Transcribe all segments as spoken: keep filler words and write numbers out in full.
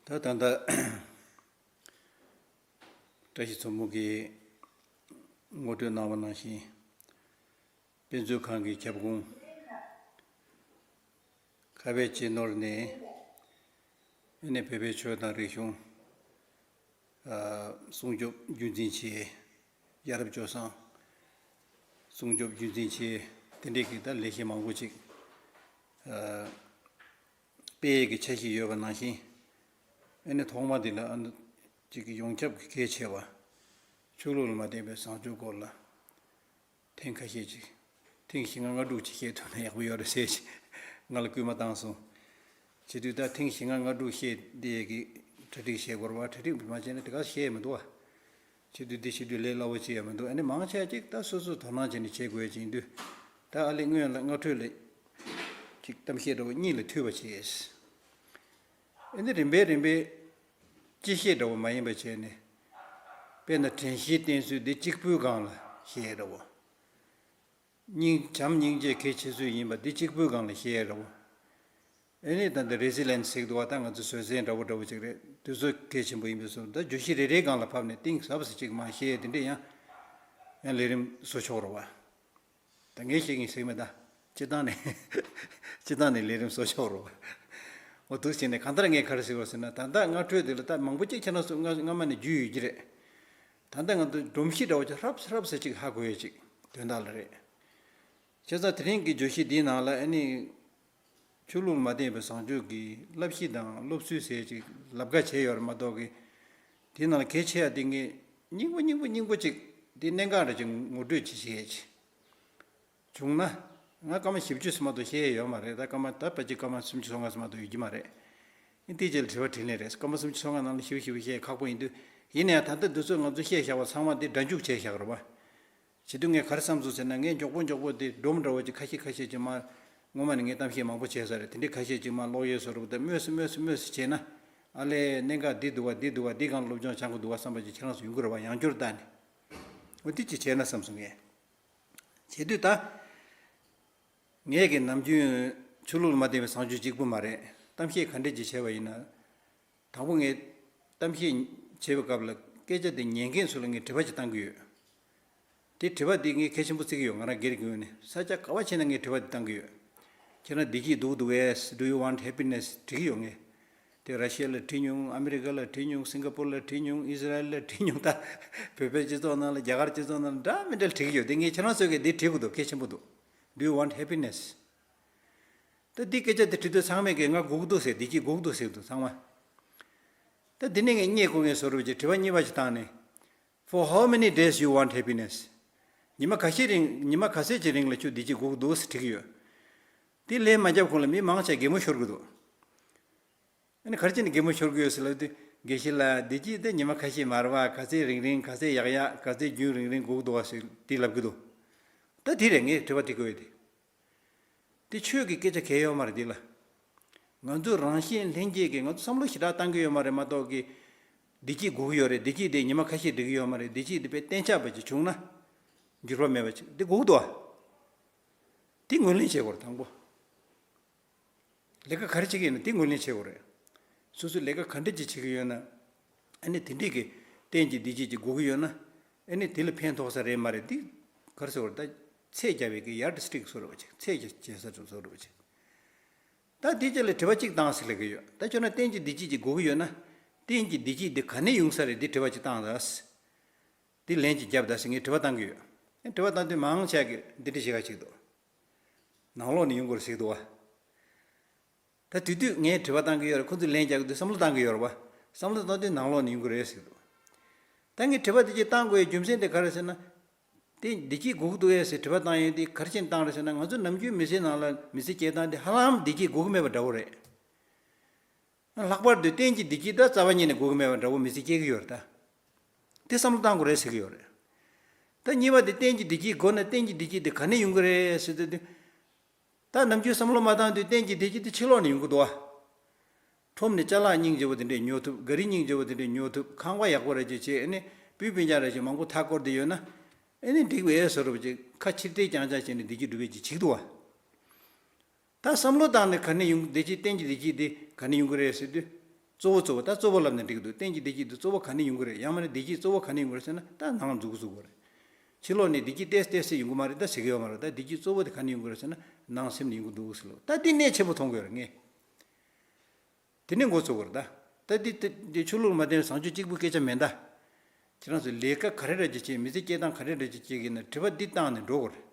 ད་ད་ལྟ་བཀྲ་ཤིས་མཚོ་མོ་གིས་ངོ་སྤྲོད་གནང་བ་ནང་བཞིན། དཔེ་མཛོད་ཁང་གི་ཁྱབ་ཁོངས་ཁ་བའི་སྤྱི་ནོར་ནས་ཨ་ནི་བོད་པའི་ཆོས་དང་རིག་གཞུང་སྲུང་སྐྱོབ་རྒྱུན་འཛིན་ཆེད། ཡ་རབས་སྤྱོད་བཟང་སྲུང་སྐྱོབ་རྒྱུན་འཛིན་ཆེད། དེ་འདྲའི་གི་ད་ལས་གཞི་མང་པོ་ཅིག་སྤེལ་ཡས་ཀྱི་འཆར་གཞི་ཡོད་པ་ནང་བཞིན། ཨ་ནི་ཐོག་མ་དེ་ལ་ཨ་ནི་ཅིག་གི་ཡོངས་ཁྱབ་ཀྱི་གལ་ཆེ་བ། ཆོས་ལུགས་ལ་མ་བརྟེན་པའི་བཟང་སྤྱོད་སྐོར་ལ་ཐེངས་ཁ་ཤས་ཅིག་ཐེངས་བཞི་ལྔ་ལྔ་དྲུག་ཅིག་བཤད་ཐུབ་ན་ཡག་པོ་ཡོད་རེད་ཟེར་ཅིག་ང་ལ་སྐུལ་མ་བཏང་སོང་། བྱེད་དུས་ད་ཐེངས་བཞི་ལྔ་ལྔ་དྲུག་བཤད་བསྡད་ཀྱི་གྲ་སྒྲིག་བྱེད་དགོས་རེད་བ། གྲ་སྒྲིག་མ་བྱས་ན་དེ་ག་བཤད་མི་འདུག་བ། བྱེད་དུས་འདི་བྱེད་དུས་ལས་སླ་བོ་ཅིག་ཡང་མི་འདུག་ཨ་ནི་མང་ཆེ་ཅིག་ད་སོ་སོས་དོ་སྣང་བྱས་ནས་བྱེད་དགོས་ཡ་ཅིག་ཡིན་དུས། ད་ཨ་ལས་སྔོན་ལ་སྔ་འཕྲོས་ལ་ཅིག་གཏམ་བཤད་འདྲ་བོ་གཉིས་ལ་མཐུད་པ་བྱས། ཨ་ནི་རིམ་པས་རིམ་པས་སྤྱི་བཤད་འདྲ་བོ་མ་ཡིན་པ་བྱས་ནས། དཔེར་ན་དྲན་ཤེས་བསྟེན་ཚུལ་འདི་གཅིག་པུའི་སྒང་ལ་བཤད་འདྲ་བོ། སྙིང་བྱམས་སྙིང་རྗེ་གལ་ཆེ་ཤོས་ཡིན་པ་འདི་གཅིག་པུའི་སྒང་ལ་བཤད་འདྲ་བོ། ཨ་ནི་ད་ལྟ་རེ་སི་ལེན་སི་ཟེར་གི་འདུག་བ། ད་ང་ཚོ་བཟོད་བསྲན་འདྲ་བོ་འདྲ་བོ་ཅིག་རེད། དུས་ཚོད་གལ་ཆེན་པོ་ཡིན་པའི་བཟོ་འདྲ། བརྗོད་གཞི་རེ་རེའི་སྒང་ལ་ཕབ་ནས་གཏིང་ཟབ་ས་ཅིག་མར་བཤད་དེ་འདྲ་ཡང་ཡང་ལས་རིམ་བཟོ་ཆོག་རེད་བ། ད་ངས་བཤད་མཁན་ཟེར་མེད་ད། སྤྱི་བཏང་ནས་སྤྱི་བཏང་ནས་ལས་རིམ་བཟོ་ཆོག་རེད་བ། འོ་འདུག་བྱས་ནས་གང་ལྟར་ངས་ག་རེ་ཟེར་བ་ཟེར་ན། ད་ལྟ་སྔ་འཕྲོས་དེ་ལ་ད་མང་པོ་ཅིག་ཁྱེད་རང་ཚོ་སྔ་སྔ་མ་ནས་བརྒྱུད་ཡོད་ཀྱི་རེད། ད་ལྟ་ང་ཚོ་སྒྲོམ་གཞི་འདྲ་བོ་ཅིག་ཧྲབ་ཧྲབ་ཟེར་ཅིག་ཧ་གོ་ཡོད་ཅིག་དོན་དག་ལ་རེད། བྱས་ཙང་དེ་རིང་གི་བརྗོད་གཞི་འདིའི་ནང་ལ་ཨ་ནི། ཆོས་ལུགས་ལ་མ་བརྟེན་པའི་བཟང་སྤྱོད་ཀྱི་བསླབ་གཞི་དང་སློབ་ཚུལ་ཟེར་ཅིག་ལབ་ཁ་བྱས་ཡོད་རེད་མ་གཏོགས་ཀྱི། དེའི་ནང་ལ་གལ་ཆེ་ཡ་དེ་ངས་སྙིང་པོ་སྙིང་པོ་སྙིང་པོ་ཅིག་དེ་གནད་འགག་རེད་ཅིག་ངོ་སྤྲོད་ཅིག་བྱེད་ཡས་ཅིག་བྱུང་ན། ང་སྐར་མ་བཞི་བཅུ་ཙམ་མ་གཏོགས་བཤད་ཡས་ཡོད་མ་རེད། ད་སྐར་མ་ད་ཕལ་ཆེར་སྐར་མ་སུམ་ཅུ་སོ་ལྔ་ཙམ་མ་གཏོགས་ཡོད་ཀྱི་མ་རེད། ཨ་དེའི་རྗེས་ལ་དྲི་བ་དྲིས་ལན་རེད། སྐར་མ་སུམ་ཅུ་སོ་ལྔ་ནང་ལ་ཞིབ་ཞིབ་བཤད་ཁག་པོ་ཡིན་དུས། ཡིན་ན་ཡང་ད་ལྟ་འདི་ཚོ་ང་ཚོ་བཤད་བཞག་པ་ཚང་མ་དེ་སྒྲ་འཇུག་བྱས་བཞག་རེད་བ། བྱེད་དུས་ངས་ག་རེ་བསམ་སོང་ཟེར་ན། ངས་མགྱོགས་པོ་མགྱོགས་པོ་དེ་སྒྲོམ་འདྲ་བོ་ཅིག་ཁ་ཤས་ཁ་ཤས་ཅིག་མར། སྔོན་མ་ནས་ངས་གཏམ་བཤད་མང་པོ་བྱས་ས་རེད། དེ་འདྲའི་ཁ་ཤས་ཅིག་མར་ཀློག་ཡས་བཟོ་འདྲ་བོ་དང་སྨོས་སུ་སྨོས་སུ་སྨོས་སུ་བྱས་ན། ཨ་ལས་གནད་འགག་འདི་འདུག་བ། འདི་འདུག་བ། འདི་སྒང་སློབ་སྦྱོང་སྦྱང་དགོས་འདུག་བ་བསམ་པ་ཅིག་ཁྱེད་རང་ཚོ་ཡོང་གི་རེད་བ། ཡང་བསྐྱར་བལྟས་ནས། འོ་དེ་ཅིག་བྱས་ན་བསམ་སོང་ངས། བྱེད་དུས་ད། ངས་ཀྱི་ནམ་རྒྱུན་ཆོས་ལུགས་ལ་མ་བརྟེན་པའི་བཟང་སྤྱོད་གཅིག་པུ་མ་རེད། གཏམ་བཤད་ག་འདྲས་ཅིག་བྱས་པ་ཡིན་ན། དང་པོ་ངས་གཏམ་བཤད་བྱེད་པའི་སྐབས་ལ་སྐད་ཆ་དེ་ཉན་མཁན་ཚོ་ལ་ངས་དྲི་བ་ཅིག་བཏང་གི་ཡོད། དེ་དྲི་བ་དེ་ངས་གལ་ཆེན་པོ་བརྩི་གི་ཡོད། ང་རང་སྒེར་གྱི་ངོས་ནས་ས་ཆ་ག་བ་ཕྱིན་ན་ངས་དྲི་བ་དེ་བཏང་གི་ཡོད། ཁྱེད་རང་བདེ་སྐྱིད་འདུག་འདུག་གས། Do you want happiness? དྲི་གི་ཡོད་ངས། དེ་ར་ཤི་ཡ་ལ་དྲིས་མྱོང་། ཨ་མི་རི་ཀ་ལ་དྲིས་མྱོང་། སིང་ག་པོར་ལ་དྲིས་མྱོང་། ཨི་ཟི་རལ་ལ་དྲིས་མྱོང་། ད་བོད་པའི་སྤྱི་ཚོགས་ནང་ལ། རྒྱ་གར་སྤྱི་ཚོགས་ནང་ལ་འདྲ་མི་འདྲ་དྲི་གི་ཡོད། དེ་ངས་ཁྱེད་རང་ཚོས་གས་དེ་དྲི་དགོས་འདུག་གལ་ཆེན་པོ་འདུག Do you want happiness? ད་འདི་སྐད་ཆ་དེ་དྲི་དུས་ཚང་མས་གས་ང་སྒུག་འདུག་ཟེར། བདེ་སྐྱིད་སྒུག་འདུག་ཟེར་འདུག་ཚང་མ། ད་འདི་ནས་ངས་རྙེད་དགོས་ངེས་བཟོ་འདྲ་ཅིག་དྲི་བ་གཉིས་པ་ཅིག་བཏང་ནས། For how many days you want happiness? ཉི་མ་ག་ཤས་རིང་། ཉི་མ་ག་ཚད་ཅིག་རིང་ལ་ཁྱོད་བདེ་སྐྱིད་སྒུག་འདུག་ཟེར་དྲི་གི་ཡོད། དེ་ལན་མ་བརྒྱབ་གོང་ལ་མི་མང་ཆེ་གད་མོ་ཤོར་གི་འདུག་ཨ་ནི་ག་རེ་བྱས་ནས་གད་མོ་ཤོར་གི་ཡོད་ཟེར་ལབ་དུས། དགེ་བཤེས་ལགས། བདེ་སྐྱིད་དེ་ཉི་མ་ཁ་ཤས་མ་རེད་བ། ག་ཚད་རིང་རིང་། ག་ཚད་ཡག་ཡག། ག་ཚད་རྒྱུན་རིང་རིང་སྒུག་འདུག་བ་ཟེར་དེ་ལབ་གི་འདུག་ད་དེ་རེད་ངས་དྲི་བ་དྲི་དགོས་ཡོད་དེ། དེ་ཆོས་ཀྱི་སྐད་ཆ་གལ་ཡོད་མ་རེད་དེ་ལ། ང་ཚོ་རང་གཞན་ལྷན་སྐྱེས་ཀྱིས་ང་ཚོ་བསམ་བློ་ཞེ་དྲག་བཏང་གི་ཡོད་མ་རེད་མ་གཏོགས་ཀྱི། བདེ་སྐྱིད་དགོས་ཀྱི་ཡོད་རེད། བདེ་སྐྱིད་དེ་ཉི་མ་ཁ་ཤས་འགྲིག་གི་ཡོད་མ་རེད། བདེ་སྐྱིད་དེ་དཔེ་གཏན་འཇགས་པ་ཅིག་བྱུང་ན། འགྱུར་བ་མེད་པ་ཅིག་དེ་དགོས་ཀྱི་འདུག་བ། དེ་ངོས་ལེན་བྱེད་དགོས་རེད་དང་པོ། ལས་ཀ་ག་རེ་བྱེད་ཀྱི་ཡོད་ན་དེ་ངོས་ལེན་བྱེད་དགོས་རེད། སོ་སོས་ལས་ཀ་ག་འདྲ་ཅིག་བྱེད་ཀྱི་ཡོད་ན། ཨ་ནི་དེ་འདྲས་ཀྱི་གཏན་གྱི་བདེ་སྐྱིད་ཅིག་དགོས་ཀྱི་ཡོད་ན། ཨ་ནི་དེ་ལ་ཕན་ཐོགས་ས་རེད་མ་རེད། དེ་ག་རེ་ཟེར་དགོས་རེད། ད་ཚད་རྒྱབ་པའི་གི་ཡར་ཌི་སི་ཊིག་བཟོ་འདྲ་བ་ཅིག་ཚད་རྒྱ་ཆེ་ས་བཟོ་འདྲ་བ་ཅིག་ད་དེ་རྗེས་ལ་དྲི་བ་གཅིག་བཏང་ཟེར་ལབ་ཀྱི་ཡོད། ད་ཁྱོད་རང་གཏན་གྱི་བདེ་སྐྱིད་ཅིག་དགོས་ཀྱི་ཡོད་ན། གཏན་གྱི་བདེ་སྐྱིད་འདི་ག་ནས་ཡོང་ས་རེད། འདི་དྲི་བ་གཅིག་བཏང་ད། འདི་ལན་གཅིག་རྒྱབ་ད་ཟེར་ངས་དྲི་བ་བཏང་གི་ཡོད། ཨེ་དྲི་བ་བཏང་དུས་མང་ཆེ་གིས་འདི་འདྲ་བྱེད་ཁ་ཅིག་འདུག་ནང་ལོགས་ནས་ཡོང་དགོས་རེད་ཟེར་གྱི་འདུག་བ། ད་དེ་དུས་ངས་དྲི་བ་བཏང་གི་ཡོད་རེད། ཁོ་ཚོས་ལན་རྒྱག་གི་འདུག་བསམ་བློ་བཏང་གི་ཡོད་རེད་བ། བསམ་བློ་བཏང་དུས་ནང་ལོགས་ནས་ཡོང་གི་རེད་ཟེར་གྱི་འདུག་ད་ངས་དྲི་བ་དེ་གཅིག་བཏང་དགོས་ཡའི་རྒྱུ་མཚན་དེ་ག་རེ་ཟེར་ན། དེ་བདེ་སྐྱིད་དགོས་ཀྱི་འདུག་ཨེ་ཟེར་དྲི་བ་བཏང་ཡས་དེ་ག་རེ་བྱས་ནས་བཏང་རེད་ཟེར་ན། ང་ཚོ་ནམ་རྒྱུན་མི་ཚེ་ནང་ལ་མི་ཚེ་སྐྱེལ་སྟངས་དེ་ཧ་ལམ་བདེ་སྐྱིད་དགོས་ཀྱི་མེད་པ་འདྲ་བོ་རེད། ལྷག་པར་དུ་གཏན་གྱི་བདེ་སྐྱིད་ད་རྩ་བ་ཉིད་ནས་དགོས་ཀྱི་མེད་པ་འདྲ་བོ་མི་ཚེ་སྐྱེལ་གྱི་ཡོད་རེད་ད། དེ་བསམ་བློ་བཏང་དགོས་རེད་ཟེར་གྱི་ཡོད་རེད། ད་གཉིས་པ་དེ་གཏན་གྱི་བདེ་སྐྱིད་དགོས་ན་གཏན་གྱི་བདེ་སྐྱིད་དེ་ག་ནས་ཡོང་གི་རེད་ཟེར་དུས། ད་ནམ་རྒྱུན་བསམ་བློ་མ་བཏང་དུས་གཏན་གྱི་བདེ་སྐྱིད་དེ་ཕྱི་ལོགས་ནས་ཡོང་གི་འདུག་བ། ཁྲོམ་ནས་ཅ་ལག་སྙིང་རྗེ་བོ་དེ་འདྲས་ཉོ་ཐུབ། ག་རི་སྙིང་རྗེ་བོ་དེ་འདྲས་ཉོ་ཐུབ། ཁང་པ་ཡག་པོ་རེ་ཅིག་བྱས་ཨ་ནི་སྤུས་སྤུན་ཀྱག་རེ་ཅིག་མང་པོ་མཐའ་བསྐོར་དེ་ཡོད་ན། ཨ་ནི་འགྲིག་པས་བཟོ་འདྲ་བོ་ཅིག་ཁ་ཕྱིར་བལྟས་རྐྱང་རྐྱང་བྱས་ནས་བདེ་སྐྱིད་སྒྲུབ་ཡས་ཅིག་བྱེད་ཀྱི་འདུག་བ། ད་བསམ་བློ་བཏང་ནས་ག་ནས་ཡོང་། བདེ་སྐྱིད་གཏན་གྱི་བདེ་སྐྱིད་དེ་ག་ནས་ཡོང་གི་རེད་ཟེར་དུས། གཙོ་བོ་གཙོ་བོ་ད་གཙོ་བོ་ལབ་ན་འགྲིག་འདུག་གཏན་གྱི་བདེ་སྐྱིད་དེ་གཙོ་བོ་ག་ནས་ཡོང་གི་རེད། ཡང་མིན་ན་བདེ་སྐྱིད་གཙོ་བོ་ག་ནས་ཡོང་གི་རེད་ཟེར་ན། ད་ནང་འཛུགས་འཛུགས་དགོས་རེད། ཕྱི་ལོགས་ནས་བདེ་སྐྱིད་ཏོག་ཙམ་ཏོག་ཙམ་ཡོང་གི་མ་རེད། ད་ཟེར་གི་ཡོད་མ་རེད། ད་བདེ་སྐྱིད་གཙོ་བོ་དེ་ག་ནས་ཡོང་གི་རེད་ཟེར་ན། ནང་སེམས་ནས་ཡོང་གི་འདུག་ཟེར་ལོ། ད་འདི་གནད་ཆེན་པོ་མཐོང་གི་ཡོད་རེད་ངས། དེ་ནས་འགོ་ཚུགས་དགོས་རེད་ད། ད་འདི་འདི་འདི་ཆོས་ལུགས་མ་བརྟེན་བཟང་སྤྱོད་གཅིག་པུའི་སྐད་ཆ་མིན་ད། ཁྱེད་རང་ཚོས་ལས་ཀ་ག་རེ་འདྲ་ཅིག་བྱེད། མི་ཚེ་སྐྱེལ་སྟངས་ག་རེ་འདྲ་ཅིག་བྱེད་ཀྱི་ན། དྲི་བ་འདི་བཏང་ནས་འགྲོ་དགོས་རེད།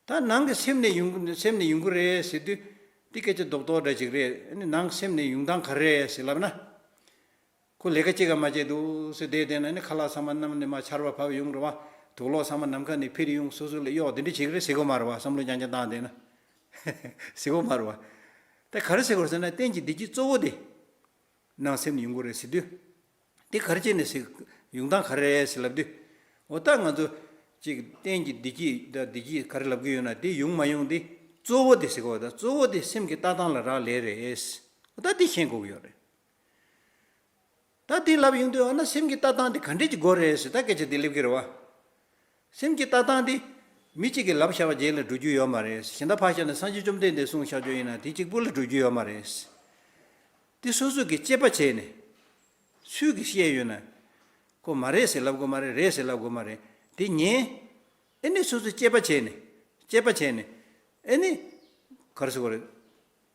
ད་ནང་གི་སེམས་ནས་ཡོང་གི་སེམས་ནས་ཡོང་གི་རེད་ཟེར་དུས། འདི་སྐད་ཆ་རྡོག་རྡོག་འདྲ་ཅིག་རེད། ཨ་ནི་ནང་སེམས་ནས་ཡོང་སྟངས་ག་རེ་རེད་ཟེར་ལབ་ན། ཁོ་ལས་ཀ་གཅིག་ཀ་མ་བྱེད་འདུག་ཟེར་བསྡད་བསྡད་ན་ནི། ཁ་ལག་ཚང་མ་གནམ་ནས་མར་ཆར་པ་བབས་ཡོང་རེད་བ། དུག་ལོག་ཚང་མ་ནམ་མཁའ་ནས་འཕུར་ཡོང་། སོ་སོ་ལ་གཡོག་འདི་འདྲ་བྱེད་ཀྱི་རེད་ཟེར་དགོས་མ་རེད་བ། བསམ་བློ་རྐྱང་རྐྱང་བཏང་བསྡད་ན་ཟེར་དགོས་མ་རེད་བ། ད་ག་རེ་ཟེར་དགོས་རེད་ཟེར་ན། གཏན་གྱི་བདེ་སྐྱིད་གཙོ་བོ་དེ་ནང་སེམས་ནས་ཡོང་གི་རེད་ཟེར་དུས། དེ་ག་རེ་བྱས་ནས་ཟེར། ཡོང་སྟངས་ག་རེ་རེད་ཟེར་ལབ་དུས། འོ་ད་ང་ཚོ་ཅིག་གཏན་གྱི་བདེ་སྐྱིད་ད་བདེ་སྐྱིད་ག་རེ་ལབ་ཀྱི་ཡོད་ན། དེ་ཡོང་མ་ཡོང་དེ་གཙོ་བོ་དེ་ཟེར་གོ། ད་གཙོ་བོ་དེ་སེམས་ཀྱི་ལྟ་སྟངས་ལ་རག་ལས་རེད། འོ་ད་དེ་ཤེས་དགོས་ཀྱི་ཡོད་རེད། ད་དེ་ལབ་ཡོང་དུས། འོ་ན་སེམས་ཀྱི་ལྟ་སྟངས་དེ་ག་འདྲས་ཀྱི་དགོས་རེད་ཟེར། ད་སྐད་ཆ་དེ་སླེབས་ཀྱི་རེད་བ། སེམས་ཀྱི་ལྟ་སྟངས་དེ་མི་གཅིག་གིས་ལབ་བཞག་པ་རྗེས་ལ་འགྲོ་རྒྱུ་ཡོད་མ་རེད། གཞན་དག་ཕར་བཞག་ནས་སངས་རྒྱས་བཅོམ་ལྡན་འདས་གསུངས་བཞག་རྒྱུ་ཡིན་ན་དེ་གཅིག་པུ་ལ་འགྲོ་རྒྱུ་ཡོད་མ་རེད། དེ་སོ་སོ་གིས་དཔྱད་པ་བྱས་ནས། སུས་གིས་བཤད་ཡོད་ན། ཁོ་མ་རེད་ཟེར་ལབ་དགོས་མ་རེད། རེད་ཟེར་ལབ་དགོས་མ་རེད། དེ་ཉན། ཨེ་ནི་སོ་སོས་དཔྱད་པ་བྱས་ནས། དཔྱད་པ་བྱས་ནས། ཨེ་ནི། ག་རེ་ཟེར་དགོས་རེད།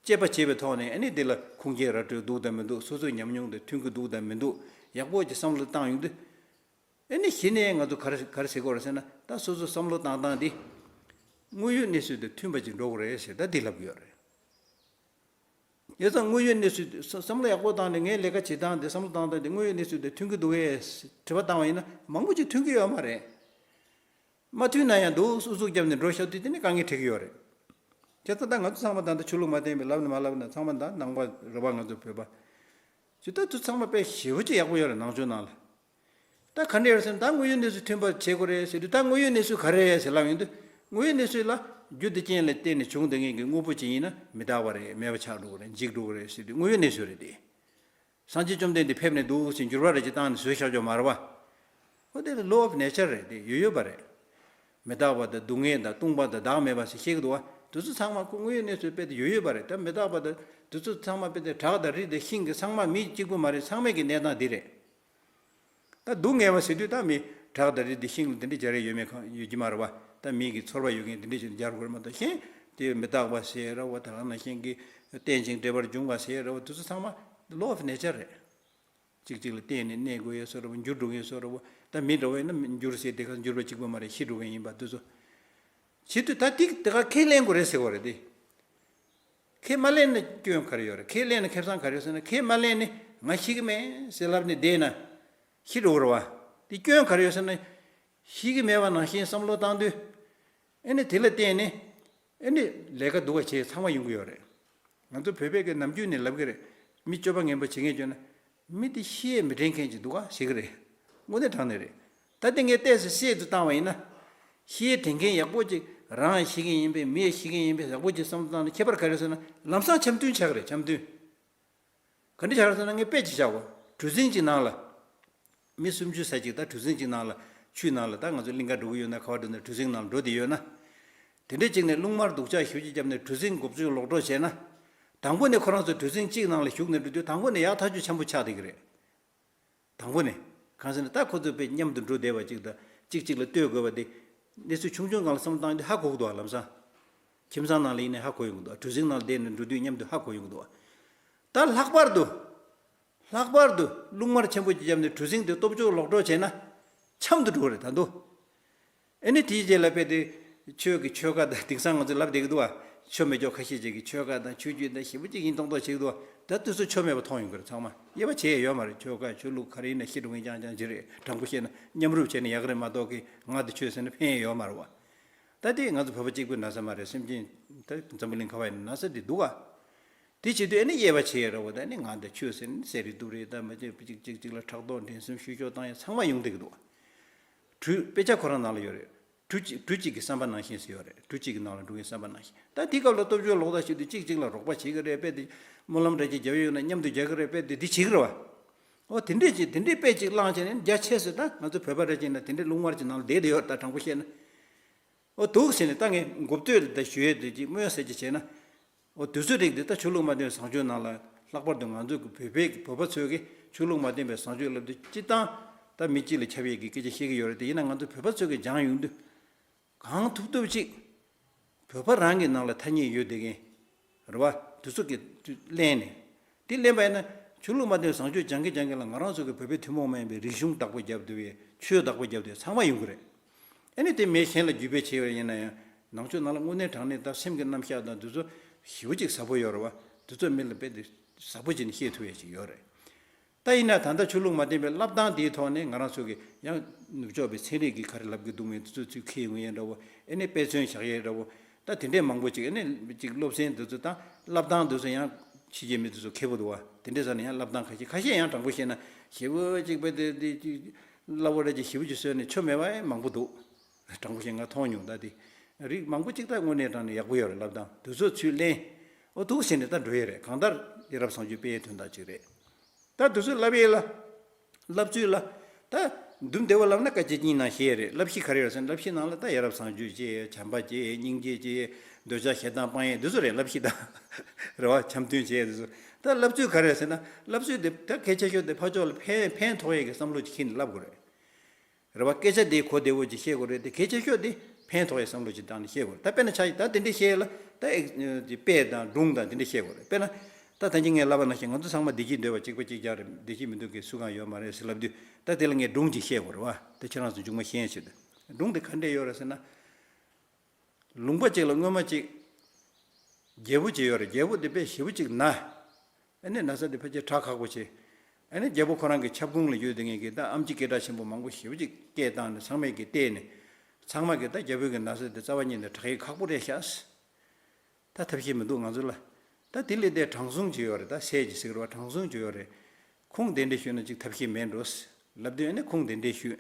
དཔྱད་པ་བྱས་པའི་ཐོག་ནས་ཨེ་ནི་དེ་ལ་ཁུངས་སྐྱེལ་ར་སྤྲོད་འདུག་དང་མི་འདུག་སོ་སོའི་ཉམས་མྱོང་དང་མཐུན་གྱི་འདུག་དང་མི་འདུག་ཡག་པོ་ཅིག་བསམ་བློ་བཏང་ཡོང་དུས། ཨེ་ནི་གཞི་ནས་ང་ཚོ་ག་རེ་ག་རེ་ཟེར་དགོས་རེད་ཟེར་ན། ད་སོ་སོ་བསམ་བློ་བཏང་སྟངས་དེ་དངོས་ཡོད་གནས་ཚུལ་དང་མཐུན་པ་ཅིག་འགྲོ་དགོས་རེད་ཟེར། ད་འདི་ལབ་ཀྱི་ཡོད་རེད། ཡོད་ཙང་དངོས་ཡོད་གནས་ཚུལ་དེ་བསམ་བསམ་བློ་ཡག་པོ་བཏང་ནས། ངའི་ལས་ཀ་བྱེད་སྟངས་དེ། བསམ་བློ་བཏང་སྟངས་དེ་དངོས་ཡོད་གནས་ཚུལ་དེ་མཐུན་གྱི་འདུག་གས་དྲི་བ་བཏང་བ་ཡིན་ན། མང་པོ་ཅིག་མཐུན་གྱི་ཡོད་མ་རེད། མ་མཐུན་ན་ཡང་འདུག་ཨུ་ཚུགས་བརྒྱབ་ནས་འགྲོ་བཞག་དུས་དེ་ནི་དཀའ་ངལ་འཕྲད་ཀྱི་ཡོད་རེད། བྱས་ཙང་ད་ང་ཚོ་ཚང་མ་ད་ལྟ་ཆོས་ལུགས་མ་བརྟེན་པའི་ལབ་ན་མ་ལབ་ན། ཚང་མ་ད་ནང་པ་རེད་བ། ང་ཚོ་བོད་པ་ཅིག་ད་དུ་ཚང་མ་དཔེ་ཞེ་པོ་ཅིག་ཡག་པོ་ཡོད་རེད། ནང་ཆོས་ནང་ལ། ད་ག་འདྲ་ཡོད་ཟེར་ན། ད་དངོས་ཡོད་གནས་ཚུལ་མཐུན་པར་བྱེད་དགོས་རེད་ཟེར་དུས། ད་དངོས་ཡོད་གནས་ཚུལ་ག་རེ་རེད་ཟེར་ལབ་ཡོང་དུས། དངོས་ཡོད་གནས་ཚུལ་ལ་རྒྱུ་དེ་རྐྱེན་ལ་བརྟེན་ནས་བྱུང་བསྡད་མཁན་གྱི་དངོས་པོ་ཅིག་ཡིན་ན་མི་རྟག་པ་རེད། མེད་པ་ཆགས་འགྲོ་གི་རེད། འཇིག་འགྲོ་གི་རེད་ཟེར་དུས། དངོས་ཡོད་གནས་ཚུལ་རེད་དེ། སངས་རྒྱས་བཅོམ་ལྡན་འདས་ཕེབས་ནས་འདུག་ཟེར་འགྱུར་བ་རེ་ཅིག་བཏང་ནས་བཟོས་བཞག་ཆོག་མ་རེད་བ། ཨོ་དེ་ལ་law of nature རེད་དེ། ཡོད་ཡོད་པ་རེད། མི་རྟག་པ་དང་སྡུག་བསྔལ་དང་སྟོང་པ་དང་བདག་མེད་པ་ཟེར་བཤད་ཀྱི་འདུག་བ། དེ་ཚོ་ཚང་མ་ཁོ་དངོས་ཡོད་གནས་ཚུལ་དཔེ་དེ་ཡོད་ཡོད་པ་རེད། ད་མི་རྟག་པ་དང་དེ་ཚོ་ཚང་མ་དཔེ་དེ་བྲག་དང་རི་དང་ཤིང་གི་ཚང་མ་མི་གཅིག་པུ་མ་རེད། ཚང་མའི་གི་གནས་སྟངས་འདི་རེད། ད་སྡུག་བསྔལ་བ་ཟེར་དུས་ད་མི་བྲག་དང་རི་དང་ཤིང་ལ་དེ་འདྲ་སྦྱར་ཡ་ཡོད་མེད་གང་ཡོད་ཀྱི་མ་རེད་བ། ད་མི་གི་ཚོར་བ་ཡོད་མཁན་དེ་འདྲ་ཞིག་སྦྱར་དགོས་རེད་མ་གཏོགས། གཞན་དེ་མི་རྟག་པ་ཟེར་ར་བ། ད་ག་ནང་བཞིན་གྱི་རྟེན་ཅིང་འབྲེལ་པར་འབྱུང་བ་ཟེར་ར་བ། དེ་ཚོ་ཚང་མ་law of nature རེད། གཅིག་གཅིག་ལ་བརྟེན་ནས་གནས་དགོས་ཡ་བཟོ་འདྲ་བོ། འགྱུར་འགྲོ་མཁན་བཟོ་འདྲ་བོ། ད་མི་འདྲ་བོ་ཡིན་ན་འགྱུར་ཟེར་དེ་ག་འགྱུར་བ་གཅིག་པོ་མ་རེད། ཤི་འགྲོ་མཁན་ཡིན་པ་དེ་ཚོ། བྱེད་དུས་ད་ཏིག་དེ་ག་ཁས་ལེན་དགོས་རེད་ཟེར་བ་རེད་དེ། ཁས་མ་ལེན་ན་སྐྱོན་ག་རེ་ཡོད་རེད། ཁས་ལེན་ན་ཁེ་བཟང་ག་རེ་ཡོད་ཟེར་ན། ཁས་མ་ལེན་ནས་ང་ཤི་གི་མེད་ཟེར་ལབ་ནས་བསྡད་ན་ཤི་འགྲོ་གི་རེད་བ། དེ་སྐྱོན་ག་རེ་ཡོད་ཟེར་ན། ཤི་གི་མེད་པ་ནང་བཞིན་བསམ་བློ་བཏང་དུས། ཨེ་ནི་དེ་ལ་བརྟེན་ནས་ཨེ་ནི་ལས་ཀ་སྡུག་པ་བྱས་ཚང་མ་ཡོང་གི་ཡོད་རེད། ང་ཚོ་བོད་པའི་གི་ནམ་རྒྱུན་ནས་ལབ་གི་རེད། མི་སྤྱོད་པ་ངན་པ་བྱེད་མཁན་བྱུང་ན། མི་དེ་ཤི་ཡས་མི་དྲན་མཁན་ཅིག་འདུག་ག་ཟེར་གི་རེད། དངོས་གནས་དྲང་གནས་རེད། ད་དེ་ངས་ཏོག་ཙམ་བཤད་དུ་བཏང་བ་ཡིན་ན། ཤི་ཡས་དྲན་མཁན་ཡག་པོ་ཅིག་རང་ཤི་མཁན་ཡིན་པས། མི་ཡས་ཤི་མཁན་ཡིན་པས། ཡག་པོ་ཅིག་བསམ་བློ་བཏང་ནས། ཁྱད་པར་ག་རེ་ཟེར་ན། ལམ་སང་འཆམ་མཐུན་ཆགས་གི་རེད། འཆམ་མཐུན། ག་འདྲ་ཆགས་རེད་ཟེར་ན། ངས་དཔེ་ཅིག་བཞག་གོ། གྲུ་གཟིངས་ཅིག་ནང་ལ། མི་སུམ་ཅུ་ཙམ་ཅིག་ད་གྲུ་གཟིངས་ཅིག་ནང་ལ། ཆུའི་ནང་ལ། ད་ང་ཚོ་གླིང་ག་འགྲོ་གི་ཡོད་ན། ག་པར་འགྲོ་ན་གྲུ་གཟིངས་ནང་ལ་འགྲོ་བསྡད་ཡོད་ན། དེ་འདྲས་ཅིག་ནས་རླུང་དམར་སྡུག་ཅག་ཞེ་པོ་ཅིག་བརྒྱབ་ནས་གྲུ་གཟིངས་མགོ་བཅུ་ལོག་འགྲོ་བྱས་ན། དང་པོ་ནས་ཁོ་རང་ཚོ་གྲུ་གཟིངས་གཅིག་ནང་ལ་ཞུགས་ནས་འགྲོ་དུས། དང་པོ་ནས་ཡག་ཐག་ཆོད་འཆམ་པོ་ཆགས་བསྡད་ཀྱི་རེད། དང་པོ་ནས། གང་ཟེར་ན་ད་ཁོ་ཚོ་དཔེ་མཉམ་དུ་འགྲོ་བསྡད་པ་ཅིག་དང་། གཅིག་གཅིག་ལ་ལྟོས་དགོས་པ་དེ། གནས་ཚུལ་ཆུང་ཆུང་སྒང་ལ་བསམ་བློ་བཏང་དུས་ཧ་གོ་གི་འདུག་བ། ལམ་སང་། ཁྱིམ་ཚང་ནང་ལ་ཡིན་ནའི་ཧ་གོ་ཡོང་གི་འདུག་བ། གྲུ་གཟིངས་ནང་ལ་བསྡད་ནས་འགྲོ་དུས་མཉམ་དུ་ཧ་གོ་ཡོང་གི་འདུག་བ། ད་ལྷག་པར་དུ། ལྷག་པར་དུ་རླུང་དམར་ཆེན་པོ་ཅིག་བརྒྱབ་ནས་གྲུ་གཟིངས་དེ་སྟོབས་ཆུང་ལོག་འགྲོ་བྱས་ན། འཆམ་དུ་འགྲོ་གི་རེད་ད་དུང་། ཨེ་ནི་དེའི་རྗེས་ལ་དཔེ་དེ། ཆོས་ཀྱི་ཆོལ་ཁ་དང་། དེང་སང་ང་ཚོ་ལབ་བསྡད་ཀྱི་འདུག་བ། ཆོ་མེད་ཀྱོག་ཁ་ཤས་ཅིག་གིས་ཆོལ་ཁ་དང་ཆོས་བརྒྱུད་དང་ཞེ་པོ་ཅིག་ཡིན་མདོག་མདོག་བྱེད་ཀྱི་འདུག་བ། ད་དེ་ཚོ་ཆོ་མེད་པ་མཐོང་ཡོང་གི་རེད། ཚང་མ་དབྱེ་བ་ཕྱེ་ཡ་ཡོད་མ་རེད། ཆོལ་ཁ་ཆོས་ལུགས་ག་རེ་ཡིན་ན་ཤི་འགྲོ་མཁན་རྐྱང་རྐྱང་ཅིག་རེད། དྲང་པོ་བཤད་ན་མཉམ་རུབ་བྱས་ན་ཡག་གི་རེད་མ་གཏོགས་ཀྱི། ང་དང་ཆོས་ཟེར་ན་ཕན་ཡ་ཡོད་མ་རེད་བ། ད་དེ་ང་ཚོ་བོད་པ་གཅིག་པུའི་ན་ཚ་མ་རེད། སེམས་ཅན་ད་འཛམ་བུ་གླིང་ག་པར་ཡིན་ན་ན་ཚ་དེ་འདུག་ག། དེ་བྱེད་དུས་ཨེ་ནི་དབྱེ་བ་ཕྱེ་ཡ་རེད་བ། ད་ནི་ང་དང་ཆོས་ཟེར་ནི་ཟེར་རེད་འདུག་རེད། ད་མ་བྱས་པ་གཅིག་གཅིག་གཅིག་ལ་ཕྲག་དོག་འགྲན་སེམས་བཤུ་གཞོག་བཏང་ཡ་ཚང་མ་ཡོང་བསྡད་ཀྱི་འདུག་བ། གྲུ་དཔེ་ཆ་ཁོ་རང་ནང་ལ་ཡོད་རེད། གྲུ་གཅིག་གྲུ་གཅིག་གི་བསམ་པ་ནང་བཞིན་ཟེར་ཡོད་རེད། གྲུ་གཅིག་གི་ནང་ལ་འགྲོ་མཁན་བསམ་པ་ནང་བཞིན། ད་དེའི་སྐབས་ལ་སྟོབས་ཆུང་ལོག་ལྟ་བྱེད་དུས་གཅིག་གཅིག་ལ་རོགས་པ་བྱེད་ཀྱི་རེད་པས། དེ་སྨོན་ལམ་འདྲ་ཅིག་རྒྱབ་ཡོད་ན་མཉམ་དུ་རྒྱག་གི་རེད་པས། དེ་འདི་བྱེད་ཀྱི་རེད་བ། ཨོ་དེ་འདྲས་ཅིག་དེ་འདྲས་དཔེ་ཅིག་བླངས་བྱས་ནས་རྒྱ་ཆེ་ས། ད་ང་ཚོ་བོད་པ་འདྲ་ཅིག་ན་དེ་འདྲས་རླུང་དམར་གྱི་ནང་ལ་བསྡད་བསྡད་ཡོད་རེད། ད་དྲང་པོ་བཤད་ན། ཨོ་འདུག་ཟེར་ནས་ད་ངས་མགོ་བསྟོད་ལ་ད་ཞུ་ཡས་དེ་ཅིག་སྨོན་ཟེར་ཅིག་བྱས་ན། ཨོ་དེ་ཚོའི་རིགས་དེ་ད་ཆོས་ལུགས་མ་བརྟེན་བཟང་སྤྱོད་ནང་ལ་ ལྷག་པར་དུ་ང་ཚོ་གི་བོད་པའི་བོད་པ་ཚོས་ཀྱི་ཆོས་ལུགས་མ་བསྟེན་པའི་བཟང་སྤྱོད་ལབ་དུས་སྤྱིར་བཏང་ད་མི་གཅིག་ལ་ཁྱབ་ཡས་ཀྱི་སྐད་ཆ་བཤད་ཀྱི་ཡོད་རེད་དེ། ཡིན་ན་ང་ཚོ་བོད་པ་ཚོས་ཀྱི་སྦྱང་ཡོང་དུས། གང་ཐུབ་ཐུབ་ཅིག་བོད་པ་རང་གི་ནང་ལ་ཐ་སྙད་ཡོད་བསྡད་མཁན་རེད་བ། དེ་ཚོ་གི་གླེང་ནས། དེ་གླེང་པ་ཡིན་ན་ཆོས་ལུགས་མ་བསྟེན་བཟང་སྤྱོད་སྦྱང་གི་སྦྱང་གི་ལ་ང་རང་ཚོ་གི་བོད་པའི་ཐུན་མོང་མ་ཡིན་པའི་རིག་གཞུང་བདག་པོ་བརྒྱབ་བསྡད་པའི་ཆོས་བདག་པོ་བརྒྱབ་བསྡད་ཚང་མ་ཡོང་གི་རེད། ཨ་ནི་དེ་མི་གཞན་ལ་བརྒྱུད་སྤེལ་བྱས་པ་ཡིན་ན་ཡང་ནང་ཆོས་ནང་ལ་དངོས་གནས་དྲང་གནས་ད་སེམས་ཀྱི་རྣམ་གཞག་དང་དེ་ཚོ་ཞེ་པོ་ཅིག་ཟབ་པོ་ཡོད་རེད་བ། དེ་ཚོ་མི་ལ་རྦད་དེ་ཟབ་པོ་བྱས་ནས་བཤད་ཐུབ་ཡས་ཅིག་ཡོད་རེད། ད་ཡིན་ན་ད་ལྟ་ཆོས་ལུགས་མ་བསྟེན་པའི་བསླབ་སྟངས་དེའི་ཐོག་ནས་ང་རང་ཚོ་གི་ཡང་ནུབ་ཕྱོགས་པའི་ཚན་རིག་གི་ག་རེ་ལབ་ཀྱི་འདུག་མེད་དེ་ཚོ་ཚུར་འཁྱེར་ཡོང་ཡས་འདྲ་བོ། ཨེ་ནས་དཔེ་མཚོན་བཞག་ཡས་འདྲ་བོ། ད་དེ་འདྲས་མང་པོ་ཅིག་ཨེ་ནས་ཅིག་སློབ་ཚན་དེ་ཚོ་དང་བསླབ་སྟངས་དེ་ཚོ་ཡང་ཕྱི་རྒྱལ་མི་དེ་ཚོ་མཁས་པོ་འདུག་བ། དེ་འདྲས་ཟེར་ནས་ཡང་བསླབ་སྟངས་ཁ་ཤས་ཁ་ཤས་ཡང་དྲང་པོ་བཤད་ན་ཞེ་པོ་ཅིག་དཔེ་དེ་དེ་ཅིག་སླ་བོ་རེད་ཅིག་ཞེ་པོ་ཅིག་བཟོས་ནས་ཆོ་མེད་པ་ཡང་མང་པོ་འདུག་དྲང་པོ་བཤད་ང་མཐོང་མྱོང་ད་དེ། རིགས་མང་པོ་ཅིག་ད་དངོས་གནས་དྲང་ནས་ཡག་པོ་ཡོད་རེད་བསླབ་སྟངས་དེ་ཚོ་ཚུར་ལེན། ཨོ་འདུག་ཟེར་ནས་ད་འགྲོ་ཡས་རེད། གང་ལྟར་ཡ་རབས་བཟང་སྤྱོད་སྤེལ་ཡས་དོན་དག་ཅིག་རེད། ད་དེ་ཚོ་བསླབ་ཡས་ལ། བསླབ་ཚུལ་ལ། ད་འདུམ་བདེ་བོ་ལབ་ན་སྐད་ཆ་གཉིས་ནང་བཤད་ཡས་རེད། བསླབ་གཞི་ག་རེ་ཡོད་ཟེར་ན་བསླབ་གཞི་ནང་ལ་ད་ཡ་རབས་བཟང་སྤྱོད་ཅེས་བྱམས་པ་ཅེས་སྙིང་རྗེ་ཅེས་འདོད་ཆགས་ཞེ་སྡང་སྤང་ཡས་འདི་ཚོ་རེད་བསླབ་གཞི་ད། རེད་བ། འཆམ་མཐུན་བྱས་འདི་ཚོ། ད་བསླབ་ཚུལ་ག་རེ་ཟེར་ན་བསླབ་ཚུལ་དེ་ད་གལ་ཆེ་ཤོས་དེ་ཕར་ཕྱོགས་ལ་ཕན་ཕན་ཐོགས་ཡས་ཀྱི་བསམ་བློ་ཅིག་ཁྱེར་ནས་བསླབ་དགོས་རེད། རེད་བ། སྐད་ཆ་འདི་གོ་བདེ་བོ་ཅིག་བཤད་དགོས་རེད་དེ་གལ་ཆེ་ཤོས་དེ་ཕན་ཐོགས་ཡས་བསམ་བློ་ཅིག་བཏང་ནས་བཤད་དགོས་རེད། ད་དཔེར་ན་ཆ་ཡིས་ད་དེ་འདྲས་བཤད་ཡས་ལ་ད་ཨེག་དཔེ་དང་སྒྲུང་དང་དེ་འདྲས་བཤད་དགོས་རེད། དཔེར་ན། ད་ད་གིན་ངས་ལབ་པ་ནང་བཞིན་ང་ཚོ་ཚང་མ་བདེ་སྐྱིད་འདོད་པ་གཅིག་པ་གཅིག་རྐྱང་རེད། བདེ་སྐྱིད་མི་འདོད་མཁན་སུ་གང་ཡོད་མ་རེད་ཟེར་ལབ་དུས་ད་དེ་ལ་ངས་སྒྲུང་ཅིག་བཤད་དགོས་རེད་བ། ད་ཁྱེད་རང་ཚོ་མཇུག་མ་ཤེས་ཆེད་དུ། སྒྲུང་དེ་ག་འདྲས་ཡོད་རེད་ཟེར་ན། ལུང་པ་གཅིག་ལ་སྔོན་མ་གཅིག་རྒྱལ་པོ་གཅིག་ཡོད་རེད། རྒྱལ་པོ་དེ་དཔེ་ཞེ་པོ་གཅིག་ན། ཨ་ནི་ན་ཚ་དེ་ཕལ་ཆེར་དྲག་ཁག་པོ་བྱས། ཨ་ནི་རྒྱལ་པོ་ཁོ་རང་གི་ཁྱབ་ཁོངས་ལ་ཡོད་དེ་ངེད་ཀྱི་ད་ཨམ་ཆི་སྐད་གྲགས་ཆེན་པོ་མང་པོ་ཞེ་པོ་གཅིག་སྐད་བཏང་ནས་ཚང་མས་ཀྱིས་བལྟས་ནས། ཚང་མ་གིས་ད་རྒྱལ་པོའི་གི་ན་ཚ་དེ་རྩ་བ་ཉིད་ནས་དྲག་ཡས་ཁག་པོ་རེད་ཤག་ད་ཐབས་ཤེས་མི་འདུག་ང་ཚོ་ལ། ད་དེ་ལས་དེ་དྲང་སྲོང་ཅིག་ཡོད་རེད། ད་སྲས་ཅིག་ཟེར་བ་དྲང་སྲོང་ཅིག་ཡོད་རེད། ཁོང་གདན་འདྲེན་ཞུས་ན་ཅིག་ཐབས་ཤེས་མེད་འགྲོ། ལབ་དུས་ཨ་ནི་ཁོང་གདན་འདྲེན་ཞུས།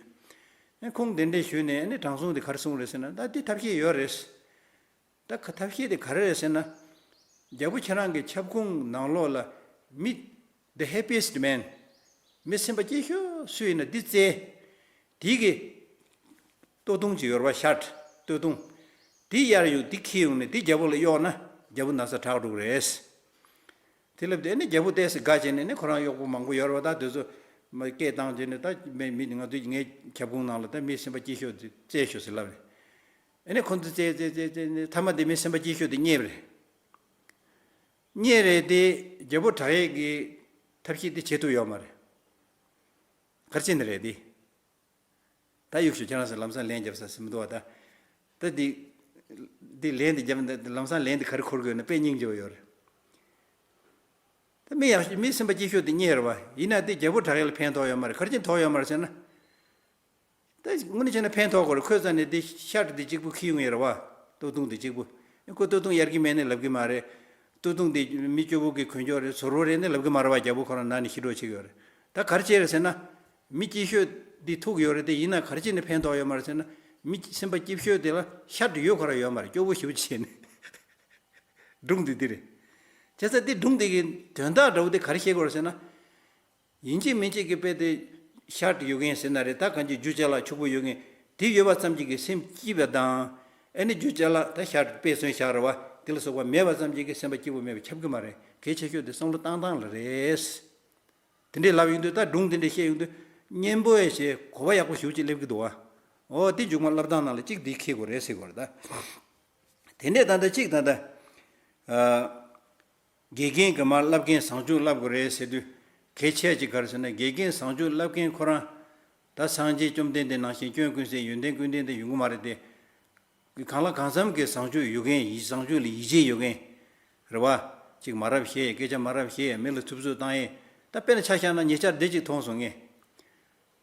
ཨ་ཁོང་གདན་འདྲེན་ཞུས་ནས་ཨ་ནི་དྲང་སྲོང་དེ་ག་རེ་གསུངས་རེད་ཟེར་ན་ད་འདི་ཐབས་ཤེས་ཡོད་རེད། ད་ག་ཐབས་ཤེས་དེ་ག་རེ་རེད་ཟེར་ན། རྒྱལ་པོ་ཁྱེད་རང་གི་ཁྱབ་ཁོངས་ནང་ལོགས་ལ་མི། The happiest man། མི་སེམས་པ་སྐྱིད་ཤོས་སུ་ཡིན་ན་འདི་བཙལ། དེ་གི་སྟོད་ཐུང་ཅིག་ཡོད་རེད་བ། ཤརཊ་སྟོད་ཐུང་། དེ་གཡར་ཡོང་དེ་འཁྱེར་ཡོང་ནས་དེ་རྒྱལ་པོ་ལ་གཡོགས་ན་རྒྱལ་པོ་ན་ཚ་དྲག་འགྲོ་གི་རེད། དེ་ལབ་དུས་ཨ་ནི་རྒྱལ་པོ་ཏོག་ཙམ་དགའ་བྱས་ནས་ནི་ཁོ་རང་གཡོག་པོ་མང་པོ་ཡོད་རེད་བ། ད་དེ་ཚོ་མ་སྐད་བཏང་བྱས་ནས་ད་མི་མི་ང་ཚོ་ངའི་ཁྱབ་ཁོངས་ནང་ལ་ད་མི་སེམས་པ་སྐྱིད་ཤོས་དེ་བཙལ་ཤོག་ཟེར་ལབ་ནས། ཨ་ནི་ཁོ་ཚོ་བཙལ་བཙལ་བཙལ་བཙལ་ནས་མཐའ་མ་དེ་མི་སེམས་པ་སྐྱིད་ཤོས་དེ་རྙེད་པ་རེད། རྙེད་རེད་དེ་རྒྱལ་པོ་དྲག་ཡས་ཀྱི་ཐབས་ཤེས་དེ་བྱེད་ཐུབ་ཡོད་མ་རེད། ག་རེ་བྱས་ནས་རེད་དེ། ད་གཡུག་ཞུ་ཁྱེད་རང་ཚོ་ལམ་སང་ལན་རྒྱབ་ས་ཟིན་མི་འདུག་བ་ད། ད་འདི། འདི་ལན་འདི་རྒྱབ་ན་ལམ་སང་ལན་འདི་ག་རེ་འཁོར་དགོས་ན་དཔེ་སྙིང་རྗེ་བོ་ཡོད་རེད། ད་མི་ཡག་མི་སེམས་པ་སྐྱིད་ཤོས་དེ་རྙེད་རེད་བ། ཡིན་ན་དེ་རྒྱལ་པོ་དྲག་ཡས་ལ་ཕན་ཐོགས་ཡོད་མ་རེད། ག་རེ་བྱས་ཐོགས་ཡོད་མ་རེད་ཟེར་ན། ད་དངོས་གནས་བྱས་ན་ཕན་ཐོགས་དགོས་རེད། ཁོས་རྩ་ནས་དེ་ཤརཊ་དེ་གཅིག་པུ་འཁྱེར་ཡོང་ཡས་རེད་བ། སྟོད་ཐུང་དེ་གཅིག་པུ། ཁོ་སྟོད་ཐུང་གཡར་གྱི་མེད་ནས་ལབ་གི་མ་རེད། སྟོད་ཐུང་དེ་མི་སྐྱོ་བོ་གི་གོན་ཆོག་རེད། ཟོར་བོ་རེད་ནས་ལབ་གི་མ་རེད་བ། རྒྱལ་པོ་ཁོ་རང་ནང་ནས་ཤི་གྲབས་བྱེད་ཀྱི་ཡོད་རེད། ད་ག་རེ་བྱས་རེད་ཟེར་ན། མི་སྐྱིད་ཤོས་འདི་ཐུག་ཡོད་རེད་དེ། ཡིན་ན་ག་རེ་བྱས་ནས་ཕན་ཐོགས་ཡོད་མ་རེད་ཟེར་ན། མི་སེམས་པ་སྐྱིད་ཤོས་དེ་ལ་ཤརཊ་ཡོད་ཁོ་རང་ཡོད་མ་རེད། སྐྱོ་བོ་ཞེ་པོ་ཅིག་བྱས་ནས། སྒྲུང་འདི་འདི་རེད། བྱས་ཙང་འདི་སྒྲུང་འདི་གི་དོན་དག་འདྲ་བོ་དེ་ག་རེ་བཤད་དགོས་རེད་ཟེར་ན། ཡིན་གཅིག་མིན་གཅིག་གི་དཔེ་དེ་ཤརཊ་ཡོད་མཁན་ཟེར་ན་རེད། ད་གང་ཅི་རྒྱུ་ཅ་ལག་ཕྱུག་པོ་ཡོད་མཁན་དེ་ཡོད་པ་ཙམ་གཅིག་གིས་སེམས་སྐྱིད་པ་དང་། ཨ་ནི་རྒྱུ་ཅ་ལག་ད་ཤརཊ་དཔེ་མཚོན་བཞག་རེད་བ། དེ་ལ་སོགས་པ་མེད་པ་ཙམ་གཅིག་གིས་སེམས་པ་སྐྱིད་པོ་མེད་པ་ཁྱབ་གི་མ་རེད། གལ་ཆེ་ཤོས་དེ་བསམ་བློ་བཏང་སྟངས་ལ་རེད། དེ་འདྲས་ལབ་ཡོང་དུས་ད་སྒྲུང་དེ་འདྲས་བཤད་ཡོང་དུས་སྙན་པོ་ཡས་བྱས་གོ་བ་ཡག་པོ་ཞེ་པོ་ཅིག་སླེབས་ཀྱི་འདུག་བ། འོ་དེ་མཇུག་མ་བསླབ་སྟངས་ནང་ལ་གཅིག་འདི་འཁེལ་དགོས་རེད་ཟེར་དགོས་རེད་ད། དེ་འདྲས་ད་ལྟ་གཅིག་ད་ལྟ། ཨ། དགེ་རྒན་གྱིས་མར་བསླབ་མཁན་བཟང་སྤྱོད་བསླབ་དགོས་རེད་ཟེར་དུས། གལ་ཆེ་ཅིག་ག་རེ་ཟེར་ན་དགེ་རྒན་བཟང་སྤྱོད་བསླབ་མཁན་ཁོ་རང་། ད་སངས་རྒྱས་བཅོམ་ལྡན་འདས་ནང་བཞིན་སྐྱོན་ཀུན་ཟད་ཡོན་ཏན་ཀུན་ལྡན་དེ་ཡོང་གི་མ་རེད་དེ། གང་ལ་གང་འཚམ་གྱི་བཟང་སྤྱོད་ཡོད་མཁན་ཡིད་བཟང་སྤྱོད་ལ་ཡིད་ཆེས་ཡོད་མཁན། རེད་བ། ཅིག་མ་རབས་བཤད་ཡས་སྐད་ཆ་མ་རབས་བཤད་ཡས་མི་ལ་ཐུབ་ཚོད་བཏང་ཡས། ད་དཔེར་ན་ཆ་བཞག་ན་ཉེ་ཆར་འདི་ཅིག་མཐོང་སོང་ངས།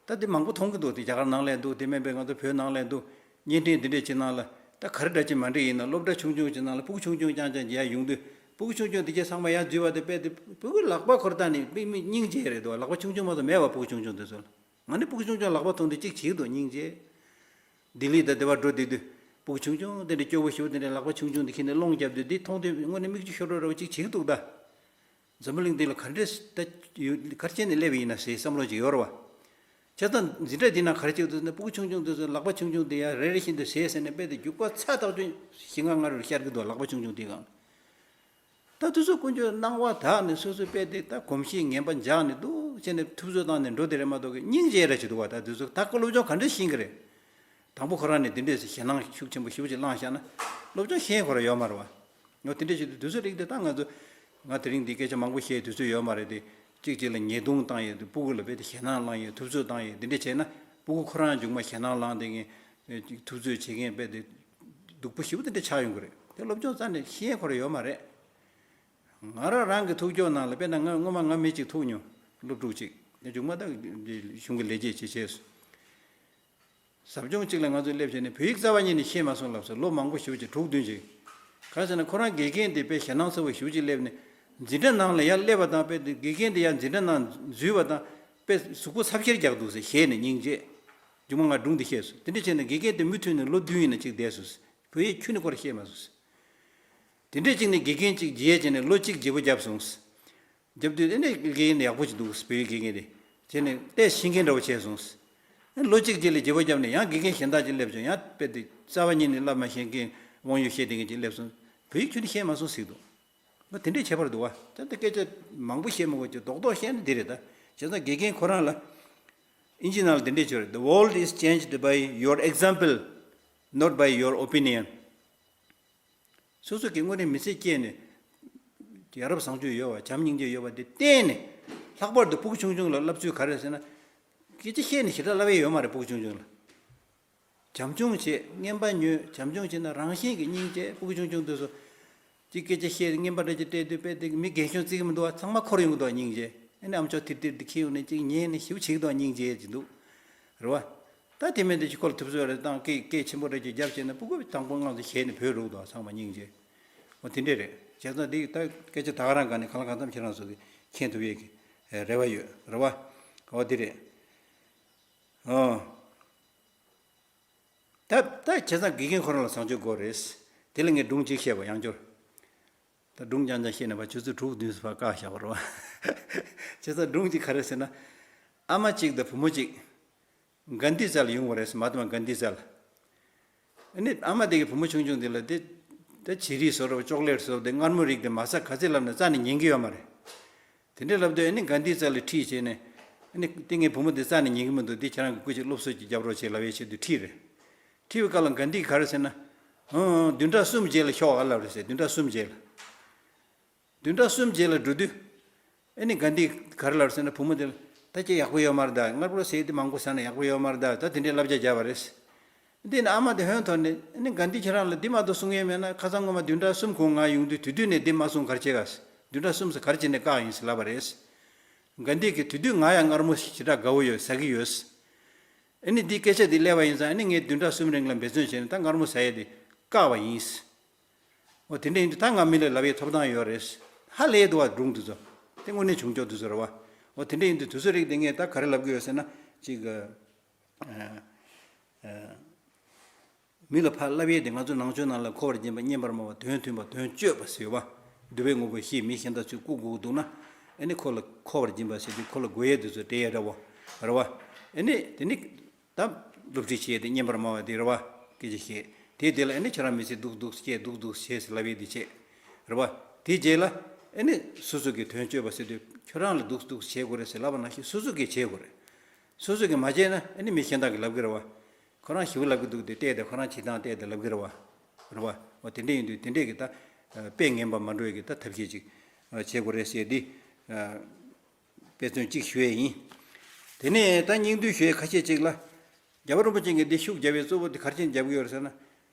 ད་འདི་མང་པོ་མཐོང་གི་འདུག་དེ་རྒྱ་གར་ནང་ལ་འདུག་དེ་མིན་པའི་ང་ཚོ་བོད་ནང་ལ་འདུག་བརྙན་འཕྲིན་འདི་འདྲས་ཅིག་ནང་ལ་ད་ག་རེ་འདྲ་ཅིག་མ་འདྲ་ཡིན་ན་སློབ་གྲྭ་ཆུང་ཆུང་ཅིག་ནང་ལ་སྤུ་གུ་ཆུང་ཆུང་རྐྱང་རྐྱང་ཅིག་ཡར་ཡོང་དུས་སྤུ་གུ་ཆུང་ཆུང་འདི་གས་ཚང་མ་ཡར་འཛུལ་བ་དེ་དཔེ་དེ་སྤུ་གུ་ལག་པ་འཁོར་སྟངས་ནི་དཔེ་མི་སྙིང་རྗེ་རེད་འདུག་ལག་པ་ཆུང་ཆུང་མ་གཏོགས་མེད་པ་སྤུ་གུ་ཆུང་ཆུང་དེ་ཚོ་ལ། ང་ནི་སྤུ་གུ་ཆུང་ཆུང་ལག་པ་མཐོང་དུས་གཅིག་བྱེད་ཀྱི་འདུག་སྙིང་རྗེ། ལྡི་ལི་དང་དེ་བར་འགྲོ་བསྡད་དུས་སྤུ་གུ་ཆུང་ཆུང་དེ་འདྲ་སྐྱོ་བོ་ཞེ་པོ་དེ་འདྲ་ལག་པ་ཆུང་ཆུང་དེ་ཁྱེར་ནས་སློང་བརྒྱབ་དུས་འདི་མཐོང་དུས་དངོས་གནས་མིག་ཆུ་ཤོར་འགྲོ་འདྲ་བོ་གཅིག་བྱེད་ཀྱི་འདུག་ད། འཛམ་བུ་གླིང་འདི་ལ་ག་འདྲས་ད་ཡོད་ག་རེ་བྱས་ནས་སླེབས་ཡིན་ན་ཟེར་བསམ་བློ་ཅིག་ཡོད་རེད་བ། བྱས་ཙང་འཛིན་གྲྭ་འདི་ནང་ག་རེ་བྱེད་ཀྱི་འདུག་ཟེར་ན་སྤུ་གུ་ཆུང་ཆུང་འདི་ཚོ་ལག་པ་ཆུང་ཆུང་འདི་ཡར་རེ་རེ་བཞིན་དུ་ཟས་ཟེར་ནས་དཔེ་དེ་རྒྱུག་པ་ཚ་ཐག་ཆོད་བཞི་ལྔ་ལྔ་རུ་ཤར་གྱི་འདུག་ལག་པ་ཆུང་ཆུང་འདི་གང་། ད་དུས་ཚོད་ཀུན་སྤྱོད་སྣང་བ་དག་ནས་སོ་སོའི་དཔེ་དེ་ད་གོམས་གཤིས་ངན་པ་འཇགས་ནས་འདུག་བྱས་ནས་ཐུབ་ཚོད་བཏང་ནས་འགྲོ་དེ་རེད་མ་གཏོགས་ཀྱི་སྙིང་རྗེ་ར་བྱེད་འདུག་བ། ད་དུས་ཚོད་ད་ཁོ་སློབ་སྦྱོང་ག་འདྲས་ཤེས་ཀྱི་རེད། དང་པོ་ཁོ་རང་ནས་དེ་འདྲས་སེ་ཞེད་སྣང་ཤུགས་ཆེན་པོ་ཞེ་པོ་ཅིག་བསླངས་བཞག་ན་སློབ་སྦྱོང་ཤེས་ཁོ་རང་ཡོད་མ་རེད་བ། ཡང་དེ་འདྲས་བྱེད་དུས་དུས་ཚོད་རིགས་དེ་ད་ང་ཚོ་ང་དེ་རིང་འདི་སྐད་ཆ་མང་པོ་བཤད་དུས་ཚོད་ཡོད་མ་རེད་དེ། གཅིག་གཅིག་ལ་ཉེས་རྡུང་བཏང་ཡས་དེ་སྤུ་གུ་ལ་རྦད་དེ་ཞེད་སྣང་བསླངས་ཡས་ཐུབ་ཚོད་བཏང་ཡས་དེ་འདྲས་བྱས་ན་སྤུ་གུ་ཁོ་རང་མཇུག་མ་ཞེད་སྣང་བསླངས་དེ་ངས་ཐུབ་ཚོད་བྱེད་མཁན་རྦད་དེ་སྡུག་པོ་ཞེ་པོ་དེ་འདྲས་ཆགས་ཡོང་གི་རེད། དེ་སློབ་སྦྱོང་རྩ་ནས་ཤེས་ཁོ་རང་ཡོད་མ་རེད། ང་རང་རང་གི་ཐུག་ཕྱོགས་ནང་ལ་དཔེར་ན་ང་སྔོན་མ་ང་མི་གཅིག་ཐུག་མྱོང་། སློབ་ཕྲུག་གཅིག་མཇུག་མ་ད་གཞུང་གི་ལས་བྱེད་བྱེད་བྱས་སོང་། ཟབ་སྦྱོང་གཅིག་ལ་ང་ཚོ་སླེབས་བྱས་ནས་བོད་ཡིག་རྩ་བ་ཉིད་ནས་ཤེས་མ་སོང་ལབ་སོང་། ལོ་མང་པོ་ཞེ་པོ་ཅིག་དྲུག་བདུན་ཅིག་གང་ཟེར་ན་ཁོ་རང་དགེ་རྒན་དེ་དཔེ་ཞེད་སྣང་ཚ་བོ་ཞེ་པོ་ཅིག་སླེབས་ནས་འཛིན་གྲྭ་ནང་ལ་ཡར་སླེབས་པ་དང་དཔེ་དགེ་རྒན་དེ་ཡར་འཛིན་གྲྭ་ནང་འཛུལ་བ་དང་དཔེ་གཟུགས་པོ་ཚབ་ཤེར་རྒྱག་འདུག་ཟེར། ཞེད་ནས་སྙིང་རྗེ། མཇུག་མ་ང་སྒྲུང་འདི་བཤད་སོང་། དེ་འདྲ་བྱས་ནས་དགེ་རྒན་དེ་མུ་མཐུད་ནས་ལོ་བདུན་ཡིན་ན་གཅིག་བསྡད་སོང་། བོད་ཡིག་ཁྱོན་ནས་ཁོ་རང་ཤེས་མ་སོང་། དེ་འདྲས་གཅིག་ནས་དགེ་རྒན་གཅིག་བརྗེས་བྱས་ནས་ལོ་གཅིག་བརྗེ་པོ་བརྒྱབ་སོང་། བརྒྱབ་དུས་ཨེ་ནས་དགེ་རྒན་ཡག་པོ་ཅིག་འདུག་བོད་ཡིག་དགེ་རྒན་དེ། བྱས་ནས་ཏོག་ཙམ་ཤེས་མཁན་འདྲ་བོ་བྱས་སོང་། ཨེ་ལོ་གཅིག་རྗེས་ལ་བརྗེ་པོ་བརྒྱབ་ནས་ཡང་དགེ་རྒན་གཞན་དག་ཅིག་སླེབས་བྱུང་། ཡང་དཔེ་དེ་རྩ་བ་ཉིད་ནས་བསླབ་མ་ཤེས་མཁན་དབང་ཡོད་བཤད་བསྡད་མཁན་ཅིག་སླེབས་སོང་། བོད་ཡིག་ཁྱོན་ནས་ཤེས་མ་སོང་ཟེར་འདུག་ཨ་དེ་འདྲས་ཁྱད་པར་འདུག་བ། ད་ལྟ་སྐད་ཆ་མང་པོ་བཤད་མི་དགོས་ཀྱི་རྡོག་རྡོག་བཤད་ན་འདི་རེད་ད། བྱས་ཙང་དགེ་རྒན་ཁོ་རང་ལ་ཨིན་ཇི་ནང་ལ་འདི་འདྲས་བྱོས་རེད། The world is changed by your example, not by your opinion. སོ་སོ་གི་དངོས་གནས་མི་ཚེ་སྐྱེལ་ནས་ཡ་རབས་བཟང་སྤྱོད་ཡོད་པ་བྱམས་སྙིང་རྗེ་ཡོད་པ་དེ་བསྟན་ནས། ལྷག་པར་དུ་སྤུ་གུ་ཆུང་ཆུང་ལ་བསླབ་ཚུལ་ག་རེ་ཟེར་ན། སྐད་ཆ་བཤད་ནས་ཞེ་དྲག་བསླབ་ཡས་ཡོད་མ་རེད། སྤུ་གུ་ཆུང་ཆུང་ལ་བྱམས་སྐྱོང་བྱེད། རྔན་པ་ཉོས། བྱམས་སྐྱོང་བྱེད་ན་རང་བཞིན་གྱིས་སྙིང་རྗེ། སྤུ་གུ་ཆུང་ཆུང་དེ་ཚོ་གཅིག་སྐད་ཆ་བཤད། རྔན་པ་འདྲ་ཅིག་སྤྲད་དུས་དཔེ་དེ་མི་རྒན་གཞོན་བརྩི་གི་མི་འདུག་བ། ཚང་མ་འཁོར་ཡོང་གི་འདུག་བ། སྙིང་རྗེ། ཨ་ནི་ཨམ་ཅོག་ཐིར་ཐིར་དེ་འཁྱེར་ཡོང་ནས་གཅིག་ཉན་ནས་ཞིབ་བྱེད་ཀྱི་འདུག་བ། སྙིང་རྗེ་ཅིག་འདུག་རེད་བ། ད་དེ་མིན་དེ་ཅིག་ཁོ་ལ་ཐུབ་ཚོད་རེ་བཏང་། སྐད་སྐད་ཆེན་པོ་རེ་ཅིག་རྒྱབ་བྱས་ན་སྤུ་གུ་དང་པོ་སྔོན་དུ་ཞེད་ནས་བུད་འགྲོ་གི་འདུག་ཚང་མ་སྙིང་རྗེ། འོ་དེ་འདྲས་རེད། བྱས་ཙང་འདི་ད་སྐད་ཆ་ད་ག་རང་ག་ནས་གང་ལ་གང་འཚམ་ཁྱེད་རང་ཚོ་གིས་མཁྱེན་ཐུབ་ཡས་ཀྱི་རེ་བ་ཡོད་རེད་བ། འོ་དེ་རེད། ཨོ། ད་ད་བྱས་ཙང་དགེ་རྒན་ཁོ་རང་ལ་བཟང་སྤྱོད་དགོས་རེད། དེ་ལ་ངས་སྒྲུང་གཅིག་བཤད་པ་ཡང་བསྐྱར། ད་སྒྲུང་རྐྱང་རྐྱང་བཤད་ན་ཕར་ཆུ་ཚོད་དྲུག་བདུན་ཙམ་ཕར་བཀག་བཞག་པ་རེད་བ། བྱས་ཙང་སྒྲུང་གཅིག་ག་རེ་ཟེར་ན། ཨ་མ་གཅིག་དང་བུ་མོ་གཅིག་གྷན་དྷི་རྩ་ལ་ཡོང་བ་རེད། མ་ཧཱ་ཏྨ་གྷན་དྷི་རྩ་ལ། ཨ་ནི་ཨ་མ་དེ་གི་བུ་མོ་ཆུང་ཆུང་དེ་ལ་དེ་ད་བྱི་རིལ་བཟོ་རོགས། ཅོག་ལེཊ་བཟོ་རོགས། དེ་མངར་མོ་རིགས་དེ་མ་ཟ། ག་ཚད་ལབ་ན་རྩ་ནས་ཉན་གི་ཡོད་མ་རེད། དེ་འདྲ་ལབ་དུས་ཨ་ནི་གྷན་དྷི་རྩ་ལ་ཁྲིད་བྱས་ནས། ཨ་ནི་དེ་ངའི་བུ་མོ་དེ་རྩ་ནས་ཉན་གི་མི་འདུག་འདི་ཁྱེད་རང་གི་སྐུ་མཁྱེན་སློབ་གསོ་ཅིག་རྒྱབ་རོགས་བྱེད་ལབ་ཡས་ཆེད་དུ་ཁྲིད་རེད། ཁྲིད་པའི་སྐབས་ལ་གྷན་དྷི་ག་རེ་ཟེར་ན། ཨང་ཨང་། བདུན་ཕྲག་གསུམ་རྗེས་ལ་ཤོག་ཨ་ལབ་རེད་ཟེར། བདུན་ཕྲག་གསུམ་རྗེས་ལ། བདུན་ཕྲག་གསུམ་རྗེས་ལ་འགྲོ་དུས། ཨ་ནི་གྷན་དྷི་ག་རེ་ལབ་རེད་ཟེར་ན། བུ་མོ་དེ་ལ་ད་ཁྱེད་ཡག་པོ་ཡོད་མ་རེད་ད། མངར་མོ་ཟས་དེ་མང་པོ་ཟ་ན་ཡག་པོ་ཡོད་མ་རེད་ད། ད་དེ་འདྲའི་བསླབ་བྱ་བརྒྱབ་པ་རེད། དེ་ནས་ཨ་མ་དེ་ཧོན་ཐོར་ནས། ཨ་ནི་གྷན་དྷི་ཁྱེད་རང་ལ་འདི་མ་གཏོགས་གསུང་ཡས་མེད་ན། ཁ་སང་སྔོན་མ་བདུན་ཕྲག་གསུམ་གོང་ང་ཡོང་དུས་དེ་དུས་ནས་འདི་མ་གསུང་ག་རེ་བྱེད་ག། བདུན་ཕྲག་གསུམ་ཙམ་ག་རེ་བྱས་ནས་བཀག་ཡིན་ཟེར་ལབ་པ་རེད། གྷན་དྷི་གིས་དེ་དུས་ང་ཡང་མངར་མོ་ཞེ་དྲག་དགའ་བོ་ཡོད། ཟ་གི་ཡོད། ཨ་ནི་འདི་སྐད་ཆ་འདི་སླེབས་པ་ཡིན་ཙང་། ཨ་ནི་ངས་བདུན་ཕྲག་གསུམ་རིང་ལ་འབད་བརྩོན་བྱས་ནས་ད་མངར་མོ་ཟ་ཡས་འདི་བཀག་པ་ཡིན། འོ་དེ་འདྲ་ཡིན་དུས་ད་ང་མི་ལ་ལབ་ཡས་ཐོབ་ཐང་ཡོད་རེད། ཧ་ལས་འདུག་བ། སྒྲུང་འདི་ཚོ་དེ་དངོས་གནས་བྱུང་ཆོག་འདི་ཚོ་རེད་བ། འོ་དེ་འདྲ་ཡིན་དུས་དུས་ཚོད་རིགས་དེ་ངས་ད་ག་རེ་ལབ་གི་ཡོད་ཟེར་ན། ཅིག་ཨ་ཨ་མི་ལ་ཕར་ལབ་ཡས་དེ་ང་ཚོ་ནང་ཆོས་ནང་ལ་མཁོ་བར་བརྗོད་པ། སྙན་པར་སྨྲ་བ། དོན་མཐུན་པ། དོན་སྤྱོད་པ་ཟེར་བ། འདུལ་བའི་དངོས་པོ་བཞིས་མི་གཞན་དག་ཚུར་བཀུག་དགོས་འདུག་ན། ཨ་ནི་ཁོ་ལ་མཁོ་བར་བརྗོད་པ་ཟེར་དུས་ཁོ་ལ་དགོས་ཡས་དེ་ཚོ་སྤྲད་ཡས་འདྲ་བོ་རེད་བ། ཨ་ནི་དེ་ནི་ད་སློབ་ཁྲིད་བྱས་ཏེ་སྙན་པར་སྨྲ་བ་དེ་རེད་བ། སྐད་ཆ་བཤད་དེ། དེ་ལ་ཨ་ནི་ཁྱོད་རང་མི་ཚེ་སྡུག་སྡུག་སྐྱེལ། སྡུག་སྡུག་བྱས་ཟེར་ལབ་ཡས་དེ་བྱས་རེད་བ། དེ་རྗེས་ལ་ཨ་ནི་སོ་སོ་གི་དོན་སྤྱོད་པ་ཟེར་དུས་ཁྱོད་རང་ལ་སྡུག་སྡུག་བྱེད་དགོས་རེད་ཟེར་ལབ་པ་ནང་བཞིན་སོ་སོ་གིས་བྱེད་དགོས་རེད། སོ་སོ་གིས་མ་བྱས་ན་ཨ་ནི་མི་གཞན་དག་གིས་ལབ་གི་རེད་བ། ཁོ་རང་ཞེ་པོ་ལབ་གི་འདུག་དེ་བལྟས་ཏེ་ཁོ་རང་བྱེད་སྟངས་བལྟས་ཏེ་ལབ་གི་རེད་བ། རེད་བ། འོ་དེ་འདྲ་ཡིན་དུས་དེ་འདྲས་ཀྱི་ད་དཔེ་ངན་པ་མ་འགྲོ་ཡས་ཀྱི་ད་ཐབས་ཤེས་ཅིག་བྱེད་དགོས་རེད་ཟེར་འདི་དཔེ་མཚོན་གཅིག་ཞུ་ཡས་ཡིན། དེ་ནས་ད་སྙིང་བསྡུས་ཞུ་ཡས་ཁ་ཤས་ཅིག་ལ། རྒྱལ་བ་རིན་པོ་ཆེ་གིས་འདི་ཤུགས་རྒྱབ་པའི་གཙོ་བོ་དེ་ག་རེ་བྱས་ནས་རྒྱབ་ཀྱི་ཡོད་རེད་ཟེར་ན།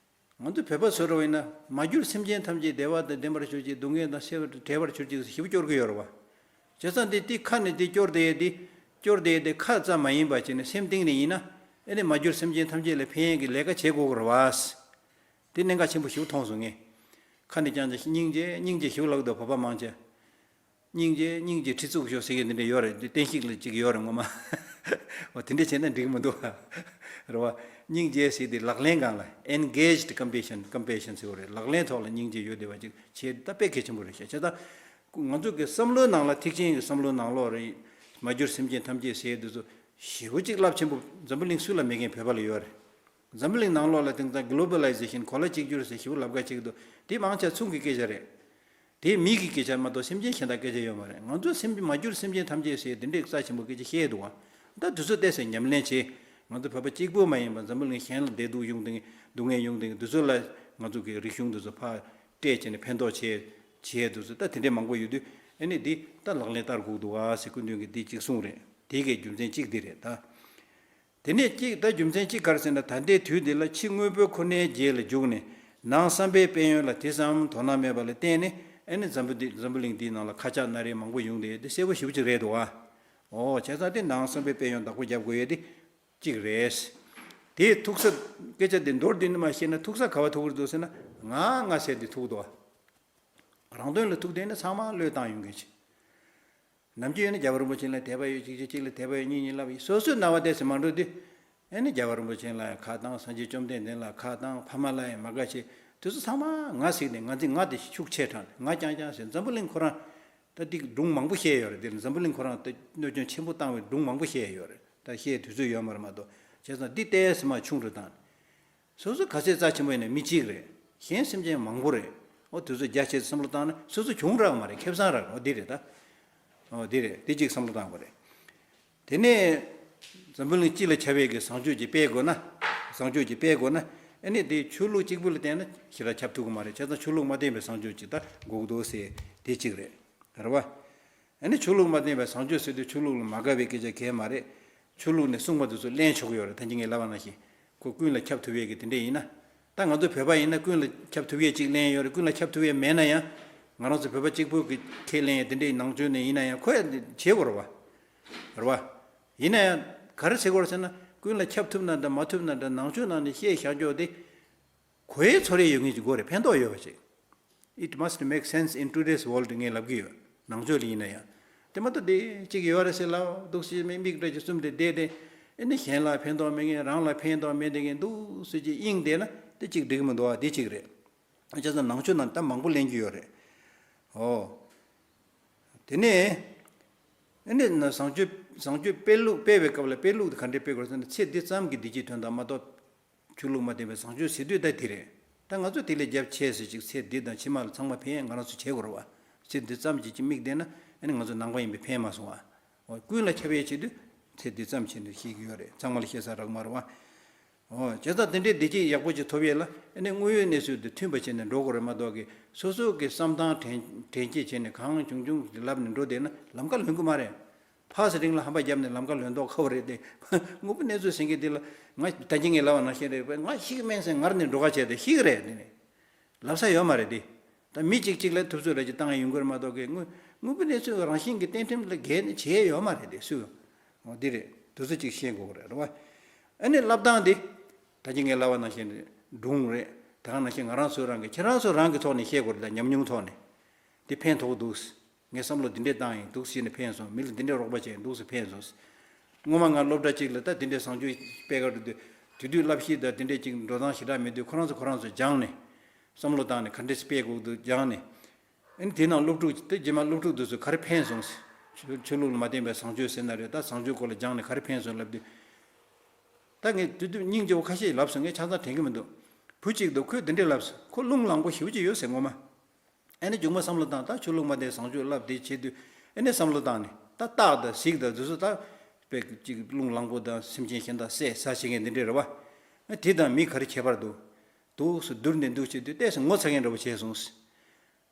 ང་ཚོ་བོད་པ་བཟོ་འདྲ་བ་ཡིན་ན། མ་གྱུར་སེམས་ཅན་ཐམས་ཅད་བདེ་བ་དང་ལྡན་པར་གྱུར་ཅིག་སྡུག་བསྔལ་དང་བྲལ་བར་གྱུར་ཅིག་ཞེ་པོ་སྐྱོར་གྱི་ཡོད་རེད་བ། བྱས་ཙང་དེ་དེ་ཁ་ནས་དེ་སྐྱོར་བསྡད་ཡས་དེ། སྐྱོར་བསྡད་ཡས་དེ་ཁ་ཙམ་མ་ཡིན་པ་བྱས་ནས་སེམས་གཏིང་ནས་ཡིན་ན། ཨེ་ནས་མ་གྱུར་སེམས་ཅན་ཐམས་ཅད་ལ་ཕན་ཡས་ཀྱི་ལས་ཀ་བྱེད་དགོས་ཀྱི་རེད་བ། དེ་གནད་འགག་ཆེན་པོ་ཞེ་པོ་མཐོང་སོང་ངས། ཁ་ནས་ཀྱང་སྙིང་རྗེ་སྙིང་རྗེ་ཞེ་པོ་ལབ་འདུག་བོད་པ་མང་ཆེ། སྙིང་རྗེ་སྙིང་རྗེ་ཁྲི་གཙུག་ཤོག་ཟེར་མཁན་དེ་འདྲ་ཡོད་རེད། དེ་བསྟན་བཤིག་ལ་ཅིག་ཡོད་རེད་ངོ་མ། འོ་དེ་འདྲ་བྱས་ན་འགྲིག་མི་འདུག་བ། རེད་བ། སྙིང་རྗེ་ཟེར་དེ་ལག་ལེན་སྒང་ལ། Engaged compassion, compassion ཟེར་བ་རེད། ལག་ལེན་ཐོག་ལ་སྙིང་རྗེ་ཡོད་བསྡད་པ་ཅིག་བྱེད་ད་དཔེ་གལ་ཆེན་པོ་རེད་ཤག་བྱས་ཙང་ང་ཚོ་གི་བསམ་བློའི་ནང་ལ། ཐེག་ཆེན་གྱི་བསམ་བློའི་ནང་ལོགས་རེད། མ་གྱུར་སེམས་ཅན་ཐམས་ཅད་ཟེར་དེ་ཚོ་ཞེ་པོ་ཅིག་རླབས་ཆེན་པོ་འཛམ་བུ་གླིང་སུ་ལ་མེད་མཁན་བོད་པ་ལ་ཡོད་རེད། འཛམ་བུ་གླིང་ནང་ལོགས་ལ་དེང་སང་Globalization གོ་ལ་གཅིག་གྱུར་ཟེར་ཞེ་པོ་ལབ་ཁ་ཅིག་འདུག་དེ་མང་ཆེ་མཚུངས་ཀྱི་སྐད་ཆ་རེད། དེ་མི་གི་སྐད་ཆ་མ་གཏོགས་སེམས་ཅན་གཞན་དག་སྐད་ཆ་ཡོད་མ་རེད། ང་ཚོ་སེམས་མ་གྱུར་སེམས་ཅན་ཐམས་ཅད་ཟེར་དེ་འདྲའི་རྩ་ཆེན་པོ་སྐད་ཆ་བཤད་འདུག་བ། ད་དུས་ཚོད་བལྟས་ཟེར་ཉམས་ལེན་བྱེད། ང་ཚོ་བོད་པ་གཅིག་པུ་མ་ཡིན་པར་འཛམ་བུ་གླིང་གཞན་ལ་བདེ་སྡུག་ཡོང་དེ། སྡུག་བསྔལ་ཡོང་དེ། དུས་ཚོད་ལ་ང་ཚོ་གི་རིག་གཞུང་དུ་ཚོ་ཕར་སྤྲད་བྱས་ནས་ཕན་ཐོགས་བྱེད་བྱེད་དུས་ཚོད་ད་དེ་འདྲའི་མང་པོ་ཡོད་དུས། ཨ་ནི་འདི་ད་ལག་ལེན་བསྟར་དགོས་འདུག་བ་ཟེར་སྐུ་མདུན་གྱིས་འདི་གཅིག་གསུངས་རེད། དེ་གའི་རྒྱུ་མཚན་གཅིག་འདི་རེད་ད། དེ་ནས་གཅིག་ད་རྒྱུ་མཚན་གཅིག་ག་རེ་ཟེར་ན། ད་ལྟའི་དུས་འདི་ལ་ཕྱི་དངོས་པོའི་འཁོར་གནས་བརྒྱད་ལ་འཇུག་ནས་ནང་བསམ་པའི་དཔལ་ཡོན་ལ་དེ་ཙམ་དོ་སྣང་མེད་པ་ལ་བརྟེན་ནས། ཨ་ནི་འཛམ་བུ་འདི་འཛམ་བུ་གླིང་འདིའི་ནང་ལ་ཁ་ཆག་སྣ་རལ་མང་པོ་ཡོང་དེ་དེ་གསལ་པོ་ཞེ་པོ་ཅིག་རེད་འདུག་ཨ། ཨོ་བྱས་ཙང་དེ་ནང་བསམ་པའི་དཔལ་ཡོན་བདག་པོ་རྒྱབ་དགོས་ཡས་དེ་གཅིག་རེད། དེའི་ཐུག་ས་སྐད་ཆ་དེ་མདོར་བསྡུས་ནས་མ་བཤད་ན་ཐུག་ས་ག་བ་ཐུག་གི་འདུག་ཟེར་ན། ང་ང་ཟེར་དེ་ཐུག་འདུག་ཨ། རང་དོན་ལ་ཐུག་བསྡད་ན་ཚང་མ་བློས་བཏང་ཡོང་མཁན་ཅིག་ནམ་རྒྱུན་ཡོད་ན་རྒྱལ་བ་རིན་པོ་ཆེ་ལ་དད་པ་ཡོད་ཅིག་ཅིག་ཅིག་ལ་དད་པ་ཡོད་གཉིས་གཉིས་ལབ་ཡིན། སོ་སོའི་རྣ་བ་དེ་ཟིན་མ་འགྲོ་དུས། ཨེ་ནི་རྒྱལ་བ་རིན་པོ་ཆེ་ལ་ཡང་ཁ་བཏང་། སངས་རྒྱས་བཅོམ་ལྡན་འདས་ལ་ཁ་བཏང་། ཕ་མ་ལ་ཡང་མ་དགའ་བྱེད་དུས་ཚོད་ཚང་མ་ང་ཟིག་ནས་ང་ཚིག་ང་དེ་ཤུགས་ཆེ་དྲགས་ནས་ང་རྐྱང་རྐྱང་ཟེར། འཛམ་བུ་གླིང་ཁོ་རང་ད་ཏིག་སྒྲུང་མང་པོ་བཤད་ཡོད་རེད། དེ་ལ་འཛམ་བུ་གླིང་ཁོ་རང་ད་གནོད་སྐྱོན་ཆེན་པོ་བཏང་བའི་སྒྲུང་མང་པོ་བཤད་ཡོད་རེད། ད་བཤད་དུས་ཚོད་ཡོད་མ་རེད་མ་གཏོགས། བྱས་ཙང་འདི་ལྟས་སེ་མ་ཆུང་རུ་བཏང་། སོ་སོ་ག་ཚད་རྩ་ཆེན་པོ་ཡིན་ན་མི་གཅིག་རེད། གཞན་སེམས་ཅན་མང་པོ་རེད། ཨོ་དུས་ཚོད་རྒྱ་ཆེ་ཙམ་བསམ་བློ་བཏང་ན་སོ་སོ་གྱོང་རག་མ་རེད། ཁེ་བཟང་རག་འོ་འདི་རེད་ད། ཨོ་འདི་རེད། འདི་གཅིག་བསམ་བློ་བཏང་དགོས་རེད། དེ་ནས་འཛམ་བུ་གླིང་སྤྱི་ལ་ཁྱབ་པའི་གི་བཟང་སྤྱོད་ཅིག་སྤེལ་དགོས་ན། བཟང་སྤྱོད་ཅིག་སྤེལ་དགོས་ན། ཨ་ནི་དེ་ཆོས་ལུགས་གཅིག་པུ་ལ་བརྟེན་ན་ཞེ་དྲག་ཁྱབ་ཐུབ་ཀྱི་མ་རེད། བྱས་ཙང་ཆོས་ལུགས་མ་བརྟེན་པའི་བཟང་སྤྱོད་ཅིག་ད་དགོས་འདུག་ཟེར་དེ་གཅིག་རེད། རེད་བ། ཨ་ནི་ཆོས་ལུགས་མ་བརྟེན་པའི་བཟང་སྤྱོད་ཟེར་དུས་ཆོས་ལུགས་ལ་མ་དགའ་བའི་སྐད་ཆ་གང་ཡང་མ་རེད། ཆོས་ལུགས་ནས་གསུངས་པ་དེ་ཚོ་ལེན་ཆོག་གི་ཡོད་རེད། ད་གིན་ངས་ལབ་པ་ནང་བཞིན་ཁོ་ཀུན་ལ་ཁྱབ་ཐུབ་ཡས་ཀྱི་དེ་འདྲས་ཡིན་ན། ད་ང་ཚོ་བོད་པ་ཡིན་ན་ཀུན་ལ་ཁྱབ་ཐུབ་ཡས་གཅིག་ལེན་ཡོད་རེད། ཀུན་ལ་ཁྱབ་ཐུབ་ཡས་མེད་ན་ཡང་། ང་རང་ཚོ་བོད་པ་གཅིག་པུ་གི་ཁས་ལེན་ཡས་དེ་འདྲས་ནང་ཆོས་ནས་ཡིན་ན་ཡང་ཁོ་ཡང་བྱེད་དགོས་རེད་བ། རེད་བ། ཡིན་ན་ཡང་ག་རེ་བྱེད་དགོས་རེད་ཟེར་ན། ཀུན་ལ་ཁྱབ་ཐུབ་ན་འདྲ་མ་ཐུབ་ན་འདྲ་ནང་ཆོས་ནང་ནས་བཤད་བཞག་རྒྱུ་དེ། གོ་ཡའི་ཚོར་ཡས་ཡོད་མཁན་ཅིག་དགོས་རེད། ཕན་ཐོགས་ཡོད་པ་ཅིག It must make sense in today's world ངས་ལབ་ཀྱི་ཡོད། ནང་ཆོས་ལ་ཡིན་ན་ཡང་། དེ་མ་གཏོགས་དེ་གཅིག་ཡོད་རེད་ཟེར་ལབ་འདུག་སེ་མིག་འདྲ་ཅིག་བཙུམ་སྟེ་བསྡད་དེ། ཨེ་ནི་གཞན་ལ་ཕན་ཐོགས་མེད་མཁན། རང་ལ་ཕན་ཐོགས་མེད་དེ་མཁན་འདུག་སེ་ཅིག་དབྱིངས་བསྡད་ན་དེ་གཅིག་འགྲིག་གི་མི་འདུག་བ། དེ་གཅིག་རེད། བྱས་ཙང་ནང་ཆོས་ནང་ད་མང་པོ་ལེན་རྒྱུ་ཡོད་རེད། ཨོ། དེ་ནས་ཨེ་ནི་བཟང་སྤྱོད་བཟང་སྤྱོད་སྤེལ་ལུགས་སྤེལ་བའི་སྐབས་ལ་སྤེལ་ལུགས་དེ་ག་འདྲས་སྤེལ་དགོས་ཟེར་ན། ཚེ་འདི་ཙམ་གྱིས་བདེ་སྐྱིད་དོན་དང་མ་གཏོགས། ཆོས་ལུགས་མ་བརྟེན་པའི་བཟང་སྤྱོད་ཟེར་དུས་ད་དེ་རེད། ད་ང་ཚོ་དེ་ལས་རྒྱབ་ཆེ་ཟེར་ཅིག་ཚེ་འདི་དང་ཕྱི་མ་ལ་ཚང་མ་ཕན་ཡས་ང་རང་ཚོ་བྱེད་དགོས་རེད་བ། ཚེ་འདི་ཙམ་གྱིས་ཅིག་དམིགས་བསྡད་ན་ཨ་ནི་ང་ཚོ་ནང་པ་ཡིན་པས་ཕན་མ་སོང་བ། འོ་ཀུན་ལ་ཁྱབ་ཡས་བྱེད་དུས་ཚེ་འདི་ཙམ་བྱས་ནས་ཤེས་ཀྱི་ཡོད་རེད། ཚང་མ་ལ་བཤད་ས་རག་མ་རེད་བ། འོ་བྱས་ཙང་དེ་འདྲའི་བདེ་སྐྱིད་ཡག་པོ་ཅིག་ཐོབ་ཡས་ལ་ཨ་ནི་དངོས་ཡོད་གནས་ཚུལ་དང་མཐུན་པ་བྱས་ནས་འགྲོ་དགོས་རེད་མ་གཏོགས་ཀྱི། སོ་སོ་གི་བསམ་སྟངས་དྲན་དྲན་སྐྱེད་བྱས་ནས་གང་བྱུང་བྱུང་ལབ་ནས་འགྲོ་བསྡད་ན་ལམ་ཁ་ལོན་གི་མ་རེད། ཕར་ཚུར་རིང་ལ་ཧམ་པ་བརྒྱབ་ནས་ལམ་ཁ་ལོན་མདོག་ཁ་པོ་རེད་དེ། དངོས་པོ་གནས་ཚུལ་ཟེར་མཁན་དེ་ལ་ང་ད་གིན་ངས་ལབ་པ་ནང་བཞིན་རེད་པས། ང་ཤི་གི་མིན་ཟེར་ངར་ནས་འགྲོ་ཁ་བྱས་ཏེ་ཤི་གི་རེད། དེ་ནས་ལབ་ས་ཡོད་མ་རེད་དེ། ད་མི་གཅིག་གཅིག་ལ་ཐུབ་ཚོད་རེ་ཅིག་བཏང་ཡོང་གི་རེད་མ་གཏོགས་ཀྱི་དངོས་དངོས་པོ་གནས་ཚུལ་རང་བཞིན་གྱི་གཏན་ཁྲིམས་ལ་འགལ་ནས་བྱས་ཡོད་མ་རེད་དེ་སུས། འོ་འདི་རེད། དེ་ཚོ་ཅིག་ཤེས་དགོས་ཀྱི་རེད། རེད་བ། ཨ་ནི་ལབ་སྟངས་འདི། ད་གིན་ངས་ལབ་པ་ནང་བཞིན་རེད། སྒྲུང་རེད། ད་ག་ནང་བཞིན་ང་རང་ཚོ་རང་གི་ཁྱེད་རང་ཚོ་རང་གི་ཐོག་ནས་བཤད་དགོས་རེད། ད་ཉམས་མྱོང་ཐོག་ནས། འདི་ཕན་ཐོགས་འདུག་ངས་བསམ་བློ་འདི་འདྲས་བཏང་ཡིན་འདུག་ཟེར་ནས་ཕན་སོང་། མི་ལ་འདི་འདྲས་རོགས་པ་བྱས་ཡིན་འདུག་ཟེར་ཕན་སོང་། སྔོན་མ་ང་སློབ་གྲྭ་གཅིག་ལ་ད་འདི་འདྲས་བཟང་སྤྱོད་སྤེལ་ག་འགྲོ་དུས། དེ་དུས་བསླབ་གཞི་དང་འདི་འདྲས་ཅིག་འགྲོ་སྟངས་ཞེ་དྲག་མེད་དུས། ཁོ་རང་ཚོ་ཁོ་རང་ཚོ་སྦྱངས་ནས། བསམ་བློ་བཏང་ནས་ག་འདྲས་སྤེལ་དགོས་འདུག་སྦྱངས་ནས། ཨ་ནི་དེ་ནང་སློབ་ཕྲུག་དེ་རྗེས་མ་སློབ་ཕྲུག་དེ་ཚོ་ག་རེ་ཕན་སོང་ཟེར། ཆོས་ཆོས་ལུགས་ལ་མ་བརྟེན་པའི་བཟང་སྤྱོད་ཟེར་ན་རེད། ད་བཟང་སྤྱོད་སྐོར་ལ་སྦྱངས་ནས་ག་རེ་ཕན་སོང་ལབ་དུས། ད་ངས་དེ་དུས་སྙིང་རྗེ་བོ་ཁ་ཤས་ལབ་སོང་། ངས་ཆ་ཚང་དྲན་གྱི་མི་འདུག་བུ་གཅིག་འདུག་ཁོས་འདི་འདྲས་ལབ་སོང་། ཁོ་རླུང་ལངས་པོ་ཞེ་པོ་ཅིག་ཡོད་ཟེར་སྔོན་མ། ཨ་ནི་མཇུག་མ་བསམ་བློ་བཏང་། ད་ཆོས་ལུགས་མ་བརྟེན་བཟང་སྤྱོད་བསླབ་བསྡད་བྱེད་དུས། ཨ་ནི་བསམ་བློ་བཏང་ནས་ད་སྟག་དང་གཟིག་དང་དེ་ཚོ་ད་དཔེ་ཅིག་རླུང་ལངས་པོ་དང་སེམས་ཅན་གཞན་དག་བསད་ཟ་བྱེད་མཁན་འདི་འདྲས་རེད་བ། ཨ་དེ་དང་མི་ག་རེ་ཁྱད་པར་འདུག་འདུག་སེ་བསྡུར་ནས་འདུག་བྱེད་དུས་ཏོག་ཙམ་ངོ་ཚ་མཁན་འདྲ་བོ་བྱས་སོང་།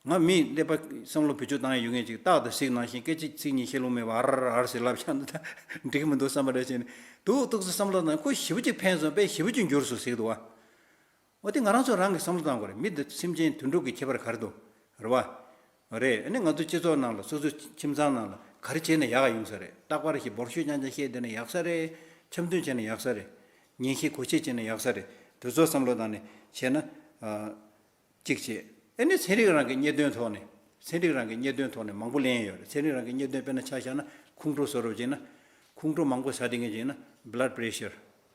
ང་མི་ཀླད་པ་བསམ་བློ་བེད་སྤྱོད་བཏང་ཡ་ཡོད་མཁན་ཅིག་སྟག་དང་གཟིག་ནང་བཞིན་སྐད་ཅིག་ཚིག་གཉིས་བཤད་ལུང་མེད་པ་ཨར་ཨར་ཟེར་ལབ་ཤག་ན་ད་འགྲིག་གི་མི་འདུག་བསམ་པ་འདྲ་བྱས་ནས་འདུག་ཏོག་ཙམ་བསམ་བློ་བཏང་། ཁོ་ཞེ་པོ་ཅིག་ཕན་སོང་། དཔེ་ཞེ་པོ་ཅིག་འགྱུར་སོང་ཟེར་གི་འདུག་བ། འོ་དེ་ང་རང་ཚོ་རང་གིས་བསམ་བློ་བཏང་དགོས་རེད། མི་དང་སེམས་ཅན་དུད་འགྲོ་གི་ཁྱད་པར་ག་རེ་འདུག་རེད་བ། རེད། ཨ་ནི་ང་ཚོ་སྤྱི་ཚོགས་ནང་ལ་སོ་སོའི་ཁྱིམ་ཚང་ནང་ལ་ག་རེ་བྱས་ན་ཡག་ག་ཡོང་ས་རེད། རྟག་པར་ཞིག་འབོར་ཤོད་རྐྱང་རྐྱང་བཤད་བསྡད་ན་ཡག་ས་རེད། འཆམ་མཐུན་བྱས་ན་ཡག་ས་རེད། ཉན་ཤེས་གོ་ཤེས་བྱས་ན་ཡག་ས་རེད། དེ་ཚོ་བསམ་བློ་བཏང་ནས་བྱས་ན། ཨ། གཅིག་བྱས། ཨ་ནི་ཚན་རིག་རང་གི་རྙེད་དོན་ཐོག་ནས། ཚན་རིག་རང་གི་རྙེད་དོན་ཐོག་ནས་མང་པོ་ལེན་ཡོད་རེད། ཚན་རིག་རང་གི་རྙེད་དོན་དཔེར་ན་ཆ་བཞག་ན་ཁོང་ཁྲོ་བཟོ་འདྲ་བྱས་ན། ཁོང་ཁྲོ་མང་པོ་ཟ་བསྡད་མཁན་བྱས་ན་blood pressure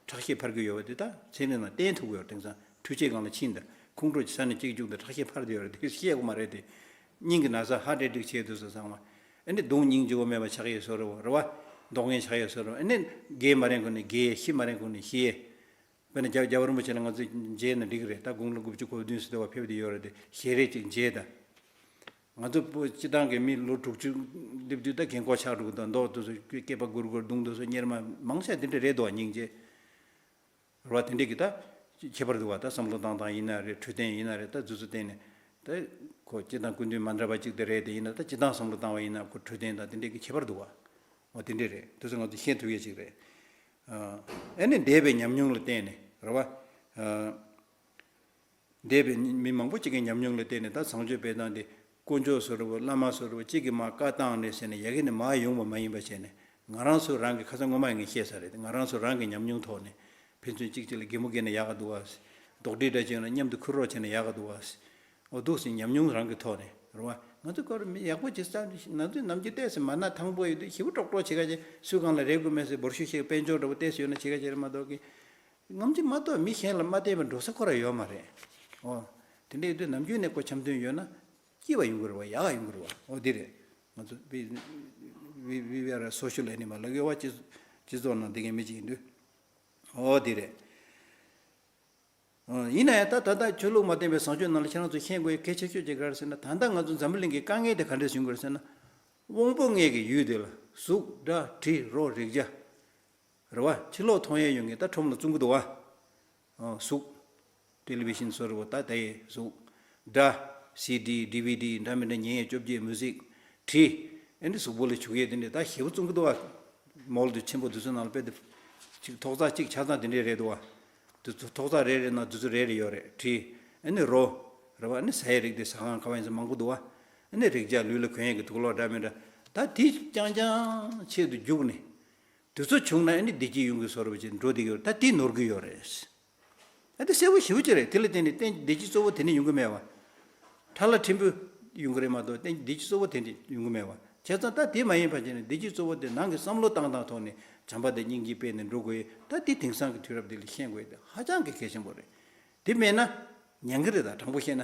ཁྲག་ཤེད་འཕར་གྱི་ཡོད་པ་དེ་ད་ཚན་རིག་ནང་བསྟན་ཐུབ་ཀྱི་ཡོད་རེད། དེང་སང་འཕྲུལ་ཆས་སྒང་ལ་ཕྱིན་ད་ཁོང་ཁྲོ་ཟ་ནས་གཅིག་རྒྱུག་ད་ཁྲག་ཤེད་འཕར་བསྡད་ཡོད་རེད། དེ་ཤེས་དགོས་མ་རེད་དེ། སྙིང་གི་ན་ཚ་heart attack བྱས་དུས་སུ་ཚང་མ། ཨ་ནི་གདོང་སྙིང་རྗེ་བོ་མེད་པ་ཆགས་ཡས་བཟོ་འདྲ་བོ་རེད་བ། མདོག་ངན་ཆགས་ཡས་བཟོ་འདྲ་བོ། ཨ་ནི་རྒས་མ་རན་གོང་ནས་རྒས། ཤི་མ་རན་གོང་ནས་ཤི་ཡས། དཔེར་ན་རྒྱལ་རྒྱལ་བ་རིན་པོ་ཆེ་ལ་ང་ཚོས་མཇལ་ན་འགྲིག་གི་རེད། ད་དགུང་ལོ་དགུ་བཅུ་གོ་བདུན་ཙམ་འདྲ་བ་ཕེབས་བསྡད་ཡོད་རེད་དེ། ཞལ་རས་ཅིག་མཇལ་དང་། ང་ཚོ་བོད་སྤྱི་བཏང་གི་མི་ལོ་དྲུག་ཅུ་སླེབས་དུས་ད་རྒན་གོག་ཆགས་འགྲོ་གི་འདུག་མདོག་དེ་ཚོ་སྐེད་པ་སྒུར་སྒུར་གདོང་དེ་ཚོ་གཉེར་མ་མང་ཆེ་དེ་འདྲ་རེད་འདུག་སྙིང་རྗེ། རེད་བ། དེ་འདྲས་ཀྱི་ད་ཁྱད་པར་འདུག་བ། ད་བསམ་བློ་བཏང་སྟངས་ཡིན་ན་རེད། འཕྲོད་བསྟེན་ཡིན་ན་རེད། ད་དེ་ཚོ་བརྟེན་ནས་ད་ཁོ་སྤྱི་དང་སྐུ་མདུན་མ་འདྲ་བ་ཅིག་དེ་རེད། དེ་ཡིན་ན་ད་སྤྱི་བཏང་བསམ་བློ་བཏང་བ་ཡིན་ན་ཁོ་འཕྲོད་བསྟེན་དང་དེ་འདྲས་ཀྱི་ཁྱད་པར་འདུག་བ། འོ་དེ་འདྲས་རེད། དེ་ཚོ་ང་ཚོ་ཤེས་ཐུབ་ཡས་ཅིག་རེད། ཨ་ནི་འདས་པའི་ཉམས་མྱོང་ལ་བརྟེན་ནས་རེད་བ། འདས་པའི་མི་མང་པོ་ཅིག་གི་ཉམས་མྱོང་ལ་བརྟེན་ནས་ད་བཟང་སྤྱོད་སྤེལ་སྟངས་དེ་དཀོན་མཆོག་བཟོ་འདྲ་བོ་བླ་མ་བཟོ་འདྲ་བོ་གཅིག་གིས་མར་བཀའ་བཏང་ནས་ཟེར་ནས་ཡ་གི་ནས་མར་ཡོང་བ་མ་ཡིན་པ་བྱས་ནས། ང་རང་ཚོ་རང་གི་ཁ་སང་སྔོན་མ་ངས་བཤད་ས་རེད། ང་རང་ཚོ་རང་གི་ཉམས་མྱོང་ཐོག་ནས་ཕན་ཚུན་གཅིག་གཅིག་ལ་གད་མོ་བགད་ན་ཡག་ག་འདུག་བ། རྡོག་ཁྲེས་འདྲ་བྱུང་ན་མཉམ་དུ་ཁུར་རོགས་བྱས་ན་ཡག་ག་འདུག་བ། འོ་འདུག་སེ་ཉམས་མྱོང་རང་གི་ཐོག་ནས་རེད་བ། ང་ཚོ་ཁོ་རང་མི་ཡག་པོ་ཅིག་བསམ་ན་ཚོད་ནམ་རྒྱུན་བལྟས་སེ་མ་ན་ཐང་པོ་ཡོད་དུས་ཞེ་པོ་ཀྲོག་ཀྲོག་བྱེད་ག་ཅེ་སུས་གང་ལ་རེ་དགོས་མེད་སེ་འབོར་ཤུ་ཤེས་དཔལ་འབྱོར་འདྲ་བོ་བལྟས་སེ་ཡོད་ན་བྱེད་ག་ཅེ་རེད་མ་གཏོགས་ཀི། ངམ་ཅི་མ་གཏོགས་མི་གཞན་ལ་མ་བརྟེན་པའི་འགྲོ་ས་ཁོ་ར་ཡོད་མ་རེད། ཨོ། དེ་འདྲ་ཡིན་དུས་ནམ་རྒྱུན་ནས་ཁོ་འཆམ་མཐུན་ཡོད་ན་སྐྱིད་པ་ཡོང་གི་རེད་བ། ཡག་ག་ཡོང་གི་རེད་བ། ཨོ་དེ་རེད། ང་ཚོ་we we we are a social animal ལབ་ཡོད་བ། སྤྱི་སྤྱི་ཚོགས་ནང་བསྡད་མཁན་མི་གཅིག་ཡིན་དུས། ཨོ་དེ་རེད། ཨོ་ཡིན་ན་ཡང་ད་ད་ལྟ་ཆོས་ལུགས་མ་བརྟེན་པའི་བཟང་སྤྱོད་ནང་ལ་ཁྱེད་རང་ཚོ་ཤེས་དགོས་ཡ་གལ་ཆེ་ཤོས་ཅིག་ག་རེ་ཟེར་ན། ད་ལྟ་ང་ཚོ་འཛམ་བུ་གླིང་གི་དཀའ་ངལ་དེ་ག་འདྲས་བྱུང་གི་རེད་ཟེར་ན། དབང་པོ་ལྔའི་གི་ཡུལ་དེ་ལ་གཟུགས་སྒྲ་དྲི་རོ་རེག་བྱ། རེད་བ། ཕྱི་ལོགས་མཐོང་ཡས་ཡོད་མཁན་ད་ཁྲོམ་ལ་བཙོང་གི་འདུག་བ། ཨོ་གཟུགས། ཊེ་ལི་ཝི་ཤན་བཟོ་འདྲ་བོ་ད་ལྟ་ཡི་གཟུགས། སྒྲ། སི་ཌི་ཌི་ཝི་ཌི་འདྲ་མི་འདྲ་ཉན་ཡས་བཅོ་བརྒྱད་མུ་ཟིག། དྲི། ཨེ་འདི་གཟུགས་པོ་ལ་བྱུག་ཡས་དེ་འདྲས་ད་ཞེ་པོ་བཙོང་གི་འདུག་བ། མོལ་དུ་ཆེན་པོ་དེ་ཚོ་ནང་ལ་དཔེ་དེ། ཅིག་ཐོག་བརྩེགས་གཅིག་ཆ་ཚང་དེ་འདྲས་རེད་འདུག་བ། དེ་ཚོ་ཐོག་བརྩེགས་རེ་རེ་ནང་དེ་ཚོ་རེ་རེ་ཡོད་རེད། དྲི། ཨེ་ནི་རོ། རེད་བ། ཨེ་ནི་ཟ་ཡས་རིགས་དེ་ཟ་ཁང་ཁ་བ་ཡིན་ས་མང་པོ་འདུག་བ། ཨེ་ནི་རེག་བྱ་ལུས་ལ་གོན་ཡས་ཀྱི་དུག་ལོག་འདྲ་མི་འདྲ། ད་དེ་རྐྱང་རྐྱང་ཆེད་དུ་རྒྱུགས་ནས། དེ་ཚོ་བྱུང་ན་ཨ་ནི་བདེ་སྐྱིད་ཡོང་གི་བཟོ་འདྲ་བོ་ཅིག་འགྲོ་བསྡད་ཀྱི་ཡོད་རེད། ད་དེ་ནོར་གྱི་ཡོད་རེད། ཨ་དེ་གསལ་པོ་ཞེ་པོ་ཅིག་རེད། དེ་ལ་བརྟེན་ནས་བརྟེན་བདེ་སྐྱིད་གཙོ་བོ་དེ་ནས་ཡོང་གི་མེད་བ། ཁྲ་ལ་ཕྲན་བུ་ཡོང་གི་རེད་མ་གཏོགས་བརྟེན་བདེ་སྐྱིད་གཙོ་བོ་དེ་འདྲ་ཡོང་གི་མེད་བ། བྱས་ཙང་ད་དེ་མ་ཡིན་པ་བྱས་ནས་བདེ་སྐྱིད་གཙོ་བོ་དེ་ནང་གི་བསམ་བློ་བཏང་སྟངས་ཐོག་ནས་བྱམས་པ་དང་སྙིང་རྗེ་སྤེལ་ནས་འགྲོ་དགོས་ཡས། ད་དེ་དེང་སང་གི་དུས་རབས་འདི་ལ་ཤེས་དགོས་ཡས་དེ་ཧ་ཅང་གི་གལ་ཆེན་པོ་རེད། དེ་མེད་ན་ཉན་གི་རེད། ད་དྲང་པོ་བཤད་ན།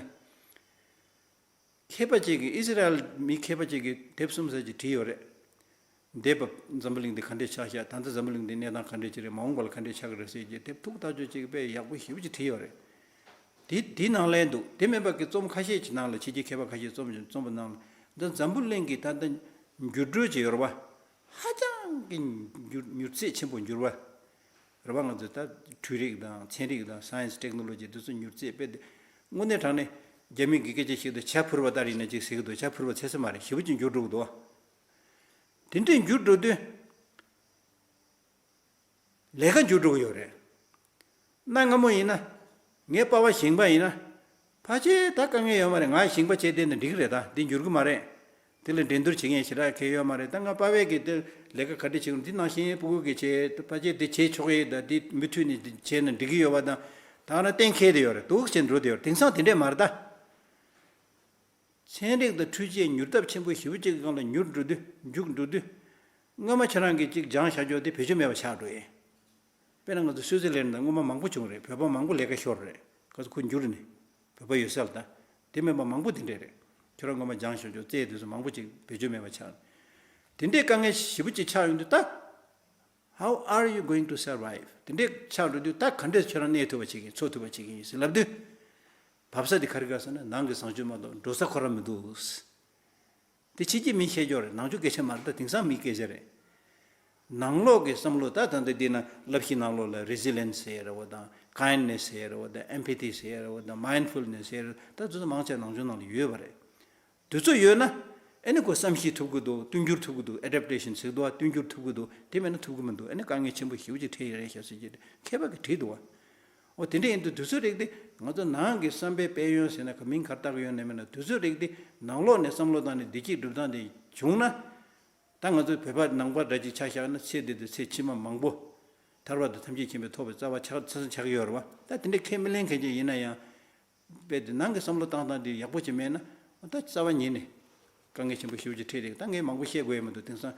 མཁས་པ་ཅིག་གིས། ཨི་སི་རལ་མི་མཁས་པ་ཅིག་གིས་དེབ་གསུམ་ཙམ་ཅིག་བྲིས་ཡོད་རེད། འདས་པ་འཛམ་བུ་གླིང་འདི་ག་འདྲས་ཆགས་ཤག་ད་ལྟ་འཛམ་བུ་གླིང་འདི་གནས་སྟངས་ག་འདྲས་ཅིག་རེད། མ་འོངས་པ་ལ་ག་འདྲས་ཆགས་ཀྱི་རེད་ཟེར་གྱི་དེབ་ཐུགས་ཐག་ཆོད་ཅིག་དཔེ་ཡག་པོ་ཞེ་པོ་ཅིག་བྲིས་ཡོད་རེད། དེ་དེའི་ནང་ལན་འདུག་དེ་མིན་པ་གི་རྩོམ་ཁ་ཤས་ཀྱི་ནང་ལ། ཕྱི་རྒྱལ་མཁས་པ་ཁ་ཤས་རྩོམ་རྩོམ་པ་ནང་ལ། འདི་འཛམ་བུ་གླིང་གི་ད་ལྟ་འགྱུར་འགྲོས་ཅིག་ཡོད་རེད་བ། ཧ་ཅང་གི་མྱུར་མྱུར་ཚད་ཆེན་པོ་འགྱུར་བ། རེད་བ། ང་ཚོས་ད་འཕྲུལ་རིག་དང་ཚན་རིག་དང་science technology དེ་ཚོ་མྱུར་ཚད་དཔེ་དེ། དངོས་གནས་དྲང་གནས་རྒྱ་མི་གི་སྐད་ཆ་ཞིག་ཏུ་ཇ་ཕུར་བ་ལྟར་ཡིན་ན་ཅིག་ཟེར་གི་འདུག་ཇ་ཕུར་བ་ཚད་ས་མ་རེད། ཞེ་པོ་ཅིག་འགྱུར་འགྲོ་གི་འདུག་དེ་འདྲས་འགྱུར་འགྲོ་དུས་ལས་ཀ་འགྱུར་འགྲོ་གི་ཡོད་རེད། གནའ་སྔ་མོ་ཡིན་ན། ངའི་པ་ཕ་ཞིང་པ་ཡིན་ན། ཕལ་ཆེར་ད་དཀའ་ངལ་ཡོད་མ་རེད། ང་ཞིང་པ་བྱས་བསྡད་ན་འགྲིག་གི་རེད། ད་འདི་འགྱུར་གི་མ་རེད། དེ་ལ་འགྲན་བསྡུར་བྱེད་མཁན་ཞེ་དྲག་གང་ཡོད་མ་རེད། ད་ང་པ་ཕས་ཀྱིས་དེ་ལས་ཀ་ག་འདྲ་བྱེད་དགོས། འདི་ནང་བཞིན་ཕྲུ་གུ་གིས་བྱས། ད་ཕལ་ཆེར་འདི་བྱེད་ཆོག་གི་ཡོད། ད་འདི་མུ་མཐུད་ནས་འདི་བྱས་ན་འགྲིག་གི་ཡོད་པ་དང་། ད་ང་རང་གཏན་འཁེལ་བསྡད་ཡོད་རེད། འདུག་བྱས་འགྲོ་བསྡད་ཡོད་རེད། དེང་སང་དེ་འདྲས་མ་རེད་ད། ཚན་རིག་དང་འཕྲུལ་ཆས་མྱུར་སྟབས་ཆེན་པོ་ཞེ་པོ་ཅིག་གི་སྒང་ལ་མྱུར་འགྲོ་དུས། མཇུག་འགྲོ་དུས། སྔོན་མ་ཁྱེད་རང་གིས་ཅིག་སྦྱངས་བཞག་རྒྱུ་དེ་བེད་སྤྱོད་མེད་པ་ཆགས་འགྲོ་ཡས། དཔེར་ན་ང་ཚོ་སུའུ་ཙི་ལན་ད་སྔོན་མ་མང་པོ་བྱུང་རེད། བོད་པ་མང་པོ་ལས་ཀ་ཤོར་རེད། ག་ཚོད་ཁོ་འགྱུར་ནས། བོད་པ་ཡོད་ས་ལ་ད། དེ་མིན་པ་མང་པོ་དེ་འདྲས་རེད། ཁྱོད་རང་སྔོན་མ་སྦྱངས་ཞོར་ཅོག་རྩལ་དེ་ཚོ་མང་པོ་ཅིག་བེད་སྤྱོད་མེད་པ་ཆགས། དེ་འདྲས་དཀའ་ངལ་ཞེ་པོ་ཅིག་ཆགས་ཡོང་དུས་ད། How are you going to survive? དེ་འདྲས་ཆགས་འགྲོ་དུས་ད་ག་འདྲས་ཁྱོད་རང་གནས་ཐུབ་པ་བྱེད་ཀྱི་ཡིན། འཚོ་ཐུབ་པ་བྱེད་ཀྱི་ཡིན་ཟེར་ལབ་དུས། བབས་ས་དེ་ག་རེ་ག་ཟེར་ན་ནང་གི་བཟང་སྤྱོད་མ་གཏོགས་འགྲོ་ས་ཁོ་རང་མི་འདུག་དེ་ཕྱི་རྒྱལ་མིས་བཤད་རྒྱུ་རེད། ནང་ཆོས་སྐད་ཆ་མ་རེད། ད་དེང་སང་མིའི་སྐད་ཆ་རེད། ནང་ལོགས་ཀྱི་བསམ་བློ། ད་ད་ལྟ་འདི་ན་བསླབ་གཞི་ནང་ལོགས་ལ་resilience ཟེར་ཡ་རེད་བ་དང་། kindness ཟེར་ཡ་རེད་བ་དང་། empathy ཟེར་ཡ་རེད་བ་དང་། mindfulness ཟེར་ཡ་རེད། ད་དེ་ཚོ་མང་ཆེ་ནང་ཆོས་ནང་ལ་ཡོད་པ་རེད། དེ་ཚོ་ཡོད་ན་ཨེ་ནི་ཁོ་བསམ་ཤེས་ཐུབ་ཀྱི་འདུག་བསྟུན་འགྱུར་ཐུབ་ཀྱི་འདུག adaptation ཟེར་གྱི་འདུག་བ། བསྟུན་འགྱུར་ཐུབ་ཀྱི་འདུག་དེ་མེད་ན་ཐུབ་ཀྱི་མི་འདུག་ཨེ་ནི་དཀའ་ངལ་ཆེན་པོ་ཞེ་པོ་ཅིག་འཕྲད་ཡོད་རེད་ཤག་ཟེར་གྱི་མཁས་པ་གིས་བྲིས་འདུག་བ། འོ་དེ་འདྲ་ཡིན་དུས་དེ་ཚོའི་རིགས་དེ་ང་ཚོ་ནང་གི་བསམ་པའི་དཔལ་ཡོན་ཟེར་ན་ག་མིང་ག་རེ་བཏགས་ཀྱི་ཡོད་ན་མིན་ན། དེ་ཚོའི་རིགས་དེ་ནང་ལོགས་ནས་བསམ་བློ་བཏང་ནས་བདེ་སྐྱིད་སྒྲུབ་སྟངས་དེ་བྱུང་ན། ད་ང་ཚོ་བོད་པ་ནང་པ་འདྲ་ཅིག་ཆ་བཞག་ན་ཚེ་འདི་དང་ཚེ་ཕྱི་མ་མང་པོ། ཐར་པ་དང་ཐམས་ཅད་མཁྱེན་པའི་ཐོབ་པའི་རྩ་བ་ཆགས་ཆ་ཚང་ཆགས་ཀྱི་ཡོད་རེད་བ། ད་དེ་འདྲ་ཁས་མི་ལེན་མཁན་ཅིག་ཡིན་ན་ཡང་། དཔེ་དེ་ནང་གི་བསམ་བློ་བཏང་སྟངས་དེ་ཡག་པོ་ཅིག་མེད་ན། ད་རྩ་བ་ཉིད་ནས་དཀའ་ངལ་ཆེན་པོ་ཞེ་པོ་ཅིག་འཕྲད་རེད། ད་ངས་མང་པོ་བཤད་དགོས་ཡ་མི་འདུག་དེང་སང་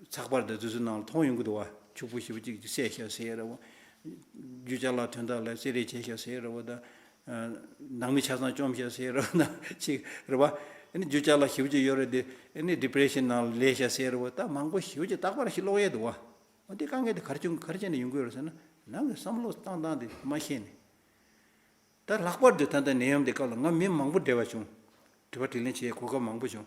ཚགས་པར་དང་དེ་ཚོའི་ནང་ལ་མཐོང་ཡོང་གི་འདུག་བ། ཕྱུག་པོ་ཞེ་པོ་ཅིག་བསད་ཤག་ཟེར་ཡ་རེད་བ། རྒྱུ་ཅ་ལག་དོན་དག་ལ་བསད་རེས་བྱས་ཤག་ཟེར་ཡ་རེད་བ། ད་ནང་མི་ཆ་ཚང་བཅོམ་ཤག་ཟེར་ཡ་རེད་བ། ད་ཅིག་རེད་བ། ཨ་ནི་རྒྱུ་ཅ་ལག་ཞེ་པོ་ཅིག་ཡོད་རེད་དེ། ཨ་ནི་depression ནང་ལ་ལུས་ཤག་ཟེར་ཡ་རེད་བ། ད་མང་པོ་ཞེ་པོ་ཅིག་རྟག་པར་ཞིག་ཀློག་ཡས་འདུག་བ། འོ་དེ་དཀའ་ངལ་དེ་ག་རེ་བྱུང་ག་རེ་བྱས་ནས་ཡོང་གི་ཡོད་རེད་ཟེར་ན། ནང་གི་བསམ་བློ་བཏང་སྟངས་དེ་མ་ཤེས་ནས། ད་ལྷག་པར་དུ་ད་ལྟ་ནད་ཡམས་དེ་སྐབས་ལ་ང་མི་མང་པོ་འབྲེལ་བ་བྱུང་། དྲི་བ་དྲིས་ལན་བྱེད་གོ་སྐབས་མང་པོ་བྱུང་།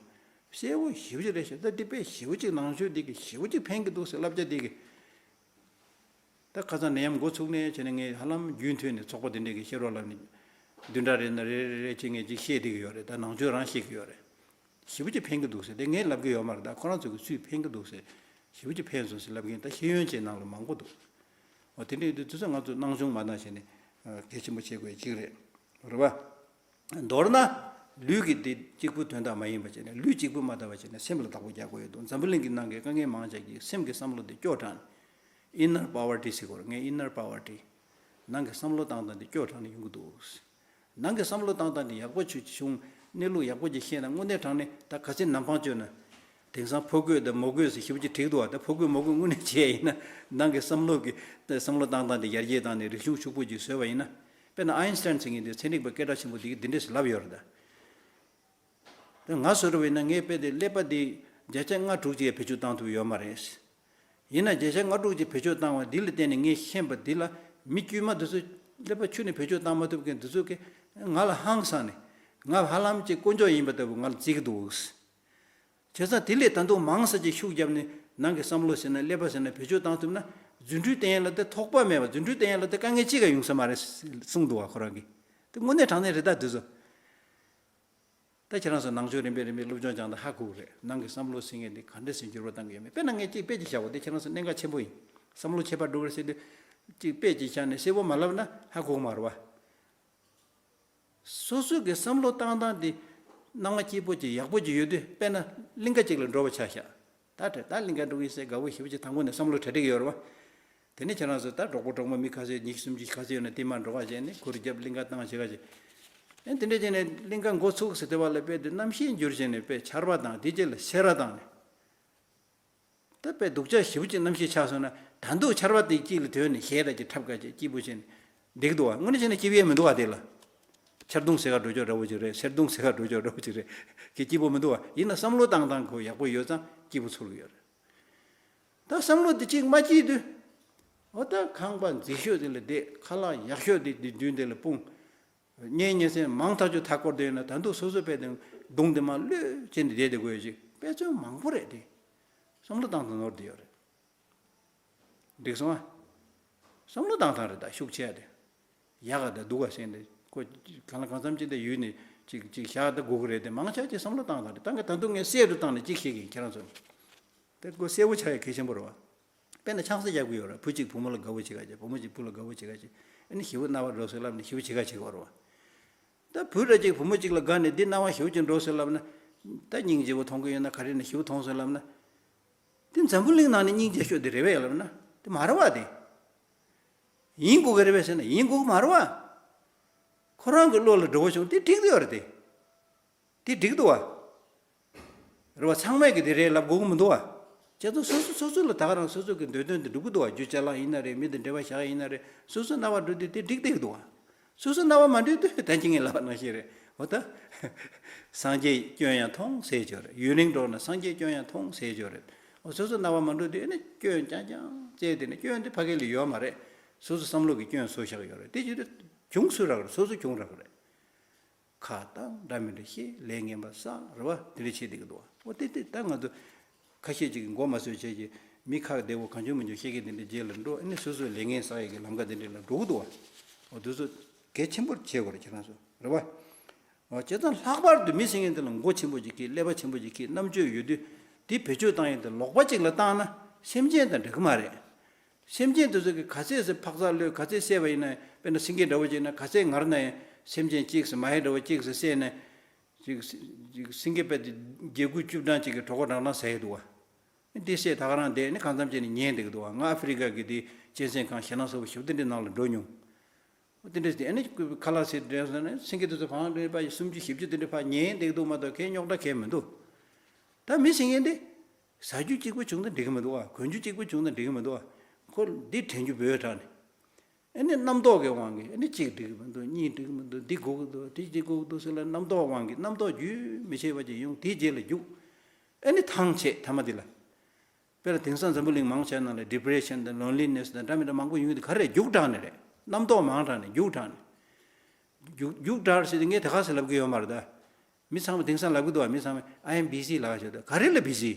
གསལ་པོ་ཞེ་པོ་ཅིག་རེད་ཤག་ད་འདི་དཔེ་ཞེ་པོ་ཅིག་ནང་ཆོས་འདི་གི་ཞེ་པོ་ཅིག་ཕན་གི་འདུག་ཟེར་བསླབ་བྱ་འདི་གི། ད་ཁ་སང་ནད་ཡམས་འགོ་ཚུགས་ནས་བྱས་ནས་ངས་ཧ་ལམ་རྒྱུན་མཐུད་ནས་ཚོགས་པ་འདི་འདྲས་ཀྱི་བཤད་རོགས་ལབ་ནས་བདུན་ཕྲག་རེ་ན་རེ་རེ་རེ་བྱས་ངས་ཅིག་བཤད་བསྡད་ཀྱི་ཡོད་རེད། ད་ནང་ཆོས་རང་བཤད་ཀྱི་ཡོད་རེད། ཞེ་པོ་ཅིག་ཕན་གི་འདུག་ཟེར། དེ་ངས་ལབ་གི་ཡོད་མ་རེད། ད་ཁོ་རང་ཚོ་གི་ཚུལ་ཕན་གི་འདུག་ཟེར། ཞེ་པོ་ཅིག་ཕན་སོང་ཟེར་ལབ་མཁན་ད་ཤེས་ཡོན་ཅན་ནང་ལ་མང་པོ་འདུག་འོ་དེ་འདྲས་ཡོད་དུས་དུས་ཚོད་ང་ཚོ་སྣང་ཆུང་མ་གནང་བྱས་ནས་གལ་ཆེན་པོ་བྱེད་དགོས་ཡ་གཅིག་རེད། རེད་པ། མདོར་ན། ལུས་ཀྱི་འདི་གཅིག་པུ་དོན་དག་མ་ཡིན་པ་བྱས་ནས་ལུས་གཅིག་པུ་མ་དག་པ་བྱས་ནས་སེམས་ལ་བདག་པོ་རྒྱག་དགོས་ཡོད་འདུག་འཛམ་བུ་གླིང་གི་ནང་གི་དཀའ་ངལ་མང་ཆེ་གི་སེམས་ཀྱི་བསམ་བློ་འདི་སྐྱོ་དྲགས་ནས། Inner poverty ཟེར་དགོས་རེད། ངས་inner poverty། ནང་གི་བསམ་བློ་བཏང་སྟངས་འདི་སྐྱོ་དྲགས་ནས་ཡོང་གི་འདུག་ནང་གི་བསམ་བློ་བཏང་སྟངས་འདི་ཡག་པོ་ཆུ་བྱུང་། གནས་ལུགས་ཡག་པོ་ཅིག་ཤེས་ན་དངོས་གནས་དྲང་གནས་ད་ག་ཚད་ནམ་འཕང་གཅོད་ན། དེང་སང་ཕོ་རྒོད་དང་མོ་རྒོད་ཟེར་ཞེ་པོ་ཅིག་བྲིས་འདུག་བ། ད་ཕོ་རྒོད་མོ་རྒོད་དངོས་གནས་བྱས་ཡིན་ན་ནང་གི་བསམ་བློ་གི་བསམ་བློ་བཏང་སྟངས་དེ་ཡར་རྒྱས་བཏང་ནས་རིག་གཞུང་ཕྱུག་པོ་ཅིག་བཟོས་པ་ཡིན་ན། དཔེར་ན་ཨའིན་སི་ཏན་ཟེར་མཁན་དེ་ཚན་རིག་པ་སྐད་གྲགས་ཆེན་པོ་དེ་གིས་འདི་འདྲས་ལབ་ཡོད་རེད་ད། དེ་ང་བཟོ་འདྲ་བ་ཡིན་ན་ངའི་དཔེ་དེ་ཀླད་པ་དེ་བརྒྱ་ཆ་ལྔ་དྲུག་ཅིག་བེད་སྤྱོད་བཏང་ཐུབ་ཡོད་མ་རེད། ཡིན་ན་བརྒྱ་ཆ་ལྔ་དྲུག་ཅིག་བེད་སྤྱོད་བཏང་བ་འདི་ལ་བརྟེན་ནས་ངས་ཤེས་པ་འདི་ལ་མི་དཀྱུས་མ་འདི་ཚོ་ཀླད་པ་ཁྱོན་ནས་བེད་སྤྱོད་བཏང་མ་ཐུབ་མཁན་འདི་ཚོ་གིས་ང་ལ་ཧང་སངས་ནས་ང་ཧ་ལམ་ཅིག་དཀོན་མཆོག་ཡིན་པ་ལྟ་བུ་ང་ལ་བརྩི་གི་འདུག་བྱས་ཙང་དེ་ལས་ད་དུང་མང་ས་ཅིག་ཤུགས་བརྒྱབ་ནས་ནང་གི་བསམ་བློ་ཟེར་ན་ཀླད་པ་ཟེར་ན་བེད་སྤྱོད་བཏང་ཐུབ་ན་རྫུ་འཕྲུལ་བསྟན་ཡ་ལ་དེ་ཐོགས་པ་མེད་པ་རྫུ་འཕྲུལ་བསྟན་ཡ་ལ་དེ་དཀའ་ངལ་གཅིག་ཀྱང་ཡོང་ས་མ་རེད་གསུངས་འདུག་བ། ཁོ་རང་གིས་དེ་དངོས་གནས་དྲང་གནས་རེད་ད་འདི་ཚོ། ད་ཁྱེད་རང་ཚོ་ནང་ཆོས་རིམ་པས་རིམ་པས་སློབ་སྦྱོང་སྦྱངས་ན་ཧ་གོ་གི་རེད། ནང་གི་བསམ་བློ་ཟེར་མཁན་དེ་ག་འདྲ་སེ་འགྱུར་བ་བཏང་གི་ཡོད་མེད། དཔེར་ན་ངས་གཅིག་དཔེ་ཅིག་བཞག་གོ། དེ་ཁྱེད་རང་ཚོ་གནད་འགག་ཆེན་པོ་ཡིན། བསམ་བློ་ཁྱད་པར་འགྲོ་གི་རེད་ཟེར་དུས་གཅིག་དཔེ་ཅིག་བཞག་ནས་གསལ་པོ་མ་ལབ་ན་ཧ་གོ་གི་མ་རེད་བ། སོ་སོ་གི་བསམ་བློ་བཏང་སྟངས་དེ་སྣང་བ་སྐྱིད་པོ་ཅིག་ཡག་པོ་ཅིག་ཡོད་དུས་དཔེར་ན་གླིང་ག་ཅིག་ལ་འགྲོ་བ་ཆ་བཞག་ད་དེ་ད་གླིང་ག་འགྲོ་གི་ཡིན་ཟེར་དགའ་པོ་ཞེ་པོ་ཅིག་དང་པོ་ནས་བསམ་བློ་གྲ་སྒྲིག་ཡོད་རེད་བ། དེ་ནས་ཁྱེད་རང་ཚོ་ད་གྲོགས་པོ་གྲོགས་མོ་མི་ཁ་ཤས་ཉི་ཤུ་སུམ་ཅུ་ཁ་ཤས་ཡོད་ན་དེ་མར་འགྲོ་ག་བྱས་ནས་གུར་རྒྱབ་གླིང་ག་བཏང་བྱེད་ག་བྱེད། ཨེ་དེ་འདྲ་བྱས་ནས་གླིང་ག་འགོ་ཚུགས་ཟེར་དེ་བ་ལ་དཔེ་དེ་གནམ་གཤིས་འགྱུར་བྱས་ནས་དཔེ་ཆར་པ་དང་དེ་རྗེས་ལ་སེར་བ་དང་ནས། ད་དཔེ་སྡུག་ཅག་ཞེ་པོ་ཅིག་གནམ་གཤིས་ཆགས་སོང་ན་ད་འདུག་ཆར་པ་དེ་དཀྱིལ་ལ་དོན་ནས་ཞལ་དང་ཅིག་འཁྲབ་ག་བྱས་སྐྱིད་པོ་བྱས་ནས་བསྡད་ཀྱི་འདུག་བ། དངོས་གནས་བྱས་ན་སྐྱིད་པོ་ཡང་མི་འདུག་བ། དེ་ལ་ཆར་གདུང་ཟེར་ག་འགྲོ་ཆོག་འདྲ་བོ་ཅིག་རེད། སེར་གདུང་ཟེར་ག་འགྲོ་ཆོག་འདྲ་བོ་ཅིག་རེད། གི་སྐྱིད་པོ་མི་འདུག་བ། ཡིན་ན་བསམ་བློ་བཏང་སྟངས་ཁོ་ཡག་པོ་ཡོད་ཙང་སྐྱིད་པོ་ཚོར་གི་ཡོད་རེད། ད་བསམ་བློ་དེ་གཅིག་མ་སྐྱིད་དུས། འོ་ད་ཁང་པ་མཛེས་ཤོས་དེ་ལ་བསྡད། ཁ་ལག་ཡག་ཤོས་དེ་དེ་མདུན་དེ་ལ་སྤུངས། གཉེན་ཉེ་ཚན་མང་ཐག་ཆོད་མཐའ་སྐོར་དེ་ཡོད་ན་ད་དུང་སོ་སོ་དཔེ་དེ་གདུང་དེ་མར་གློད་བྱས་ནས་བསྡད་དེ་དགོས་ཡོད་ཅིག་དཔེ་མཚོན་མང་པོ་རེད་དེ། བསམ་བློ་བཏང་སྟངས་ནོར་དེ་ཡོད་རེད། འགྲིག་སོང་ཨ། བསམ་བློ་བཏང་སྟངས་རེད་ད་ཤུགས་ཆེ་ཡ་དེ། ཡག་ག་དང་སྡུག་ག་ཟེར་ནས་ཁོ་གང་ལ་གང་འཚམ་ཅིག་དེ་ཡུལ་ནས་ཅིག་ཅིག་བཞག་ད་དགོས་ཀྱི་རེད་དེ། མང་ཆེ་ཅིག་བསམ་བློ་བཏང་སྟངས་རེད། ད་ག་ད་དུང་ངས་གསལ་དུ་བཏང་ནས་ཅིག་བཤད་ཀྱི་ཡིན་ཁྱེད་རང་ཚོ་ལ། དེ་ཁོ་གསལ་པོ་ཆགས་ཡ་གལ་ཆེན་པོ་རེད་བ། དཔེར་ན་ཆང་ས་རྒྱག་གི་ཡོད་རེད། བུ་གཅིག་བུ་མོ་ལ་དགའ་བོ་བྱེད་ག་བྱེད། བུ་མོ་གཅིག་བུ་ལ་དགའ་བོ་བྱེད་ག་བྱེད། ཨ་ནི་ཞེ་པོ་སྣང་བ་འགྲོ་སོང་ལབ་ནས་ཞེ་པོ་བྱེད་ག་བྱེད་ཀྱི་ཡོད་རེད་བ། ད་བུ་འདྲ་གཅིག་བུ་མོ་གཅིག་ལ་དགའ་ནས་འདི་སྣང་བ་ཞེ་པོ་ཅིག་འགྲོ་སོང་ལབ་ན། ད་སྙིང་རྗེ་པོ་མཐོང་གི་ཡོད་ན་ག་རེ་ན་ཞེ་པོ་མཐོང་སོང་ལབ་ན། དེ་འཛམ་བུ་གླིང་ནང་ནས་སྙིང་རྗེ་ཤོས་དེ་རེད་པས་ལབ་ན་དེ་མ་རེད་བ། དེ་ཡིན་དགོས་ཀྱི་རེད་པས་ཟེར་ན་ཡིན་དགོས་ཀྱི་མ་རེད་བ། ཁོ་རང་གི་བློ་ལ་འགྲོ་བ་བྱུང་དེ་འགྲིག་གི་ཡོད་རེད་དེ། དེ་འགྲིག་འདུག་བ། རེད་བ། ཚང་མས་ཀྱི་དེ་རེད་ལབ་དགོས་ཀྱི་མི་འདུག་བ། བྱས་ཙང་སོ་སོ་སོ་སོ་ལ་ད་ག་རང་སོ་སོ་གི་འདོད་དོན་དེ་འགྲུབ་ཀྱི་འདུག་བ། རྒྱུ་ཅ་ལག་ཡིན་ན་རེད། མི་དང་འབྲེལ་བ་བཞག་ཡིན་ན་རེད། སོ་སོ་སྣང་བ་འགྲོ་དུས་དེ་འགྲིག་བསྡད་ཀྱི་འདུག་བ། སོ་སོ་སྣང་བ་མ་འགྲོ་དུས་ད་ཅི་ངས་ལབ་པ་ནང་བཞིན་རེད། འོ་ད། སངས་རྒྱས་སྐྱོན་ཡང་མཐོང་ཟེར་ཅོ་རེད། ཡུན་རིང་འགྲོགས་ན་སངས་རྒྱས་སྐྱོན་ཡང་མཐོང་ཟེར་ཅོ་རེད། འོ་སོ་སོ་སྣང་བ་མ་འགྲོ་དུས་ཨ་ནི་སྐྱོན་རྐྱང་རྐྱང་བཙལ་དེ་ནི་སྐྱོན་དེ་ཕ་གི་ལ་ཡོད་མ་རེད། སོ་སོ་བསམ་བློ་གི་སྐྱོན་བཟོ་བཞག་ཡོད་རེད། དེ་ཡོད་དུས་གྱོང་སུ་རག་རེད། སོ་སོ་གྱོང་རག་རེད། ཁ་བཏང་འདྲ་མི་འདྲ་བཤད། ལས་ངན་པ་བསགས། རེད་བ། དེ་འདྲ་བྱེད་བསྡད་ཀྱི་འདུག་བ། འོ་དེ་དེ་ད་ང་ཚོ་ཁ་ཤས་ཅིག་གིས་མགོ་མ་ཚོས་བྱས་ཀྱི་མི་ཁ་བདེ་བོ་གང་བྱུང་མང་བྱུང་བཤད་མཁན་དེ་འདྲ་རྗེས་ལ་འགྲོ། ཨ་ནི་སོ་སོའི་ལས་ངན་བསགས་ཡས་ཀྱི་ལམ་ཁ་དེ་འདྲ་ལ་འགྲོ་གི་འདུག་བ། འོ་དེ་ཚོ་གལ་ཆེན་པོ་བྱེད་དགོས་རེད་ཁྱེད་རང་ཚོ། རེད་བ། འོ་བྱས་ཙང་ལྷག་པར་དུ་མི་ཟེར་མཁན་དེ་ལ་མགོ་ཆེན་པོ་ཅིག་གིས་ཀླད་པ་ཆེན་པོ་ཅིག་གིས་རྣམ་དཔྱོད་ཡོད་དུས་དེ་བེད་སྤྱོད་བཏང་ཡས་དེ་ལོག་པ་ཅིག་ལ་བཏང་ན་སེམས་ཅན་དང་འགྲིག་གི་མ་རེད། སེམས་ཅན་དེ་ཚོ་གིས་ག་ཚད་ཟེར་འཕག་འཚག་གློད། ག་ཚད་བསད་པ་ཡིན་ན། དཔེར་ན་སེང་གེ་འདྲ་བོ་ཅིག་ན་ག་ཚད་ངར་ན་ཡང་སེམས་ཅན་གཅིག་ཟེར་མ་ཧེ་འདྲ་བོ་གཅིག་ཟེར་བསད་ན། ཅིག་ཅིག་སེང་གེ་དཔེ་དེ་བརྒྱད་དགུ་བཅུ་གྲངས་ཅིག་གིས་གྲོད་ཁོག་འགྲང་འགྲང་ཟ་ཡི་འདུག་བ། འདི་བསད་ད་ག་རང་བསྡད་ནི་གང་འཚམ་བྱས་ནས་ཉལ་བསྡད་ཀྱི་འདུག་བ། ང་ཨ་ཧྥེ་རི་ཀ་གི་དེ་གཅན་གཟན་ཁང་ཞེད་སྣང་ཚ་པོ་ཞེ་པོ་དེ་འདྲའི་ནང་ལ་འགྲོ་མྱོང་། འོ་དེ་འདྲ་ཟེར་ཨ་ནི་ཁ་ལག་ཟས་འདྲ་ཟེར་ནས་སེང་གེ་དེ་ཚོ་གང་འདྲ་ཕར་སུམ་ཅུ་བཞི་བཅུ་དེ་འདྲ་ཕར་ཉལ་བསྡད་ཀྱི་འདུག་མ་གཏོགས་གའི་རྙོག་དྲ་གའི་མི་འདུག་ད་མི་ཟེར་མཁན་དེ། ཟ་རྒྱུ་གཅིག་པུ་བྱུང་ན་འགྲིག་གི་མི་འདུག་བ། གོན་རྒྱུ་གཅིག་པུ་བྱུང་ན་འགྲིག་གི་མི་འདུག་བ། ཁོ་འདི་དྲན་རྒྱུ་བོད་དྲགས་ནས། ཨ་ནི་རྣམ་རྟོག་གི་དབང་གིས་ཨ་ནི་གཅིག་འགྲིག་གི་མི་འདུག་གཉིས་འགྲིག་གི་མི་འདུག་འདི་དགོས་ཀྱི་འདུག་དེ་གཅིག་དགོས་ཀྱི་འདུག་ཟེར་ལ་རྣམ་རྟོག་དབང་གིས་རྣམ་རྟོག་རྒྱུན་མི་ཆད་པ་ཅིག་ཡོང་དེའི་རྗེས་ལ་རྒྱུག་ཨ་ནི་ཐང་ཆད་མཐའ་མ་འདི་ལ། དཔེར་ན་དེང་སང་འཛམ་བུ་གླིང་མང་ཆེ་ནང་ལ་depression་དང་loneliness་དང་འདྲ་མི་འདྲ་མང་པོ་ཡོང་གི་འདུག་ག་རེ་རེད། རྒྱུག་དྲགས་ནས་རེད། རྣམ་རྟོག་མང་དྲགས་ནས་རྒྱུག་དྲགས་ནས། རྒྱུག་རྒྱུག་དྲགས་ཟེར་དུས་ངས་དེ་ག་ཟེར་ལབ་ཀྱི་ཡོད་མ་རེད་ད། མི་ཚང་མ་དེང་སང་ལབ་གི་འདུག་བ། མི་ཚང་མས་I am busy ལབ་བྱས་འདུག། ག་རེ་ལ་བི་ཟི།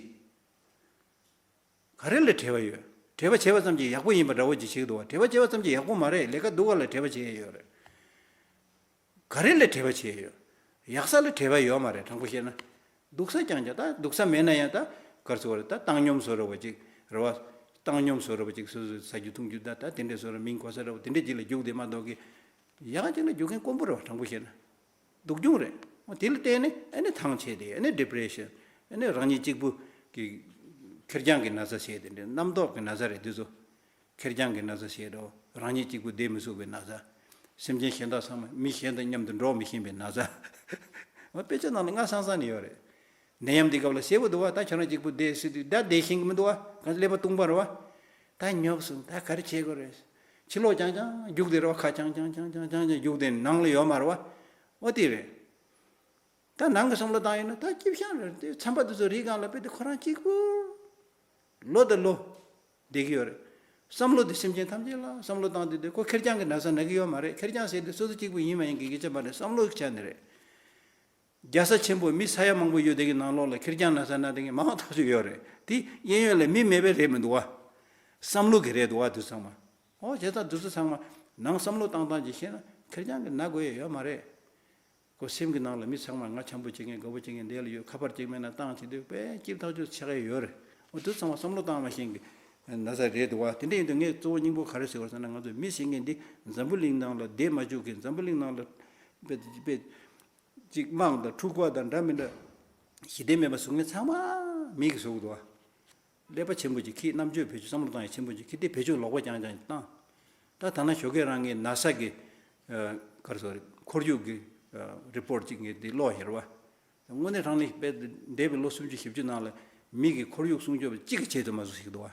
ག་རེ་ལ་བྲེལ་བ་ཡོད། བྲེལ་བ་བྱས་པ་ཙམ་གྱིས་ཡག་པོ་ཡིན་པ་འདྲ་བོ་ཅིག་བྱེད་ཀྱི་འདུག་བ། བྲེལ་བ་བྱས་པ་ཙམ་གྱིས་ཡག་པོ་མ་རེད། ལས་ཀ་སྡུག་ག་ལ་བྲེལ་བ་བྱེད་ཡས་ཡོད་རེད། ག་རེ་ལ་བྲེལ་བ་བྱེད་ཡས་ཡོད། ཡག་ས་ལ་བྲེལ་བ་ཡོད་མ་རེད། དྲང་པོ་བཤད་ན། སྡུག་ས་རྐྱང་རྐྱང་། ད་སྡུག་ས་མེད་ན་ཡང་ད་ག་རེ་ཟེར་དགོས་རེད། ད་བཏང་སྙོམས་བཟོ་འདྲ་བོ་ཅིག་རེད་བ། བཏང་སྙོམས་བཟོ་འདྲ་བོ་ཅིག་སོ་སོས་ཟ་རྒྱུ་འཐུང་རྒྱུ་ད་ད་དེ་འདྲས་བཟོ་འདྲ། མིང་གོ་ས་འདྲ་བོ་དེ་འདྲས་ཅིག་ལ་རྒྱུགས་བསྡད་མ་གཏོགས་ཀྱི། ཡག་ཅིག་ལ་རྒྱུག་མཁན་དཀོན་པོ་རེད་བ། དྲང་པོ་བཤད་ན། སྡུག་གྱོང་རེད། འོ་དེ་ལ་བརྟེན་ནས་ཨ་ནི་ཐང་ཆད་དེ། ཨ་ནི་ཌི་པི་རེ་ཤན། ཨ་ནི་རང་ཉིད་གཅིག་པུ་གི་ཁེར་རྐྱང་གི་ན་ཚ་བྱས། དེ་འདྲའི་རྣམ་རྟོག་གི་ན་ཚ་རེད་འདི་ཚོ། ཁེར་རྐྱང་གི་ན་ཚ་བྱས་འགྲོ། རང་ཉིད་གཅིག་པུ་བསྡད་མི་ཚུགས་པའི་ན་ཚ། སེམས་ཅན་གཞན་དག་ཚང་མ་མི་གཞན་དང་མཉམ་དུ་འགྲོགས་མི་ཤེས་པའི་ན་ཚ། འོ་དཔེ་ཆ་ནང་ལ་སྔ་སང་སང་ནས་ཡོད་རེད། ནད་ཡམས་འདི་སྐབས་ལ་ཞེ་པོ་འདུག་བ། ད་ཁྱོད་རང་གཅིག་པུ་བསྡད་སྲིད་དུས་ད་བསྡད་ཤེས་ཀྱི་མི་འདུག་བ། ག་ཀླད་པ་སྟོང་པ་རེད་བ། ད་ཉོབ་སོང་། ད་ག་རེ་བྱེད་དགོས་རེད། ཕྱི་ལོགས་རྐྱང་རྐྱང་རྒྱུགས་བསྡད་རེད་བ། ཁ་རྐྱང་རྐྱང་རྒྱུགས་བསྡད་ནང་ལ་ཡོད་མ་རེད་བ། འོ་དེ་རེད། ད་ནང་གི་བསམ་བློ་བཏང་ཡོད་ན་ད་སྐྱིད་ཤང་རེད་དེ། ཚན་པ་དེ་ཚོ་རིའི་སྒང་ལ་དཔེ་དེ་ཁོ་རང་གཅིག་པུ་ལོ་དང་ལོ་བསྡད་ཀྱི་ཡོད་རེད། བསམ་བློ་དེ་སེམས་ཅན་ཐམས་ཅད་ལ་བསམ་བློ་བཏང་དུས་དེ་ཁོ་ཁེར་རྐྱང་གི་ན་ཚ་ན་གི་ཡོད་མ་རེད། ཁེར་རྐྱང་ཟེར་དུས་སོ་སོ་གཅིག་པུ་ཡིན་མ་ཡིན་གྱི་སྐད་ཆ་མ་རེད། བསམ་བློ་གི་ཆ་ནས་རེད། རྒྱལ་ས་ཆེན་པོ་མི་ས་ཡ་མང་པོ་ཡོད་དེ་གི་ནང་ལོགས་ལ་ཁེར་རྐྱང་ན་ཚ་ན་དེ་གི་མང་ཐག་ཆོད་ཡོད་རེད། དེ་གཡས་གཡོན་ལ་མི་མེད་པའི་རེད་མི་འདུག་བ། བསམ་བློ་གི་རེད་འདུག་བ། དེ་ཚང་མ། ཨོ་བྱས་ཙང་དེ་ཚོ་ཚང་མ་ནང་བསམ་བློ་བཏང་སྟངས་ཀྱིས་བཤད་ན་ཁེར་རྐྱང་གི་ན་དགོས་ཡ་ཡོད་མ་རེད། ཁོ་སེམས་ཀྱི་ནང་ལ་མི་ཚང་མ་ང་འཆམ་པོ་བྱེད་མཁན་དགའ་པོ་བྱེད་མཁན་འདི་ལ་ཡོད། ཁ་པར་གཅིག་མེད་ན་བཏང་བྱེད་དུས་དཔེ་སྐྱིད་ཐག་ཆོད་ཆགས་ཀྱི་ཡོད་རེད། འོ་དེ་ཚང་མ་བསམ་བློ་བཏང་མ་ཤེས་ཀྱི་ན་ཚ་རེད་འདུག་བ། དེ་འདྲ་ཡིན་དུས་ངས་གཙོ་བོ་སྙིང་པོ་ག་རེ་ཟེར་བ་ཟེར་ན། ང་ཚོ་མི་ཟེར་མཁན་འདི་འཛམ་བུ་གླིང་ནང་ལ་བསྡད་མ་བཅུག་གི། འཛམ་བུ་གླིང་ནང་ལ་དཔེ་དཔེ་གཅིག་དམག་དང་འཁྲུག་པ་དང་འདྲ་མི་འདྲ་ཞི་བདེ་མེད་པ་བཟོ་མཁན་ཚང་མ་མི་གིས་བཟོ་གི་འདུག་བ། ཀླད་པ་ཆེན་པོ་ཅིག་གིས། རྣམ་དཔྱོད་བེད་སྤྱོད། བསམ་བློ་གཏོང་ཡ་ཆེན་པོ་ཅིག་གིས་དེ་བེད་སྤྱོད་ལོག་པ་རྐྱང་རྐྱང་ཅིག་བཏང་། ད་ད་ན་ཞོགས་ཀས་རང་གི་ན་ས་གི་ཨ་ག་རེ་ཟེར་དགོས་རེད། ཁོར་ཡུག་གི་ཨ་རི་པོར་ཊི་ཅིག་ངས་འདི་ཀློག་ཡོད་རེད་བ། དངོས་གནས་དྲང་གནས་དཔེ་འདས་པའི་ལོ་སུམ་ཅུ་བཞི་བཅུ་ནང་ལ་མི་གི་ཁོར་ཡུག་སྲུང་སྐྱོབ་གཅིག་གི་ཆེད་དུ་མ་བཟོ་ཞིག་འདུག་བ།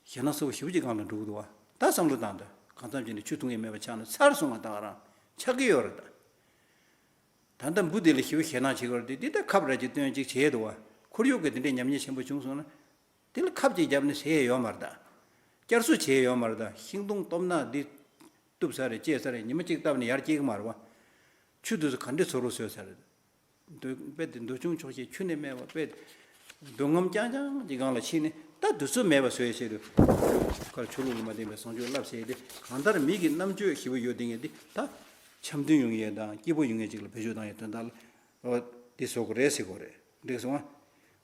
ཞེད་སྣང་ཚ་པོ་ཞེ་པོ་ཅིག་སྒང་ལ་འགྲོ་གི་འདུག་བ། ད་བསམ་བློ་བཏང་དང་། གང་འཚམ་བྱས་ནས་ཆུ་འཐུང་ཡས་མེད་པ་ཆགས་ན་ཚར་སོང་བ། ད་ག་རང་ཆགས་ཀྱི་ཡོད་རེད་ད། ད་ལྟ་འབུ་དེ་ལ་ཞེ་པོ་ཞེད་སྣང་བྱེད་ཀྱི་ཡོད་རེད་དེ། འདི་ལྟར་ཁབ་ར་ཅིག་བཏོན་ཅིག་བྱས་འདུག་བ། ཁོར་ཡུག་གི་དེ་འདྲའི་ཉམས་ཉེས་ཆེན་པོ་བྱུང་སོང་ན། དེ་ལ་ཁབ་ཅིག་བརྒྱབ་ནས་ཟ་ཡས་ཡོད་མ་རེད་ད། བསྐྱར་གསོ་བྱེད་ཡས་ཡོད་མ་རེད་ད། ཤིང་སྡོང་སྟོབས་ན་འདི་གཏུབ་ཚར་རེད། བཅད་ཚར་རེད། ཉི་མ་གཅིག་བཏབ་ནས་ཡར་སྐྱེ་གི་མ་རེད་བ། ཆུ་དེ་ཚོ་ག་འདྲས་ཚུར་རུ་བཟོས་ཚར་རེད། འདོད་དཔེ་དེ་འདོད་ཆུང་ཆོག་ཤེས་ཁྱོན་ནས་མེད་པ། དཔེ་འདོད་རྔམ་རྐྱང་རྐྱང་གི་སྒང་ལ་ཕྱིན་ནས་ད་དུས་ཚོད་མེད་པ་བཟོ་ཡས་ཆེད་དུ་ཁར་ཆོས་ལུགས་ལ་མ་བརྟེན་པའི་བཟང་སྤྱོད་བསླབ་ཟེར་ཏེ། གང་ལྟར་མི་གི་རྣམ་དཔྱོད་ཞེ་པོ་ཡོད་དེ་ངས་འདི་ད་འཆམ་མཐུན་ཡོང་ཡས་དང་སྐྱིད་པོ་ཡོང་ཡས་ཅིག་ལ་བེད་སྤྱོད་བཏང་ཡས་དོན་དག་ལ། འོ་འདི་བཟོ་དགོས་རེད་ཟེར་དགོས་རེད། འགྲིག་སོང་ཨ།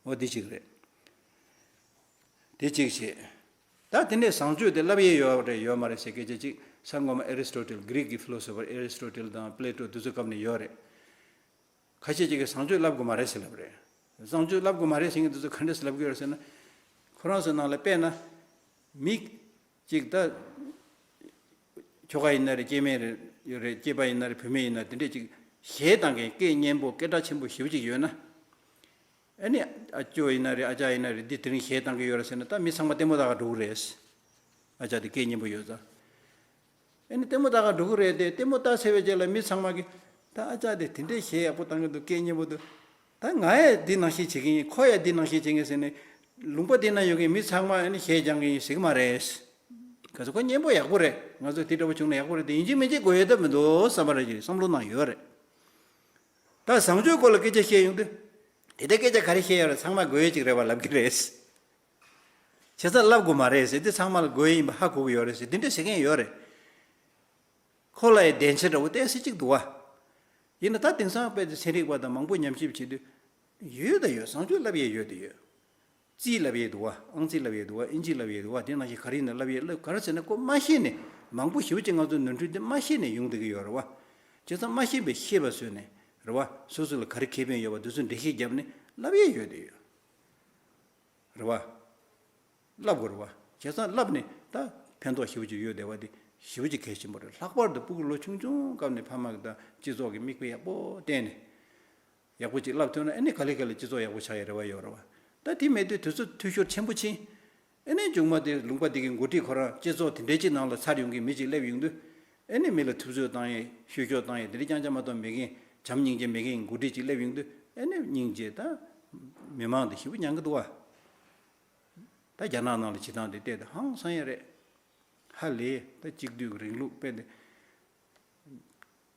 འོ་འདི་གཅིག་རེད། དེ་གཅིག་བྱས། ད་དེ་ནས་བཟང་སྤྱོད་དེ་བསླབ་ཡས་ཡོད་རེད་ཡོད་མ་རེད་ཟེར་སྐད་ཆ་གཅིག། ས་སྔོན་མ་ཨེ་རི་སི་ཊོ་ཊལ། གྷི་རིག་གི་ཕི་ལོ་སོ་ཕར་ཨེ་རི་སི་ཊོ་ཊལ་དང་པི་ལེ་ཊོ་དེ་ཚོའི་སྐབས་ནས་ཡོད་རེད། ཁ་ཤས་ཅིག་གིས་བཟང་སྤྱོད་བསླབ་དགོས་མ་རེད་ཟེར་ལབ་རེད། བཟང་སྤྱོད་བསླབ་དགོས་མ་རེད་ཟེར་མཁན་དེ་ཚོ་ག་འདྲས་སེ་ལབ་ཀྱི་ཡོད་རེད་ཟེར་ན། ཁོ་རང་ཚོའི་ནང་ལ་དཔེར་ན། མི་གཅིག་ད་ཁྱོ་ག་ཡིན་ན་རེད། སྐྱེ་དམན་རེད་ཡོད་རེད། སྐྱེས་པ་ཡིན་ན་རེད། བུད་མེད་ཡིན་ན། དེ་འདྲས་ཅིག་གཞས་བཏང་མཁན་སྐད་སྙན་པོ་སྐད་གྲགས་ཆེན་པོ་ཞེ་པོ་ཅིག་ཡོད་ན། ཨ་ནི་ཨ་ཅོ་ཡིན་ན་རེད། ཨ་ཅག་ཡིན་ན་རེད། འདི་དེ་རིང་གཞས་བཏང་གི་ཡོད་རེད་ཟེར་ན། ད་མི་ཚང་མ་ལྟད་མོ་ལྟ་ག་འགྲོ་གི་རེད། ཨ་ཅག་དེ་སྐད་སྙན་པོ་ཡོད་ཙང་། ཨ་ནི་ལྟད་མོ་ལྟ་ག་འགྲོ་གི་རེད་དེ། ལྟད་མོ་ལྟ་ཚར་བའི་རྗེས་ལ་མི་ཚང་མ་གིས་ད་ཨ་ཅག་དེ་དེ་འདྲའི་གཞས་ཡག་པོ་བཏང་གི་འདུག། སྐད་སྙན་པོ་འདུག། ད་ང་ཡང་འདི་ནང་བཞིན་བྱེད་ཀྱི་ཡིན། ཁོ་ཡང་འདི་ནང་བཞིན་བྱེད་ཀྱི་ཡིན་ཟེར་ནས། ལུང་པ་འདི་ན་ཡོད་མཁན་མི་ཚང་མ་ཨ་ནི་གཞས་སྦྱང་གི་ཡིན་ཟེར་གི་མ་རེད། ག་ཚོད་ཁོ་སྙན་པོ་ཡག་པོ་རེད། ང་ཚོ་དེ་འདྲ་བོ་བྱུང་ན་ཡག་པོ་རེད་དེ། ཡིན་གཅིག་མིན་གཅིག་དགོས་ཡོད་ད་མི་འདུག་བསམ་པ་རེ་ཅིག་བསམ་བློ་ནང་ཡོད་རེད། ད་བཟང་སྤྱོད་སྐོར་ལ་སྐད་ཆ་བཤད་ཡོང་དུས། དེ་ལྟར་སྐད་ཆ་ག་རེ་བཤད་ཡོད་རེད། ཚང་མ་དགོས་ཡོད་ཅིག་རེད་བ་ལབ་ཀྱི་རེད། བྱས་ཙང་བསླབ་དགོས་མ་རེད་ཟེར། དེ་ཚང་མ་ལ་དགོས་ཡོད་ཡིན་པ་ཧ་གོ་གི་ཡོད་རེད་ཟེར། དེ་འདྲ་ཟེར་མཁན་ཡོད་རེད། ཁོ་ལ་ཡང་བདེན་ཆ་འདྲ་བོ་ཏོག་ཙམ་ཅིག་འདུག་བ། ཡིན་ན་ད་དེང་སང་དཔེ་དེ་ཚན་རིག་པ་དང་མང་པོ་ཉམས་ཞིབ་བྱེད་དུས། ཡོད་ད་ཡོད། བཟང་སྤྱོད་བསླབ་ཡས་ཡོད་ད་ཡོད། རྩིས་བསླབ་ཡས་འདུག་བ། ཨང་རྩིས་བསླབ་ཡས་འདུག་བ། ཨིན་ཇི་བསླབ་ཡས་འདུག་བ། དེ་ནང་བཞིན་ག་རེ་ཡིན་ན་བསླབ་ཡས་བསླབ། ག་རེ་ཟེར་ན་ཁོ་མ་ཤེས་ནས། མང་པོ་ཞེ་པོ་ཅིག་ང་ཚོ་ནོར་འཁྲུལ་འདི་མ་ཤེས་ནས་ཡོང་བསྡད་ཀྱི་ཡོད་རེད་བ། བྱས་ཙང་མ་ཤེས་པའི་ཤེས་པ་བཟོས་ནས་རེད་བ། སོ་སོ་ལ་ག་རེ་ཁེ་ཕན་ཡོད་པ་དེ་ཚོ་འགྲེལ་བཤད་བརྒྱབ་ནས་བསླབ་ཡས་ཡོད་དེ་ཡོད། རེད་བ། བསླབ་དགོས་རེད་བ། བྱས་ཙང་བསླབ་ནས་ད་ཕན་ཐོགས་ཞེ་པོ་ཅིག་ཡོད་བསྡད་པ་དེ་ཞེ་པོ་ཅིག་གལ་ཆེན་པོ་རེད། ལྷག་པར་དུ་སྤུ་གུ་ལོ་ཆུང་ཆུང་སྐབས་ནས་ཕ་མ་གི་དང་སྤྱི་ཚོགས་ཀྱི་མིག་དཔེ་ཡག་པོ་བསྟན་ནས། ཡག་པོ་ཅིག་བསླབ་ཐུབ་ན་ཨ་ནི་ག་ལེ་ག་ལེ་སྤྱི་ཚོགས་ཡག་པོ་ཆགས་ཡ་རེ་བ་ཡོད་རེད་བ། ད་དེ་མེད་དུས་དུས་ཚོད་འཐུས་ཤོར་ཆེན་པོ་ཕྱིན། ཨ་ནི་མཇུག་མ་དེ་ལུང་པ་དེ་གི་འགོ་ཁྲིད་ཁོ་རང་སྤྱི་ཚོགས་དེ་འདྲའི་ཅིག་ནང་ལ་ཚར་ཡོང་མཁན་མི་ཅིག་སླེབས་ཡོང་དུས། ཨ་ནི་མི་ལ་ཐུབ་ཚོད་བཏང་ཡས་བཤུ་གཞོག་བཏང་ཡས་དེ་འདྲ་རྐྱང་རྐྱང་མ་གཏོགས་མེད་མཁན། བྱམས་སྙིང་རྗེ་མེད་མཁན་འགོ་ཁྲིད་ཅིག་སླེབས་ཡོང་དུས། ཨ་ནི་སྙིང་རྗེ་ད་མི་མང་དེ་ཞེ་པོ་མྱང་གི་འདུག་བ། ད་རྒྱ་ནག་ནང་ལ་བྱེད་སྟངས་དེ་བལྟས་ཏེ་ཧང་སང་ཡ་རེད། ཧ་ལས། ད་གཅིག་སྡུད་ཀྱི་རིང་ལུགས་དཔེ་དེ།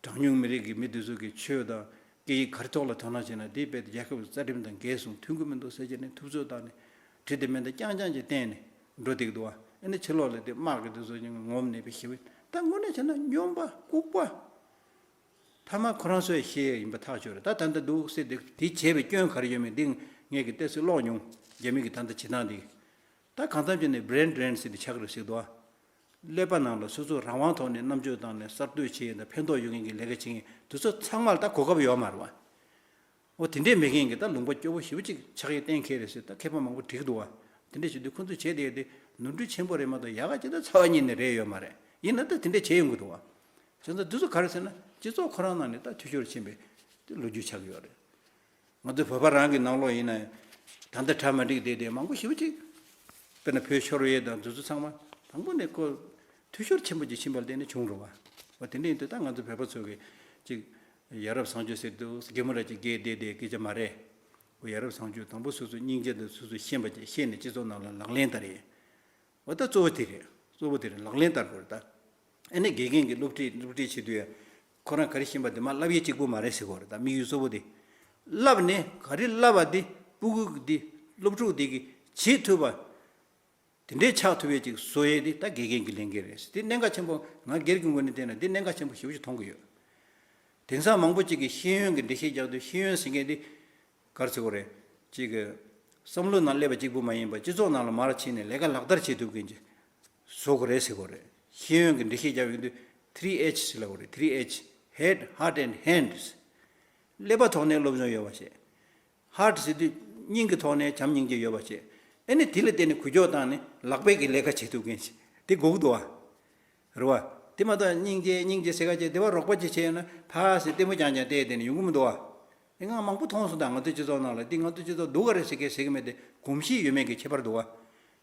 གྲངས་ཉུང་མི་རིགས་ཀྱི་མི་དེ་ཚོ་གི་ཆོས་དང་ སྐད་ཡིག་ག་རེ་ཐོག་ལ་དོ་སྣང་བྱས་ན་དེ་དཔེ་རྒྱལ་ཁབ་ཀྱི་རྩ་ཁྲིམས་དང་འགལ་སོང་། མཐུན་གྱི་མི་འདུག་ཟེར་བྱས་ནས་ཐུབ་ཚོད་བཏང་ནས་གྲི་དེ་མེ་མདའ་རྐྱང་རྐྱང་ཅིག་བསྟན་ནས་འགྲོ་བསྡད་ཀྱི་འདུག་བ། ཨ་ནི་ཕྱི་ལོགས་ལ་དེ་དམག་གི་དེ་ཚོ་ངོམ་ནས་པའི་ཞི་བའི་ད་དངོས་གནས་བྱས་ན་སྨྱོན་པ་ལྐུགས་པ། ཐ་མ་ཁོ་རང་ཚོས་ཤེས་ཡ་ཡིན་པ་ཐག་ཆོད་རེད། ད་ད་ལྟ་འདུག་སེ་དེ་དེ་བྱས་པའི་སྐྱོན་ག་རེ་ཡོད་མེད་འདི་ངས་ཀྱི་ཏོག་ཙམ་ཀློག་མྱོང་། རྒྱ་མི་གི་ད་ལྟ་བྱེད་སྟངས་འདི། ད་གང་འཚམ་བྱས་ནས་brain drain ཟེར་དེ་ཆགས་ཀྱི་རེད་ཟེར་འདུག་ཨ། ཀླད་པ་ནང་ལ་སོ་སོ་རང་དབང་ཐོག་ནས་རྣམ་དཔྱོད་བཏང་ནས་གསར་གཏོད་བྱེད་ཡས་དང་ཕན་ཐོགས་ཡོང་མཁན་གྱི་ལས་ཀ་བྱེད་མཁན་དེ་ཚོ་ཚང་མར་ད་གོ་སྐབས་ཡོད་མ་རེད་བ། འོ་དེ་འདྲས་མེད་མཁན་གྱི་ད་ལུང་པ་སྐྱོ་པོ་ཞེ་པོ་ཅིག་ཆགས་ཡས་གཏན་འཁེལ་རེད་ཟེར། ད་མཁས་པ་མང་པོ་བྲིས་འདུག་བ། དེ་འདྲས་བྱེད་དུས་ཁོ་ཚོས་བྱས་བསྡད་དེ་ནོར་འཁྲུལ་ཆེན་པོ་རེད་མ་གཏོགས་ཡག་ག་ཇི་ལྟར་ཚ་བ་གཉིས་ནས་རེད་ཡོད་མ་རེད། ཡིན་ན་ད་དེ་འདྲས་བྱས་ཡོང་གི་འདུག་བ། བྱས་ཙང་དེ་ཚོ་ག་རེ་ཟེར་ན་སྤྱི་ཚོགས་ཁོ་རང་ནང་ནས་ད་འཐུས་ཤོར་ཕྱིན་པའི་དེ་ལོ་རྒྱུས་ཆགས་ཀྱི་ཡོད་རེད། ང་ཚོ་བོད་པ་རང་གི་ནང་ལོགས་ཡིན་ན་ད་ལྟ་གྲ་མ་འགྲིག་བསྡད་དེ་མང་པོ་ཞེ་པོ་ཅིག་དཔེར་ན་བོད་ཤོར་ཡས་དང་དེ་ཚོ་ཚང་མ་དང་པོ་ནས་ཁོ་འཐུས་ཤོར་ཆེན་པོ་ཅིག་ཕྱིན་པ་ལ་བརྟེན་ནས་བྱུང་འགྲོ་བ། འོ་དེ་འདྲ་ཡིན་དུས་ད་ང་ཚོ་བོད་པ་ཚོ་གི་ཅིག་ཡ་རབས་བཟང་སྤྱོད་ཟེར་འདུག་གེ་མོ་ར་ཅིག་རྒྱས་བསྡད་དེ་སྐད་ཆ་མ་རེད། འོ་ཡ་རབས་བཟང་སྤྱོད་དང་པོ་སོ་སོ་སྙིང་རྗེ་དང་སོ་སོ་ཤེས་པ་ཅིག་ཤེས་ནས་སྤྱི་ཚོགས་ནང་ལ་ལག་ལེན་བསྟར་ཡས། འོ་ད་གཙོ་བོ་དེ་རེད། གཙོ་བོ་དེ་རེད། ལག་ལེན་བསྟར་དགོས་རེད་ད། ཨ་ནི་དགེ་རྒན་གྱིས་སློབ་ཁྲིད་སློབ་ཁྲིད་བྱེད་དུས་ཡང་ཁོ་རང་ག་རེ་ཤེས་པ་དེ་མར་བསླབ་ཡས་གཅིག་པུ་མ་རེད་ཟེར་དགོས་རེད་ད། དམིགས་ཡུལ་གཙོ་བོ་དེ། བསླབ་ནས་ག་རེ་བསླབ་པ་དེ་སྤུ་གུ་དེ་སློབ་ཕྲུག་དེ་གིས་བྱེད་ཐུབ་པ། དེ་འདྲའི་ཆགས་ཐུབ་ཡས་ཅིག་བཟོ་ཡས་དེ་ད་དགེ་རྒན་གྱི་ལས་འགན་རེད། དེ་གནད་འགག་ཆེན་པོ། ང་སྒེར་གྱི་ངོས་ནས་བལྟས་ན་དེ་གནད་འགག་ཆེན་པོ་ཞེ་པོ་ཅིག་མཐོང་གི་ཡོད། དེང་སང་མང་པོ་ཅིག་གིས་ཤེས་ཡོན་གྱི་འགྲེལ་བཤད་རྒྱག་དུས་ཤེས་ཡོན་ཟེར་མཁན་དེ་ག་རེ་ཟེར་དགོས་རེད། ཅིག་གི་བསམ་བློ་ནང་སླེབས་པ་གཅིག་པུ་མ་ཡིན་པར་སྤྱི་ཚོགས་ནང་ལ་མར་ཕྱིན་ནས་ལས་ཀ་ལག་བསྟར་བྱེད་ཐུབ་མཁན་ཅིག་བཟོ་དགོས་རེད་ཟེར་དགོས་རེད། ཤེས་ཡོན་གྱི་འགྲེལ་བཤད་རྒྱག་ཡོང་དུས་three H ཟེར་ལབ་དགོས་རེད། three H, head, heart and hands། ཀླད་པ་ཐོག་ནས་སློབ་སྦྱོང་ཡོད་པ་བྱེད། Heart ཟེར་དུས་སྙིང་གི་ཐོག་ནས་བྱམས་སྙིང་རྗེ་ཡོད་པ་བྱེད། ཨ་ནི་དེ་ལ་བརྟེན་ནས་འགུལ་སྐྱོད་བཏང་ནས་ལག་པས་ཀྱི་ལས་ཀ་བྱེད་ཐུབ་མཁན་ཞིག་དེ་དགོས་ཀྱི་འདུག་བ། རེད་བ། དེ་མ་གཏོགས་སྙིང་རྗེ་སྙིང་རྗེ་ཟེར་ག་བྱས་དེ་བ་རོགས་པ་ཅིག་བྱས་ཡོད་ན་ཕ་ཟེར་ལྟད་མོ་རྐྱང་རྐྱང་བལྟས་བསྡད་ནས་ཡོང་གི་མི་འདུག་བ། དེ་ང་མང་པོ་མཐོང་སོང་། ད་ང་ཚོའི་སྤྱི་ཚོགས་ནང་ལ་དེ་ང་ཚོའི་སྤྱི་ཚོགས་སྡུག་ག་རེད་ཟེར་གི་ཟེར་གི་མེད་དེ། གོམས་གཤིས་ཡོད་མེད་ཀྱི་ཁྱད་པར་འདུག་བ།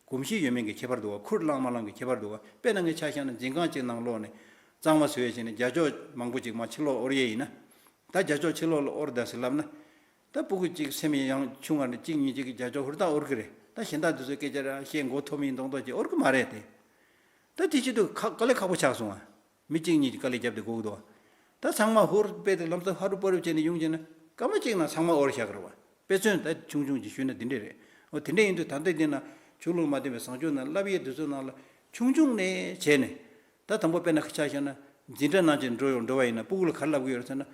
གོམས་གཤིས་ཡོད་མེད་ཀྱི་ཁྱད་པར་འདུག་བ། ཁུར་བླངས་མ་བླངས་ཀྱི་ཁྱད་པར་འདུག་བ། དཔེར་ན་ངས་ཆ་བཞག་ན་འཛིན་ཁང་གཅིག་ནང་ལོགས་ནས་གཙང་མ་བཟོས་བྱས་ནས་རྒྱ་ཅོག་མང་པོ་ཅིག་མར་ཕྱི་ལོགས་དབོར་ཡས་ཡིན་ན། ད་རྒྱ་ཅོག་ཕྱི་ལོགས་ལ་དབོར་ད་ཟེར་ལབ་ན། ད་སྤུ་གུ་གཅིག་སེམས་ཡང་ཆུང་བ་ནས་གཅིག་གཉིས་གཅིག་གིས་རྒྱ་ཅོག་ཧུར་ཐག་དབོར་གི་རེད། ད་གཞན་དག་དེ་ཚོ་སྐད་ཆ་རང་བཤད་མགོ་འཐོམ་ཡིན་མདོག་མདོག་ཅིག་དབོར་གི་མ་རེད་དེ། ད་དེ་བྱེད་དུས་ཁ་དཀའ་ལས་ཁག་པོ་ཆགས་སོང་ཨ། མི་གཅིག་གཉིས་ཀྱིས་དཀའ་ལས་བརྒྱབ་སྟེ་སྒུག་འདུག་ད་ཚང་མ་ཧུར་དཔེ་དེ་ལམ་སང་ཧ་རུ་པ་རུ་བྱས་ནས་ཡོང་བྱས་ན་སྐར་མ་གཅིག་ནང་ཚང་མ་དབོར་བཞག་གི་རེད་བ། དཔེ་མཚོན་ད་ཆུང་ཆུང་ཅིག་ཞུས་ན་འདི་འདྲས་རེད། འོ་དེ་འདྲས་ཡིན་དུས་ད་ལྟ་འདི་ན་ཆོས་ལུགས་མ་བསྟེན་པའི་བཟང་སྤྱོད་ནང་བསླབ་ཡས་དེ་ཚོའི་ནང་ལ་ཆུང་ཆུང་ནས་བྱས་ནས། ད་དང་པོ་དཔེར་ན་ཆ་བཞག་ན་འཛིན་གྲྭ་ནང་ཅིག་འགྲོ་ཡོང་འགྲོ་བ་ཡིན་ན་སྤུ་གུ་ལ་ག་རེ་བསླབ་ཀྱི་ཡོད་རེད་ཟེར་ན།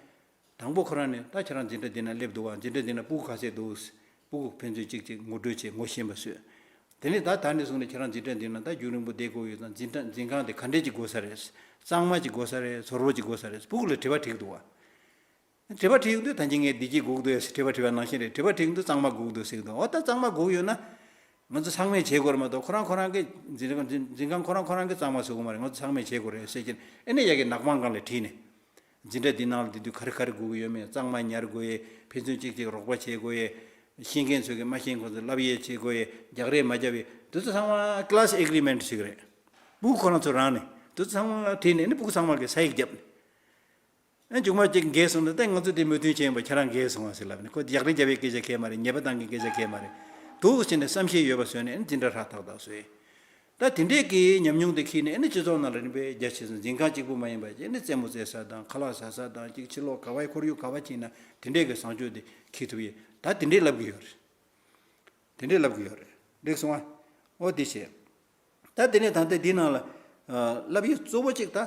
དང་པོ་ཁོ་རང་ནས་ད་ཁྱེད་རང་འཛིན་གྲྭ་འདི་ན་སླེབས་འདུག་བ། འཛིན་གྲྭ་འདི་ན་སྤུ་གུ་ག་ཚད་འདུག་སྤུ་གུ་ཕན་ཚུན་གཅིག་གཅིག་ངོ་སྤྲོད་བྱེད། ངོ་ཤེས་པ་བཟོས། དེ་ནས་ད་ད་ནས་བཟུང་ནས་ཁྱེད་རང་འཛིན་གྲྭ་འདི་ན་ད་རྒྱུན་རིང་པོ་བསྡད་དགོས་ཡོད་ཙང་འཛིན་གྲྭ་འཛིན་ཁང་དེ་ག་འདྲས་ཅིག་དགོས་ས་རེད། གཙང་མ་ཅིག་དགོས་ས་རེད། ཟོར་པོ་ཅིག་དགོས་ས་རེད། སྤུ་གུ་ལ་དྲི་བ་དྲིས་འདུག་བ། དྲི་བ་དྲིས་ཡོང་དུས་ད་གིན་ངས་བདེ་སྐྱིད་དགོས་འདུག་ཟེར་དྲི་བ་དྲིས་པ་ནང་བཞིན་རེད། དྲི་བ་དྲིས་ཡོང་དུས་གཙང་མ་དགོས་འདུག་ཟེར་གི་འདུག་འོ་ད་གཙང་མ་དགོས་ཡོད་ན། ང་ཚོ་ཚང་མས་བྱེད་དགོས་རེད་མ་གཏོགས་ཁོ་རང་ཁོ་རང་གི་འཛིན་འཛིན་འཛིན་ཁང་ཁོ་རང་ཁོ་རང་གིས་གཙང་མ་བཟོ་གི་མ་རེད། ང་ཚོ་ཚང་མས་བྱེད་དགོས་རེད་ཟེར་གྱིན་ཨེ་ནས་ཡ་གི་ནག་པང་སྒང་ལ་བྲིས་ནས། འཛིན་གྲྭ་འདི་ནང་ལ་བསྡད་དུས་ག་རེ་ག་རེ་དགོས་ཀྱི་ཡོད་མེད། གཙང་མ་ཉར་དགོས་ཡས། ཕན་ཚུན་གཅིག་གཅིག་རོགས་པ་བྱེད་དགོས་ཡས། ཤེས་མཁན་ཚོས་ཀྱི་མ་ཤེས་མཁན་ཚོ་བསླབ་ཡས་བྱེད་དགོས་ཡས། རྒྱག་རེས་མ་རྒྱབ་ཡས། འདི་ཚོ་ཚང་མ་class agreement ཟེར་གི་རེད། སྤུ་གུ་ཁོ་རང་ཚོ་རང་ནས་འདི་ཚོ་ཚང་མ་བྲིས་ནས་ཨེ་ནས་སྤུ་གུ་ཚང་མ་གིས་ས་ཡིག་བརྒྱབ་ནས། ཨ་མཇུག་མ་གཅིག་འགལ་སོང་ན་ད་ང་ཚོ་དེ་མོས་མཐུན་བྱས་ཡིན་པ་ཁྱེད་རང་འགལ་སོང་བ་ཟེར་ལབ་ནས་ཁོ་རྒྱག་རེས་རྒྱབ་པའི་སྐད་ཆ་གས་མ་རེད། ཉེས་པ་བཏང་གི་སྐད་ཆ་གས་མ་རེད། འདུག་ཟེར་ནས་བསམ་ཤེས་ཡོད་པ་བཟོས་ནས་ཨ་ནི་འཛིན་གྲྭ་ཧྲག་ཐག་ཐག་བཟོས། ད་དེ་འདྲས་ཀྱི་ཉམས་མྱོང་དེ་འཁྱེར་ནས་ཨ་ནི་སྤྱི་ཚོགས་ནང་ལ་རིམ་པས་རྒྱ་ཆེ་སོང་། འཛིན་ཁང་གཅིག་པུ་མ་ཡིན་པ་ཅིག་ཨ་ནི་རྩེད་མོ་རྩེ་ས་དང་ཁ་ལག་ཟ་ས་དང་ཅིག་ཕྱི་ལོགས་ག་བའི་ཁོར་ཡུག་ག་བ་ཅིག་ན་དེ་འདྲས་ཀྱི་བཟང་སྤྱོད་དེ་འཁྱེར་ཐུབ་ཡས། ད་དེ་འདྲས་ལབ་ཀྱི་ཡོད་རེད། དེ་འདྲས་ལབ་ཀྱི་ཡོད་རེད། འགྲིག་སོང་ཨ། འོ་དེ་བྱས། ད་དེ་ནས་ད་ལྟ་འདི་ནང་ལ་ཨ་བསླབ་ཡས་གཙོ་བོ་གཅིག་ད་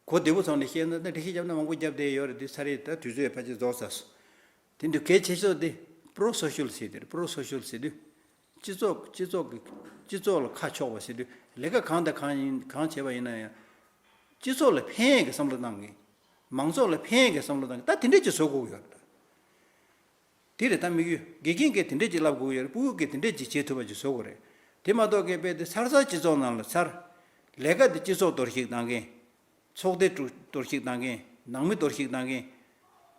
གོ་བདེ་པོ་ཚང་ནས་བཤད་ན་ད་འགྲེལ་བཤད་བརྒྱབ་ན་མང་པོ་བརྒྱབ་བསྡད་ཡོད་རེད། འདི་ཚར་རེད། ད་དུས་ཚོད་ཕལ་ཆེར་རྫོགས་ཚར་སོང་། དེ་འདུག་གལ་ཆེ་ཤོས་དེ་pro social ཟེར་དེ་རེད། pro social ཟེར་དུས་སྤྱི་ཚོགས་སྤྱི་ཚོགས་ཀྱི་སྤྱི་ཚོགས་ལ་ཁ་ཕྱོགས་པ་ཟེར་དུས་ལས་ཀ་གང་དང་གང་ཡིན་གང་བྱས་པ་ཡིན་ན་ཡང་སྤྱི་ཚོགས་ལ་ཕན་ཡས་ཀྱི་བསམ་བློ་གཏང་གི། མང་ཚོགས་ལ་ཕན་ཡས་ཀྱི་བསམ་བློ་གཏང་གི། ད་དེ་འདྲས་ཅིག་བཟོ་དགོས་ཀྱི་ཡོད་རེད། དེ་རེད་ད་དམིགས་ཡུལ། དགེ་རྒན་གྱིས་དེ་འདྲས་ཅིག་བསླབ་དགོས་ཀྱི་ཡོད་རེད། སྤུ་གུ་གིས་དེ་འདྲས་ཅིག་བྱེད་ཐུབ་པ་ཅིག་བཟོ་དགོས་རེད། དེ་མ་གཏོགས་སྐད་དཔེ་དེ་ཚར་ཚར་སྤྱི་ཚོགས་ནང་ལ་ཚར། ལས་ཀ་དེ་སྤྱི་ཚོགས་གཏོར་བཤིག་བཏང་མཁན། ཚོགས་སྡེ་གཏོར་བཤིག་བཏང་མཁན། ནང་མི་གཏོར་བཤིག་བཏང་མཁན།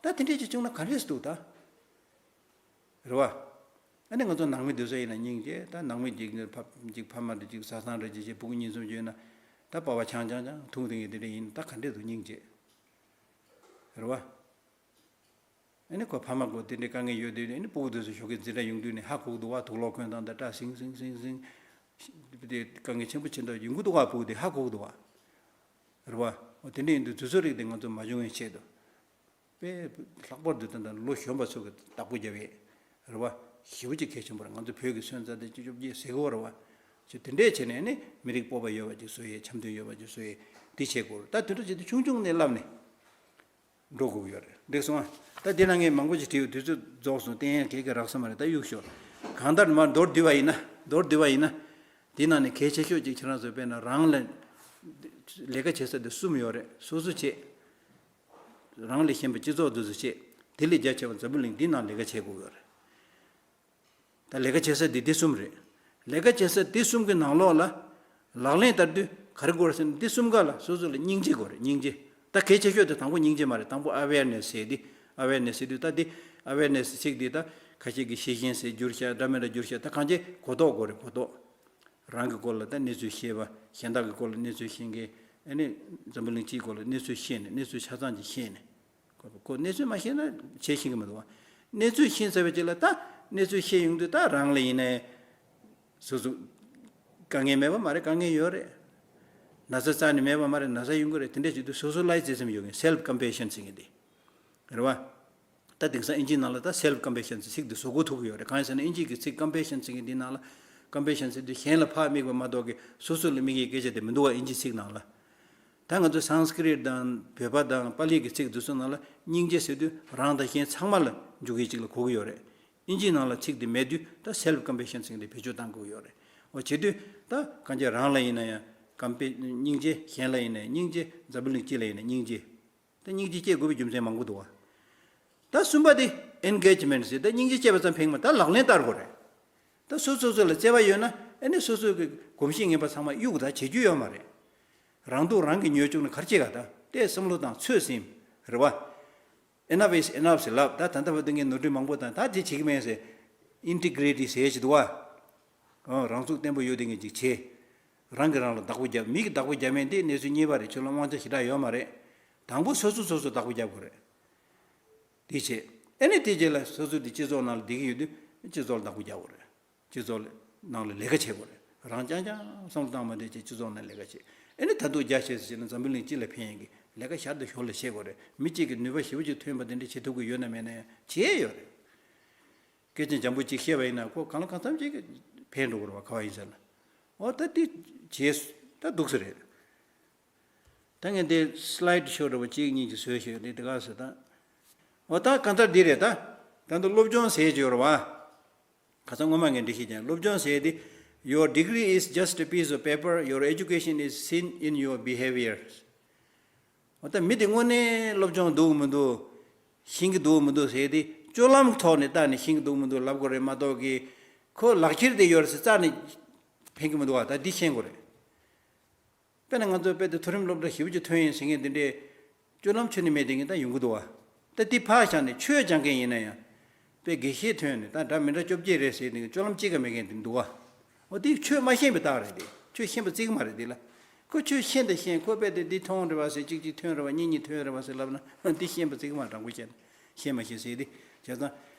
ད་དེ་འདྲས་ཅིག་བྱུང་ན་ག་འདྲས་འདུག་ད། རེད་བ། ཨ་ནི་ང་ཚོ་ནང་མི་འདི་ཚོ་ཡིན་ན་སྙིང་རྗེ། ད་ནང་མི་གཅིག་ནི་ཕ་གཅིག་ཕ་མ་འདྲ་གཅིག་བཟའ་ཚང་འདྲ་གཅིག་བྱས་སྤུ་གུ་གཉིས་གསུམ་ཅིག་ཡོད་ན། ད་པ་ཕ་ཆང་ཆང་ཆང་འཐུང་དེ་ཡིན་དེ་འདྲ་ཡིན། ད་ག་འདྲས་འདུག་སྙིང་རྗེ། རེད་བ། ཨ་ནི་ཁོ་ཕ་མ་ཁོ་དེ་འདྲའི་དཀའ་ངལ་ཡོད་དུས་ནི་ཨ་ནི་སྤུ་གུ་དེ་ཚོ་ཞོགས་ཀས་འཛིན་གྲྭ་ཡོང་དུས་ནི་ཧ་གོ་གི་འདུག་བ། དུག་ལོག་གོན་སྟངས་དང་སྐྲ་སིང་སིང་སིང་སིང་། དེ་དཀའ་ངལ་ཆེན་པོ་ཆེ་འདྲ་ཡོང་གི་འདུག་བ། སྤུ་གུ་དེ་ཧ་གོ་གི་འདུག་བ། རེད་བ། འོ་དེ་འདྲ་ཡིན་དུས་དུས་ཚོད་རིགས་དེ་ང་ཚོ་མ་བྱུང་བའི་ཆེད་དུ། དཔེ་ལྷག་པར་དུ་ད་ལྟ་ལོ་གཞོན་པ་ཚོ་གི་བདག་པོ་རྒྱབ་ཡས་རེད་བ། ཞེ་པོ་ཅིག་གལ་ཆེན་པོ་རེད། ང་ཚོ་བོད་ཀྱི་སོན་རྩ་དེ་བཅུ་བཅོ་བརྒྱད་ཟེར་གི་བ་རེད་བ། ཅིག་དེ་འདྲས་བྱས་ནས་ནི་མི་རིགས་སྤོབས་པ་ཡོད་པ་ཅིག་བཟོ་ཡས། འཆམ་མཐུན་ཡོད་པ་ཅིག་བཟོ་ཡས་དེ་བྱེད་དགོས་རེད། ད་དེ་འདྲ་བྱེད་དུས་ཆུང་ཆུང་ནས་བསླབ་ནས་འགྲོ་དགོས་ཀྱི་ཡོད་རེད། འགྲིག་སོང་ཨ། ད་དེ་ནང་ངས་མང་པོ་ཅིག་བྲིས་ཡོད། དུས་ཚོད་རྫོགས་སོང་། བསྟན་ཡས་གས་གས་རག་ས་མ་རེད། ད་གཡུག་ཞོག། གང་ལྟར་མར་མདོར་བསྡུས་པ་ཡིན་ན། མདོར་བསྡུས་པ་ཡིན་ན། དེ་ནང་ནས་གལ་ཆེ་ཤོས་ཅིག་ཁྱེད་རང་ཚོ་དཔེར་ན་རང་ལ་ལས་ཀ་བྱེད་ས་དེ་གསུམ་ཡོད་རེད། སོ་སོ་བྱེད། རང་ལས་གཞན་པ་སྤྱི་ཚོགས་འདི་ཚོ་བྱེད། དེ་ལས་རྒྱ་ཆེ་བ་འཛམ་བུ་གླིང་འདི་ནང་ལས་ཀ་བྱེད་དགོས་ཡོད་རེད། ད་ལས་ཀ་བྱེད་ས་འདི་འདི་གསུམ་རེད། ལས་ཀ་བྱེད་ས་འདི་གསུམ་གྱི་ནང་ལོགས་ལ་ལག་ལེན་བསྟར་དུས་ག་རེ་དགོས་རེད་ཟེར་ན། འདི་གསུམ་ཀ་ལ་སོ་སོ་ལ་སྙིང་རྗེ་དགོས་རེད། སྙིང་རྗེ། ད་གལ་ཆེ་ཤོས་དེ་དང་པོ་སྙིང་རྗེ་མ་རེད། དང་པོ་ཨ་ཝེར་ནེ་སི་ཟེར་འདི། ཨ་ཝེར་ནེ་སི་ཟེར་དུས་ད་འདི་ཨ་ཝེར་ནེ་སི་ཚིག་འདི་ད་ཁ་ཤས་ཀྱིས་ཤེས་བཞིན་ཟེར་བསྒྱུར་ཤག་འདྲ་མི་འདྲ་བསྒྱུར་ཤག་ད་གང་ཅི་གོ་རྟོགས་དགོས་རེད། གོ་རྟོགས། རང་གི་སྐོར་ལ་ད་གནས་ཚུལ་ཤེས་པ། གཞན་དག་གི་སྐོར་ལ་གནས་ཚུལ་ཤེས་མཁན། ཨ་ནི་འཛམ་བུ་གླིང་སྤྱིའི་སྐོར་ལ་གནས་ཚུལ་ཤེས་ནས། གནས་ཚུལ་ཆ་ཚང་ཅིག་ཤེས་ནས། ཁོ་ཁོ་གནས་ཚུལ་མ་ཤེས་ན་བྱེད་ཤེས་ཀྱི་མི་འདུག་བ། གནས་ཚུལ་ཤེས་ཚར་བའི་རྗེས་ལ་ད་གནས་ཚུལ་ཤེས་ཡོང་དུས་ད་རང་ལ་ཡིན་ནའི་སོ་སོ་དཀའ་ངལ་མེད་པ་མ་རེད། དཀའ་ངལ་ཡོད་རེད། ན་ཚ་རྩ་ནས་མེད་པ་མ་རེད། ན་ཚ་ཡོང་གི་རེད། དེ་འདྲ་བྱེད་དུས་སོ་སོ་ལ་ཡི་བརྩེ་སེམས་ཡོད་མཁན། སེལཕ་ཀམ་པེ་ཤན་ཟེར་མཁན་དེ་རེད་བ། ད་དེང་སང་ཨིན་ཇིའི་ནང་ལ་ད་སེལཕ་ཀམ་པེ་ཤན་ཟེར་ཚིག་འདི་བཟོ་དགོས་ཐུག་གི་ཡོད་རེད། གང་ཡིན་ཟེར་ན་ཨིན་ཇི་གི་ཚིག་ཀམ་པེ་ཤན་ཟེར་མཁན་འདི་ནང་ལ། ཀམ་པེ་ཤན་ཟེར་དུས་གཞན་ལ་ཕར་དམིགས་པ་མ་གཏོགས་ཀྱི་སོ་སོ་ལ་དམིགས་ཡས་སྐད་ཆ་དེ་མི་འདུག་བ། ཨིན་ཇིའི་ཚིག་ནང་ལ། ད་ང་ཚོ་སཾ་སྐྲྀཏ་དང་བོད་པ་དང་པཱ་ལི་གི་ཚིག་འདི་ཚོ་ནང་ལ་སྙིང་རྗེ་ཟེར་དུས་རང་དང་གཞན་ཚང་མ་ལ་འཇུག་ཡས་ཅིག་ལ་གོ་གི་ཡོད་རེད། ཨིན་ཇིའི་ནང་ལ་ཚིག་འདི་མེད་དུས་ད་སེལཕ་ཀམ་པེ་ཤན་ཟེར་མཁན་དེ་བེད་སྤྱོད་གཏང་དགོས་ཀྱི་ཡོད་རེད། འོ་བྱེད་དུས་ད་གང་ཅི་རང་ལ་ཡིན་ན་ཡང་ཀམ་པེ་སྙིང་རྗེ། གཞན་ལ་ཡིན་ན་ཡང་སྙིང་རྗེ། འཛམ་བུ་གླིང་སྤྱི་ལ་ཡིན་ན་སྙིང་རྗེ། ད་སྙིང་རྗེ་སྐྱེ་དགོས་པའི་རྒྱུ་མཚན་མང་པོ་འདུག་བ། ད་གསུམ་པ་དེ་ཨེན་གེཇ་མེན་ཊི་ཟེར། ད་སྙིང་རྗེ་སྐྱེས་པ་ཙམ་ཕན་གྱི་མ་རེད། ད་ལག་ལེན་བསྟར་དགོས་རེད། ད་སོ་སོ་སོ་ལ་བརྩེ་བ་ཡོད་ན་ཨ་ནི་སོ་སོ་གི་གོམས་གཤིས་ངན་པ་ཚང་མ་གཡུག། ད་བྱེད་རྒྱུ་ཡོད་མ་རེད། རང་སྡུག་རང་གིས་ཉོས་བཅུག་ན་ག་རེ་བྱེད་ག་ད་ལྟའི་བསམ་བློ་བཏང་། ཚོད་ཟིན་རེད་བ། Enough is enough ཟེར་ལབ། ད་ད་ལྟ་བར་དུ་ངས་ནོར་འཁྲུལ་མང་པོ་བཏང་། ད་དེ་བྱེད་ཀྱི་མེད་ཟེར། ཨིན་ཊི་གྷི་རི་ཊི་ཟེར་ཅིག་འདུག་བ། ཨོ། རང་ཚུགས་བརྟན་པོ་ཡོད་དེ་ངས་ཅིག་བྱེད། རང་གིས་རང་ལ་བདག་པོ་རྒྱབ། མི་གིས་བདག་པོ་རྒྱབ་མིན་དེ་གནས་ཚུལ་གཉིས་པ་རེད། ཁྱོད་ལ་དབང་ཆ་ཞེ་དྲག་ཡོད་མ་རེད། དང་པོ་སོ་སོས་སོ་སོ་བདག་པོ་རྒྱབ་དགོས་རེད། དེ་བྱེད། ཨ་ནི་དེ་རྗེས་ལ་སོ་སོ་དེ་སྤྱི་ཚོགས་ནང་ལ་བསྡད་ཀྱི་ཡོད་དུས་སྤྱི་ཚོགས་ལ་བདག་པོ་རྒྱག་དགོས་རེད། སྤྱི་ཚོགས་ནང་ལ་ལས་ཀ་བྱེད་དགོས་རེད། རང་རྐྱང་རྐྱང་བསམ་བློ་བཏང་མ་བསྡད་བྱས་སྤྱི་ཚོགས་ནང་ལས་ཀ་བྱེད། ཨ་ནི་ད་དུང་རྒྱ་ཆེ་ཙམ་བྱས་ན་འཛམ་བུ་གླིང་སྤྱི་ལ་ཕན་ཡག་གི་ལས་ཀ་ཞར་དང་ཞོར་ལ་བྱེད་དགོས་རེད། མི་གཅིག་གིས་ནུས་པ་ཞེ་པོ་ཅིག་ཐོན་པ་དེ་འདྲ་བྱེད་ཐུབ་ཀྱི་ཡོད་ན་མེད་ན་ཡང་བྱེད་ཡོད་རེད། སྐད་ཆ་འཇམ་པོ་གཅིག་བཤད་པ་ཡིན་ན་ཁོ་གང་ལ་གང་འཚམ་ཅིག་ཕན་འགྲོ་གི་རེད་བ། ག་བ་ཡིན་ཟེར་ན། འོ་ད་དེ་བྱས་ད་འདུག་ས་རེད། ད་ངས་འདི་སི་ལའི་ཌི་ཤོ་འདྲ་བོ་གཅིག་གཉིས་ཅིག་བཟོས་ཤིག་འདི་དེ་ག་ཟེར་ད། འོ་ད་གང་ལྟར་འདི་རེད་ད། ད་འདི་སློབ་སྦྱོང་ཟེར་གྱི་ཡོད་རེད་བ། ཁ་སང་སྔོན་མ་ངས་འདི་ཞིག་ཀྱང་སློབ་སྦྱོང་ཟེར་དེ། Your degree is just a piece of paper, your education is seen in your behavior. འོ་ད་མི་དེ་དངོས་གནས་སློབ་སྦྱོང་འདུག་མི་འདུག་ཤེས་ཀྱི་འདུག་མི་འདུག་ཟེར་དེ་སྤྱོད་ལམ་ཐོག་ནས་བལྟས་ནས་ཤེས་ཀྱི་འདུག་མི་འདུག་ལབ་དགོས་རེད་མ་གཏོགས་ཀྱི། ཁོ་ལག་ཁྱེར་དེ་ཡོད་རེད་ཟེར་རྩ་ནས་ཕན་གྱི་མི་འདུག་བ། ད་འདི་ཤེས་དགོས་རེད། དཔེར་ན་ང་ཚོ་དཔེ་དེ་མཐོ་རིམ་སློབ་གྲྭ་ཞེ་པོ་ཅིག་ཐོན་ཡིན་ཟེར་མཁན་དེ་འདྲའི་སྤྱོད་ལམ་ཁྱོན་ནས་མེད་དེ་ངས་ད་ཡོང་གི་འདུག་བ། ད་དེ་ཕར་བཞག་ནས་ཆོས་སྦྱང་མཁན་ཡིན་ན་ཡང་། དཔེ་དགེ་བཤེས་ཐོན་ནས་ད་འདྲ་མི་འདྲ་བཅོ་བརྒྱད་རེད་ཟེར་ནས་སྤྱོད་ལམ་གཅིག་ཀ་མེད་མཁན་དེ་འདུག་བ། འོ་དེ་ཆོས་མ་ཤེས་པའི་རྟགས་རེད་དེ། ཆོས་ཤེས་པ་བརྩི་གི་མ་རེད་དེ་ལ། ཁོ་ཆོས་ཤེས་དང་ཤེས། ཁོ་དཔེ་དེ་འདི་མཐོང་རེད་བ་ཟེར། གཅིག་གཅིག་ཐོན་རེད་བ། གཉིས་གཉིས་ཐོན་རེད་བ་ཟེར་ལབ་ན་འདི་ཤེས་པ་བརྩི་གི་མ་རེད། དྲང་པོ་བཤད་ན་ཤེས་མ་ཤེས་ཟེར་དེ་བྱས་ཙང་།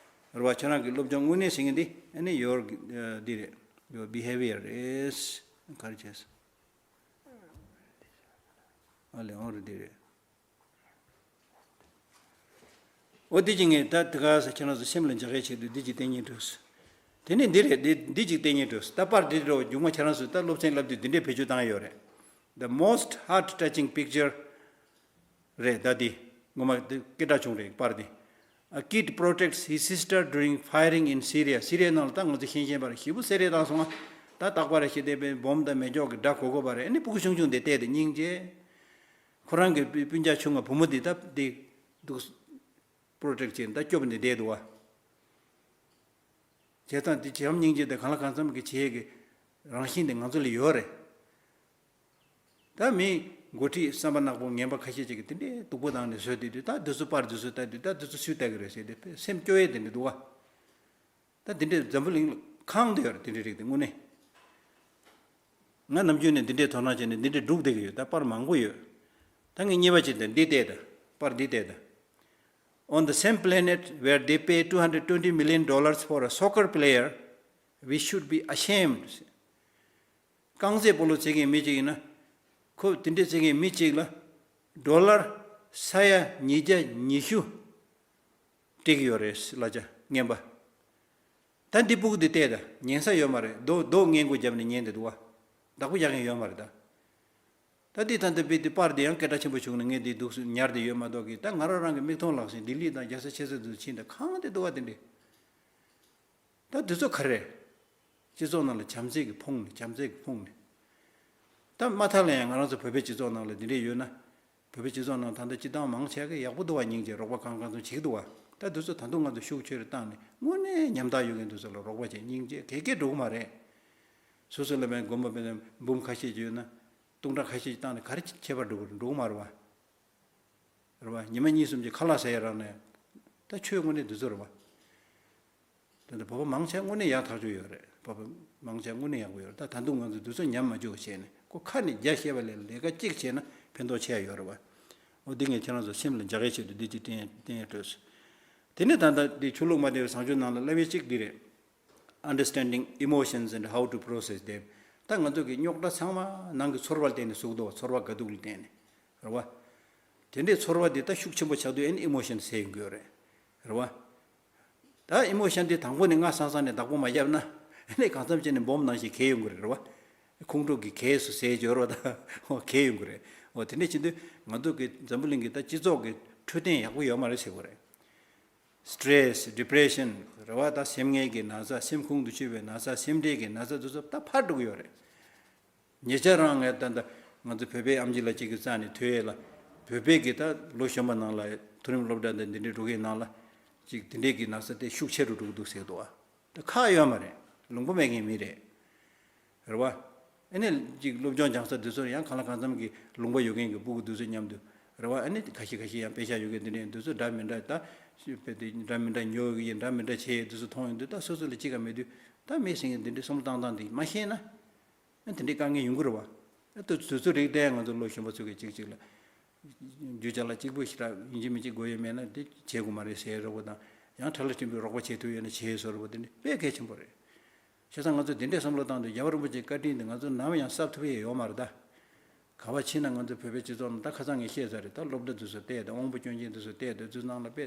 རེད་བ། ཁྱོད་རང་གི་སློབ་སྦྱོང་དངོས་གནས་ཟེར་མཁན་འདི་ཨ་ནི་ཡོར་འདི་རེད། ཡོར་བྷི་ཧེ་བི་ཡར་རེད། ག་རེ་བྱས། ཨ་ལས་འོང་རེད་འདི་རེད། འོ་འདི་ཅིག་ངས་ད་དེ་ག་ས་ཁྱེད་རང་ཚོ་སེམས་ལ་འཇགས་ཡའི་ཆེད་དུ་འདི་ཅིག་བསྟན་སྙིང་བྲོས། དེ་ནས་འདི་རེད། འདི་འདི་ཅིག་བསྟན་སྙིང་བྲོས། ད་པར་འདི་འདྲ་བོ་མཇུག་མ་ཁྱེད་རང་ཚོས་ད་སློབ་ཚན་བསླབ་དུས་འདི་འདྲའི་བེད་སྤྱོད་བཏང་ཡོད་རེད། The most heart-touching picture རེད། ད་འདི་ངོ་མ་འདི་སྐད་གྲགས་བྱུང་རེད་པར་འདི། A kid protects his sister during firing in Syria. སི་རི་ཡའི་ནང་ལ་ད་ང་ཚོ་ཤེས་ཤེས་པ་རེད། ཞེ་པོ་བསད་རེས་བཏང་སོང་ང་། ད་རྟག་པར་ཞི་བདེ་པའི་འབོམ་དང་མེ་སྒྱོགས་ཀྱི་སྒྲ་གོ་གོ་བ་རེད། ཨ་ནི་སྤུ་གུ་ཆུང་ཆུང་དེ་བལྟས་ཏེ་སྙིང་རྗེ། ཁོ་རང་གི་སྤུན་སྤུན་ཀྱག་ཆུང་ང་བུ་མོ་འདི་ད་འདི་འདུག་པྲོ་ཊེག་བྱས་ད་སྐྱོབ་ནས་བསྡད་འདུག་བ། བྱས་ཙང་འདི་བྱམས་སྙིང་རྗེ་དང་གང་ལ་གང་འཚམ་གྱི་བྱེད་ཡས་ཀྱི་རང་བཞིན་དེ་ང་ཚོ་ལ་ཡོད་རེད། ད་མི་འགོ་ཁྲིད་བསམ་པ་ནག་པོ་ངན་པ་ཁ་ཤས་ཅིག་གིས་དེ་འདྲའི་སྡུག་པོ་བཏང་ནས་བཟོས་བསྡད་དུས། ད་འདི་ཚོ་པར་འདི་ཚོ་ལྟ་དུས་ད་འདི་ཚོ་སུས་ལྟ་གི་རེད་ཟེར་ཏེ་སེམས་སྐྱོ་ཡས་དེ་འདྲ་འདུག་བ། ད་འདི་འདྲའི་འཛམ་བུ་གླིང་ལ་གང་དུ་ཡོད་རེད། དེ་འདྲའི་རིགས་དེ་དངོས་གནས། ང་ནམ་རྒྱུན་ནས་འདི་འདྲའི་དོ་སྣང་བྱས་ནས་འདི་འདྲའི་སྒྲུག་བསྡད་ཀྱི་ཡོད། ད་པར་མང་པོ་ཡོད། ད་ངས་གཉིས་པ་ཅིག་དང་འདི་བལྟས་ད། པར་འདི་བལྟས་ད། On the same planet where they pay two hundred twenty million dollars for a soccer player, we should be ashamed. རྐང་རྩེད་སྤོ་ལོ་རྩེད་མཁན་མི་གཅིག་ཡིན་ན། ཁོ་དེ་འདྲའི་རྩེད་མཁན་མི་གཅིག་ལ་ཌོ་ལར་ས་ཡ་ཉིས་བརྒྱ་ཉི་ཤུ་ སྟེར་གྱི་ཡོད་རེད། གླ་ཆ་རྔན་པ། ད་འདི་སྤུ་གུ་འདི་བལྟས་ད། ཉན་ས་ཡོད་མ་རེད། རྡོ་རྡོ་སྔས་མགོ་བརྒྱབ་ནས་ཉན་བསྡད་འདུག་བ། བདག་པོ་རྒྱག་མཁན་ཡོད་མ་རེད་ད། ད་འདི་ད་འདི་བི་འདི་པར་འདི་ཡང་སྐད་གྲགས་ཆེན་པོ་བྱུང་ནས་ངས་འདི་འདུག་སེ་ཉར་བསྡད་ཡོད་མ་གཏོགས་ཀྱི། ད་ང་རང་རང་གི་མིག་མཐོང་ལག་ཟིན་ལྡི་ལི་དང་རྒྱལ་ས་ཆེ་ས་དུ་ཕྱིན་ད་གང་དེ་འདུག་བ། དེ་འདྲས། ད་འདི་ཚོ་ག་རེ། སྤྱི་ཚོགས་ནང་ལ་བྱམས་བརྩེ་གི་ཕུང་ནས། བྱམས་བརྩེ་གི་ཕུང་ནས། ད་མ་མཐའ་ལ་ཡང་ང་རང་ཚོ་བོད་པའི་སྤྱི་ཚོགས་ནང་ལ་འདི་འདྲས་ཡོད་ན། བོད་པའི་སྤྱི་ཚོགས་ནང་ད་ལྟ་སྤྱི་བཏང་མང་ཆེ་གི་ཡག་པོ་འདུག་བ། སྙིང་རྗེ། རོགས་པ་གང་གང་ཚོ་བྱེད་ཀྱི་འདུག་བ། ད་འདི་ཚོ་ད་དུང་ང་ཚོ་ཤུགས་ཆེ་རུ་བཏང་ནས། དངོས་གནས་ཉམ་ཐག་ཡོད་མཁན་འདི་ཚོ་ལ་རོགས་པ་བྱེད། སྙིང་རྗེ། ག་གེ་འགྲོ་གི་མ་རེད། སོ་སོ་ལ་མེད་དགོན་པ་དཔེར་ན་འབུམ་ཁ་ཤས་ཅིག་ཡོད་ན། སྟོང་ཕྲག་ཁ་ཤས་ཅིག་བཏང་ནས་ག་རེ་ཁྱད་པར་འགྲོ་གི་རེད། འགྲོ་གི་མ་རེད་བ། རེད་བ། ཉི་མ་གཉིས་གསུམ་གྱི་ཁ་ལག་ཟ་ཡ་རག་ན། ད་ཆོས་དངོས་གནས་འདི་ཚོ་རེད་བ། ད་ལྟ་བོད་པ་མང་ཆེ་དངོས་གནས་ཡག་ཐག་ཆོད་ཡོད་རེད། བོད་པ་མང་ཆེ་དངོས་གནས་ཡག་པོ་ཡོད་རེད། ད་ད་དུང་ང་ཚོ་འདི་ཚོ་ཉམས་མ་འཇུག་བྱས་ནས། ཁོ་ཁ་ནས་རྒྱ་བཤད་པ་ལས་ལས་ཀ་གཅིག་བྱས་ན་ཕན་ཐོགས་ཆེ་ཡ་ཡོད་རེད་བ། འོ། འདི་ངས་ཁྱེད་རང་ཚོ་སེམས་ལ་འཇགས་ཡའི་ཆེད་དུ་འདི་གཅིག་བསྟན་བསྟན་ཡ་སྤྲོད་སོང་། དེ་ནས་ད་ལྟ་འདི་ཆོས་ལུགས་མ་བདེ་བའི་བཟང་སྤྱོད་ནང་ལ་བསླབ་པའི་གཅིག་འདི་རེད། Understanding emotions and how to process them. ད་ང་ཚོ་གི་རྙོག་དྲ་ཚང་མ་ནང་གི་ཚོར་བ་ལ་བརྟེན་ནས་བཟོས་འདུག། ཚོར་བ་དགའ་སྡུག་ལ་བརྟེན་ནས། རེད་བ། དེ་འདྲའི་ཚོར་བ་འདི་ད་ཤུགས་ཆེན་པོ་ཆགས་དུས་ཨ་ནི་emotion་ཟེར་ཡོང་གི་ཡོད་རེད། རེད་བ། ད་emotion་འདི་དང་པོ་ནས་སྔ་སང་སང་ནས་བདག་པོ་མ་བརྒྱབ་ན། ཨ་ནི་གང་འཚམ་བྱས་ནས་སྦོམ་ནང་བཞིན་གས་ཡོང་གི་རེད། རེད་བ། ཁོང་ཁྲོ་གི་གས་སུ་ཟེར་འབྱོར་བ་དང་། ཨོ། གས་ཡོང་གི་རེད། ཨོ། དེ་འདྲ་བྱེད་དུས་ང་ཚོ་གི་འཛམ་བུ་གླིང་གི་ད་སྤྱི་ཚོགས་ཀྱི་འཕྲོད་བསྟེན་ཡག་པོ་ཡོད་མ་རེད་ཟེར་དགོས་རེད། Stress, depression། རེད་བ། ད་སེམས་ངལ་གྱི་ན་ཚ། སེམས་ཁོང་དུ་ཆུད་པའི་ན་ཚ། སེམས་ཁྲལ་གྱི་ན་ཚ་འདི་ཚོ་ད་འཕར་འགྲོ་གི་ཡོད་རེད། ཉེ་ཆར་རང་ངས་ད་ལྟ་ང་ཚོ་བོད་པའི་ཨེམ་ཆི་ལགས་གཅིག་གི་རྩ་ནས་ཐོས་ཡས་ལ། བོད་པའི་གི་ད་ལོ་གཞོན་པ་ནང་ལ་མཐོ་རིམ་སློབ་གྲྭ་དང་འདི་འདྲའི་འགྲོ་མཁན་ནང་ལ་ཅིག་འདི་འདྲའི་གི་ན་ཚ་དེ་ཤུགས་ཆེ་རུ་འགྲོ་གི་འདུག་ཟེར་འདུག་བ། ད་ཁག་ཡོད་མ་རེད། ལུང་པ་མེད་མཁན་མི་རེད། རེད་བ། ཨ་ནི་ཅིག་སློབ་སྦྱོང་སྦྱང་ས་འདི་ཚོར་ཡང་གང་ལ་གང་འཚམ་གྱི་ལུང་པ་ཡོད་མཁན་གྱི་སྤུ་གུ་འདི་ཚོ་མཉམ་དུ། རེད་བ། ཨ་ནི་ཁ་ཤས་ཁ་ཤས་ཡང་དཔེ་ཆ་ཡོད་མཁན་འདི་འདྲའི་འདི་ཚོ་འདྲ་མི་འདྲ། ད་དཔེ་དེ་འདྲ་མི་འདྲ་ཉོ་ཡི་ཡིན། འདྲ་མི་འདྲ་བྱས་ཡི་འདི་ཚོ་མཐོང་ཡོང་དུས། ད་སོ་སོ་ལ་གཅིག་ཀ་མེད་དུས། ད་མི་ཟེར་མཁན་འདི་འདྲའི་བསམ་བློ་བཏང་སྟངས་འདི་མ་ཤེས་ན། ཨ། དེ་འདྲའི་དཀའ་ངལ་ཡོང་གི་རེད་བ། ཨ། དེ་དུས་ཚོད་རིགས་དེ་ང་ཚོ་ལོ་གཞོན་པ་ཚོ་གིས་གཅིག་གཅིག་ལ་རྒྱུ་ཅག་ལ་གཅིག་པུ་ཞིག་ར་ཡིན་གཅིག་མིན་གཅིག་དགོས་ཡོད་མེད་ན་དེ་བྱེད་དགོས་མ་རེད་ཟེར་རོགས་པ་དང་། ཡང་ཁྲ་ལ་ཕྲན་བུའི་རོགས་པ་བྱེད་ཐུབ་ཡོད་ན་བྱེད་ཟེར་རོགས་པ། དེ་འདྲ་དཔེ་གལ་ཆེན་པོ་རེད། བྱས་ཙང་ང་ཚོ་དེ་འདྲའི་བསམ་བློ་བཏང་དུས་རྒྱལ་བ་རིན་པོ་ཆེའི་བཀའ་དྲིན་དེ་ང་ཚོ་ནམ་ཡང་གསབ་ཐུབ་ཡས་ཡོད་མ་རེད་ད། ག་པར་ཕྱིན་ན་ང་ཚོ་བོད་པའི་སྤྱི་ཚོགས་ནང་ད་ཁ་སང་ངས་བཤད་ཚར་རེད། ད་སློབ་གྲྭ་དེ་ཚོ་བལྟས། ད་དབང་པོ་སྐྱོན་ཅན་དེ་ཚོ་བལྟས། དེ་ཚོའི་ནང་ལ་དཔེ་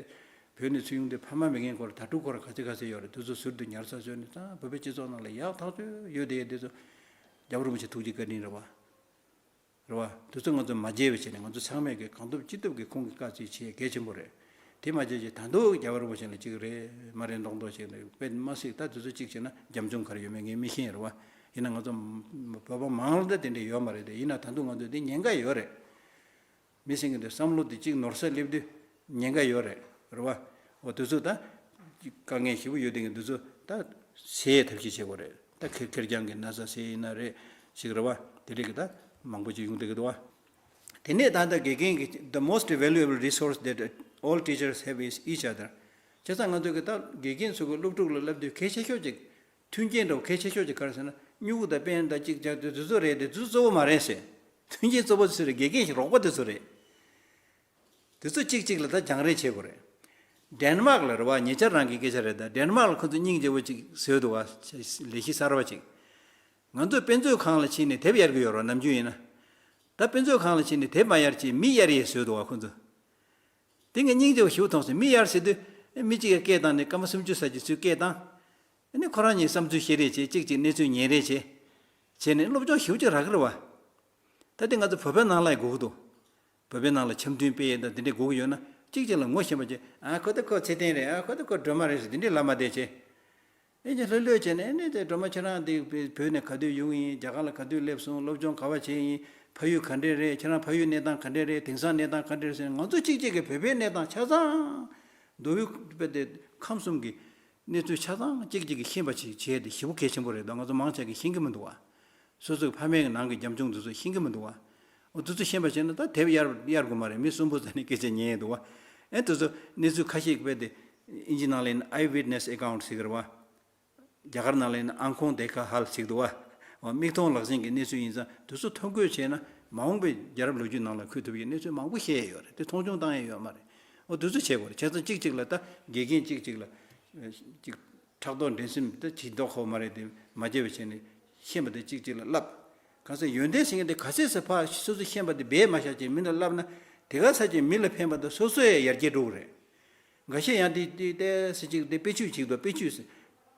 བོད་ནས་ཚུར་ཡོང་དུས་ཕ་མ་མེད་མཁན་སྐོར། དྭ་ཕྲུག་སྐོར་ག་ཚོད་ག་ཚོད་ཡོད་རེད། དེ་ཚོ་ཟུར་དུ་ཉར་ཚགས་བཟོས་ནས། ད་བོད་པའི་སྤྱི་ཚོགས་ནང་ལ་ཡག་ཐག་ཆོད་ཡོད་དེ། དེ་ཚོ་རྒྱལ་བ་རིན་པོ་ཆེ་ཐུགས་རྗེ་བཀའ་དྲིན་རེད་བ། རེད་བ། དེ་ཚོ་ང་ཚོ་མ་བརྗེད་པ་བྱས་ནས། ང་ཚོ་ཚང་མས་ཀྱི་གང་ཐུབ་ཅི་ཐུབ་ཀྱིས་ཁོང་གི་བཀའ་བརྩི་བྱེད་གལ་ཆེན་པོ་རེད། དེ་མ་བརྗེད་ཅིག་ད་དུང་རྒྱལ་བ་རིན་པོ་ཆེ་ལ་གཅིག་རེད་མ་རེད་མདོག་མདོག་བྱས་ནས་དཔེ་མ་སྲིད། ད་དེ་ཚོ་གཅིག་བྱས་ན་རྒྱབ་ལྗོངས་ག་རེ་ཡོད་མེད་ངས་མི་ཤེས་རེད་བ། ཡིན་ན་ང་ཚོ་བོད་པ་མང་ལ་ད་དེ་འདྲ་ཡོད་མ་རེད་དེ། ཡིན་ན་ད་དུང་ང་ཚོ་འདི་ཉེན་ཁ་ཡོད་རེད། མི་སེང་གི་འདི་བསམ་བློ་འདི་གཅིག་ནོར་ས་སླེབས་དུས་ཉེན་ཁ་ཡོད་རེད། རེད་བ། འོ། དེ་ཚོ་ད་དཀའ་ངལ་ཞེ་པོ་ཡོད་དེ་གི་འདི་ཚོ་ད་སེལ་ཐབས་ཤེས་བྱེད་དགོས་རེད། ད་ཁེར་ཁེར་རྐྱང་གི་ན་ཚ་སེལ་ཡིན་ན་རེད་ཅིག་རེད་བ། དེ་འདྲ་གི་ད་མང་པོ་ཅིག་ཡོང་བསྡད་ཀྱི་འདུག་བ། དེ་ནས་ད་ལྟ་དགེ་རྒན་གྱི། The most valuable resource that all teachers have is each other. བྱས་ཙང་ང་ཚོ་གི་ད་དགེ་རྒན་ཚོ་གི་སློབ་ཕྲུག་ལ་བསླབ་དུས་གལ་ཆེ་ཤོས་ཅིག་མཐུན་རྐྱེན་འདྲ་བོ་གལ་ཆེ་ཤོས་ཅིག་ག་རེ་ཟེར་ན། སྨྱུ་གུ་དང་པེན་དང་གཅིག་ཅར་དེ་ཚོ་རེད། དེ་ཚོ་གཙོ་བོ་མ་རེད་ཟེར། མཐུན་རྐྱེན་གཙོ་བོ་དེ་ཚོ་རེད། དགེ་རྒན་ཞིག་རོགས་པ་དེ་ཚོ་རེད། དེ་ཚོ་གཅིག་གཅིག་ལ་ད་སྦྱང་རེས་བྱེད་དགོས་རེད། ཌེན་མཱག་ལ་རེད་བ། ཉེ་ཆར་རང་གི་སྐད་ཆ་རེད། ད་ཌེན་མཱག་ལ་ཁོ་ཚོ་སྙིང་རྗེ་པོ་ཅིག་བཟོས་འདུག་བ། ལས་གཞི་གསར་བ་ཅིག་ང་ཚོས་དཔེ་མཛོད་ཁང་ལ་ཕྱིན་ནས་དེབ་གཡར་གྱི་ཡོད་རེད། ནམ་རྒྱུན་ཡིན་ན། ད་དཔེ་མཛོད་ཁང་ལ་ཕྱིན་ནས་དེབ་མ་གཡར་བྱས་མི་གཡར་ཡས་བཟོས་འདུག་བ་ཁོ་ཚོ། དེ་ངས་སྙིང་རྗེ་པོ་ཞེ་པོ་མཐོང་སོང་། མི་གཡར་ཟེར་དུས་མི་གཅིག་གིས་སྐད་བཏང་ནས་སྐར་མ་སུམ་ཅུ་ཙམ་ཅིག་ཚུར་སྐད་བཏང་། ཨ་ནི་ཁོ་རང་གཉིས་བསམ་ཚུལ་བཤད་རེས་བྱས། གཅིག་གཅིག་གནས་ཚུལ་ཉན་རེས་བྱས། བྱས་ནས་སློབ་སྦྱོང་ཞེ་པོ་ཅིག་རག་གི་རེད་བ། ད་དེ་ང་ཚོ་བོད་པའི་ནང་ལ་ཡང་དགོས་ཀྱི་འདུག་བོད་པའི་ནང་ལ་འཆམ་མཐུན་སྤེལ་ཡས་དང་དེ་འདྲས་དགོས་ཀྱི་ཡོད་ན། གཅིག་གཅིག་ལ་ངོ་ཤེས་པ་བྱས། ཨ། ཁོ་ད་ཁོ་ཚེ་བརྟན་རེད། ཨ། ཁོ་ད་ཁོ་སྒྲོལ་མ་རེད་ཟེར་དེ་འདྲས་ལབ་མ་བསྡད་བྱས། ཨེ་ཅེ་ལྷོད་ལྷོད་བྱས་ནས། ཨེ་ནས་དེ་སྒྲོལ་མ་ཁྱེད་རང་འདི་བོད་ནས་ག་དུས་ཡོང་ཡིན། རྒྱ་གར་ལ་ག་དུས་སླེབས་སོང་། སློབ་སྦྱོང་ག་པར་བྱས་ཡིན། ཕ་ཡུལ་ག་འདྲས་རེད། ཁྱེད་རང་ཕ་ཡུལ་གནས་སྟངས་ག་འདྲས་རེད། དེང་སང་གནས་སྟངས་ག་འདྲས་རེད་ཟེར་ནས། ང་ཚོ་གཅིག་གཅིག་གིས་བོད་པའི་གནས་སྟངས་ཆ་ཚང་། མདོ་དབུས་དཔེ་དེ་ཁམས་གསུམ་གྱི་གནས་ཚུལ་ཆ་ཚང་གཅིག་གཅིག་གིས་ཤེས་པ་ཅིག་བྱས་ཏེ་ཞེ་པོ་གལ་ཆེན་པོ་རེད། ད་ང་ཚོ་མང་ཆེ་གིས་ཤེས་ཀྱི་མི་འདུག་བ། སོ་སོའི་ཕ་མའི་ནང་གི་རྒྱབ་ལྗོངས་དེ་ཚོ་ཤེས་ཀྱི་མི་འདུག་བ། འོ། དེ་ཚོ་ཤེས་པ་བྱས་ན་ད་དེབ་གཡར་གཡར་དགོས་མ་རེད། མི་གསུམ་པོ་ཙམ་ནས་སྐད་ཆ་ཉན་ཡས་འདུག་བ། ཨེ། དེ་ཚོ་གནས་ཚུལ་ཁ་ཤས་རྦད་དེ་ཨིན་ཇི་ནང་ལ་ཡིན་ན་ཨའི་ཝིཊ་ནེ་སི་ཨེ་ཀའུན་ཊི་ཟེར་གི་རེད་བ། རྒྱ་གར་ནང་ལ་ཡིན་ན་ཨང་ཁོང་དེ་ཁ་ཧལ་ཟེར་གི་འདུག་བ། འོ། མིག་མཐོང་ལག་ཟིན་གྱི་གནས་ཚུལ་ཡིན་ཙང་དེ་ཚོ་ཐོ་འགོད་བྱས་ན་མ་འོངས་པའི་རྒྱལ་རབས་ལོ་རྒྱུས་ནང་ལ་འཁོད་ཐུབ་ཡས་གནས་ཚུལ་མང་པོ་ཤེས་ཡས་ཡོད་རེད། དེ་མཐོང་ཆུང་བཏང་ཡས་ཡོད་མ་རེད། འོ། དེ་ཚོ་བྱེད་དགོས་རེད། བྱས་ཙང་གཅིག་གཅིག་ལ། ད་དགེ་རྒན་གཅིག་གཅིག་ལ་གཅིག་ཕྲག་དོག་འགྲན་སེམས་ད་ཇི་ལྡོག་ཁོ་མ་རེད། དེ་མ་བྱས་པ་བྱས་ནས་ཤེས་པ་དེ་གཅིག་གཅིག་ལ་བསླབ། གང་ཟེར་ཡོན་ཏན་ཟེར་མཁན་དེ་ག་ཚད་ཟེར་ཕར་སོ་སོས་ཤེས་པ་དེ་སྦས་མ་བཞག་བྱས་མི་ལ་བསླབ་ན། དེ་ག་ཚད་ཅིག་མི་ལ་ཕན་པ་དང་སོ་སོ་ཡང་ཡར་རྒྱས་འགྲོ་གི་རེད། འགའ་ཤས་ཡང་དེ་དེ་ཏོག་ཙམ་ཅིག་དེ་དཔེ་ཆོས་ཅིག་འདུག་དཔེ་ཆོས་ཟེར།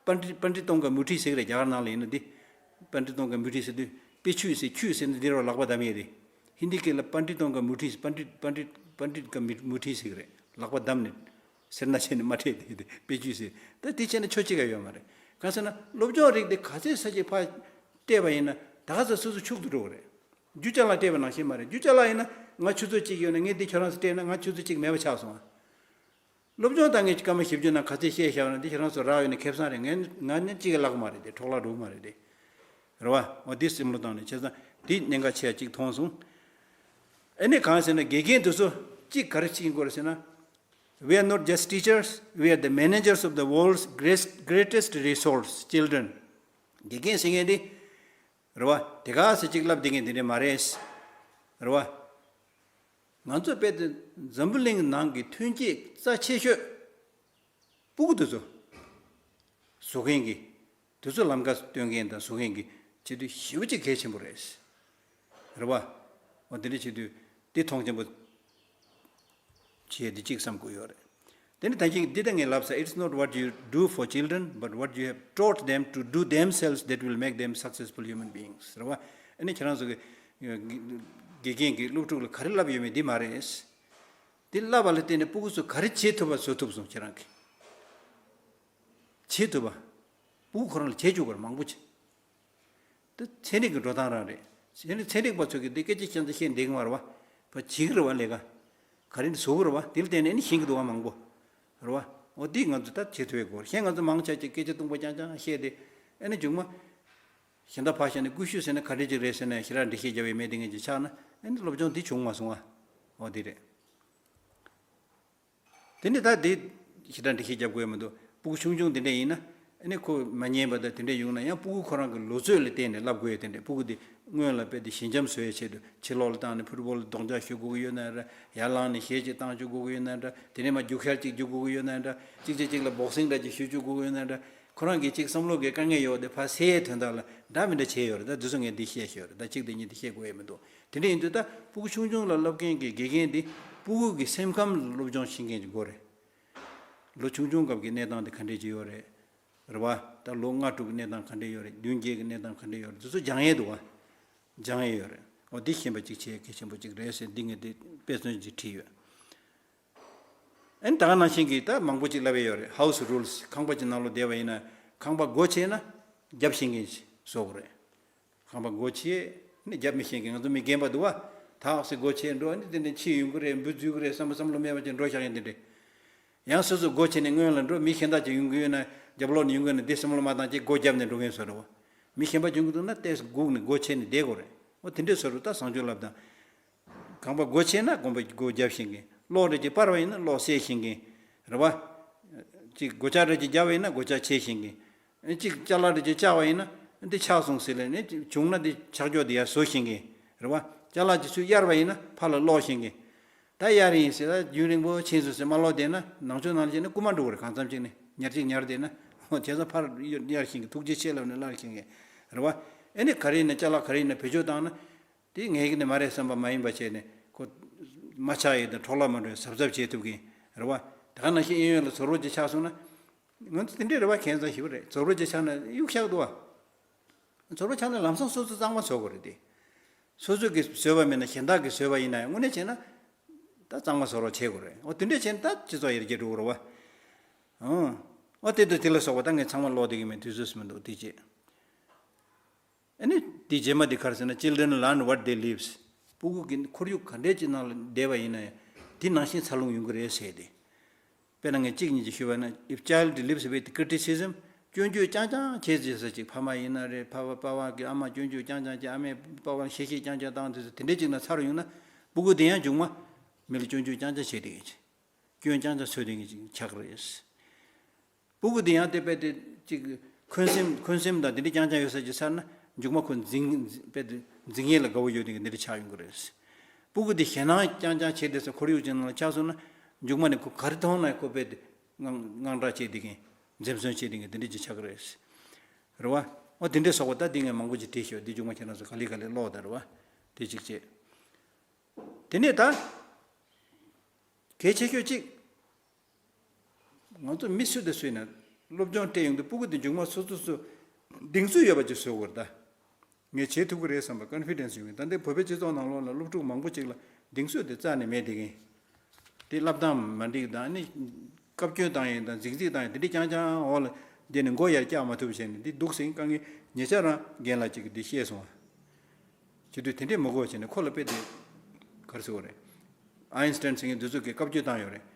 པཎྜི་པཎྜི་ཏོང་ག་མུ་ཊི་ཟེར་གི་རེད། རྒྱ་གར་ནང་ལ་ཡིན་ན་དེ། པཎྜི་ཏོང་ག་མུ་ཊི་ཟེར་དུས་དཔེ་ཆོས་ཟེར། ཆོས་ཟེར་ན་འདི་རུ་ལག་པ་བསྡམས་ཡས་དེ། ཧིན་དི་སྐད་ལ་པཎྜི་ཏོང་ག་མུ་ཊི་ཟེར། པཎྜི་པཎྜི་པཎྜི་ག་མུ་མུ་ཊི་ཟེར་གི་རེད། ལག་པ་བསྡམས་ནས་སེར་སྣ་བྱས་ནས་མ་སྤྲད་དེ་དེ་དཔེ་ཆོས་ཟེར། ད་དེ་བྱས་ན་ཆོས་ཅིག་ག་ཡོད་མ་རེད། གང་ཟེར་ན་སློབ་སྦྱོང་རིགས་དེ་ག་ཚད་ས་ཅིག་ཕར་སྤྲད་པ་ཡིན་ན་ད་ག་ཚོད་སོ་སོ་འཁྱུག་ཏུ་འགྲོ་གི་རེད། རྒྱུ་ཅ་ལག་སྤྲད་པ་ནང་བཞིན་མ་རེད། རྒྱུ་ཅ་ལག་ཡིན་ན་ང་ཆུ་ཚོད་གཅིག་ཡོད་ན་ངས་འདི་ཁྱོད་རང་ཚོ་སྤྲད་ན་ང་ཆུ་ཚོད་གཅིག་མེད་པ་ཆགས་སོང་ཨ། སློབ་སྦྱོང་བཏང་མཁན་གྱི་སྐར་མ་བཞི་བཅུ་ནང་ག་ཚད་བཤད་བཞག་ན་འདི་ཁྱེད་རང་ཚོ་རག་ཡོད་ན་ཁེ་བཟང་རེད། ངས་ང་ནི་གཅིག་གི་ལག་མ་རེད་དེ། འཕྲོ་བརླག་འགྲོ་གི་མ་རེད་དེ། རེད་བ། འོ་འདི་སེམས་བློ་བཏང་ནས་བྱས་ཙང་འདི་གནད་འགག་ཆེ་བ་གཅིག་མཐོང་སོང་། ཨ་ནི་གང་ཟེར་ན་དགེ་རྒན་དེ་ཚོ་གཅིག་ག་རེ་བྱེད་ཀྱི་ཡོད་རེད་ཟེར་ན། We are not just teachers, we are the managers of the world's great- greatest resource, children. དགེ་རྒན་ཟེར་མཁན་འདི། རེད་བ། དེ་ག་ཟེ་གཅིག་ལབ་བསྡད་མཁན་དེ་འདྲ་མ་རེད། རེད་བ། ང་ཚོ་དཔེ་དེ་འཛམ་བུ་གླིང་ནང་གི་ཐོན་སྐྱེད་རྩ་ཆེ་ཤོས་སྤུ་གུ་དེ་ཚོ་བཟོ་མཁན་གྱི། དེ་ཚོ་ལམ་ཁ་སྟོན་མཁན་དང་བཟོ་མཁན་གྱི་བྱེད་དུས་ཞེ་པོ་ཅིག་གལ་ཆེན་པོ་རེད། རེད་བ། འོ་དེ་འདྲ་བྱེད་དུས་དེ་མཐོང་ཆེན་པོ་བྱས་དེ་གཅིག་བསམ་དགོས་ཡོད་རེད། དེ་ནི་ད་གིན་འདི་ལྟ་ངས་ལབ་ས། It's not what you do for children, but what you have taught them to do themselves that will make them successful human beings. རེད་བ། ཨ་ནི་ཁྱེད་རང་ཚོ་གི་དགེ་རྒན་གྱིས་སློབ་ཕྲུག་ལ་ག་རེ་བསླབས་ཡོད་མེད་འདི་མ་རེད། འདི་བསླབས་པ་ལ་བརྟེན་ནས་སྤུ་གུ་ཚོ་ག་རེ་བྱེད་ཐུབ་པ་བཟོ་ཐུབ་སོང་ཁྱེད་རང་གིས། བྱེད་ཐུབ་པ། སྤུ་གུ་ཁོ་རང་ལ་བྱེད་བཅུག་པར་མང་པོ་བྱེད། དེ་ཚན་རིག་གི་འགྲོ་སྟངས་རང་རེད། ཚན་རིག་ཚན་རིག་པ་ཚོ་གིས་འདི་སྐད་ཆ་ཤེས་འདི་ཤེས་འདེགས་མ་རེད་བ། བ་བྱེད་ཀྱི་རེད་བ་ལས་ཀ། ག་རེ་འདི་བཟོ་གི་རེད་བ། དེ་ལ་བརྟེན་ནས་ནི་ཤེས་ཀྱི་འདུག་བ་མང་པོ། རེད་བ། འོ་འདི་ང་ཚོ་ད་བྱེད་ཐུབ་པའི་སྐོར་གཞན་ང་ཚོ་མང་ཆ་ཅིག་སྐད་ཆ་སྟོང་པ་རྐྱང་རྐྱང་བཤད་དེ། ཨ་ནི་མཇུག་མ། གཞན་དག་ཕར་བཞག་ནས་ཀུ་ཤུ་ཟེར་ན་ག་འདྲ་ཅིག་རེད་ཟེར་ན་ཞེ་དྲག་འགྲེལ་བཤད་རྒྱབ་ཡས་མེད་དེ་ངས་ཅིག་ཆགས་ན་ཨ་ནི་སློབ་སྦྱོང་འདི་བྱུང་མ་སོང་བ། འོ་འདི་རེད། དེ་ནས་ད་དེ་ཞེ་དྲག་འགྲེལ་བཤད་རྒྱབ་དགོས་མི་འདུག་སྤུ་གུ་ཆུང་ཆུང་དེ་འདྲ་ཡིན་ན་ཨ་ནི་ཁོ་མ་ཉན་པ་དང་དེ་འདྲ་ཡོང་ན་ཡང་སྤུ་གུ་ཁོ་རང་གི་ལོ་ཚོད་ལ་བརྟེན་ནས་བསླབ་དགོས་ཡོད། དེ་འདྲ་སྤུ་གུ་དེ་སྔོན་ལ་དཔེ་དེ་ཞི་འཇམ་བཟོ་ཡའི་ཆེད་དུ་ཕྱི་ལོགས་ལ་བཏང་ནས་ཕུཊ་བོལ་རྡོག་རྒྱག་ཞུ་དགོས་ཀྱི་ཡོད་ན་འདྲ། ཡར་ལངས་ནས་གཞས་ཅིག་བཏང་བཅུག་དགོས་ཀྱི་ཡོད་ན་འདྲ། དེ་ནས་མར་རྒྱུག་ཤར་ཅིག་རྒྱུག་དགོས་ཀྱི་ཡོད་ན་འདྲ། གཅིག་བྱས་གཅིག་ལ་བོག་སིང་འདྲ་ཅིག་ཞུ་བཅུག་དགོས་ཀྱི་ཡོད་ན་འདྲ། ཁོ་རང་གི་ཅིག་བསམ་བློ་གི་དཀའ་ངལ་ཡོད་དེ་ཕར་སེལ་ཡའི་དོན་དག་ལ་འདྲ་མི་འདྲ་བྱས་ཡོད་རེད། ད་འདི་ཚོ་ངས་འདི་བཤད་ཤོད་རེད། ད་གཅིག་དེ་གཉིས་དེ་བཤད་དགོས་ཡ་མི་འདུག་དེ་འདྲ་ཡིན་དུས་ད་སྤུ་གུ་ཆུང་ཆུང་ལ་བསླབ་མཁན་གྱི་དགེ་རྒན་དེ་སྤུ་གུ་གི་སེམས་ཁམས་ལ་སློབ་སྦྱོང་བྱེད་མཁན་གྱི་སྒོ་རེད། ལོ་ཆུང་ཆུང་སྐབས་ཀྱི་གནས་སྟངས་དེ་ག་འདྲས་ཅིག་ཡོད་རེད། རེད་བ། ད་ལོ་ལྔ་དྲུག་གི་གནས་སྟངས་ག་འདྲས་ཡོད་རེད། བདུན་བརྒྱད་ཀྱི་གནས་སྟངས་ག་འདྲས་ཡོད་རེད། འདི་ཚོ་སྦྱང་ཡས་འདུག་བ། སྦྱང་ཡས་ཡོད་རེད། འོ་འདི་ཤེས་པ་གཅིག་བྱས་གལ་ཆེན་པོ་གཅིག་རེད་ཟེར་འདི་ངས་འདི་དཔེ་མཚོན་ཅིག་བྲིས་ཡོད། ཨ་ནི་ད་ག་ནང་བཞིན་གྱི་ད་མང་པོ་ཅིག་ལབ་ཡས་ཡོད་རེད། House rules. ཁང་པ་ཅིག་ནང་ལོགས་བསྡད་པ་ཡིན་ན་ཁང་པ་སྒོ་ཕྱེ་ན་རྒྱབ་ཤེས་མཁན་ཞིག་བཟོ་དགོས་རེད། ཁང་པ་སྒོ་ཕྱེ་ནི་རྒྱབ་མི་ཤེས་མཁན། ང་ཚོ་མི་རྒན་པ་འདུག་བ། ཐག་སེ་སྒོ་ཕྱེ་འགྲོ་ནི་དེ་ནས་ཕྱི་ཡོང་གི་རེད། འབུ་འཛུལ་གི་རེད་བསམ་པ་བསམ་བློ་མེད་པ་ཅིག་འགྲོ་བཞག་ཡིན་དེ་འདྲས། ཡང་སོ་སོ་སྒོ་ཕྱེ་ནས་སྔོན་ལ་འགྲོ། མི་གཞན་དག་ཅིག་ཡོང་གི་ཡོད་ན་རྒྱབ་ལོགས་ནས་ཡོང་གི་ཡོད་ན་དེ་བསམ་བློ་མ་བཏང་ཅིག་སྒོ་བརྒྱབ་ནས་འགྲོ་མཁན་བཟོ་འདྲ་བ། མི་གཞན་པ་ཡོང་གི་འདུག་ན་ཏོག་ཙམ་སྒུག་ནས་སྒོ་ཕྱེ་ནས་བསྡད་དགོས་རེད། འོ་དེ་འདྲས་བཟོ་འདྲ་ད་བཟང་སྤྱོད་ལབ་དང་། ཁང་པ་སྒོ་ཕྱེ་ན་ཁང་པ་སྒོ་རྒྱབ་ཤེས་མཁན། གློག་རེ་ཅིག་སྤར་བ་ཡིན་ན་གློག་སེལ་ཤེས་མཁན། རེད་བ། ཅིག་སྒོ་ལྕགས་རེ་ཅིག་རྒྱབ་པ་ཡིན་ན་སྒོ་ལྕགས་ཕྱེ་ཤེས་མཁན། ཅིག་ཅ་ལག་རེ་ཅིག་བཅག་པ་ཡིན་ན་འདི་ཆག་སོང་ཟེར་ལས་ནས་བྱུང་ན་འདི་ཆག་ཆོག་འདི་ཡར་བཟོ་ཤེས་མཁན། རེད་བ། ཅ་ལག་ཅིག་ཚུར་གཡར་བ་ཡིན་ན་ཕར་ལ་སློག་ཤེས་མཁན། ད་གཡར་ཡིན་ཟེར་ད་རྒྱུན་རིང་པོ་ཕྱིན་སོང་ཟེར་མ་སློག་བསྡད་ན་ནང་ཆུ་ནང་ལ་བྱས་ན་རྐུ་མ་འགྲོ་གི་རེད། གང་འཚམ་ཅིག་ནས་ཉར་ཅིག་ཉར་བསྡད་ན་བྱས་ཙང་ཕར་གཡར་ཤེས་མཁན། ཐུགས་རྗེ་ཆེ་ལབ་ནས་གླར་ཤེས་མཁན། རེད་བ། ཨེ་ནས་ག་རེ་ཡིན་ན་ཅ་ལག་ག་རེ་ཡིན་ན་བེད་སྤྱོད་བཏང་ན། དེ་ངའི་གི་ནི་མ་རེད་བསམ་པ་མ་ཡིན་པ་བྱས་ནས་ཁོ་མ་ཆག་ཡས་དང་འཕྲོ་བརླག་མ་འགྲོ་ཡས་གཟབ་གཟབ་བྱེད་ཐུབ་མཁན་རེད་བ། ད་ག་ནང་བཞིན་གཡས་གཡོན་ལ་ཟོར་བོ་ཅིག་ཆག་སོང་ན། ང་ཚོ་དེ་འདྲས་རེད་བ། ཁྱད་མཚར་ཞིག་རེད། ཟོར་བོ་ཅིག་ཆག་ན་གཡུག་བཞག་འདུག་བ། ཟོར་བོ་ཆག་ན་ལམ་སང་སོ་སོ་གཙང་མ་བཟོ་དགོས་རེད་དེ། སོ་སོ་གིས་བཟོས་པ་མིན་ན་གཞན་དག་གིས་བཟོས་པ་ཡིན་ན་ཡང་དངོས་གནས་བྱས་ན། ད་གཙང་མ་བཟོ་རོགས་བྱེད་དགོས་རེད། འོ་དེ་འདྲས་བྱས་ན་ད་སྤྱི་ཚོགས་ཡར་རྒྱས་འགྲོ་གི་རེད་བ། ཨང་། འོ་དེ་དང་དེ་ལ་སོགས་པ་ད་ངས་ཚང་མ་ཀློག་བསྡད་ཀྱི་མེད། དུས་ཚོད་སུ་མི་འདུག་དེ་བྱས། ཨ་ནི་དེ་རྗེས་མ་དེ་ག་རེ་ཟེར་ན། Children learn what they lives. སྤུ་གུ་གི་ཁོར་ཡུག་ག་འདྲས་ཅིག་ནང་ལ་བསྡད་པ་ཡིན་ན་ཡང་དེ་ནང་བཞིན་འཚར་ལོངས་ཡོང་གི་རེད་ཟེར་ཏེ། དཔེར་ན་ངས་གཅིག་གཉིས་ཅིག་ཞུས་པ་ན། If child lives with criticism. སྐྱོན་བརྗོད་རྐྱང་རྐྱང་བྱེད་ཟེར་ས་ཅིག་ཕ་མ་ཡིན་ན་རེད། ཕ་བ་པ་ཕ་གི་ཨ་མ་སྐྱོན་བརྗོད་རྐྱང་རྐྱང་བྱེད། ཨ་མས་པ་ཕར་གཤེ་གཤེ་རྐྱང་རྐྱང་བཏང་དུས་སུ་དེ་འདྲས་ཅིག་ནང་འཚར་ཡོང་ན་སྤུ་གུ་དེ་ཡང་མཇུག་མ་མི་ལ་སྐྱོན་བརྗོད་རྐྱང་རྐྱང་བྱེད་བསྡད་མཁན་ཅིག་སྐྱོན་རྐྱང་རྐྱང་འཚོལ་བསྡད་མཁན་ཅིག་ཆགས་ཀྱི་རེད། སྤུ་གུ་དེ་ཡང་དེ་དཔེ་དེ་ཅིག་འཁོན་སེམས་འཁོན་སེམས་དང་དེ་འདྲ་རྐྱང་རྐྱང་ཡོད་ས་ཅིག་ཚར་ན་མཇུག་མ་ཁོ་འཛིང་དཔེ་དེ་འཛིང་ཡས་ལ་དགའ་བོ་ཡོད་མཁན་དེ་འདྲ་ཆགས་ཡོང་གི་རེད། སྤུ་གུ་དེ་ཞེད་སྣང་རྐྱང་རྐྱང་བྱས་བསྡད་ས་ཁོར་ཡུག་ཅིག་ནང་ལ་ཆགས་སོང་ན་མཇུག་མ་ནས་ཁོ་ག་རེ་མཐོང་ན་ཁོ་དཔེ་དེ་དངངས་དངངས་སྐྲག་བྱེད་བསྡད་མཁན། འཛེམ་ཟོན་བྱེད་བསྡད་མཁན་དེ་འདྲ་ཅིག་ཆགས་ཀྱི་རེད། རེད་བ། འོ་དེ་འདྲས་སོགས་པ་ད་འདི་ངས་མང་པོ་ཅིག་བྲིས་ཤོག་འདི་མཇུག་མ་ཁྱེད་རང་ཚོ་ག་ལེ་ག་ལེ་ཀློག་དང་། རེད་བ། དེ་གཅིག་བྱས། དེ་ནས་ད་གལ་ཆེ་ཤོས་གཅིག་ང་ཚོ་མི་སུ་དང་སུ་ཡིན་ན་སློབ་སྦྱོང་སྤྲད་ཡོང་དུས་སྤུ་གུ་དེ་མཇུག་མ་སོ་སོ་སོ་གདེང་ཚོད་ཡོད་པ་ཅིག་བཟོ་དགོས་རེད་ད། ངས་བྱེད་ཐུབ་ཀྱི་རེད་བསམ་པ་ཀོན་ཕི་ཌེན་སི་ཡོང་གི། ད་ལྟའི་བོད་པའི་སྤྱི་ཚོགས་ནང་ལོགས་ལ་སློབ་ཕྲུག་མང་པོ་ཅིག་ལ་གདེང་ཚོད་དེ་རྩ་ནས་མེད་བསྡད་མཁན། དེ་བསླབ་སྟངས་མ་འགྲིག་དང་ནི། བཀའ་བཀྱོན་བཏང་ཡིན་དང་རྫིག་རྫིག་བཏང་ཡིན་དེ་འདྲ་རྐྱང་རྐྱང་འོག་ལ་བསྡད་ནས་མགོ་ཡར་བཀྱག་མ་ཐུབ་བྱས་ནས་འདི་སྡུག་སྲིང་དཀའ་ངལ་ཉེ་ཆར་རང་རྒན་ལགས་ཅིག་གིས་འདི་བཤད་སོང་བ། བྱེད་དུས་དེ་འདྲས་མ་དགོས་བྱས་ནས་ཁོ་ལ་དཔེ་དེ་ག་རེ་ཟེར་དགོས་རེད། ཨའིན་སི་ཊན་ཟེར་མཁན་འདི་ཚོ་གིས་བཀའ་བཀྱོན་བཏང་ཡོད་རེད།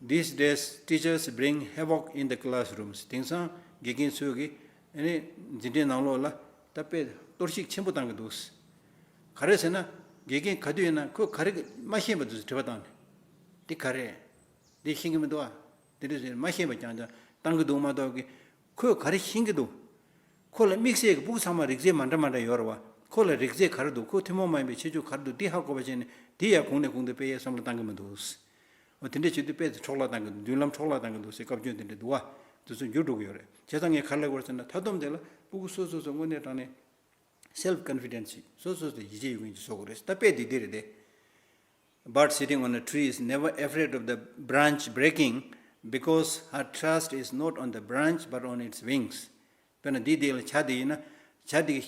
These days, teachers bring havoc in the classrooms. དེང་སང་དགེ་རྒན་ཚོས་ཀྱིས་ཨ་ནི་འཛིན་གྲྭའི་ནང་ལོགས་ལ་ད་དཔེ་གཏོར་བཤིག་ཆེན་པོ་བཏང་གི་འདུག། ག་རེ་ཟེར་ན། དགེ་རྒན་ག་དུས་ཡིན་ན་ཁོས་ག་རེ་མ་ཤེས་པ་དུས་སུ་དྲི་བ་བཏང་ནས། འདི་ག་རེ། འདི་ཤེས་ཀྱི་མི་འདུག་ཨ། འདི་འདྲ་ཟེར་མ་ཤེས་པ་རྐྱང་རྐྱང་བཏང་གི་འདུག་མ་གཏོགས་ཀྱི། ཁོས་ག་རེ་ཤེས་ཀྱི་འདུག། ཁོ་ལ་དམིགས་བསལ་གྱི་སྤུ་གུ་ཚང་མ་རིག་རྩལ་མ་འདྲ་མ་འདྲ་ཡོད་རེད་བ། ཁོ་ལ་རིག་རྩལ་ག་རེ་འདུག། ཁོ་ཐུན་མོང་མ་ཡིན་པའི་ཁྱད་ཆོས་ག་རེ་འདུག། འདི་ཧ་གོ་བ་བྱས་ནས་འདི་ཡར་གོང་ནས་གོང་དུ་སྤེལ་ཡས་བསམ་བློ་བཏང་གི་མི་འདུག། འོ་དེ་འདྲས་བྱེད་དུས་དཔེ་དེ་འཕྲོ་བརླག་བཏང་གི་འདུག། མདུན་ལམ་འཕྲོ་བརླག་བཏང་གི་འདུག་ཟེར་བཀའ་བཀྱོན་དེ་འདྲས་འདུག་བ། དེ་ཚོ་འགྱུར་འགྲོ་གི་ཡོད་རེད། བྱས་ཙང་ངས་ག་རེ་ལབ་དགོས་རེད་ཟེར་ན་མཐའ་སྡོམ་དེ་ལ་སྤུ་གུ་སོ་སོ་སོ་དངོས་གནས་དྲང་གནས་སེལ་ཕི་ཀོན་ཕི་ཌེན་སི་ཞིག་སོ་སོ་སོ་ཡིད་ཆེས་ཡོད་མཁན་ཅིག་བཟོ་དགོས་རེད། ད་དཔེ་འདི་འདི་རེད་དེ། Bird sitting on a tree is never afraid of the branch breaking because her trust is not on the branch but on its wings. དཔེར་ན་འདི་འདི་ལ་བྱ་དེ་ཡིན་ན་བྱ་དེ་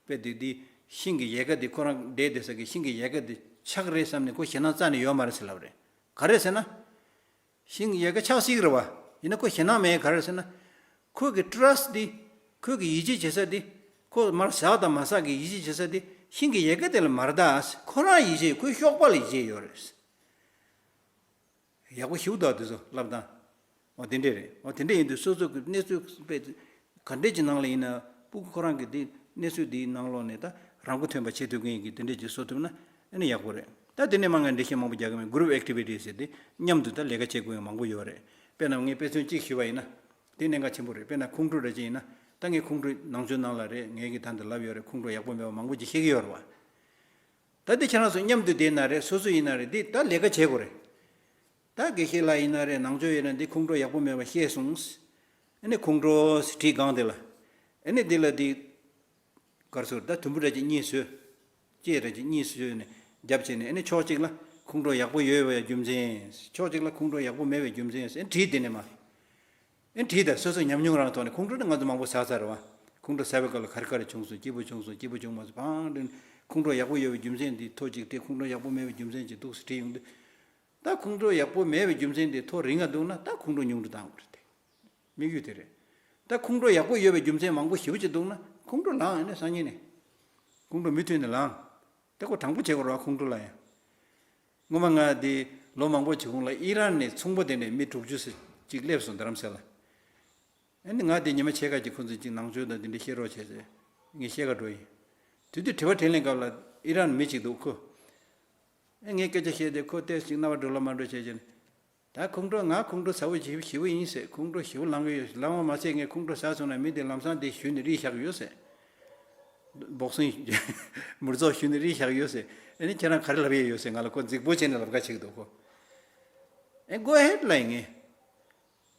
དཔེ་དེ་དེ་ཤིང་གི་ཡལ་ག་དེ་ཁོ་རང་བསྡད་བསྡད་ས་གི་ཤིང་གི་ཡལ་ག་དེ་ཆག་རེད་བསམ་ནས་ཁོ་ཞེད་སྣང་རྩ་ནས་ཡོད་མ་རེད་ཟེར་ལབ་རེད། ག་རེ་ཟེར་ན། ཤིང་གི་ཡལ་ག་ཆག་སྲིད་ཀྱི་རེད་བ། ཡིན་ན་ཁོ་ཞེད་སྣང་མེད། ག་རེ་ཟེར་ན། ཁོ་གི་ཊ་ར་སི་ཊི་འདི། ཁོ་གི་ཡིད་ཆེས་བྱེད་ས་འདི། ཁོ་མར་ཟག་དང་མ་ཟག་གི་ཡིད་ཆེས་བྱེད་ས་འདི་ཤིང་གི་ཡལ་ག་དེ་ལ་མ་རེད་ད། ཁོ་རང་ཡིད་ཆེས་ཁོའི་གཤོག་པ་ལ་ཡིད་ཆེས་ཡོད་རེད། ཡག་པོ་ཞིག་འདུག་དེ་ཚོ་ལབ་དང་། འོ་དེ་འདྲས་རེད། འོ་དེ་འདྲས་ཡིན་དུས་སོ་སོ་གི་གནས་ཚུལ་དཔེ་ག་འདྲས་ཀྱི་ནང་ལ་ཡིན་ན་སྤུ་གུ་ཁོ་རང་གི་དེ་གནས་ཚུལ་དེའི་ནང་ལོགས་ནས་ད་རང་མགོ་ཐོན་པ་བྱེད་ཐུབ་མཁན་གྱི་དེ་འདྲས་ཀྱི་བཟོ་ཐུབ་ན་ཨ་ནི་ཡག་པོ་རེད། ད་དེ་ནས་མ་ང་འགྲེལ་བཤད་མང་པོ་རྒྱག་གི་མེད། གུ་རུབ་ཨེག་ཊི་བི་ཊི་ཟེར་ཏེ་མཉམ་དུ་ད་ལས་ཀ་བྱེད་དགོས་ཡང་མང་པོ་ཡོད་རེད། དཔེར་ན་ངས་དཔེ་མཚོན་གཅིག་ཞུས་པ་ཡིན་ན། དེ་གནད་འགག་ཆེན་པོ་རེད། དཔེར་ན་ཁོང་ཁྲོ་འདྲ་ཅིག་ཡིན་ན་ད་ངས་ཁོང་ཁྲོ་ནང་ཆོས་ནང་ལ་རེད། ངས་ཀྱི་ད་འདི་ལབ་ཡོད་རེད། ཁོང་ཁྲོ་ཡག་པོ་མེད་པ་མང་པོ་ཅིག་ཤེས་ཀྱི་ཡོད་རེད་བ། ད་འདི་ཁྱེད་རང་ཚོ་མཉམ་དུ་བསྡད་ན་རེད། སོ་སོ་ཡིན་ན་རེད། འདི་ད་ལས་ཀ་བྱེད་དགོས་རེད། ད་དགེ་བཤེས་ལགས་ཡིན་ན་རེད། ནང་ཆོས་ཡིན་ན་འདི་ཁོང་ཁྲོ་ཡག་པོ་མེད་པ་ཤེས་སོང་། ཨ་ནི་ཁོང་ཁྲོ་བྲིས་སྒང་དེ་ལ། ཨ་ནི་འདི་ལ་འདི། གར་སོར་ད་དུམ་བུ་ར་གཅིག་གཉིས་བཟོས། ལྕེ་ར་གཅིག་གཉིས་བཟོས་ནས་རྒྱབ་བྱས་ནས་ཨ་ནི་ཕྱོགས་གཅིག་ལ་ཁོང་ཁྲོ་ཡག་པོ་ཡོད་པའི་རྒྱུ་མཚན། ཕྱོགས་གཅིག་ལ་ཁོང་ཁྲོ་ཡག་པོ་མེད་པའི་རྒྱུ་མཚན་ཨ་ནི་བྲིས་དེ་ནས་མ། ཨེ་བྲིས་དང་སོ་སོ་ཉམས་མྱོང་རང་ཐོག་ནས་ཁོང་ཁྲོ་ནི་ང་ཚོ་མང་པོ་ཟ་ཚར་བ། ཁོང་ཁྲོ་ཟ་བའི་སྐབས་ལ་ག་རེ་ག་རེ་བྱུང་སོང་། སྐྱིད་པོ་བྱུང་སོང་། སྐྱིད་པོ་བྱུང་མ་སོང་། བང་བྲིན། ཁོང་ཁྲོ་ཡག་པོ་ཡོད་པའི་རྒྱུ་མཚན་འདི་ཐོ་གཅིག་སྤྲད། ཁོང་ཁྲོ་ཡག་པོ་མེད་པའི་རྒྱུ་མཚན་ཅིག་འདུག་སེ་བྲིས་ཡོང་དུས། ད་ཁོང་ཁྲོ་ཡག་པོ་མེད་པའི་རྒྱུ་མཚན་འདི་ཐོ་རིང་ང་འདུག་ན་ད་ཁོང་ཁྲོ་ཉུང་དུ་བཏང་དགོས་རེད་དེ། དམིགས་ཡུལ་དེ་རེད། ད་ཁོང་ཁྲོ་ཡག་པོ་ཡོད་པའི་རྒྱུ་མཚན་མང་པོ་ཞེ་པོ་ཅིག་འདུག་ན་ཁོང་ཁྲོ་ལངས་ཨ་ནི་སང་ཉིན་ནས། ཁོང་ཁྲོ་མུ་མཐུད་ནས་ལངས། ད་ཁོ་དྲང་པོ་བྱེད་དགོས་རེད་བ་ཁོང་ཁྲོ་ལ་ཡང་། སྔོན་མ་ང་དེ་ལོ་མང་པོ་གྱི་གོང་ལ་ཨི་རན་ནས་ཚོང་པ་དེ་ནས་མི་དྲུག་ཅུ་ཙམ་ཅིག་སླེབས་སོང་རྡ་རམ་ས་ལ། ཨ་ནི་ང་དེ་ཉི་མ་ཕྱེད་ཀ་ཅིག་ཁོང་ཚོས་ཅིག་ནང་ཆོས་དང་དེ་འདྲ་བཤད་རོགས་བྱས་ཟེར། ངས་བཤད་ག་འགྲོ་ཡིན། དེ་དུས་དྲི་བ་དྲིས་ལན་སྐབས་ལ་ཨི་རན་མི་ཅིག་འདུག་ཁོ། ཨ་ངས་སྐད་ཆ་བཤད་དེ་ཁོ་ཏོག་ཙམ་ཅིག་རྣ་བ་འགྲོ་ལ་མ་འགྲོ་བྱས་བྱས་ནས། ད་ཁོང་ཁྲོ་ང་ཁོང་ཁྲོ་ཟ་བོ་ཞེ་པོ་ཞེ་པོ་ཡིན་ཟེར། ཁོང་ཁྲོ་ཞེ་པོ་ལངས་ཀྱི་ཡོད། ལངས་པ་མ་ཟད་ངས་ཁོང་ཁྲོ་ཟ་སོང་ན་མི་དེ་ལམ་སང་དེ་གཞུས་ནས་རིལ་བཞག་གི་ཡོད་ཟེར། སྦོག་སིང་། མུར་ཙོག་གཞུས་ནས་རིལ་བཞག་གི་ཡོད་ཟེར། ཨ་ནི་ཁྱེད་རང་ག་རེ་ལབ་ཡས་ཡོད་ཟེར། ང་ལ་ཁོ་རྫིག་པོ་བྱས་ནས་ལབ་ཁ་བྱེད་ཀྱི་འདུག་ཁོ། ཨེ་go ahead ལབ་ཡིན་ངས།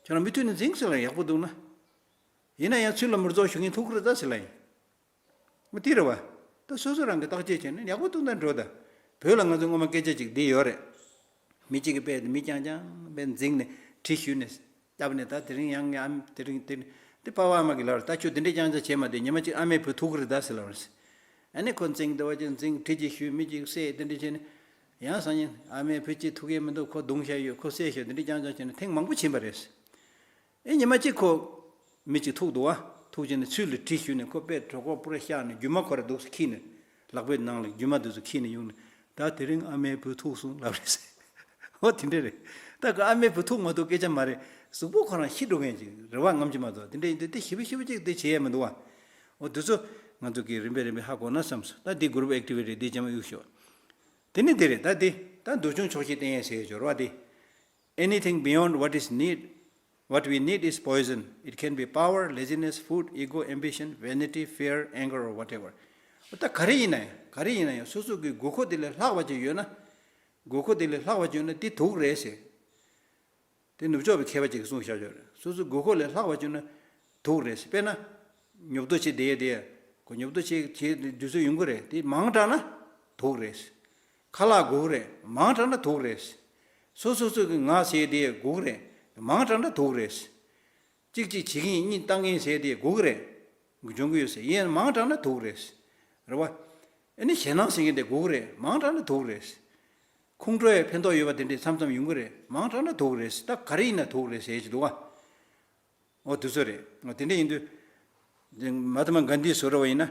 ཁྱེད་རང་མུ་མཐུད་ནས་འཛིང་ཟེར་ལབ་ཡག་པོ་འདུག་ན། ཡིན་ན་ཡང་ཚུར་ལ་མུར་ཙོག་གཞུ་མཁན་ཐུག་གི་རེད་ད་ཟེར་ལབ་ཡིན། མི་དེ་རེད་བ། ད་སོ་སོ་རང་གི་བརྟག་དཔྱད་བྱས་ནས་ཡག་པོ་འདུག་ན་འགྲོ་ད། བོད་ལ་ང་ཚོ་སྔོན་མ་སྐད་ཆ་ཅིག་འདི་ཡོད་རེད། མི་གཅིག་གིས་དཔེ་མི་རྐྱང་རྐྱང་དཔེ་འཛིང་ནས་གྲི་གཞུས་ནས་བཏབ་ནས་ད་དེ་རིང་ཡང་ངའི་ཨ་མ་དེ་རིང་དེ་རིང་དེ་པ་ཕ་ཨ་མ་གིས་ལབ་རེད། ད་ཁྱོད་དེ་འདྲས་རྐྱང་རྐྱང་བྱས་མ་བསྡད། ཉི་མ་གཅིག་ཨ་མའི་བུ་ཐུག་གི་རེད་ད་ཟེར་ལབ་རེད། ཨ་ནི་ཁོ་འཛིང་འདི་བ་ཅིག་འཛིང་གྲི་གཅིག་གཞུས་མི་གཅིག་བསད་དེ་འདྲས་བྱས་ནས། ཡང་སང་ཉིན་ཨ་མའི་བུ་གཅིག་ཐུག་གི་མི་འདུག་ཁོ་བརྡུངས་བཞག་ཡོད། ཁོ་བསད་བཞག་དེ་འདྲས་རྐྱང་རྐྱང་བྱས་ནས་ཐེངས་མང་པོ་ཕྱིན་པ་རེད། ཨེ་ཉི་མ་གཅིག་ཁོ་མི་གཅིག་ཐུག་འདུག་བ། ཐུག་བྱས་ནས་ཚུལ་ལ་གྲི་གཞུས་ནས་ཁོ་པས་གྲོད་ཁོག་པུ་ར་བཤགས་ནས་རྒྱུ་མ་ཁོ་ར་འདུག་སེ་ཁྱེར་ནས། ལག་པའི་ནང་ལ་རྒྱུ་མ་འདུག་སེ་ཁྱེར་ནས་ཡོང་ནས་ད་དེ་རིང་ཨ་མའི་བུ་ཐུག་སོང་ལབ་རེད་ཟེར། འོ་དེ་འདྲ་རེད། ད་ཁོ་ཨ་མའི་བུ་ཐུག་མ་ཐུག་སྐད་ཆ་མ་རེད། གཟུགས་པོ་ཁོ་རང་ཤི་འགྲོ་མཁན་ཅིག་རེད་བ། ངམ་གྱི་མ་གཏོགས་དེ་འདྲ་ཡིན་དུས་དེ་ཞེ་པོ་ཞེ་པོ་ཅིག་དེ་བྱེད་ཡས་མི་འདུག་བ། འོ་དེ་ཚོ་ང་ཚོ་གིས་རིམ་པས་རིམ་པས་ཧ་གོ་ན་བསམ་སོང་། ད་འདི་གུ་རུབ་ཨེག་ཊི་བི་ཊི་རེད། འདི་རྗེས་མ་གཡུག་ཞོག་དེ་ནི་འདི་རེད། ད་འདི་ད་འདུལ་བྱུང་ཆོག་ཤེས་བསྟན་ཡས་ཟེར་ཡས་སྦྱོར་བ་འདི། Anything beyond what is need, what we need is poison. It can be power, laziness, food, ego, ambition, vanity, fear, anger, or whatever. ད་ག་རེ་ཡིན་ན་ཡང་། ག་རེ་ཡིན་ན་ཡང་སོ་སོ་གི་དགོས་མཁོ་དེ་ལས་ལྷག་པ་ཅིག་ཡོད་ན། དགོས་མཁོ་དེ་ལས་ལྷག་པ་ཅིག་ཡོད་ན་དེ་དུག་རེད་ཟེར། དེ་ནུབ་ཕྱོགས་པའི་མཁས་པ་ཅིག་གིས་གསུངས་བཞག་ཡོད་རེད། སོ་སོའི་དགོས་མཁོ་ལས་ལྷག་པ་བྱུང་ན་དུག་རེད། དཔེར་ན། ཉོབ་ཏོ་བྱེད་བསྡད་བསྡད། ཁོ་ཉོབ་ཏོ་བྱེད་བྱེད་དུས་ཚོད་ཡོང་གི་རེད། དེ་མང་དྲགས་ན་དུག་རེད། ཁ་ལག་དགོས་ཀྱི་རེད། མང་དྲགས་ན་དུག་རེད། སོ་སོ་སོ་གི་ངག་བྱས་བསྡད་དགོས་ཀྱི་རེད། མང་དྲགས་ན་དོགས་རེད། གཅིག་གཅིག་བྱེད་ཀྱིན་གཉིས་བཏང་གིན་ཟེར་དེ་དགོས་ཀྱི་རེད། འབྱུང་གི་ཡོད་ཟེར་ཡིན་མང་དྲགས་ན་དོགས་རེད། རེད་བ། ཨ་ནི་ཞེད་སྣང་ཟེར་མཁན་དེ་དགོས་ཀྱི་རེད། མང་དྲགས་ན་དོགས་རེད། ཁོང་ཁྲོ་ཡི་ཕན་ཐོགས་ཡོད་པ་དེ་འདྲས་མཚམས་མཚམས་ཡོང་གི་རེད། མང་དྲགས་ན་དོགས་རེད། ད་ག་རེ་ཡིན་ན་དོགས་རེད་ཟེར་གྱི་འདུག་བ། འོ་དུས་ཚོད་རེད། འོ་དེ་འདྲ་ཡིན་དུས། དེ་མ་ཧཱ་ཏ་མ་གྷན་དྷིས་བཟོ་འདྲ་བ་ཡིན་ན།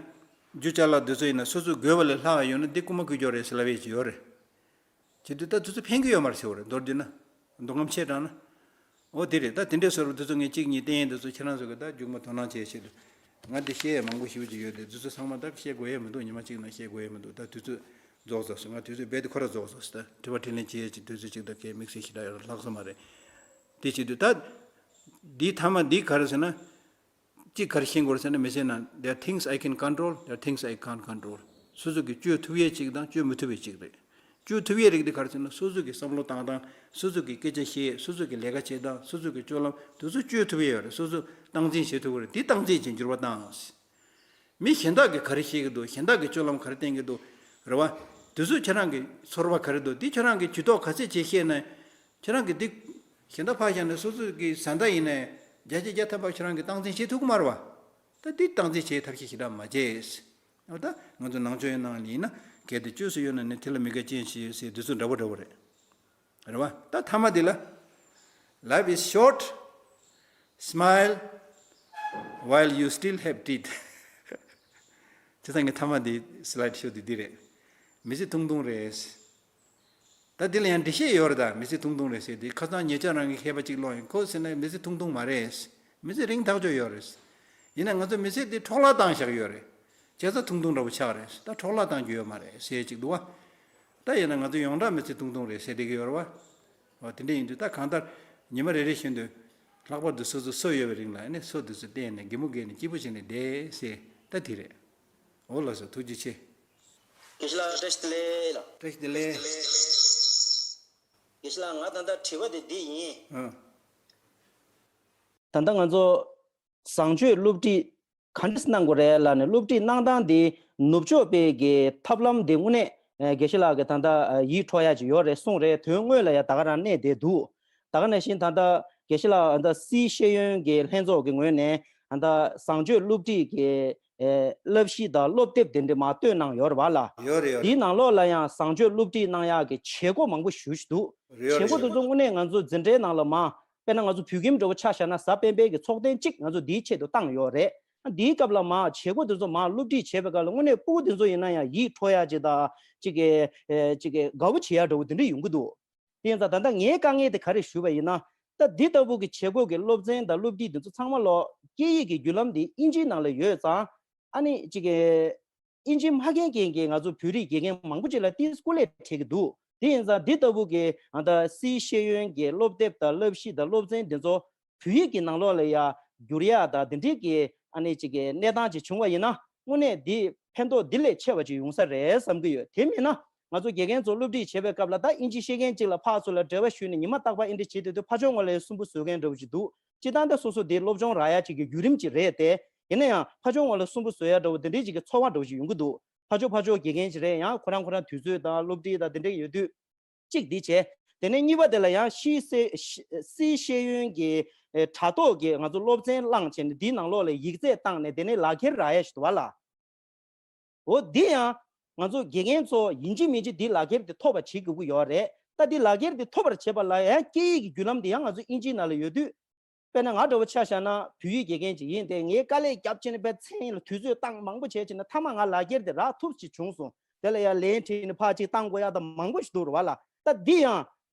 རྒྱུ་ཅ་ལག་དུས་ཚོད་ཡིན་ན་སོ་སོས་དགོས་པ་ལས་ལྷག་ཡོད་ན་འདི་རྐུ་མ་རྐུ་རྒྱུ་རེད་ཟེར་ལབ་ཡས་ཅིག་ཡོད་རེད། བྱེད་དུས་ད་དུས་ཚོད་ཕན་གྱི་ཡོད་མ་རེད་ཟེར་བ་རེད། མདོར་བསྡུས་ན། འདོད་རྔམ་ཆེ་དྲགས་ན། འོ་དེ་རེད། ད་དེ་འདྲའི་བཟོ་འདྲ་དུས་ཚོད་ངས་གཅིག་གཉིས་བསྟན་ཡས་འདི་ཚོ་ཁྱེད་རང་ཚོ་གི་ད་རྒྱུགས་མ་དོ་སྣང་བྱེད་ཆེད་དུ། ང་འདི་བཤད་ཡས་མང་པོ་ཞེ་པོ་ཅིག་ཡོད་དེ་འདི་ཚོ་ཚང་མ་ད་བཤད་དགོས་ཡས་མི་འདུག་ཉི་མ་གཅིག་ནང་བཤད་དགོས་ཡས་མི་འདུག་ད་དུས་ཚོད་རྫོགས་ཚར་སོང་། ང་དུས་ཚོད་རྦད་དེ་ཁོ་ར་རྫོགས་སོང་ཟེར། ད་དྲི་བ་དྲིས་ལན་བྱེད་ཡས་ཅིག་དུས་ཚོད་ཅིག་ད་གས་དམིགས་བསལ་ཞེ་དྲག་ཡོད་ལྷག་སོང་མ་རེད། དེ་བྱེད་དུས་ད། འདིའི་མཐའ་མ་འདི་ག་རེ་ཟེར་ན། གཅིག་ག་རེ་ཤེས་དགོས་རེད་ཟེར་ན། མི་ཟེར་ན། There are things I can control, there are things I can't control. སོ་སོ་གིས་བཅོས་ཐུབ་ཡས་གཅིག་དང་བཅོས་མི་ཐུབ་པའི་གཅིག་རེད། བཅོས་ཐུབ་ཡས་རིགས་འདི་ག་རེ་ཟེར་ན། སོ་སོ་གི་བསམ་བློ་བཏང་སྟངས། སོ་སོ་གི་སྐད་ཆ་བཤད། སོ་སོ་གི་ལས་ཀ་བྱེད་སྟངས། སོ་སོ་གི་སྤྱོད་ལམ་དེ་ཚོ་བཅོས་ཐུབ་ཡས་ཡོད་རེད། སོ་སོ་སྟངས་འཛིན་བྱེད་ཐུབ་ཀྱི་རེད། འདི་སྟངས་འཛིན་བྱེད་འགྱུར་བ་བཏང་། མི་གཞན་དག་གིས་ག་རེ་བཤད་ཀྱི་འདུག་གཞན་དག་གིས་སྤྱོད་ལམ་ག་རེ་བསྟན་གྱི་འདུག་རེད་བ། དེ་ཚོ་ཁྱེད་རང་གི་ཚོར་བ་ག་རེ་འདུག་འདི་ཁྱེད་རང་གིས་ཇུས་གཏོགས་ག་ཚད་བྱེད་ཤེས་ན། ཁྱེད་རང་གིས་འདི་གཞན་དག་ཕར་བཞག་ནས་སོ་སོ་གི་བཟའ་ཟླ་ཡིན་ནའི་བརྒྱ་ཆ་བརྒྱ་ཐམ་པ་ཁྱེད་རང་གིས་སྟངས་འཛིན་བྱེད་ཐུབ་ཀྱི་མ་རེད་བ། ད་འདི་སྟངས་འཛིན་བྱེད་ཐབས་ཤེས་ཞེ་དྲག་མ་བྱེད། འོ་ད་ང་ཚོ་ནང་ཆོས་ཡོད་ནང་ལ་ཡིན་ན་གལ་ཏེ་བཅོས་སུ་ཡོད་ན་ནི་དེ་ལ་མི་དགའ་རྐྱེན་བྱེད་ཟེར་འདི་ཚོ་འདྲ་པོ་འདྲ་པོ་རེད། རེད་བ། ད་མཐའ་མ་འདི་ལ། Life is short, smile while you still have teeth. བྱས་ཙང་ངས་མཐའ་མ་འདི་slide show འདི་འདི་རེད། མི་ཚེ་ཐུང་ཐུང་རེད། ད་འདི་ལ་ཡང་འགྲེལ་བཤད་ཡོད་རེད། ད་མི་ཚེ་ཐུང་ཐུང་རེད་ཟེར་དེ་ཁ་སང་ཉེ་ཆར་རང་གི་མཁས་པ་གཅིག་ཀློག་ཡིན། ཁོ་ཟེར་ན་མི་ཚེ་ཐུང་ཐུང་མ་རེད། མི་ཚེ་རིང་ཐག་ཆོད་ཡོད་རེད། ཡིན་ན་ང་ཚོ་མི་ཚེ་འདི་འཕྲོ་བརླག་བཏང་བཞག་ཡོད་རེད། བྱས་ཙང་ཐུང་ཐུང་འདྲ་པོ་ཆགས་རེད། ད་འཕྲོ་བརླག་བཏང་རྒྱུ་ཡོད་མ་རེད་ཟེར་ཅིག་འདུག་བ། ད་ཡིན་ན་ང་ཚོ་ཡོངས་གྲགས་མི་ཚེ་ཐུང་ཐུང་རེད་ཟེར་བསྡད་ཀྱི་ཡོད་རེད་བ། འོ་དེ་འདྲ་ཡིན་དུས་ད་གང་ལྟར་ཉི་མ་རེ་རེ་བཞིན་དུ་ལྷག་པར་དུ་སོ་སོ་སོ་ཡོད་པའི་རིང་ལ་ནི་སོ་དེ་ཚོ་བསྟན་ནས་གད་མོ་བགད་ནས་སྐྱིད་པོ་བྱས་ནས་བསྡད་ཟེར་ད་དེ་རེད། འོ་ལགས་སོ། ཐུགས་རྗེ་ཆེ། དགེ་བཤེས་ལགས་བཀྲ་ཤིས་བདེ་ལེགས་ལགས། བཀྲ་ཤིས་བདེ་ལེགས། དགེ་བཤེས་ལགས་ང་ད་ལྟ་དྲི་བ་དེ་འདི་ཡིན། ཨ། ད་ལྟ་ང་ཚོ་བཟང་སྤྱོད་སློབ་ཁྲིད་ག་འདྲ་གནང་དགོས་རེད་ལབ་ནས་སློབ་ཁྲིད་གནང་སྟངས་དེ་ནུབ་ཕྱོགས་པའི་གི་ཐབས་ལམ་དེ་དངོས་གནས་ཨ་དགེ་བཤེས་ལགས་ཀྱིས་ད་ལྟ་ཨ་ཡིད་འཕྲོག་ཡ་ཅིག་ཡོད་རེད་གསུངས་རེད། དོན་དངོས་ལ་ཡ་ད་ག་རང་གནས་བསྡད་འདུག་ད་ག་ནང་བཞིན་ད་ལྟ་དགེ་བཤེས་ལགས་ད་སིའི་ཤེས་ཡོན་གྱི་ལྷན་ཚོགས་ཀྱི་ངོས་ནས་ད་ལྟ་བཟང་སྤྱོད་སློབ་ཁྲིད་ཀྱི་ཨེ་བསླབ་གཞི་དང་སློབ་དེབ་དེ་འདྲ་མར་བཏོན་གནང་ཡོད་རེད་བ་ལ། ཡོད་རེད་ཡོད་རེད། དེའི་ནང་ལོགས་ལ་ཡང་བཟང་སྤྱོད་སློབ་ཁྲིད་གནང་ཡག་གི་བྱེད་སྒོ་མང་པོ་ཞེ་པོ་ཞིག་འདུག་རེད་ཡོད་བྱེད་སྒོ་རེད་དེ་ཡོད་ཚོ་རེད། དངོས་གནས་ང་ཚོ་འཛིན་གྲྭའི་ནང་ལ་མར་དཔེར་ན་ང་ཚོ་བོད་ཁྱིམ་འདྲ་པོ་ཆ་བཞག་ན་གཟའ་སྤེན་པའི་གི་ཚོགས་ཐེངས་གཅིག་ང་ཚོ་དེའི་ཆེད་དུ་བཏང་ཡོད་རེད། དེའི་སྐབས་ལ་མར་བྱེད་སྒོ་དེ་ཚོ་མར་སློབ་ཁྲིད་བྱེད་པའི་སྐབས་ལ་དངོས་གནས་སྤུ་གུ་དེ་ཚོ་ཡིན་ན་ཡང་ཡིད་འཕྲོག་ཡག་ཅིག་དང་ཅིག་གི་ཨེ་ཅིག་གི་དགའ་པོ་བྱེད་ཡག་འདྲ་པོ་དེ་འདྲ་ཡོང་གི་འདུག་དེ་ཡིན་ཙང་ད་ལྟ་ངའི་དཀའ་ངལ་དེ་ག་རེ་ཞུས་པ་ཡིན་ན། ད་འདི་ལྟ་བུ་གི་བྱེད་སྒོ་གི་སློབ་ཚན་དང་སློབ་ཁྲིད་འདི་ཚོ་ཚང་མ་ལོ་སྐད་ཡིག་གི་བརྒྱུད་ལམ་འདི་ཨིན་ཇིའི་ནང་ལ་ཡོད་ཙང་། ཨ་ནི་ཅིག་གི་ཨིན་ཇི་མ་མཁྱེན་མཁན་གྱི་ང་ཚོ་བོད་རིགས་དགེ་རྒན་མང་པོ་ཅིག་ལ་ཏོག་ཙམ་སྐུ་ལས་བྲེག་གི་འདུག་དེ་ཡིན་ཙང་འདི་ལྟ་བུ་གི་ཨ་ད་སིའི་ཤེས་ཡོན་གྱི་སློབ་དེབ་དང་བསླབ་གཞི་དང་སློབ་ཚན་འདི་ཚོ་བོད་ཡིག་གི་ནང་ལོགས་ལ་ཡ་བསྒྱུར་ཡག་དང་འདི་འདྲའི་གི་ཨ་ནི་ཅིག་གི་གནས་སྟངས་ཅིག་བྱུང་བ་ཡིན་ན། དངོས་གནས་འདི་ཕན་ཐོགས་འདི་ལས་ཆེ་བ་ཅིག་ཡོང་ས་རེད་བསམ་གྱི་ཡོད། དེ་མིན་ན་ང་ཚོ་དགེ་རྒན་ཚོ་སློབ་ཁྲིད་བྱེད་པའི་སྐབས་ལ་ད་ཨིན་ཇི་ཤེས་མཁན་གཅིག་ལ་ཕར་ཚུར་ལ་འབྲེལ་བ་ཞུས་ནས་ཉི་མ་རྟག་པར་ཨེ་འདྲ་བྱེད་དུས་དུས་ཕར་ཕྱོགས་ངོས་ལ་སུན་པོ་བཟོ་མཁན་འདྲ་བོ་ཅིག་འདུག་སྤྱིར་བཏང་ད་སོ་སོ་དེ་སློབ་སྦྱོང་རག་ཡ་ཅིག་གི་བརྒྱུད་རིམ་ཅིག་རེད་དེ། ཡིན་ན་ཡང་ཕར་ཕྱོགས་ངོས་ལ་སུན་པོ་བཟོ་ཡ་འདྲ་བོ་དེ་འདྲའི་ཅིག་གི་ཚོར་བ་འདྲ་བོ་ཅིག་ཡོང་གི་འདུག་ཕར་ཕྱོགས་ཕར་ཕྱོགས་དགེ་རྒན་ཅིག་རེད། ཡང་ཁོ་རང་ཁོ་རང་དུས་ཚོད་དང་སློབ་ཁྲིད་དང་དེ་འདྲ་ཡོད་དུས། གཅིག་འདི་བྱས། དེ་ནས་གཉིས་པ་དེ་ལ་ཡང་སིའི་སེ་སིའི་ཤེས་ཡོན་གྱི་ཨེ་དྲ་ཐོག་གི་ང་ཚོ་སློབ་ཚན་བླངས་བྱས་ནས་འདིའི་ནང་ལོགས་ལ་ཡིག་ཚད་བཏང་ནས་དེ་ནས་ལག་འཁྱེར་རག་ཡ་ཞིག་འདུག་བ་ལ། འོ་འདི་ཡང་ང་ཚོ་དགེ་རྒན་ཚོ་ཡིན་གཅིག་མིན་གཅིག་འདི་ལག་འཁྱེར་འདི་ཐོབ་པ་བྱེད་དགོས་ཀྱི་ཡོད་རེད། ད་འདི་ལག་འཁྱེར་འདི་ཐོབ་པར་བྱེད་པ་ལ་ཡང་སྐད་ཡིག་གི་བརྒྱུད་ལམ་འདི་ཡང་ང་ཚོ་ཨིན་ཇིའི་ནང་ལ་ཡོད་དུས། དཔེར་ན་ང་འདྲ་བོ་ཆ་བཞག་ན་བོད་ཡིག་དགེ་རྒན་ཅིག་ཡིན་ཏེ། ངས་དཀའ་ལས་རྒྱབ་བྱས་ནས་དཔེ་མཚན་ཡིན་ལ་དུས་ཚོད་བཏང་མང་པོ་བྱས་བྱས་ནས་མཐའ་མ་ང་ལག་འཁྱེར་དེ་རག་ཐུབ་ཅིག་བྱུང་སོང་། དེ་ལ་ཡང་ལན་བྲིས་ནས་ཕར་ཅིག་བཏང་དགོས་ཡ་དང་མང་པོ་ཞིག་འདུག་རེད་བ་ལ། ད་འདི་ཡང་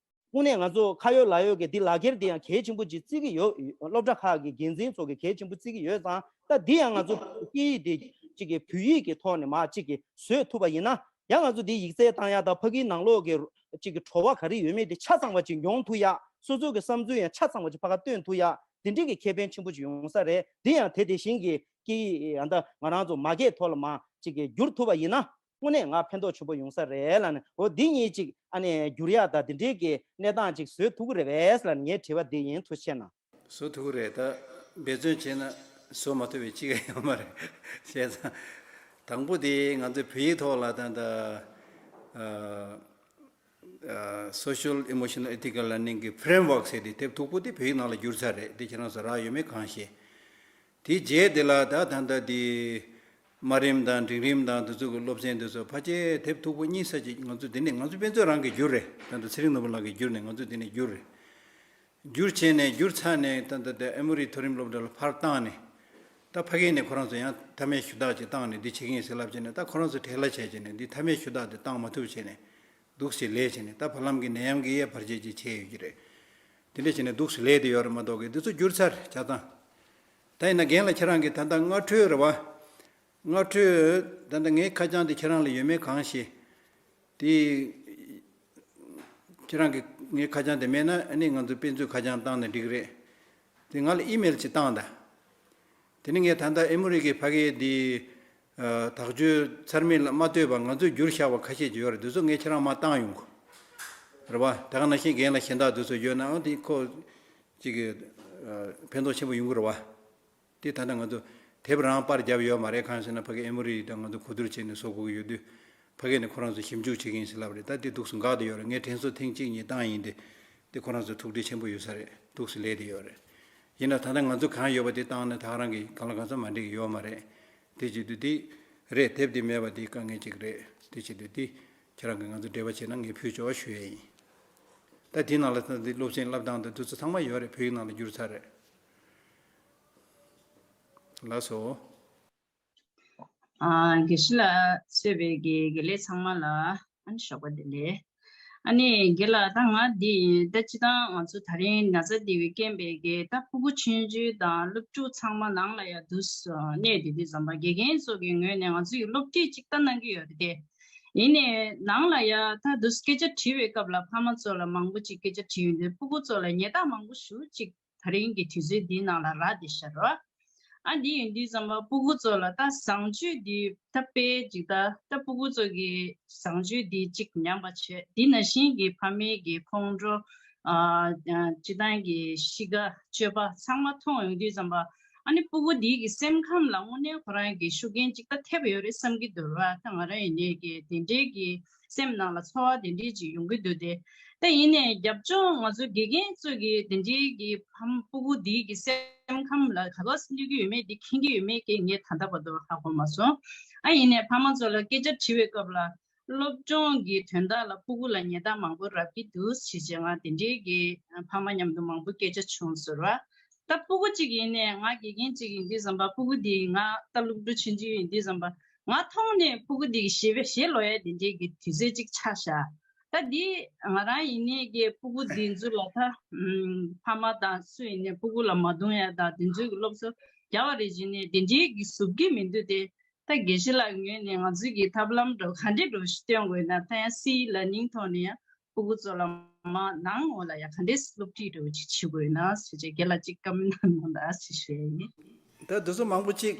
དངོས་གནས་ང་ཚོ་ཁ་ཡོད་ལག་ཡོད་ཀྱི་འདི་ལག་འཁྱེར་འདི་ཡང་གལ་ཆེན་པོ་ཅིག་བརྩི་གི་ཡོད། སློབ་གྲྭ་ཁག་གི་འགན་འཛིན་ཚོ་གི་གལ་ཆེན་པོ་བརྩི་གི་ཡོད་ཙང་། ད་འདི་ཡང་ང་ཚོ་སྐད་ཡིག་འདི་ཅིག་གི་བོད་ཡིག་གི་ཐོག་ནས་མར་ཅིག་གི་བཟོས་ཐུབ་པ་ཡིན་ན། ཡང་ང་ཚོ་འདི་ཡིག་ཚད་བཏང་ཡག་དང་ཕ་གིའི་ནང་ལོགས་ཀྱི་གཅིག་གི་བྲོ་བ་ག་རེ་ཡོད་མེད་དེ་ཆ་ཚང་བ་ཅིག་མྱོང་ཐུབ་ཡག་སོ་སོ་གི་བསམ་ཚུལ་ཡང་ཆ་ཚང་བ་ཅིག་ཕ་ག་སྟོན་ཐུབ་ཡག་དེ་འདྲའི་གི་ཁེ་ཕན་ཆེན་པོ་ཅིག་ཡོང་ས་རེད། འདི་ཡང་དེ་དེ་བཞིན་གྱི་སྐད་ཡིག་ཡང་ད་ང་རང་ཚོ་མ་སྐད་ཐོག་ལ་མ་གཅིག་གི་བསྒྱུར་ཐུབ་པ་ཡིན་ན། དངོས་གནས་ང་ཕན་ཐོགས་ཆེན་པོ་ཡོང་ས་རེད་ལབ་ནས། འོ་འདི་གཉིས་ཅིག་ཨ་ནི་བསྒྱུར་ཡག་ད་དེ་འདྲའི་གི་གནས་སྟངས་ཅིག་བཟོ་ཐུབ་ཀྱི་རེད་པས་ལབ་ནས་ངའི་དྲི་བ་འདི་ཡིན། ཐུགས་རྗེ་གནང་། བཟོ་ཐུབ་ཀྱི་རེད། ད་འབད་བརྩོན་བྱས་ན་བཟོ་མ་ཐུབ་པའི་ཅི་ག་ཡོད་མ་རེད། བྱས་ཙང་དང་པོ་དེ་ང་ཚོའི་བོད་ཡིག་ཐོག་ལ་ད་ད་ཨ་ Social Emotional Ethical Learning གི Framework ཟེར་དེ་དེབ་མཐུག་པོ་དེ་བོད་ཡིག་ནང་ལ་བསྒྱུར་ཚར་རེད། དེ་ཁྱེད་རང་ཚོ་རག་ཡོད་མེད་གང་ཤེས། དེའི་རྗེས་དེ་ལ་ད་ད་ལྟ་དེ་དམའ་རིམ་དང་འབྲིང་རིམ་དང་དེ་ཚོ་གི་སློབ་ཚན་དེ་ཚོ་ཕལ་ཆེར་དེབ་མཐུག་པོ་གཉིས་ཙམ་ཅིག་ང་ཚོ་དེ་ནས་ང་ཚོ་དཔེ་མཛོད་རང་གིས་བསྒྱུར་རེད། ད་ལྟ་ཚེ་རིང་ནོར་བུ་ལགས་ཀྱིས་བསྒྱུར་ནས་ང་ཚོ་དེ་ནས་བསྒྱུར་རེད། བསྒྱུར་བྱས་ནས་བསྒྱུར་ཚར་ནས་ད་ལྟ་དེ་ཨེ་མོ་རི་མཐོ་རིམ་སློབ་གྲྭ་ལ་ཕར་བཏང་ནས། ད་ཕ་གི་ནས་ཁོ་རང་ཚོ་ཡང་མཐའ་མའི་ཞུ་དག་ཅིག་བཏང་ནས་འདི་བྱེད་ཀྱི་ཡིན་ཟེར་ལབ་བྱས་ནས། ད་ཁོ་རང་ཚོ་བྲེལ་བ་བྱས་བྱས་ནས་འདི་མཐའ་མའི་ཞུ་དག་དེ་བཏང་མ་ཐུབ་བྱས་ནས་འདུག་སེ་ལས་བྱས་ནས། ད་བར་ལམ་གྱི་ནད་ཡམས་ཀྱིས་ཡ་བར་ཆད་ཅིག་བྱས་ཡོད་ཀྱི་རེད། དེ་འདྲ་བྱས་ནས་འདུག་སེ་ལས་དེ་ཡོད་རེད་མ་གཏོགས་ཀྱི་འདི་ཚོ་བསྒྱུར་ཚར་ཆ་ཚང་། ད་ཡིན་ན་རྒན་ལགས་ཁྱེད་རང་གིས་ད་ལྟ་སྔ་འཕྲོས་རེད་བ། སྔ་འཕྲོས་ད་ལྟ་ངའི་ཁ་བྱང་དེ་ཁྱེད་རང་ལ་ཡོད་མེད་གང་ཤེས། དེ་ཁྱེད་རང་གིས་ངའི་ཁ་བྱང་དེ་མེད་ན་ཨ་ནི་ང་ཚོའི་དཔེ་མཛོད་ཁ་བྱང་བཏང་ན་འགྲིག་རེད། དེ་ང་ལ་ཨི་མེལ་ཅིག་བཏང་དང་། དེ་ནི་ངས་ད་ལྟ་ཨེ་མོ་རི་གི་ཕ་གིའི་འདི་དག་བཅོས་ཚར་མེད་ལ་མ་ལྟོས་པར་ང་ཚོས་བསྒྱུར་བཞག་པ་ཁ་ཤས་ཅིག་ཡོད་རེད། དེ་ཚོ་ངས་ཁྱེད་རང་མར་བཏང་ཡོང་གོ། རེད་བ། ད་ག་ནང་བཞིན་རྒན་ལགས་གཞན་དག་དེ་ཚོ་ཡོད་ནའང་དེ་ཁོ་ཅིག་གི་ཕན་ཐོགས་ཆེན་པོ་ཡོང་གི་རེད་བ། དེ་ད་ལྟ་ང་ཚོ་དེབ་རང་པར་བརྒྱབ་ཡོད་མ་རེད། གང་ཡིན་ཟེར་ན་ཕ་གི་ཨེ་མོ་རི་དང་ང་ཚོ་གོ་བསྡུར་བྱས་ནས་བཟོ་དགོས་ཀྱི་ཡོད་དུས། ཕ་གི་ནས་ཁོ་རང་ཚོ་ཞིབ་འཇུག་བྱེད་ཀྱི་ཡིན་ཟེར་ལབ་རེད། ད་དེ་འདུག་སེ་འགག་བསྡད་ཡོད་རེད། ངས་དྲན་གསོ་ཐེངས་གཅིག་གཉིས་བཏང་ཡིན་ཏེ། དེ་ཁོ་རང་ཚོ་ཐུགས་འདྲི་ཆེན་པོ་ཡོད་ས་རེད། འདུག་སེ་ལས་བསྡད་ཡོད་རེད། ཡིན་ན་ད་ལྟ་ང་ཚོ་གང་ཡོད་པ་དེ་བཏང་ན་ད་ག་རང་གི་གང་ལ་གང་འཚམ་མ་འགྲིག་གི་ཡོད་མ་རེད། དེ་བྱེད་དུས་དེ་རེད། དེབ་དེ་མེད་པ་དེ་དཀའ་ངལ་ཅིག་རེད། དེ་བྱེད་དུས་དེ་ཁྱེད་རང་གིས་ང་ཚོ་འབྲེལ་བ་བྱས་ན་ངས་ཕུལ་ཆོག་ཞུ་ཡས་ཡིན། ད་དེའི་ནང་ལ་ད་འདི་སློབ་ཚན་བསླབ་སྟངས་དང་དེ་ཚོ་ཚང་མ་ཡོད་རེད། བོད་ཡིག་ནང་ལ་བསྒྱུར་ཚར་རེད། ལགས་སོ། ཨ། དགེ་བཤེས་ལགས་གཙོས་པའི་དགེ་དགེ་ལས་ཚང་མ་ལ་ཨ་ནི་ཞོགས་པ་བདེ་ལེགས། ཨ་ནི་དགེ་ལགས། ད་ང་འདི་ཡིན། ད་སྤྱིར་བཏང་ང་ཚོ་ད་རིང་ན་ཚ་འདི་བའི་རྐྱེན་པས་ཀྱི་ད་ཕྲུ་གུ་ཆུང་ཆུང་དང་སློབ་ཕྲུག་ཚང་མ་ནང་ལ་ཡ་འདུག་སེ་གནས་དེ་དུས་ཙམ་པ་དགེ་རྒན་ཚོ་གི་ངོས་ནས་ང་ཚོ་ཡི་སློབ་ཁྲིད་ཅིག་ལྟ་གནང་གི་ཡོད་རེད་དེ། ཡིན་ནའི་ནང་ལ་ཡ་ད་འདུག་སེ་སྐད་ཆ་དྲི་བའི་སྐབས་ལ་ཕ་མ་ཚོ་ལ་མང་པོ་ཅིག་སྐད་ཆ་དྲིས་ཡོང་དུས་ཕྲུ་གུ་ཚོ་ལ་ཉེས་རྡུང་མང་པོ་ཞེ་པོ་ཅིག་ད་རིང་གི་དུས་ཚོད་འདིའི་ནང་ལ་རག་བསྡད་ཤག་རོ། ཨ། འདི་ཡིན་དུས་ཙམ་པ་ཕྲུ་གུ་ཚོ་ལ་ད་བཟང་སྤྱོད་འདི་ད་དཔེ་ཅིག་ད་ད་ཕྲུ་གུ་ཚོ་གི་བཟང་སྤྱོད་འདི་གཅིག་ཉམས་པ་བྱས། འདི་ནང་བཞིན་གྱི་ཕ་མའི་གི་ཁོང་ཁྲོ། ཨ། སྤྱིར་བཏང་གི་གཤིས་ཀ། སྤྱོད་པ་ཚང་མ་མཐོང་ཡོང་དུས་ཙམ་པ། ཨ་ནི་ཕྲུ་གུ་འདི་གི་སེམས་ཁམས་ལ་དངོས་གནས་ཁོ་རང་གི་ཤུགས་རྐྱེན་ཅིག་ད་ཐེབས་ཡོད་རེད་བསམ་གྱི་འདུག་ར། ད་ང་རང་ཡིན་ནའི་གི་དེ་འདྲའི་གི་སེམས་ནང་ལ་ཚོར་བ་དེ་འདྲས་ཅིག་ཡོང་གི་འདུག་སྟེ། ད་ཡིན་ནའི་རྒྱབ་ལྗོངས་ང་ཚོ་དགེ་རྒན་ཚོས་ཀྱིས་དེ་འདྲའི་གི་ཕ་མ་ཕྲུ་གུ་འདིའི་གི་སེམས་ཁམས་ལ་ག་པར་སེམས་འདུག་གི་ཡོད་མེད་འདི་མཁྱེན་གྱི་ཡོད་མེད་ཀྱི་ངས་ད་ལྟ་བར་དུ་ཧ་གོ་མ་སོང་། ཨ། ཡིན་ནའི་ཕ་མ་ཚོ་ལ་སྐད་ཆ་དྲི་བའི་སྐབས་ལ་སློབ་སྦྱོང་གི་དོན་དག་ལ་ཕྲུ་གུ་ལ་ཉེས་རྡུང་མང་པོ་རག་གི་འདུག་ཞེས་བྱས། ང་དེ་འདྲའི་གི་ཕ་མ་མཉམ་དུ་མང་པོ་སྐད་ཆ་བྱུང་ཟེར་བ། ད་ཕྲུ་གུ་གཅིག་ཡིན་ནའི་ང་དགེ་རྒན་གཅིག་ཡིན་དུས་ཙམ་པ་ཕྲུ་གུ་འདི་ང་ད་སློབ་ཕྲུག་ཆུང་ཆུང་ཡིན་དུས་ཙམ་པ་ང་མཐོང་ནས་ཕྲུ་གུ་འདི་གི་ཞེ་པོ་ཞེ་ལོ་ཡ་དེ་འདྲའི་གི་དུས་ཚོད་ཅིག་ཆགས་ཤག་ད་འདི་ང་རང་ཡིན་ནའི་གི་ཕྲུ་གུ་འདི་ཚོ་ལ་ད་ཨམ། ཕ་མ་དང་སུ་ཡིན་ནའི་ཕྲུ་གུ་ལ་མ་རྡུང་ཡ་དང་དེ་ཚོའི་གི་སློབ་གསོ་རྒྱག་པ་རེད་བྱས་ནས་དེ་འདྲའི་གི་བཟོ་གི་མི་འདུག་སྟེ། ད་དགེ་བཤེས་ལགས་ངོས་ནས་ང་ཚོའི་གི་ཐབས་ལམ་འདྲ་བོ་ག་འདྲས་འདྲ་བོ་ཞིག་སྟོན་དགོས་ན། ད་ཡང་སི་ལར་ནིང་ཐོག་ནས་ཡང་ཕྲུ་གུ་ཚོ་ལ་མ་ནང་ངོ་ལ་ཡང་ག་འདྲས་སློབ་ཁྲིད་འདྲ་བོ་ཅིག་བྱེད་དགོས་ན་ཟེར་བྱས་རྒན་ལགས་ཅིག་བཀའ་མོལ་གནང་དང་ཟེར་ཞུ་ཡ་ཡིན། ད་དེ་ཚོ་མང་པོ་ཅིག་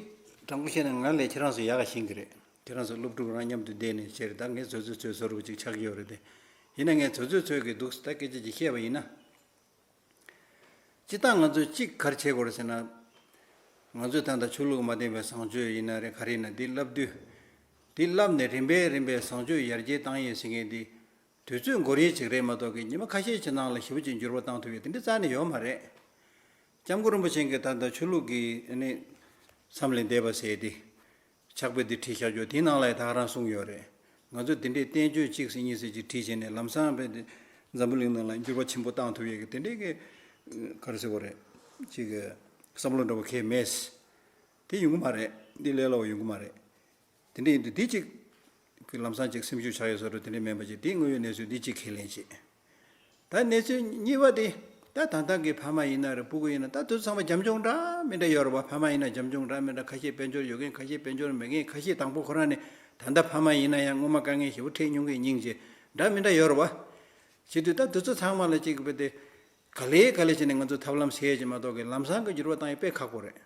དྲང་པོ་བཤད་ན་ང་ལས་ཁྱེད་རང་ཚོ་ཡག་ག་ཤེས་ཀྱི་རེད། ཁྱེད་རང་ཚོ་སློབ་ཕྲུག་རང་མཉམ་དུ་བསྡད་ནས་བྱས་རེད། ད་ངས་ཚོད་ཚོད་ཚོད་བཟོ་འདྲ་བོ་ཅིག་ཆགས་ཀྱི་ཡོད་རེད་དེ། ཡིན་ན་ངས་ཚོད་ཚོད་ཚོད་ཀྱི་འདུག་ད་སྐད་ཆ་ཅིག་བཤད་པ་ཡིན་ན། སྤྱིར་བཏང་ང་ཚོས་གཅིག་ག་རེ་བྱེད་དགོས་རེད་ཟེར་ན། ང་ཚོས་ད་ལྟ་ཆོས་ལུགས་མ་བསྟན་པའི་བཟང་སྤྱོད་ཡིན་ན་རེད། ག་རེ་ཡིན་ན་འདི་བསླབ་དུས། འདི་བསླབ་ནས་རིམ་པས་རིམ་པས་བཟང་སྤྱོད་ཡར་རྒྱས་བཏང་ཡས་ཟེར་མཁན་འདི། དུས་ཚོད་འགོར་ཡས་ཅིག་རེད་མ་གཏོགས་ཀྱི་ཉི་མ་ཁ་ཤས་ཀྱི་ནང་ལ་ཞེ་པོ་ཅིག་འགྱུར་བ་བཏང་ཐུབ་ཡས་དེ་འདྲ་རྩ་ནས་ཡོད་མ་རེད། སྐྱབས་མགོན་རིན་པོ་ཆེ་གིས་ད་ལྟ་ཆོས་ལུགས་ཀྱི་ཨ་ནི་མཚམས་ལས་འདས་པ་ཟེར་ཏེ། ཕྱག་དཔེ་འདི་བྲིས་བཞག་རྒྱུ་དེའི་ནང་ལ་ཡང་ད་ག་རང་གསུངས་ཡོད་རེད། ང་ཚོས་དེ་འདྲའི་བསྟན་བཅོས་གཅིག་ཟེར་གཉིས་ཟེར་གཅིག་བྲིས་བྱས་ནས་ལམ་སང་དཔེ་འཛམ་བུ་གླིང་ནང་ལ་འགྱུར་བ་ཆེན་པོ་བཏང་ཐུབ་ཡས་ཀྱི་དེ་འདྲའི་གི་ག་རེ་ཟེར་དགོས་རེད། ཅིག་བསམ་བློ་འདྲ་བོ་གང་ཡང་མེད། དེ་ཡོང་གི་མ་རེད། འདི་ལས་སླ་བོ་ཡོང་གི་མ་རེད། དེ་འདྲ་ཡིན་དུས་འདི་གཅིག་གི་ལམ་སང་ཅིག་སེམས་ཤུགས་ཆག་ཡས་བཟོ་འདྲ་དེ་འདྲ་མིན་པ་ཅིག་དེའི་དངོས་ཡོད་གནས་ཚུལ་འདི་གཅིག་ཁས་ལེན་བྱེད། ད་གནས་ཚུལ་གཉིས་པ་དེ། ད་ད་ལྟ་གི་ཕ་མ་ཡིན་ན་རེད། ཕྲུ་གུ་ཡིན་ན་ད་དེ་ཚོ་ཚང་མ་རྒྱབ་ལྗོངས་འདྲ་མི་འདྲ་ཡོད་རེད་བ། ཕ་མ་ཡིན་ན་རྒྱབ་ལྗོངས་འདྲ་མི་འདྲ། ཁ་ཤས་དཔལ་འབྱོར་ཡོད་མཁན། ཁ་ཤས་དཔལ་འབྱོར་མེད་མཁན། ཁ་ཤས་དང་པོ་ཁོ་རང་ནས་ད་ལྟ་ཕ་མ་ཡིན་ན་ཡང་སྔོན་མ་དཀའ་ངལ་ཞེ་པོ་འཕྲད་མྱོང་མཁན་སྙིང་རྗེ་འདྲ་མི་འདྲ་ཡོད་རེད་བ། བྱེད་དུས་ད་དེ་ཚོ་ཚང་མ་ལ་གཅིག་བས་ཏེ། ག་ལེ་ག་ལེ་བྱས་ནས་ང་ཚོ་ཐབས་ལམ་ཟེར་གྱི་མ་གཏོགས་ཀྱི་ལམ་སང་གི་འགྱུར་བ་བཏང་ཡས་དཔེ་ཁག་པོ་རེད།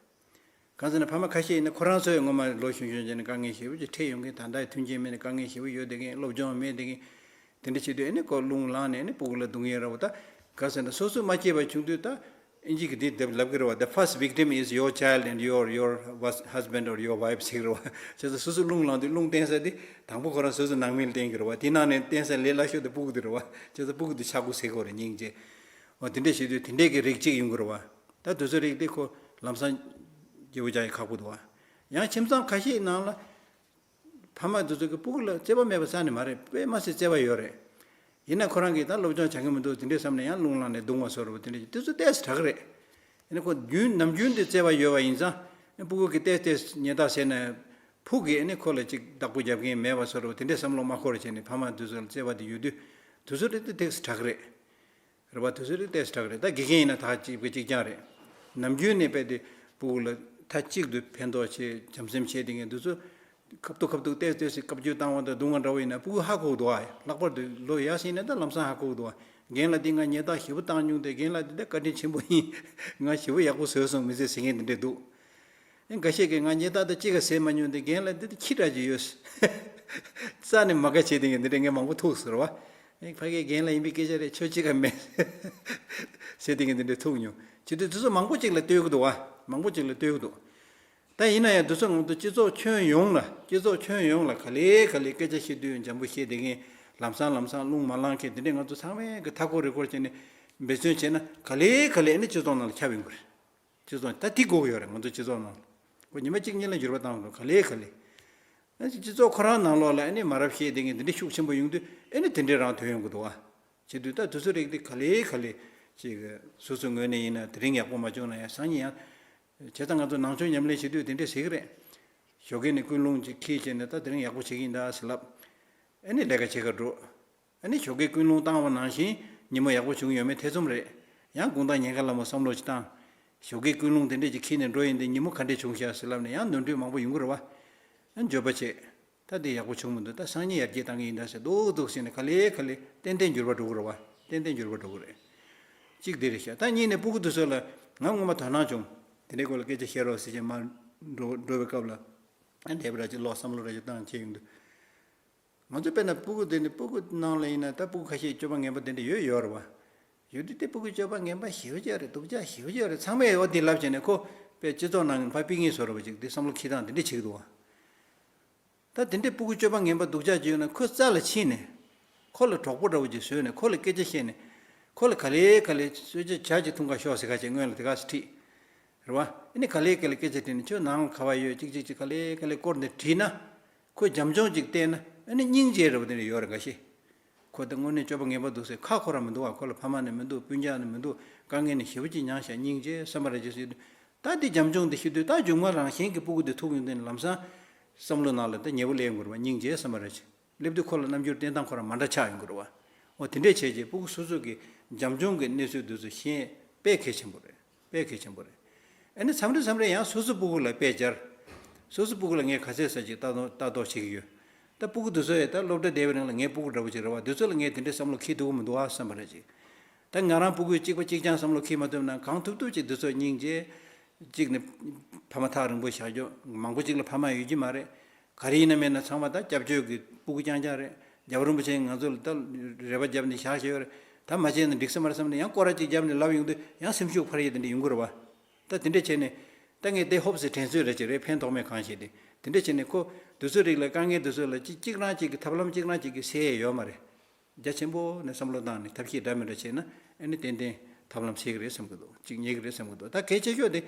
གང་ཟེར་ན་ཕ་མ་ཁ་ཤས་ཡིན་ན་ཁོ་རང་ཚོའི་སྔོན་མ་ལོ་གཞོན་གཞོན་བྱས་ནས་དཀའ་ངལ་ཞེ་པོ་ཅིག་འཕྲད་ཡོང་མཁན། ད་ལྟ་མཐུན་རྐྱེན་མེད་ནས་དཀའ་ངལ་ཞེ་པོ་ཡོད་བསྡད་མཁན། སློབ་སྦྱོང་མེད་བསྡད་མཁན། དེ་འདྲ་བྱེད་དུས་ཨ་ནི་ཁོ་རླུང་ལངས་ནས་ཨ་ནི་ཕྲུ་གུ་ལ་རྡུང་ཡས་ར་བ། ད་ག་ཟེར་ན་སོ་སོ་མ་སྐྱིད་པ་བྱུང་དུས་ད་ ཨིན་ཇི་གི་འདི་དེབ་ལབ་གི་རེད་བ། The first victim is your child and your, your was- husband or your wife ཟེར་གི་རེད་བ། བྱས་ཙང་སོ་སོ་རླུང་ལངས་དུས་རླུང་བསྟན་ས་དེ་དང་པོ་ཁོ་རང་སོ་སོ་ནང་མི་ལ་བསྟན་གི་རེད་བ། དེ་ནང་ནས་བསྟན་ས་ལས་སླ་ཤོས་དེ་སྤུ་གུ་དེ་རེད་བ། བྱས་ཙང་སྤུ་གུ་དེ་ཆག་སྒོ་ཟེར་གི་རེད། སྙིང་རྗེ། འོ་དེ་འདྲས་བྱེད་དུས་དེ་འདྲས་ཀྱི་རིགས་གཅིག་ཡོང་གི་རེད་བ། ད་དེ་ཚོའི་རིགས་དེ་ཁོ་ལམ་སང་སྐྱིད་པོ་རྒྱག་ཡ་ཁག་པོ་འདུག་བ། ཡང་ཁྱིམ་ཚང་ཁ་ཤས་ནང་ལ། ཕ་མ་དེ་ཚོ་གི་སྤུ་གུ་ལ་བརྩེ་བ་མེད་པ་རྩ་ནས་མ་རེད། དཔེ་མ་སྲིད་བརྩེ་བ་ཡོད་རེད། ཡིན་ན་ཁོ་རང་གིས་ད་སློབ་སྦྱོང་བྱ་གི་མི་འདུག་དེ་འདྲས་བསམ་ནས་ཡང་རླུང་ལངས་ནས་རྡུང་བ་བཟོ་འདྲ་པོ་དེ་འདྲས་ཀྱི་དེ་ཚོ་ཏོག་ཙམ་དྲག་གི་རེད། ཡིན་ན་ཁོ་རྒྱུན་ནམ་རྒྱུན་དུ་བརྩེ་བ་ཡོད་པ་ཡིན་ཙང་སྤུ་གུ་གིས་ཏོག་ཙམ་ཉེས་རྡུང་བྱས་ན་ཕུགས་ཀྱི་ཨ་ནི་ཁོ་ལ་ཅིག་བདག་པོ་རྒྱབ་མཁན་མེད་པ་བཟོ་འདྲ་པོ་དེ་འདྲས་བསམ་བློ་མ་འཁོར་བྱས་ནས་ཕ་མ་དེ་ཚོ་ལ་བརྩེ་བ་དེ་ཡོད་དུས་དེ་ཚོ་རེད་དེ་ཏོག་ཙམ་དྲག་གི་རེད། རེད་བ། དེ་ཚོ་རེད་ཏོག་ཙམ་དྲག་རེད། ད་དགེ་རྒན་ཡིན་ན་ད་གཅིག་པ་གཅིག་རྐྱང་རེད། ནམ་རྒྱུན་ནས་དཔེ་དེ་སྤུ་གུ་ལ་མཐའ་གཅིག་ཏུ་ཕན་ཐོགས་བྱེད་བྱམས་སེམས་བྱེད་དེ་ངས་འདི་ཚོ་ཁ་ཐུག་ཁ་ཐུག་ཏོག་ཙམ་ཏོག་ཙམ་བཀའ་བཀྱོན་བཏང་བ་དང་རྡུང་བ་འདྲ་བོ་ཡིན་ན་སྤུ་གུ་ཧ་གོ་གི་འདུག་ཨ། ལྷག་པར་དུ་ལོ་ཡག་ཤིང་ན་ད་ལམ་སང་ཧ་གོ་གི་འདུག་ཨ། རྒན་ལགས་འདི་ང་ཉེས་རྡུང་ཞེ་པོ་བཏང་མྱོང་དེ་རྒན་ལགས་འདི་ད་བཀའ་དྲིན་ཆེན་པོ་ཡིན། ང་ཞེ་པོ་ཡག་པོ་བཟོས་སོང་མི་ཚེ་ཟེར་མཁན་འདི་འདྲས་འདུག་ཨེ་འགའ་ཤས་ཀྱིས་ང་ཉེས་རྡུང་དང་གཅིག་ཀ་ཟེར་མ་མྱོང་དེ་རྒན་ལགས་འདི་ད་ཁྱི་འདྲ་ཅིག་ཡོད། རྩ་ནས་མ་དགའ་བྱེད་དེ་ངས་འདི་འདྲས་ངས་མང་པོ་ཐུག་ཟེར་བ། ཨེ་ཕ་གིའི་རྒན་ལགས་ཡིན་པའི་སྐད་ཆ་རེད། ཆོས་གཅིག་ཀ་མེད་ཟེར་དེ་ངས་འདི་འདྲས་ཐུག་མྱོང་། བྱེད་དུས་དེ་ཚོ་མང་པོ་ཅིག་ལ་ལྟོས་ཀྱི་འདུག་བ། མང་པོ་ཅིག་ལ་ལྟོས་ཀྱི་འདུག་ད་ཡིན་ན་ཡང་དེ་ཚོ་ང་ཚོ་སྤྱི་ཚོགས་ཁྱོན་ཡོངས་ལ་སྤྱི་ཚོགས་ཁྱོན་ཡོངས་ལ་ག་ལེ་ག་ལེ་སྐད་ཆ་བཤད་དུས་འཇམ་པོ་བཤད་དེ་ངས་ལམ་སང་ལམ་སང་རླུང་མ་ལངས་མཁན་དེ་འདྲས་ང་ཚོ་ཚང་མས་གི་མཐའ་འཁོར་རི་འཁོར་བྱས་ནས་འབད་བརྩོན་བྱས་ན་ག་ལེ་ག་ལེ་ཨ་ནི་སྤྱི་ཚོགས་ནང་ལ་ཁྱབ་ཡོང་གི་རེད། སྤྱི་ཚོགས་ད་དེ་དགོས་ཀྱི་ཡོད་རེད། ང་ཚོ་སྤྱི་ཚོགས་ནང་ལ་ཁོ་ཉི་མ་གཅིག་གཉིས་ལ་འགྱུར་བ་བཏང་དགོས་ག་ལེ་ག་ལེ། ཨ་ནི་སྤྱི་ཚོགས་ཁོ་རང་ནང་ལོགས་ལ་ཨ་ནི་མ་རབས་བཤད་དེ་ངས་འདི་འདྲ་ཤུགས་ཆེན་པོ་ཡོང་དུས་ཨ་ནི་དེ་འདྲའི་རང་ཐོན་ཡོང་གི་འདུག་བ། བྱེད་དུས་ད་དུས་ཚོད་རིགས་དེ་ག་ལེ་ག་ལེ་ཅིག་སོ་སོའི་ངོས་ནས་ཡིན་ན་དེ་རིང་ཡག་པོ་མ་བྱུང་ན་ཡང་སང་ཉིན་ཡང་། བྱས་ཙང་ང་ཚོ་ནང་ཆོས་ཉམས་ལེན་བྱེད་དུས་དེ་འདྲས་ཟེར་གི་རེད། ཞོགས་ཀས་ནས་ཀུན་སློང་ཅིག་འཁྱེར་བྱས་ནས་ད་དེ་རིང་ཡག་པོ་བྱེད་ཀྱི་ཡིན་ད་ཟེར་ལབ། ཨ་ནི་ལས་ཀ་བྱེད་ག་འགྲོ། ཨ་ནི་ཞོགས་ཀས་ཀུན་སློང་བཏང་བ་ནང་བཞིན་ཉིན་མོ་ཡག་པོ་བྱུང་ཡོད་མེད་ཐེ་ཚོམ་རེད། ཡང་དགོང་དག་ཉལ་ཁ་ལ་མོ་བསམ་བློ་ཅིག་བཏང་། ཞོགས་ཀས་ཀུན་སློང་དེ་འདྲས་ཅིག་འཁྱེར་ནས་འགྲོ་ཡིན་དེ་ཉིན་མོ་ག་འདྲས་བྱུང་ཤག་ཟེར་ལབ་ནས་ཡང་ནོར་འཁྲུལ་མང་པོ་ཡོང་གི་རེད་བ། ཨ་འགྱོད་པ་བྱེད། ད་དེ་ཡག་པོ་བྱུང་མི་འདུག་ད་སང་ཉིན་ཡར་རྒྱས་བཏང་གི་ཡིན་ད་ཟེར་འདུག་འདུག་ཟེར་ནས་ག་ལེ་ག་ལེ་ཏན་ཏན་འགྱུར་བ་འགྲོ་གི་རེད་བ། ཏན་ཏན་འགྱུར་བ་འགྲོ་གི་རེད། གཅིག་དེ་རེད་ཤག་ད་གཉིས་ནས་སྤུ་གུ་དེ་ཚོ་ལ་ང་སྔོན་མ་དོ་སྣང་བྱུང་། དེ་འདྲའི་སྐོར་ལ་སྐད་ཆ་བཤད་རོགས་ཟེར་བྱས་མར་འགྲོ་འགྲོ་བའི་སྐབས་ལ་ཨ་འདས་པ་ར་ཅིག་ལོག་བསམ་བློ་ར་ཅིག་བཏང་བྱས་ཡོང་དུས། ང་ཚོ་དཔེར་ན་སྤུ་གུ་དེ་ནི་སྤུ་གུ་ནང་ལ་ཡིན་ན་ད་སྤུ་གུ་ཁ་ཤས་སྤྱོད་པ་ངན་པ་དེ་འདྲ་ཡོད་ཡོད་རེད་བ། ཡོད་དུས་དེ་སྤུ་གུ་སྤྱོད་པ་ངན་པ་ཞེ་པོ་ཅིག་རེད། སྡུག་ཅག་ཞེ་པོ་ཅིག་རེད། ཚང་མས་འོ་དེ་ལབ་བྱས་ནས་ཁོ་དཔེ་སྤྱི་ཚོགས་ནང་གི་ཕར་ཕུད་མཁན་བཟོ་འདྲ་པོ་ཅིག་དེ་བསམ་བློ་འཁྱེར་སྟངས་དེ་འདྲ་བྱེད་ཀྱི་འདུག་བ། ད་དེ་འདྲའི་སྤུ་གུ་སྤྱོད་པ་ངན་པ་སྡུག་ཅག་ཅིག་ཡོད་ན་ཁོ་རྩ་ལ་ཕྱིན་ནས་ཁོ་ལ་གྲོགས་པོ་འདྲ་པོ་ཅིག་བཟོས་ནས་ཁོ་ལ་སྐད་ཆ་བཤད་ནས་ཁོ་ལ་ག་ལེ་ག་ལེ་གསོལ་ཇ་ཇ་ཅིག་འཐུང་ག་ཤོག་ཟེར་ཁ་ཅིག་སྔོན་ལ་དེ་ག་ཚོད་ཁྲིད། རེད་བ། ཨ་ནི་ག་ལེ་ག་ལེ་སྐད་ཆ་དྲིས་ནས་ཁྱོད་ནང་ཁ་བ་ཡོད་ཅིག་ཅིག་ཅིག་ག་ལེ་ག་ལེ་སྐོར་འདི་དྲིས་ན། ཁོས་རྒྱབ་ལྗོངས་ཅིག་བལྟས་ན་ཨ་ནི་སྙིང་རྗེ་འདྲ་པོ་དེ་འདྲ་ཡོད་རེད་འགའ་ཤས། ཁོ་ད་དངོས་གནས་སྤྱོད་པ་ངན་པ་འདུག་ཟེར་ཁ་ཁོ་རང་མི་འདུག་བ། ཁོ་ལ་ཕ་མ་ནི་མི་འདུག་སྤུན་ཀྱག་ནི་མི་འདུག་དཀའ་ངལ་ནི་ཞེ་པོ་ཅིག་མྱངས་ཤག་སྙིང་རྗེ་བསམ་པ་རེ་ཅིག་ཟེར་དུས། ད་འདི་རྒྱབ་ལྗོངས་འདི་ཤེས་དུས་ད་མཇུག་མ་རང་གཞན་གྱི་སྤུ་གུ་འདི་ཐུག་ཡོང་དུས་ལམ་སང་བསམ་བློ་ནང་ལ་ད་ཉེ་བོ་སླེབས་ཡོང་གི་རེད་བ། སྙིང་རྗེ་བསམ་པ་རེ་ཅིག་སླེབས་དུས་ཁོ་ལ་རྣམ་འགྱུར་བསྟན་སྟངས་ཁོ་རང་མ་འདྲ་ཆགས་ཡོང་གི་རེད་བ། འོ་དེ་འདྲས་བྱས་རྗེས་སྤུ་གུ་སོ་སོ་གི་རྒྱབ་ལྗོངས་ཀྱི་གནས་ཚུལ་འདི་ཚོ་ཤེས་དཔེ་གལ་ཆེན་པོ་རེད། དཔེ་གལ་ཆེན་པོ་རེད། ཨ་ནི་མཚམས་རེ་མཚམས་རེ་ཡང་སོ་སོ་སྤུ་གུ་ལ་དཔེ་སྦྱར། སོ་སོ་སྤུ་གུ་ལ་ངས་ག་ཚད་ས་ཅིག་ལྟ་རྟོག་ལྟ་རྟོག་བྱེད་ཀྱི་ཡོད། ད་སྤུ་གུ་འདི་ཚོ་ཡང་ད་སློབ་གྲྭ་བསྡད་པའི་རིང་ལ་ངའི་སྤུ་གུ་འདྲ་པོ་ཅིག་རེད་བ། འདི་ཚོ་ལ་ངས་དེ་འདྲའི་བསམ་བློ་འཁྱེར་ཐུབ་ཀྱི་མི་འདུག་ཨ་བསམ་པ་རེད་ཅིག་ད་ང་རང་སྤུ་གུས་གཅིག་པ་གཅིག་རྐྱང་བསམ་བློ་འཁྱེར་མ་ཐུབ་ན་གང་ཐུབ་ཐུབ་ཅིག་འདི་ཚོ་སྙིང་རྗེ། གཅིག་ནི་ཕ་མ་ཐག་རིང་པོ་བཞག་རྒྱུ། མང་པོ་གཅིག་ལ་ཕ་མ་ཡོད་ཀྱི་མ་རེད། ག་རེ་ཡིན་ན་མེད་ན་ཚང་མ་ད་སྐྱབས་བཅོལ་གྱི་སྤུ་གུ་རྐྱང་རྐྱང་རེད། རྒྱལ་བ་རིན་པོ་ཆེས་ང་ཚོ་ལ་ད་རེ་བ་བརྒྱབ་ནས་བཞག་བཞག་ཡོད་རེད། ད་མ་བྱས་ན་འགྲིག་ས་མ་རེད་བསམ་ནས་ཡང་སྐོར་ར་གཅིག་བརྒྱབ་ནས་ལབ་ཡོང་དུས་ཡང་སེམས་ཤུགས་འཕར་ཡས་དེ་འདྲ་ཡོང་གི་རེད་བ། ད་དེ་འདྲ་བྱས་ནས་ད་ངས་དེ་ཧོབ་སེ་དྲན་གསོས་ར་ཅིག་རེད། ཕན་ཐོགས་མེད་གང་ཞིག་དེ་དེ་འདྲ་བྱས་ནས་ཁོ་དེ་ཚོའི་རིགས་ལ་དཀའ་ངལ་དེ་ཚོ་ལ་གཅིག་གཅིག་རང་གཅིག་གི་ཐབས་ལམ་གཅིག་རང་གཅིག་གི་སེལ་ཡས་ཡོད་མ་རེད། རྒྱ་ཆེན་པོ་ནས་བསམ་བློ་བཏང་ནས་ཐབས་ཤེས་འདྲ་མི་འདྲ་བྱས་ན་ཨ་ནི་ཏན་ཏན་ཐབས་ལམ་སེལ་གི་རེད་བསམ་གི་འདུག་གཅིག་ཉེ་གི་རེད་བསམ་གི་འདུག་ད་གལ་ཆེ་ཤོས་དེ་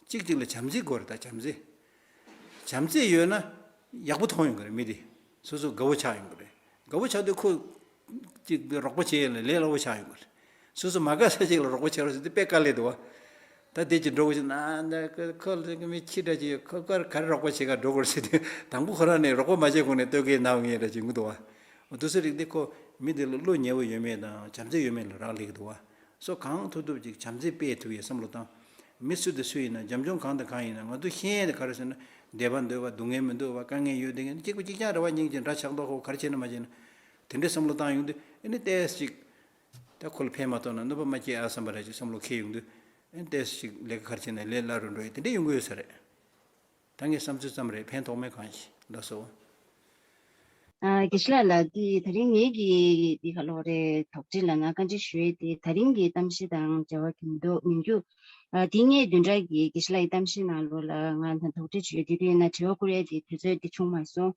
གཅིག་གཅིག་ལ་བྱམས་བརྩེ་དགོས་རེད། ད་བྱམས་བརྩེ། བྱམས་བརྩེ་ཡོད་ན་ཡག་པོ་མཐོང་ཡོང་གི་རེད། མི་དེ་སོ་སོ་དགའ་བོ་ཆགས་ཡོང་གི་རེད། དགའ་བོ་ཆགས་དུས་ཁོ་གཅིག་རོགས་པ་བྱེད་ཡས་ལ་ལས་སླ་བོ་ཆགས་ཡོང་གི་རེད། སོ་སོ་མ་དགའ་ས་ཅིག་ལ་རོགས་པ་བྱེད་རོགས་ཟེར་དུས་དཔེ་དཀའ་ལས་འདུག་བ། ད་དེ་ཅིག་འགྲོ་དགོས་ཤིག་ན་ད་ཁོ་ལ་མི་ཁྱི་འདྲ་ཅིག་ཡོད། ཁོ་ཁོར་ག་རེ་རོགས་པ་བྱེད་ག་འགྲོ་དགོས་ཟེར་དུས་དང་པོ་ཁོ་རང་ནས་རོགས་པ་མ་བྱས་གོང་ནས་ལྟོ་གོས་ནང་ངེས་འདྲ་ཅིག་ཡོང་གི་འདུག་བ། འོ་དེ་ཚོ་རིགས་འདི་ཁོ་མི་འདི་ལ་བློ་ཉེ་བོ་ཡོད་མེད་དང་བྱམས་བརྩེ་ཡོད་མེད་ལ་རག་ལས་ཀྱི་འདུག་བ། སོ་གང་ཐུབ་ཐུབ་ཅིག་བྱམས་བརྩེ་སྤེལ་ཐུབ་ཡའི་བསམ་བློ་བཏང་། མི་སུ་དང་སུ་ཡིན་ན་རྒྱབ་ལྗོངས་གང་དང་གང་ཡིན་ན་ང་ཚོ་ཤེས་ཡས་དེ་ག་རེ་ཟེར་ན་བདེ་བ་འདོད་པ་སྡུག་བསྔལ་མི་འདོད་པ་དཀའ་ངལ་ཡོད་དེ་ངས་གཅིག་པ་གཅིག་རྐྱང་རེ་བ་སྙིང་རྗེ་འདྲ་ཆགས་མདོག་ཁོ་ག་རེ་བྱས་ན་མ་བྱས་ན་དེ་འདྲའི་བསམ་བློ་བཏང་ཡོང་དུས་ཨ་ནི་ཏོག་ཙམ་ཅིག་ད་ཁོ་ལ་ཕན་མ་ཐོགས་ན་གནོད་པ་མ་སྐྱེལ་ཨ་བསམ་པ་རེ་ཅིག་བསམ་བློ་འཁྱེར་ཡོང་དུས་ཨ་ནི་ཏོག་ཙམ་ཅིག་ལས་ཀ་ག་རེ་བྱས་ན་ལས་སླ་རུ་འགྲོ་ཡས་དེ་འདྲ་ཡོང་གི་ཡོད་ས་རེད། ད་ངའི་བསམ་ཚུལ་ཙམ་རེད། ཕན་ཐོགས་མེད་གང་ཞིག་ལགས་སོ། ཨ་དགེ་བཤེས་ལགས་ལ་འདི་དེ་རིང་ངེད་ཀྱི་འདི་ག་ལོ་རེད་དོགས་འདྲི་ལ་ང་བཀའ་འདྲི་ཞུ་ཡས་དེ་དེ་རིང་གི་གཏམ་བཤད་དང་འབྲེལ་བ་གྱི་མི་འདུག་མིན་རྒྱུ། ཨ་དེ་ངས་བདུན་ཕྲག་གི་དགེ་བཤེས་ལགས་ཀྱི་གཏམ་བཤད་ནང་ལོགས་ལ་ང་ད་དོགས་འདྲི་ཞུ་ཡས་དེ་དུས་ན་དྲི་བ་བསྐུར་ཡས་དེ་དུས་ཚོད་དེ་བྱུང་མ་སོང་།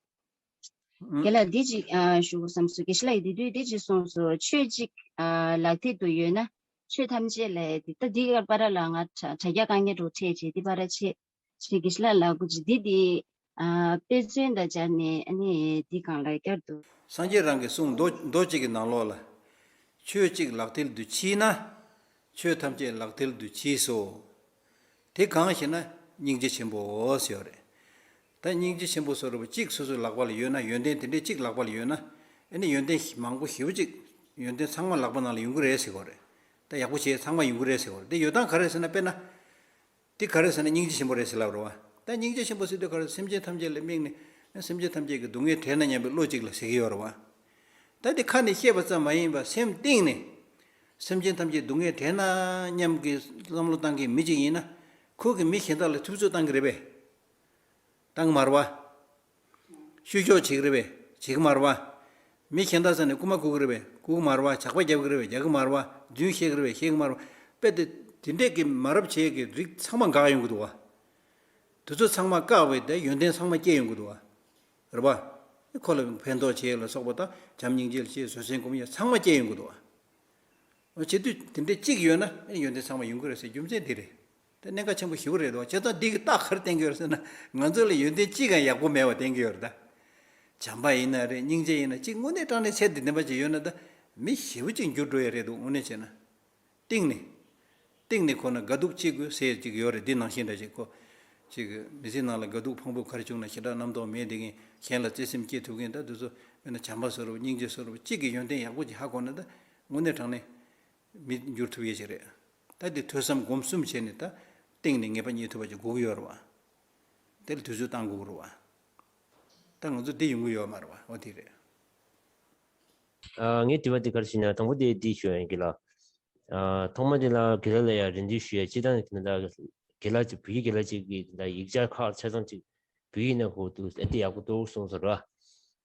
རྒན་ལགས་འདི་ཅིག་ཨ་ཞུ་དགོས་བསམ་སོང་། དགེ་བཤེས་ལགས་ཀྱིས་དེ་དུས་འདི་ཅིག་གསུངས་སོང་། ཆོས་གཅིག་ཨ་ལག་མཐིལ་དུ་ཡོད་ན་ཆོས་ཐམས་ཅད་ལས་དེ་ད་འདི་ག་པར་ལ་ང་དྲ་དྲ་རྒྱ་དཀའ་ངལ་འགྲོ་འཕྲད་བྱས་འདི་པར་ཆེ་ཆེ་དགེ་བཤེས་ལགས་ལ་སྐུ་མཁྱེན་འདི་འདི་ཨ་དཔེ་མཚོན་དང་སྦྱར་ནས་ཨ་ནི་འདི་གང་ལ་བསྐྱར་དུ། སངས་རྒྱས་རང་གི་གསུང་མདོ་མདོ་གཅིག་གི་ནང་ལོགས་ལ། ཆོས་གཅིག་ལག་མཐིལ་དུ་མཆིས་ན། ཆོས་ཐམས་ཅད་ལག་མཐིལ་དུ་མཆིས་སོ། དེ་གང་ཞེ་ན་སྙིང་རྗེ་ཆེན་པོ་ཟེར་བ་རེད། ད་སྙིང་རྗེ་ཆེན་པོ་ཟེར་བ་གཅིག་སོ་སོའི་ལག་པ་ལ་ཡོད་ན་ཡོན་ཏན་དེ་འདྲའི་གཅིག་ལག་པ་ལ་ཡོད་ན། ཨ་ནི་ཡོན་ཏན་མང་པོ་ཞེ་པོ་གཅིག་ཡོན་ཏན་ཚང་མ་ལག་པ་ནང་ལ་ཡོང་གི་རེད་ཟེར་བ་རེད། ད་ཡག་པོ་བྱས་ཚང་མ་ཡོང་གི་རེད་ཟེར་བ་རེད། དེ་ཡོད་སྟངས་ག་རེ་ཟེར་ན་དཔེར་ན། དེ་ག་རེ་ཟེར་ན་སྙིང་རྗེ་ཆེན་པོ་རེད་ཟེར་ལབ་རེད་བ། ད་སྙིང་རྗེ་ཆེན་པོ་ཟེར་དུས་ག་རེ་སེམས་ཅན་ཐམས་ཅད་ལ་དམིགས་ནས་སེམས་ཅན་ཐམས་ཅད་ཀྱི་སྡུག་བསྔལ་བྲལ་ན་སྙམ་པའི་བློ་གཅིག་ལ་ཟེར་གྱི་ཡོད་རེད་བ། ད་དེ་ཁ་ནས་བཤད་པ་ཙམ་མ་ཡིན་པར་སེམས་གཏིང་ནས་སེམས་ཅན་ཐམས་ཅད་སྡུག་བསྔལ་བྲལ་ན་སྙམ་གྱི་བསམ་བློ་བཏང་མཁན་མི་གཅིག་ཡིན་ན་ཁོ་གིས་མི་གཞན་དག་ལ་ཐུབ་ཚོད་བཏང་གི་རེད་པས། བཏང་གི་མ་རེད་བ། བཤུ་གཞོག་བྱེད་ཀྱི་རེད་པས། བྱེད་ཀྱི་མ་རེད་བ། མི་གཞན་དག་ས་ནས་རྐུ་མ་རྐུ་གི་རེད་པས། རྐུ་གི་མ་རེད་བ། ཇག་པ་རྒྱབ་ཀྱི་རེད་པས། རྒྱག་གི་མ་རེད་བ། རྫུན་བཤད་ཀྱི་རེད་པས། བཤད་ཀྱི་མ་རེད་བ། དཔེ་དེ་དེ་འདྲས་ཀྱི་མ་རབས་བྱེད་ཀྱི་རིགས་ཚང་མ་འགག་ཡོང་གི་འདུག་བ། དེ་ཚོ་ཚང་མ་བཀག་པའི་དེ་ཡོན་ཏན་ཚང་མ་སྐྱེ་ཡོང་གི་འདུག་བ། རེད་བ། ཁོ་ལ་ཕན་ཐོགས་བྱེད་ལ་སོགས་པ་དང་བྱམས་སྙིང་རྗེ་ལ་བྱེད་བཟོད་བསྲན་སྒོམ་ཡ་ཚང་མ་སྐྱེ་ཡོང་གི་འདུག་བ། བྱེད་དུས་དེ་འདྲའི་གཅིག་ཡོད་ན་ཡོན་ཏན་ཚང་མ་ཡོང་གི་རེད་ཟེར་རྒྱུ་མཚན་འདི་རེད། དེ་གནད་འགག་ཆེན་པོ་ཞེ་པོ་རེད་དོ། བྱས་ཙང་འདི་གི་རྟགས་ག་རེ་བསྟན་གྱི་ཡོད་རེད་ཟེར་ན་ང་ཚོ་ལ་ཡོན་ཏན་གཅིག་ཀྱང་ཡག་པོ་མེད་པ་བསྟན་གྱི་ཡོད་རེད་ད། བྱམས་པ་ཡིན་ན་རེད། སྙིང་རྗེ་ཡིན་ན་གཅིག་དངོས་གནས་དྲང་གནས་ཚད་འདི་ལྡན་པ་ཅིག་ཡོད་ན་ད་མི་ཞེ་པོ་ཅིག་འགྱུར་འགྲོ་ཡ་རེད་འདུག་དངོས་གནས་བྱས་ན། གཏིང་ནས། གཏིང་ནས་ཁོ་ན་དགའ་སྡུག་ཅིག་དགོས་ཟེར་ཅིག་ཡོད་རེད། འདི་ནང་བཞིན་འདྲ་ཅིག་ཁོ། ཅིག་མི་ཚེ་ནང་ལ་དགའ་སྡུག་ཕངས་པོ་ག་རེ་བྱུང་ན་ཞེ་དྲག་རྣམ་རྟོག་མེད་བསྡད་མཁན་གཞན་ལ་བརྩེ་སེམས་སྐྱེ་ཐུབ་མཁན་ད་དེ་ཚོ་དཔེར་ན་བྱམས་པ་བཟོ་འདྲ་སྙིང་རྗེ་བཟོ་འདྲ་གཅིག་གི་ཡོན་ཏན་ཡག་པོ་ཅིག་ཧ་གོ་ན་ད་དངོས་གནས་དྲང་གནས། མི་འགྱུར་ཐུབ་ཡས་ཅིག་རེད། ད་འདི་ཐོས་བསམ་སྒོམ་གསུམ་བྱས་ནས་ད་སྟེང་ནས་ངེས་པ་རྙེད་ཐུབ་པ་ཅིག་དགོས་ཀྱི་ཡོད་རེད་བ། དེ་ལ་དུས་ཚོད་བཏང་དགོས་ཀྱི་རེད་བ། ད་ང་ཚོ་འདི་ཡོང་གི་ཡོད་མ་རེད་བ། འོ་དེ་རེད། ཨ་ངའི་དྲི་བ་འདི་ག་རེ་ཞུ་ན་དང་པོ་དེ་འདི་ཞུ་ཡ་ཡིན་གྱི་ལ། ཨ་ཐོག་མ་དེ་ལ་དགེ་ལགས་ལ་ཡང་རེ་འདུན་ཞུ་ཡ་སྤྱིར་བཏང་ནས་དེ་འདྲ་དགེ་ལགས་ཅིག་བོད་ཡིག་དགེ་ལགས་ཅིག་གིས་དེ་འདྲ་ཡིག་ཆ་ཁག་ཆ་ཚང་ཅིག་བོད་ཡིག་ནང་ཧོ་འདུག་ཨ་འདི་ཡག་པོ་འདུག་གསུངས་སོང་ར།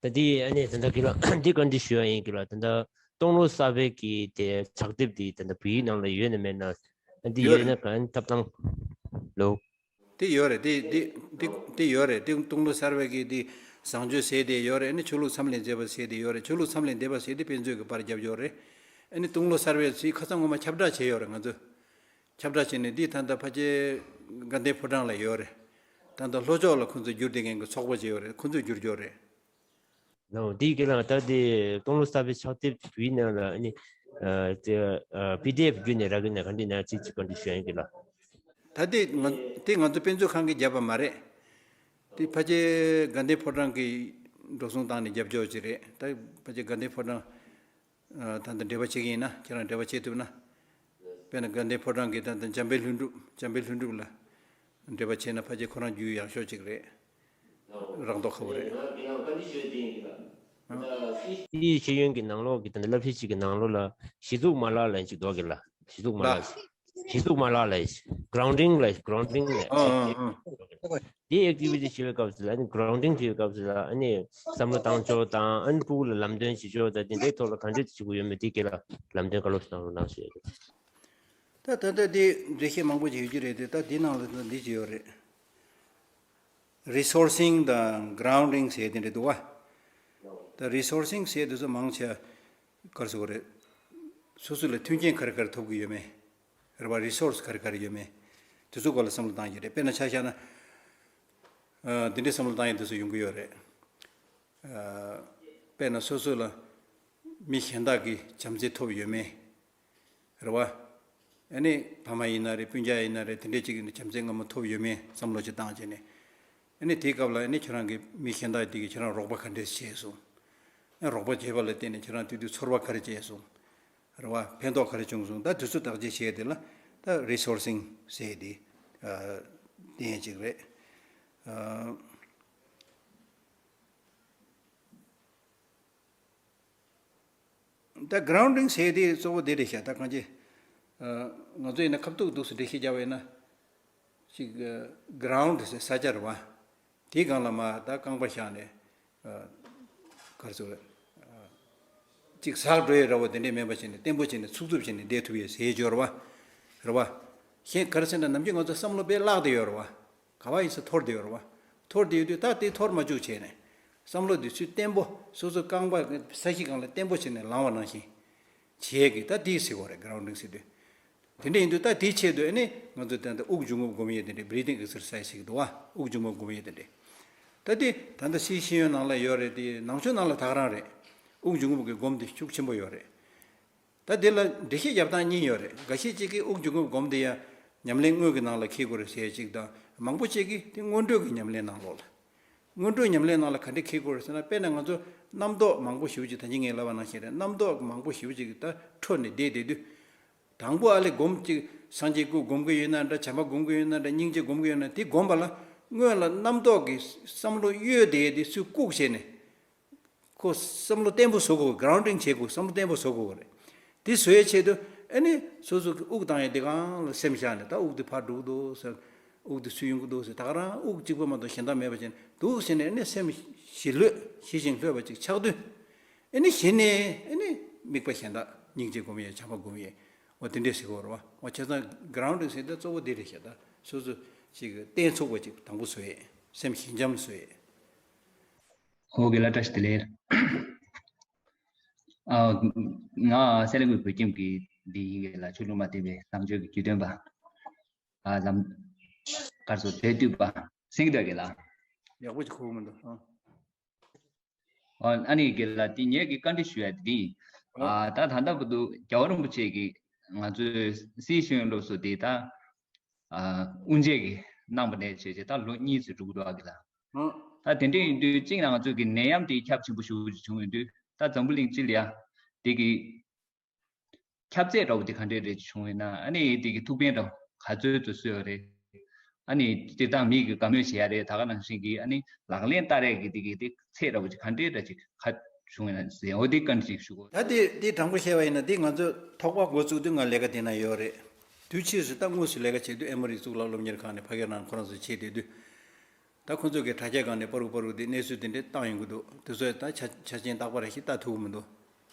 ད་འདི་ཨ་ནི་ད་ལྟ་གི་ལ་འདི་བཀའ་འདྲི་ཞུ་ཡ་ཡིན་གི་ལ། ད་ལྟ་སྟོང་ལོ་གསར་པའི་གི་དེ་ཕྱག་དེབ་འདི་ད་ལྟ་བོད་ཡིག་ནང་ལ་ཡོད་ན་མེད་ན། ཨ་འདི་ཡོད་ཡོད་རེད། ན་གང་ཐབས་དང་ལོ། དེ་ཡོད་རེད། དེ་དེ་དེ་དེ་ཡོད་རེད། དེ་སྟོང་ལོ་གསར་པའི་གི་དེ་བཟང་སྤྱོད་ཟེར་དེ་ཡོད་རེད། ཨ་ནི་ཆོས་ལུགས་མཚམས་ལས་འདས་པ་ཟེར་དེ་ཡོད་རེད། ཆོས་ལུགས་མཚམས་ལས་འདས་པ་ཟེར་དེ་དཔེ་མཛོད་གི་པར་རྒྱབ་ཡོད་རེད། ཨ་ནི་སྟོང་ལོ་གསར་པའི་ཚིག་ཁ་སང་ངོ་མ་ཁྱབ་བསྒྲགས་བྱས་ཡོད་རེད་ང་ཚོས། ཁྱབ་བསྒྲགས་བྱས་ནས་འདི་ད་ལྟ་ཕལ་ཆེར་དགའ་ལྡན་ཕོ་བྲང་ལ་ཡོད་རེད། ད་ལྟ་ལྷོ་ཕྱོགས་ལ་ཁོང་ཚོ་བསྒྱུར་བསྡད་མཁན་གྱི་ཚོགས་པ་ཅིག་ཡོད་རེད། ཁོང་ཚོས་བསྒྱུར་རྒྱུ་རེད། ལགས་འདི་གི་ལ་ད་དེ་སྟོང་ལོ་གསར་པའི་ཕྱག་དེབ་བོད་ཡིག་ནང་ལ་ཨ་ནི་ཨ་དེ་ཨ་པི་ཌི་ཨེཕ་བརྒྱུད་ནས་རག་གི་ན་ག་འདྲ་ན་ཅིག་ཅིག་བཀའ་འདྲི་ཞུ་ཡ་ཡིན་གི་ལ། ད་དེ་ང་དེ་ང་ཚོ་དཔེ་མཛོད་ཁང་གིས་བརྒྱབ་པ་མ་རེད། དེ་ཕལ་ཆེར་དགའ་ལྡན་ཕོ་བྲང་གིས་འགྲོ་སོང་བཏང་ནས་རྒྱབ་སྐྱོར་ཅིག་རེད། ད་ཕལ་ཆེར་དགའ་ལྡན་ཕོ་བྲང་ཨ་ད་ལྟ་འབྲེལ་བ་བྱེད་ཀྱི་ཡིན་ན། ཁྱེད་རང་འབྲེལ་བ་བྱེད་ཐུབ་ན། དཔེར་ན་དགའ་ལྡན་ཕོ་བྲང་གི་ད་ལྟ་འཇམ་དཔལ་ལྷུན་གྲུབ། འཇམ་དཔལ་ལྷུན་གྲུབ་ལ་འབྲེལ་བ་བྱས་ན་ཕལ་ཆེར་ཁོ་རང་རྒྱུས་ཡག་ཤོས་ཅིག་རེད། རང་རྟོགས་ཁ་པོ་རེད། དེའི་ཤེས་ཡོན་གྱི་ནང་ལོགས་ཀྱི་ད་ལྟ་བསླབ་གཞི་གཅིག་གི་ནང་ལོགས་ལ་གཞི་བཙུགས་མ་ལག་ལ་ཅིག་འདུག་གི་ལ། གཞི་བཙུགས་མ་ལག་གཞི་བཙུགས་མ་ལག་ལ་གི་གྷི་རའུན་ཌིང་ལ་གྷི་རའུན་ཌིང་ལ་ཨ་ཨ་ཨ། དེའི་ཨེག་ཊི་བི་ཊི་བྱེད་པའི་སྐབས་སུ་ལ་ཨ་ནི་གྷི་རའུན་ཌིང་བྱེད་པའི་སྐབས་སུ་ལ་ཨ་ནི་བསམ་བློ་བཏང་ཕྱོགས་དང་ཨ་ནི་ཕྲུ་གུ་ལ་ལམ་སྟོན་བྱེད་ཕྱོགས་དང་དེ་འདྲའི་ཐོག་ལ་ག་འདྲས་བྱེད་དགོས་ཡོད་མེད་དེ་སྐད་ལ་ལམ་སྟོན་ག་ལོ་ཞིག་གནང་རོགས་གནང་ཞུ་ཡ་རེད། ད་ད་ལྟ་དེ་འགྲེལ་བཤད་མང་པོ་ཅིག་ཡོད་ཀྱི་རེད་དེ། ད་དེ་ནང་ལ་ད་འདི་ཅིག་ཡོད་རེད། རི་སོར་སིང་དང་གྷི་རའུན་ཌིང་ཟེར་དེ་འདྲ་འདུག་བ། ད་རི་སོར་སིང་ཟེར་དེ་ཚོ་མང་ཆེ་ག་རེ་ཟེར་དགོས་རེད། སོ་སོ་ལ་མཐུན་རྐྱེན་ག་རེ་ག་རེ་ཐོབ་ཀྱི་ཡོད་མེད། རེད་བ། རི་སོར་སི་ག་རེ་ག་རེ་ཡོད་མེད། དེ་ཚོ་སྐོར་ལ་བསམ་བློ་བཏང་གི་རེད། དཔེར་ན་ཆ་བཞག་ན། ཨ་འདི་འདྲའི་བསམ་བློ་བཏང་ཡས་དེ་ཚོ་ཡོང་གི་ཡོད་རེད། ཨ་དཔེར་ན་སོ་སོ་ལ་མི་གཞན་དག་གིས་བྱམས་བརྩེ་ཐོབ་ཡོད་མེད། རེད་བ། ཨ་ནི་ཕ་མ་ཡིན་ན་རེད། སྤུན་ཀྱག་ཡིན་ན་རེད། དེ་འདྲས་ཅིག་གིས་ནི་བྱམས་བརྩེ་སྔ་མོ་ཐོབ་ཡོད་མེད་བསམ་བློ་ཅིག་བཏང་བྱས་ནས། ཨ་ནི་དེའི་སྐབས་ལ་ཨ་ནི་ཁྱོད་རང་གིས་མི་གཞན་དག་དེ་གིས་ཁྱོད་རང་རོགས་པ་ག་འདྲས་བྱས་སོང་། ཨ་རོགས་པ་བྱས་པ་ལ་བརྟེན་ནས་ཁྱོད་རང་དེ་དུས་ཚོར་བ་ག་རེ་སྐྱེས་སོང་། རེད་བ། ཕན་ཐོགས་ག་རེ་བྱུང་སོང་། ད་དུས་ཚོད་བརྟག་དཔྱད་བྱས་དེ་ལ་ད་རི་སོར་སིང་ཟེར་དེ་ཨ་བསྟན་ཡས་ཅིག་རེད། ཨ་ད་གྷི་རའུན་ཌིང་ཟེར་དེ་གཙོ་བོ་དེ་རེད་ཤག་ད་གང་ཅི། ཨ་ང་ཚོ་ཡིན་ན་ཁ་ཐུག་འདུག་སེ་འགྲེལ་བཤད་རྒྱག་པ་ཡིན་ན། ཅིག་གྷི་རའུན་ཌི་ཟེར་ས་ཆ་རེད་བ། དེའི་སྒང་ལ་མར་ད་རྐང་པ་བཞག་ནས། ཨ་ ག་རེ་ཟེར་དགོས་རེད། ཅིག་ཟག་འགྲོ་ཡས་འདྲ་བོ་དེ་འདྲས་མེད་པ་བྱས་ནས་བརྟན་པོ་བྱས་ནས་ཚུགས་ཚུགས་བྱས་ནས་བསྡད་ཐུབ་ཡས་ཟེར་ཡས་ཅིག་ཡོད་རེད་བ། རེད་བ། གཞན་ག་རེ་ཟེར་ན་ནམ་རྒྱུན་ང་ཚོ་བསམ་བློ་དཔེ་བརླག་བསྡད་ཡོད་རེད་བ། ག་བ་ཡིན་ས་འཐོར་བསྡད་ཡོད་རེད་བ། འཐོར་བསྡད་ཡོད་དུས་ད་དེ་འཐོར་མ་བཅུག་བྱས་ནས། བསམ་བློ་དེ་ཚུར་བརྟན་པོ་སོ་སོ་རྐང་པ་ས་གཞི་སྒང་ལ་བརྟན་པོ་བྱས་ནས་ལངས་པ་ནང་བཞིན། བྱེད་ཀྱི་ད་དེ་ཟེར་དགོས་རེད། གྷ་རའུན་ཌིང་ཟེར་དུས། དེ་འདྲ་ཡིན་དུས་ད་དེའི་ཆེད་དུ་ཨ་ནི་ང་ཚོ་ད་ལྟ་དབུགས་འབྱུང་རྔུབ་སྒོམ་ཡས་དེ་འདྲ་breathing exercise ཞིག་འདུག་བ། དབུགས་འབྱུང་རྔུབ་སྒོམ་ཡས་དེ་འདྲ། ད་དེ་ད་ལྟ་སིའི་ཤེས་ཡོན་ནང་ལ་ཡོད་རེད། དེ་ནང་ཆོས་ནང་ལ་ད་ག་རང་རེད། དབུགས་འབྱུང་རྔུབ་ཀྱི་སྒོམ་དེ་ཤུགས་ཆེན་པོ་ཡོད་རེད། ད་དེ་ལ་འགྲེལ་བཤད་རྒྱབ་སྟངས་གཉིས་ཡོད་རེད། འགའ་ཤས་ཅིག་གིས་དབུགས་འབྱུང་རྔུབ་སྒོམ་དེ་ཡང་ཉམས་ལེན་དངོས་ཀྱི་ནང་ལ་འཁེལ་དགོས་རེད་ཟེར་ཅིག་དང་། མང་པོ་ཅིག་གིས་དེ་སྔོན་འགྲོ་གི་ཉམས་ལེན་ནང་ལོགས་ལ། སྔོན་འགྲོའི་ཉམས་ལེན་ནང་ལ་ག་འདྲས་འཁེལ་དགོས་རེད་ཟེར་ན། དཔེར་ན་ང་ཚོ་རྣམ་རྟོག་མང་པོ་ཞེ་པོ་ཅིག་ད་གིན་ངས་ལབ་པ་ནང་བཞིན་རེད། རྣམ་རྟོག་མང་པོ་ཞེ་པོ་ཅིག་ད་འཕྲོ་ནས་བསྡད་བསྡད་དུས། དང་པོ་ཨ་ལས་སྒོམ་ཅིག་སངས་རྒྱས་སྐུ་སྒོམ་གི་ཡོད་ན་འདྲ། བྱམས་པ་སྒོམ་གི་ཡོད་ན་འདྲ། སྙིང་རྗེ་སྒོམ་གི་ཡོད་ན། དེ་སྒོམ་པ་ལ་སྔོན་ལ་རྣམ་རྟོག་གི་བསམ་བློ་གཡོས་བསྡད་དེ་ཚུར་བཀུག་བྱས་ནས། ཁོ་བསམ་བློ་བརྟན་པོ་བཟོ་དགོས། གྷ་རའུན་ཌིང་བྱེད་དགོས། བསམ་བློ་བརྟན་པོ་བཟོ་དགོས་རེད། དེ་བཟོ་ཡའི་ཆེད་དུ་ཨ་ནི་སོ་སོ་གི་དབུགས་བཏང་ཡས་དེ་སྒང་ལ་སེམས་བཞག་ནས། ད་དབུགས་དེ་ཕར་འགྲོ་གི་འདུག་ཟེར། དབུགས་དེ་ཚུར་ཡོང་གི་འདུག་ཟེར། ད་ག་རང་དབུགས་གཅིག་པོ་མ་གཏོགས་གཞན་དག་མེད་པ་བྱས་ནས་འདུག་ཟེར་ནས། ཨ་ནི་སེམས་ཞི་ལྷོད་ཞི་ཞིང་ལྷོད་པ་ཅིག་ཆགས་དུས། ཨ་ནི་གཞི་ནས་ཨ་ནི་དམིགས་པ་གཞན་དག་སྙིང་རྗེ་སྒོམ་ཡས། བྱམས་པ་སྒོམ་ཡས། འོ་དེ་འདྲས་ཟེར་གྱི་ཡོད་རེད་བ། འོ་བྱས་ཙང་གྷ་རའུན་ཌིང་ཟེར་དེ་གཙོ་བོ་དེ་རེད་ཤག་ད་སོ་སོ་ཅིག་བརྟན་ཚུགས་པ་ཅིག་དང་པོ་བཟོ་ཡས། སེམས་ཞི་འཇམ་བཟོ་ཡས། ཨོ་རྒན་ལགས་བཀྲ་ཤིས་བདེ་ལེགས། ཨ། ང་སེ་ལ་ཀུའི་བོད་ཁྱིམ་གྱི་འདི་ཡིན་གྱི་ལ། ཆོས་ལུང་མ་བསྟན་པའི་ལམ་སྤྱོད་ཀྱི་རྒྱུད་སྟོན་པ། ཨ། ལམ། ག་རེ་ཟེར། དེ་བསྟོད་པ་སེང་གེ་ཟླ་རྒན་ལགས། ཡག་པོ་ཅིག་གོ་གི་མི་འདུག་ཨ། ཨ་ནི་རྒན་ལགས་དེ་ངས་ཀྱི་བཀའ་འདྲི་ཞུ་ཡ་དེ་འདི་ཡིན། ཨ། ད་ད་ལྟ་བར་དུ་རྒྱལ་བ་རིན་པོ་ཆེ་གིས་ང་ཚོའི་སིའི་ཤེས་ཡོན་སློབ་གསོ་དེ་ད། ཨ། དབུ་འབྱེད་ཀྱི་གནང་བ་ནས་བྱས་བྱས་ད་ལོ་གཉིས་ཙམ་འགྲོ་གི་འདུག་ཨ་གི་ལ། ཨ། ད་དེ་འདྲ་ཡིན་དུས་གཅིག་ན་ང་ཚོ་གི་ནད་ཡམས་དེ་ཁྱབ་ཆེན་པོ་ཞེ་པོ་ཅིག་བྱུང་ཡོད་དུས། ད་འཛམ་བུ་གླིང་སྤྱི་ལ་ཡ་དེ་གི་ཁྱབ་ཚད་འདྲ་བོ་དེ་ག་འདྲས་རེ་བྱུང་ཡོད་ན། ཨ་ནི་དེ་གི་ཐུགས་ཕན་འདྲ་བོ་ག་ཚོད་ཙམ་གསོས་ཡོད་རེད། ཨ་ནི་སྤྱིར་བཏང་མི་གི་དགའ་མོས་བྱེད་ཡ་རེད། ད་ག་ནང་བཞིན་གྱི་ཨ་ནི་ལག་ལེན་བསྟར་ཡ་གི་དེ་གི་དེ་ཚད་འདྲ་བོ་ཅིག་ག་འདྲས་འདྲ་ཅིག་ག་བྱུང་ཡོད་ན་ཟེར། འོ་དེ་བཀའ་འདྲི་ཅིག་ཞུ་གོ། ད་དེ་དེ་དྲང་པོ་བཤད་པ་ཡིན་ན། དེ་ང་ཚོ་ཐོག་མ་འགོ་བཙུགས་དུས་ང་ལས་ཀ་དེ་ན་ཡོད་རེད། དུས་ཕྱིས་སུ་ད་དངོས་སུ་ལས་ཀ་བྱེད་དུས་ཨེ་མོ་རི་གཙུག་ལག་སློབ་གཉེར་ཁང་ནས་ཕ་གིར་རང་ཁོ་རང་ཚོ་བྱེད་བསྡད་དུས། ད་ཁོ་ཚོ་གི་དྲ་རྒྱ་སྒང་ནས་པ་རུ་པ་རུ་དེ་གནས་ཚུལ་དེ་འདྲས་བཏང་ཡོང་གི་འདུག་དེ་ཚོ་ད་ཆ་ཆ་རྐྱེན་རྟག་པར་ཞིག་ལྟ་ཐུབ་ཀྱི་མི་འདུག་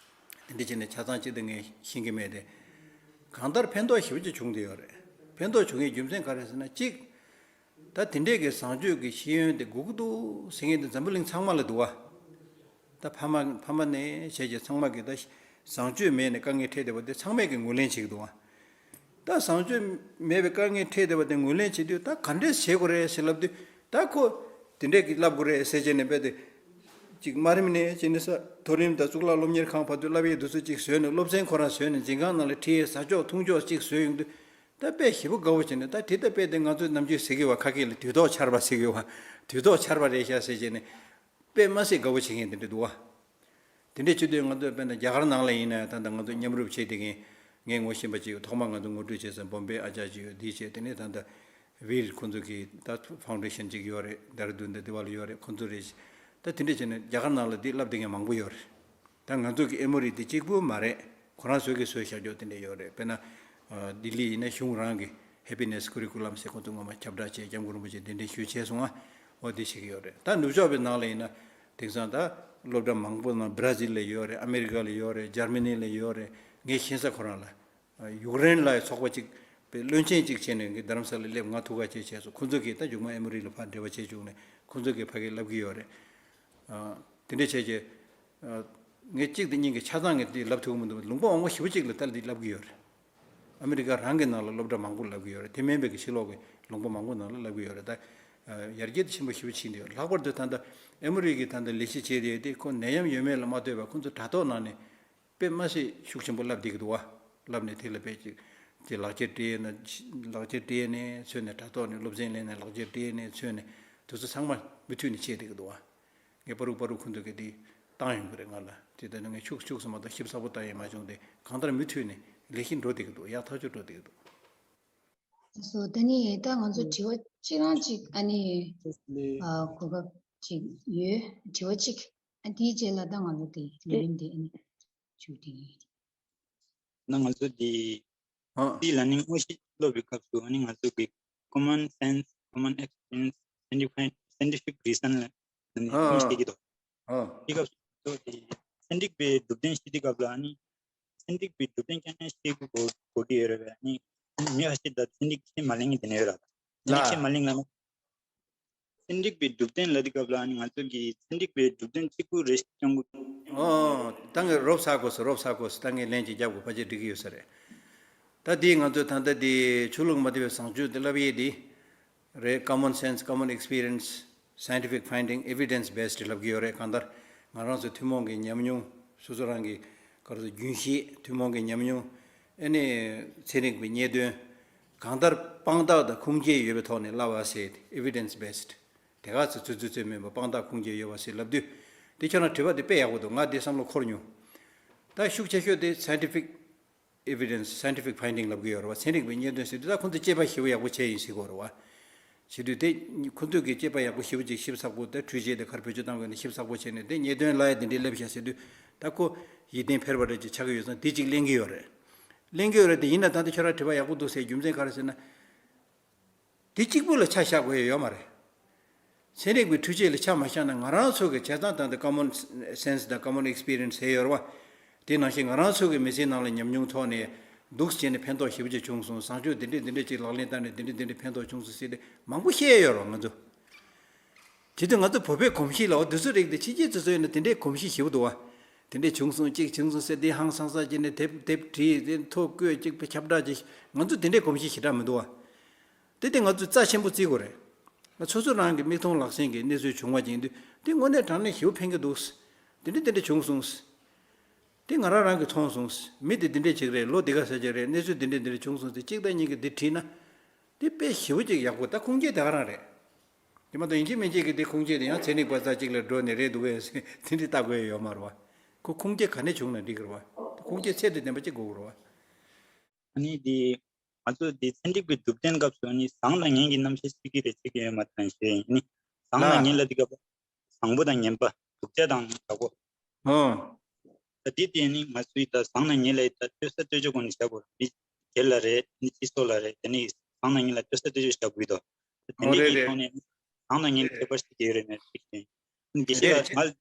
དེ་འདྲས་བྱས་ནས་ཆ་ཚང་ཅི་འདྲ་ངས་ཤེས་ཀྱི་མེད་དེ། གང་ལྟར་ཕན་ཐོགས་ཞེ་པོ་ཅིག་བྱུང་བསྡད་ཡོད་རེད། ཕན་ཐོགས་བྱུང་ཡས་རྒྱུ་མཚན་ག་རེ་ཟེར་ན། གཅིག་ད་དེ་འདྲས་ཀྱི་བཟང་སྤྱོད་ཀྱི་ཤེས་ཡོན་དེ་དགོས་ཀྱི་འདུག་ཟེར་མཁན་དེ་འཛམ་བུ་གླིང་ཚང་མ་ལ་འདུག་བ། ད་ཕ་མ་ཕ་མ་ནས་བྱས་རྗེས་ཚང་མ་གིས་ད་བཟང་སྤྱོད་མེད་ནས་དཀའ་ངལ་འཕྲད་བསྡད་པ་དེ་ཚང་མས་ཀྱིས་ངོས་ལེན་བྱེད་ཀྱི་འདུག་བ། ད་བཟང་སྤྱོད་མེད་པའི་དཀའ་ངལ་འཕྲད་བསྡད་པ་དེ་ངོས་ལེན་བྱེད་དུས། ད་ག་འདྲས་བྱེད་དགོས་རེད་ཟེར་ལབ་དུས། ད་ཁོ་དེ་འདྲས་ཀྱིས་ལབ་དགོས་རེད་ཟེར་བྱས་ནས་རྦད་དེ་ཅིག་དམའ་རིམ་ནས་བྱས་ནས་ས་མཐོ་རིམ་དང་གཙུག་ལག་སློབ་གཉེར་ཁང་བར་དུ་བསླབ་ཡས་དེ་ཚོ་ཅིག་བཟོས་ནས། སློབ་ཚན་ཁོ་རང་བཟོས་ནས་འཛིན་ཁང་ནང་ལ་ཁྲིད་ཡས་ཟ་ཕྱོགས་འཐུང་ཕྱོགས་ཅིག་བཟོས་ཡོང་དུས། ད་དཔེ་ཞེ་པོ་དགའ་བོ་བྱས་ནས། ད་དེ་ད་དཔེ་དེ་ང་ཚོས་ནམ་རྒྱུན་ཟེར་གི་བ། ཁ་སྐད་ལ་དུས་ཐོག་ཆར་པ་ཟེར་གི་བ། དུས་ཐོག་ཆར་པ་རེད་ཤག་ཟེར་བྱས་ནས། དཔེ་མ་སྲིད་དགའ་བོ་བྱེད་མཁན་དེ་འདྲ་འདུག་བ། དེ་འདྲ་བྱེད་དུས་ང་ཚོ་དཔེར་ན་རྒྱ་གར་ནང་ལ་ཡིན་ན་ད་ལྟ་ང་ཚོ་མཉམ་རུབ་བྱེད་བསྡད་མཁན། ངས་ངོ་ཤེས་པ་ཅིག་ཐོག་མར་ང་ཚོ་ངོ་སྤྲོད་བྱས་ཙང་བོམ་བེ་ཨ་ཅར་ཅིག་ཡོད། འདི་བྱས། དེ་ནས་ད་ལྟ་བིར་ཁོང་ཚོ་གི་ད་ཕའུན་ཌེ་ཤན་ཅིག་ཡོད་རེད། དེ་ར་དུན་དང་དེ་བ་ལ་ཡོད་རེད། ཁོང་ཚོ་རེད། ད་དེ་འདྲ་བྱས་ནས་རྒྱ་གར་ནང་ལ་འདི་བསླབ་བསྡད་མཁན་མང་པོ་ཡོད་རེད། ད་ང་ཚོ་གི་ཨེ་མོ་རི་འདི་གཅིག་པུ་མ་རེད། ཁོ་རང་ཚོ་གིས་བཟོས་བཞག་རྒྱུ་དེ་འདྲ་ཡོད་རེད། དཔེར་ན། ཨ། ལྡི་ལི་ཡིན་ན་གཞུང་རང་གི་Happiness Curriculum ཟེར་ཁོང་ཚོ་སྔོན་མ་ཁྱབ་བསྒྲགས་བྱས། སྐྱབས་མགོན་རིན་པོ་ཆེས་འདི་འདྲ་ཞུས་བྱས་སོང་ང་། འོ་དེ་བྱེད་ཀྱི་ཡོད་རེད། ད་ནུབ་ཕྱོགས་པའི་ནང་ལ་ཡིན་ན་དེང་སང་ད་སློབ་གྲྭ་མང་པོ་ནང་། བྷ་ར་ཟིལ་ལ་ཡོད་རེད། ཨ་མེ་རི་ཀ་ལ་ཡོད་རེད། འཇར་མ་ནི་ལ་ཡོད་རེད། ངས་ཤེས་ས་ཁོ་རང་ལ། ཨ། ཡུཀ་རེན་ལ་ཚོགས་པ་གཅིག་པའི་བློན་ཆེན་གཅིག་བྱས་ནས་ངས་རྡ་རམ་ས་ལ་སླེབས། ང་ཐུག་ག་བྱས་བྱས་སོང་། ཁོང་ཚོ་གིས་ད་མཇུག་མ་ཨེ་མོ་རི་ལ་ཕར་འབྲེལ་བ་བྱས་བྱུང་ནས་ཁོང་ཚོ་གིས་ཕ་གིར་བསླབ་ཀྱི་ཡོད་རེད། ཨ། དེ་འདྲ་བྱས་རྗེས། ཨ། ངས་གཅིག་དང་གཉིས་ཀྱི་ཆ་ཚང་ངས་འདི་ལབ་ཐུབ་ཀྱི་མི་འདུག་ལུང་པ་མང་པོ་ཞེ་པོ་ཅིག་ལ་ད་འདི་ལབ་ཀྱི་ཡོད་རེད། ཨ་མེ་རི་ཀ་རང་གི་ནང་ལ་སློབ་གྲྭ་མང་པོ་ལབ་ཀྱི་ཡོད་རེད། དེ་མིན་པའི་གི་ཕྱི་ལོགས་ཀྱི་ལུང་པ་མང་པོ་ནང་ལ་ལབ་ཀྱི་ཡོད་རེད། ད། ཨ། ཡར་རྒྱས་དེ་ཆེན་པོ་ཞེ་པོ་ཕྱིན་བསྡད་ཡོད། ལྷག་པར་དུ་ད་ལྟ་ཨེ་མོ་རི་གིས་ད་ལྟ་ལས་གཞི་བྱས་བསྡད་དེ། ཁོ་ནད་ཡམས་ཡོད་མེད་ལ་མ་ལྟོས་པར་ཁོ་ཚོ་དྲ་ཐོག་ནང་ནས་དཔེ་མ་སྲིད་ཤུགས་ཆེན་པོ་བསླབ་བསྡད་ཀྱི་འདུག་བ། བསླབ་ནས་དེ་ལ་དཔེ་ཅིག་དེ་ལག་འཁྱེར་སྤྲད་ན། ལག་འཁྱེར་སྤྲད་ནས་ཚུར་ནས་དྲ་ཐོག་ནས་སློབ་ཚན་ལེན་ནས། ལག་འཁྱེར་སྤྲད་ནས་ཚུར་ནས། དེ་ཚོ་ཚང་མ་མུ་མཐུད་ནས་བྱས་བསྡད་ཀྱི་འདུག་བ། ངས་པ་རུ་པ་རུ་ཁོང་ཚོ་གིས་དེ་བཏང་ཡོང་གི་རེད་ང་ལ། དེ་ལྟ་ན་ངས་ཤུགས་ཤུགས་སུ་མ་གཏོགས་ཞིབ་ཚགས་པོ་བལྟ་ཡས་མ་བྱུང་སྟེ། གང་ལྟར་མུ་མཐུད་ནས་ལས་གཞི་འགྲོ་བསྡད་ཀྱི་འདུག་ཡག་ཐག་ཆོད་འགྲོ་བསྡད་ཀྱི་འདུག་སོ། ད་ནི་ད་ང་ཚོ་དྲི་བ་གཅིག་རང་གཅིག་ཨ་ནི། ཨ། གོ་སྐབས་ཅིག་ཡོད། དྲི་བ་གཅིག་ཨ། དེའི་རྗེས་ལ་ད་ང་ཚོ་དེ་ལས་རིམ་དེ་ཨ་ནི་མཇུག་སྒྲིལ་གྱི་ཡིན། ན་ང་ཚོ་འདི་ཨ། འདི་ལ་ནི་དངོས་གཞི་སློབ་པའི་སྐབས་སུ་ཨ་ནི་ང་ཚོ་གི་common sense, common experience, scientific, scientific reason ལ་ནི་ཨ། དངོས་གཞི་བྱེད་ཀྱི་འདུག་ཨ། དེ་སྐབས་སུ་ ཚོ་དེ་ཚན་རིག་པའི་གྲུབ་དོན་ཤེས་དུས་སྐབས་ལ་ནི་ཚན་རིག་པའི་གྲུབ་དོན་ཁྱོན་ནས་ཤེས་དགོས་དགོས་ཀྱི་ཡོད་རེད་པས། ནི་མི་ཁ་ཤས་ད་ཚན་རིག་ཤེས་མ་ལེན་གྱི་དེ་ནས་ཡོད་ར། ཚན་རིག་ཤེས་མ་ལེན་ལ་ན། ཚན་རིག་པའི་གྲུབ་དོན་ལབ་དུས་སྐབས་ལ་ནི་ང་ཚོ་གི་ཚན་རིག་པའི་གྲུབ་དོན་གཅིག་པུ་རེ་ཞིག་སྐྱོང་དགོས། ཨོ། ད་ངས་རོབ་ཚ་དགོས་སོ། རོབ་ཚ་དགོས་སོ། ད་ངས་ལན་ཅིག་རྒྱབ་དགོས། ཕལ་ཆེར་འགྲིག་གི་ཡོད་ས་རེད། ད་དེ་ང་ཚོ་ད་ལྟ་དེ་ཆོས་ལུགས་མ་བརྟེན་པའི་བཟང་སྤྱོད་དེ་ལབ་ཡས་དེ་རེད། Common sense, common experience, scientific finding, evidence based ལབ་ཀྱི་ཡོད་རེད། གང་ལྟར་ང་རང་ཚོ་ཐུན་མོང་གི་ཉམས་མྱོང་། སོ་སོ་རང་གི་ག་རེ་ཟེར། རྒྱུན་ཤེས། ཐུན་མོང་གི་ཉམས་མྱོང་། ཨ་ནི་ཚན་རིག་པའི་རྙེད་དོན། གང་ལྟར་དཔང་རྟགས་དང་ཁུངས་སྐྱེལ་ཡོད་པའི་ཐོག་ནས་ལབ་པ་ཟེར། evidence based། དེ་ག་ཚོད་ཚོད་ཚོད་མིན་པ་དཔང་རྟགས་ཁུངས་སྐྱེལ་ཡོད་པ་ཟེར་ལབ་དུས། དེ་ཁྱོད་རང་དྲི་བ་དེ་དཔེ་ཡག་པོ་འདུག་ང་དེ་བསམ་བློ་འཁོར་མྱོང་། ད་ཤུགས་ཆེ་ཤོས་དེ་scientific evidence, scientific finding ལབ་ཀྱི་ཡོད་རེད་བ། ཚན་རིག་པའི་རྙེད་དོན་ཟེར་དུས་ད་ཁོང་ཚོས་དཔྱད་པ་ཞིབ་པོ་ཡག་པོ་བྱས་ཡིན་ཟེར་གྱི་ཡོད་རེད་བ། བྱེད་དུས་དེ་ཁོང་ཚོས་ཀྱི་དཔྱད་པ་ཡག་པོ་ཞིབ་པོ་ཅིག་ཞིབ་ཚགས་པོ། དེ་འཕྲུལ་ཆས་དེ་ག་རེ་བེད་སྤྱོད་བཏང་དགོས་ནས་ཞིབ་ཚགས་པོ་བྱས་ནས། དེ་རྙེད་དོན་ལ་ཡ་དེ་འདྲའི་སླེབས་ཤག་ཟེར་དུས། ད་ཁོ་ཡིད་བརྟན་འཕེར་བ་འདྲ་ཅིག་ཆགས་ཀྱི་ཡོད་ཙང་དེ་གཅིག་གླེང་གི་ཡོད་རེད། གླེང་གི་ཡོད་རེད། དེ་ཡིན་ན་ད་ལྟ་ཁྱོད་རང་དྲི་བ་ཡག་པོ་འདུག་ཟེར། རྒྱུ་མཚན་ག་རེ་ཟེར་ན། དེ་གཅིག་པུ་ལ་ཆ་བཞག་དགོས་ཡ་ཡོད་མ་རེད། ཚན་རིག་པའི་འཕྲུལ་ཆས་ལ་ཆ་མ་བཞག་ན། ང་རང་ཚོ་གི་བྱས་ཙང་ད་ལྟ་common sense དང་common experience ཟེར་ཡོད་རེད་བ། དེ་ནང་བཞིན་ང་རང་ཚོ་གི་མི་ཚེའི་ནང་ལ་ཉམས་མྱོང་ཐོག་ནས་འདུག་སེ་བྱས་ནས་ཕན་ཐོགས་ཞེ་པོ་ཅིག་བྱུང་སོང་། བཟང་སྤྱོད་འདི་འདྲས་འདི་འདྲས་ཅིག་ལག་ལེན་བསྟར་ནས་འདི་འདྲས་འདི་འདྲས་ཕན་ཐོགས་བྱུང་སོང་ཟེར་ཏེ་མང་པོ་བཤད་ཡ་ཡོད་རེད་བ། ང་ཚོ། བྱེད་དུས་ང་ཚོ་བོད་པའི་གོམས་གཤིས་ལ། འོ། དེ་ཚོའི་རིགས་དེ་ཕྱི་རྒྱལ་ཚོ་ཚོ་ཡིན་ན་དེ་འདྲའི་གོམས་གཤིས་ཞེ་པོ་འདུག་བ། དེ་འདྲས་བྱུང་སོང་། གཅིག་བྱུང་སོང་ཟེར་དེ་ཧང་སང་ས་བྱས་ནས་དེབ་དེབ་བྲིས། དེ་ཐོ་བཀོད། གཅིག་ཁྱབ་བསྒྲགས་བྱས། ང་ཚོ་དེ་འདྲའི་གོམས་གཤིས་ཞེ་དྲག་མི་འདུག་བ། དེ་དེ་ང་ཚོས་རྩ་ཆེན་པོ་བརྩི་དགོས་རེད། ང་ཚོ་སོ་སོ་རང་གི་མིག་མཐོང་ལག་ཟིན་གྱི་གནས་ཚུལ་བྱུང་བ་ཅིག་ཡིན་དུས། དེ་དངོས་གནས་དྲང་གནས་ཞེ་པོ་ཕན་གྱི་འདུག་དེ་འདྲ་དེ་འདྲ་བྱུང་སོང་། དེ་ང་རང་རང་གིས་མཐོང་སོང་། མི་དེ་དེ་འདྲ་ཅིག་རེད། ལོ་འདི་ག་ས་ཅིག་རེད། གནས་ཚུལ་དེ་འདྲ་དེ་འདྲ་བྱུང་སོང་ཟེར་གཅིག་དང་གཉིས་ཀྱིས་དེ་བྲིས་ན། དེ་དཔེ་ཞེ་པོ་ཅིག་ཡག་པོ། ད་ཁུངས་སྐྱེལ་དེ་ག་རང་རེད། དེ་མ་གཏོགས་ཡིན་གཅིག་མིན་གཅིག་གིས་དེ་ཁུངས་སྐྱེལ་དེ་ཡང་ཚན་རིག་པ་ཚོ་གཅིག་ལ་འགྲོ་ནས་རེད་འདུག་གས་ཟེར་དེ་འདྲ་ལྟ་དགོས་ཡ་ཡོད་མ་རེད་བ། ཁོ་ཁུངས་སྐྱེལ་ག་ནས་བྱུང་ན་འགྲིག་གི་རེད་བ། ཁུངས་སྐྱེལ་ཚད་དང་ལྡན་པ་ཅིག་དགོས་ཀྱི་རེད་བ། ཨ་ནི་དེ། ང་ཚོ་འདི་ཚན་རིག་པའི་གྲུབ་དོན་སྐབས་སུ་ནི་བཟང་དང་ངན་གྱི་རྣམ་གཞག་བྱེད་ཀྱི་རེད་བྱེད་ཀྱི་ཡོད་མ་རེད་ཞེས་ཡིན། ནི་བཟང་དང་ལ། ངན་ལབ་དུས་སྐབས་བཟང་པོ་དང་ངན་པ། སྡུག་ཅག་དང་ཡག་པོ། ཨོ། ད་འདི་དེ་ནི་ང་ཚོའི་ད་བཟང་དང་ངན་ལ་ད་ལྟོས་ས་ལྟོས་ཆོག་གོ་ནས་བཞག་དགོས་རེད། མི་སྒེར་ལ་རེད། ནི་སྤྱི་ཚོགས་ལ་རེད། དེ་ནི་བཟང་དང་ངན་ལ་ལྟོས་ས་ལྟོས་ཆོག་བཞག་དགོས་དོ། དེ་ཨོ་འདྲའི་རེད་གི་རེད། ཐོག་ནས་བཟང་དང་ངན་ཁྱད་པར་ཤེས་ཀྱི་ཡོད་རེད་མེད་ཤེས་ཀྱི་ཡིན། དེ་ཞིག་ལ་ང་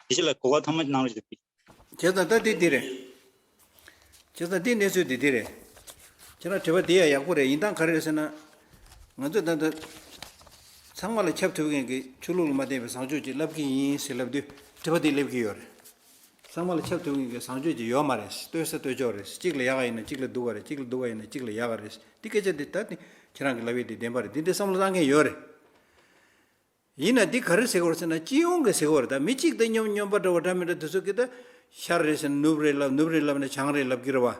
དེ་ཞིག་ལ་གོ་བ་ཐོག་མ་གནང་རོགས་ཞུ། བྱས་ཙང་ད་འདི་འདི་རེད། བྱས་ཙང་འདི་གནས་ཚུལ་འདི་འདི་རེད། ཁྱེད་རང་དྲི་བ་འདི་ཡང་ཡག་པོ་རེད། ཡིན་སྟངས་ག་རེ་རེད་ཟེར་ན། ང་ཚོས་ད་ལྟ་ཚང་མ་ལ་ཁྱབ་ཐུབ་མཁན་གྱི་ཆོས་ལུགས་ལ་མ་བརྟེན་པའི་བཟང་སྤྱོད་ཅིག་ལབ་ཀྱི་ཡིན་ཟེར་ལབ་དུས་དྲི་བ་འདི་སླེབས་ཀྱི་ཡོད་རེད། ཚང་མ་ལ་ཁྱབ་ཐུབ་མཁན་གྱི་བཟང་སྤྱོད་ཅིག་ཡོད་མ་རེད། ལྟོས་ས་ལྟོས་ཆོག་རེད། གཅིག་ལ་ཡག་ག་ཡིན་ན་གཅིག་ལ་སྡུག་ག་རེད། གཅིག་ལ་སྡུག་ག་ཡིན་ན་གཅིག་ལ་ཡག་ག་རེད། འདི་སྐད་ཆ་འདི་ད་ནི་ཁྱེད་རང་གིས་ལབ་ཡས་འདི་བདེན་པ་རེད། འདི་འདྲའི་བསམ་བློ་བཏང་མཁན་ཡོད་རེད། ཡིན་ན་འདི་ག་རེ་ཟེར་གྱི་ཡོད་རེད་ཟེར་ན། སྤྱི་ཡོངས་ཀྱི་ཟེར་གྱི་ཡོད་རེད། ད་མི་གཅིག་དང་སྙོམས་སྙོམས་པ་འདྲ་བོ་འདྲ་མི་འདྲ་དེ་ཚོ་གིས་ད་ཤར་རེད་ཟེར་ན་ནུབ་རེད་ལབ། ནུབ་རེད་ལབ་ན་བྱང་རེད་ལབ་ཀྱི་རེད་བ།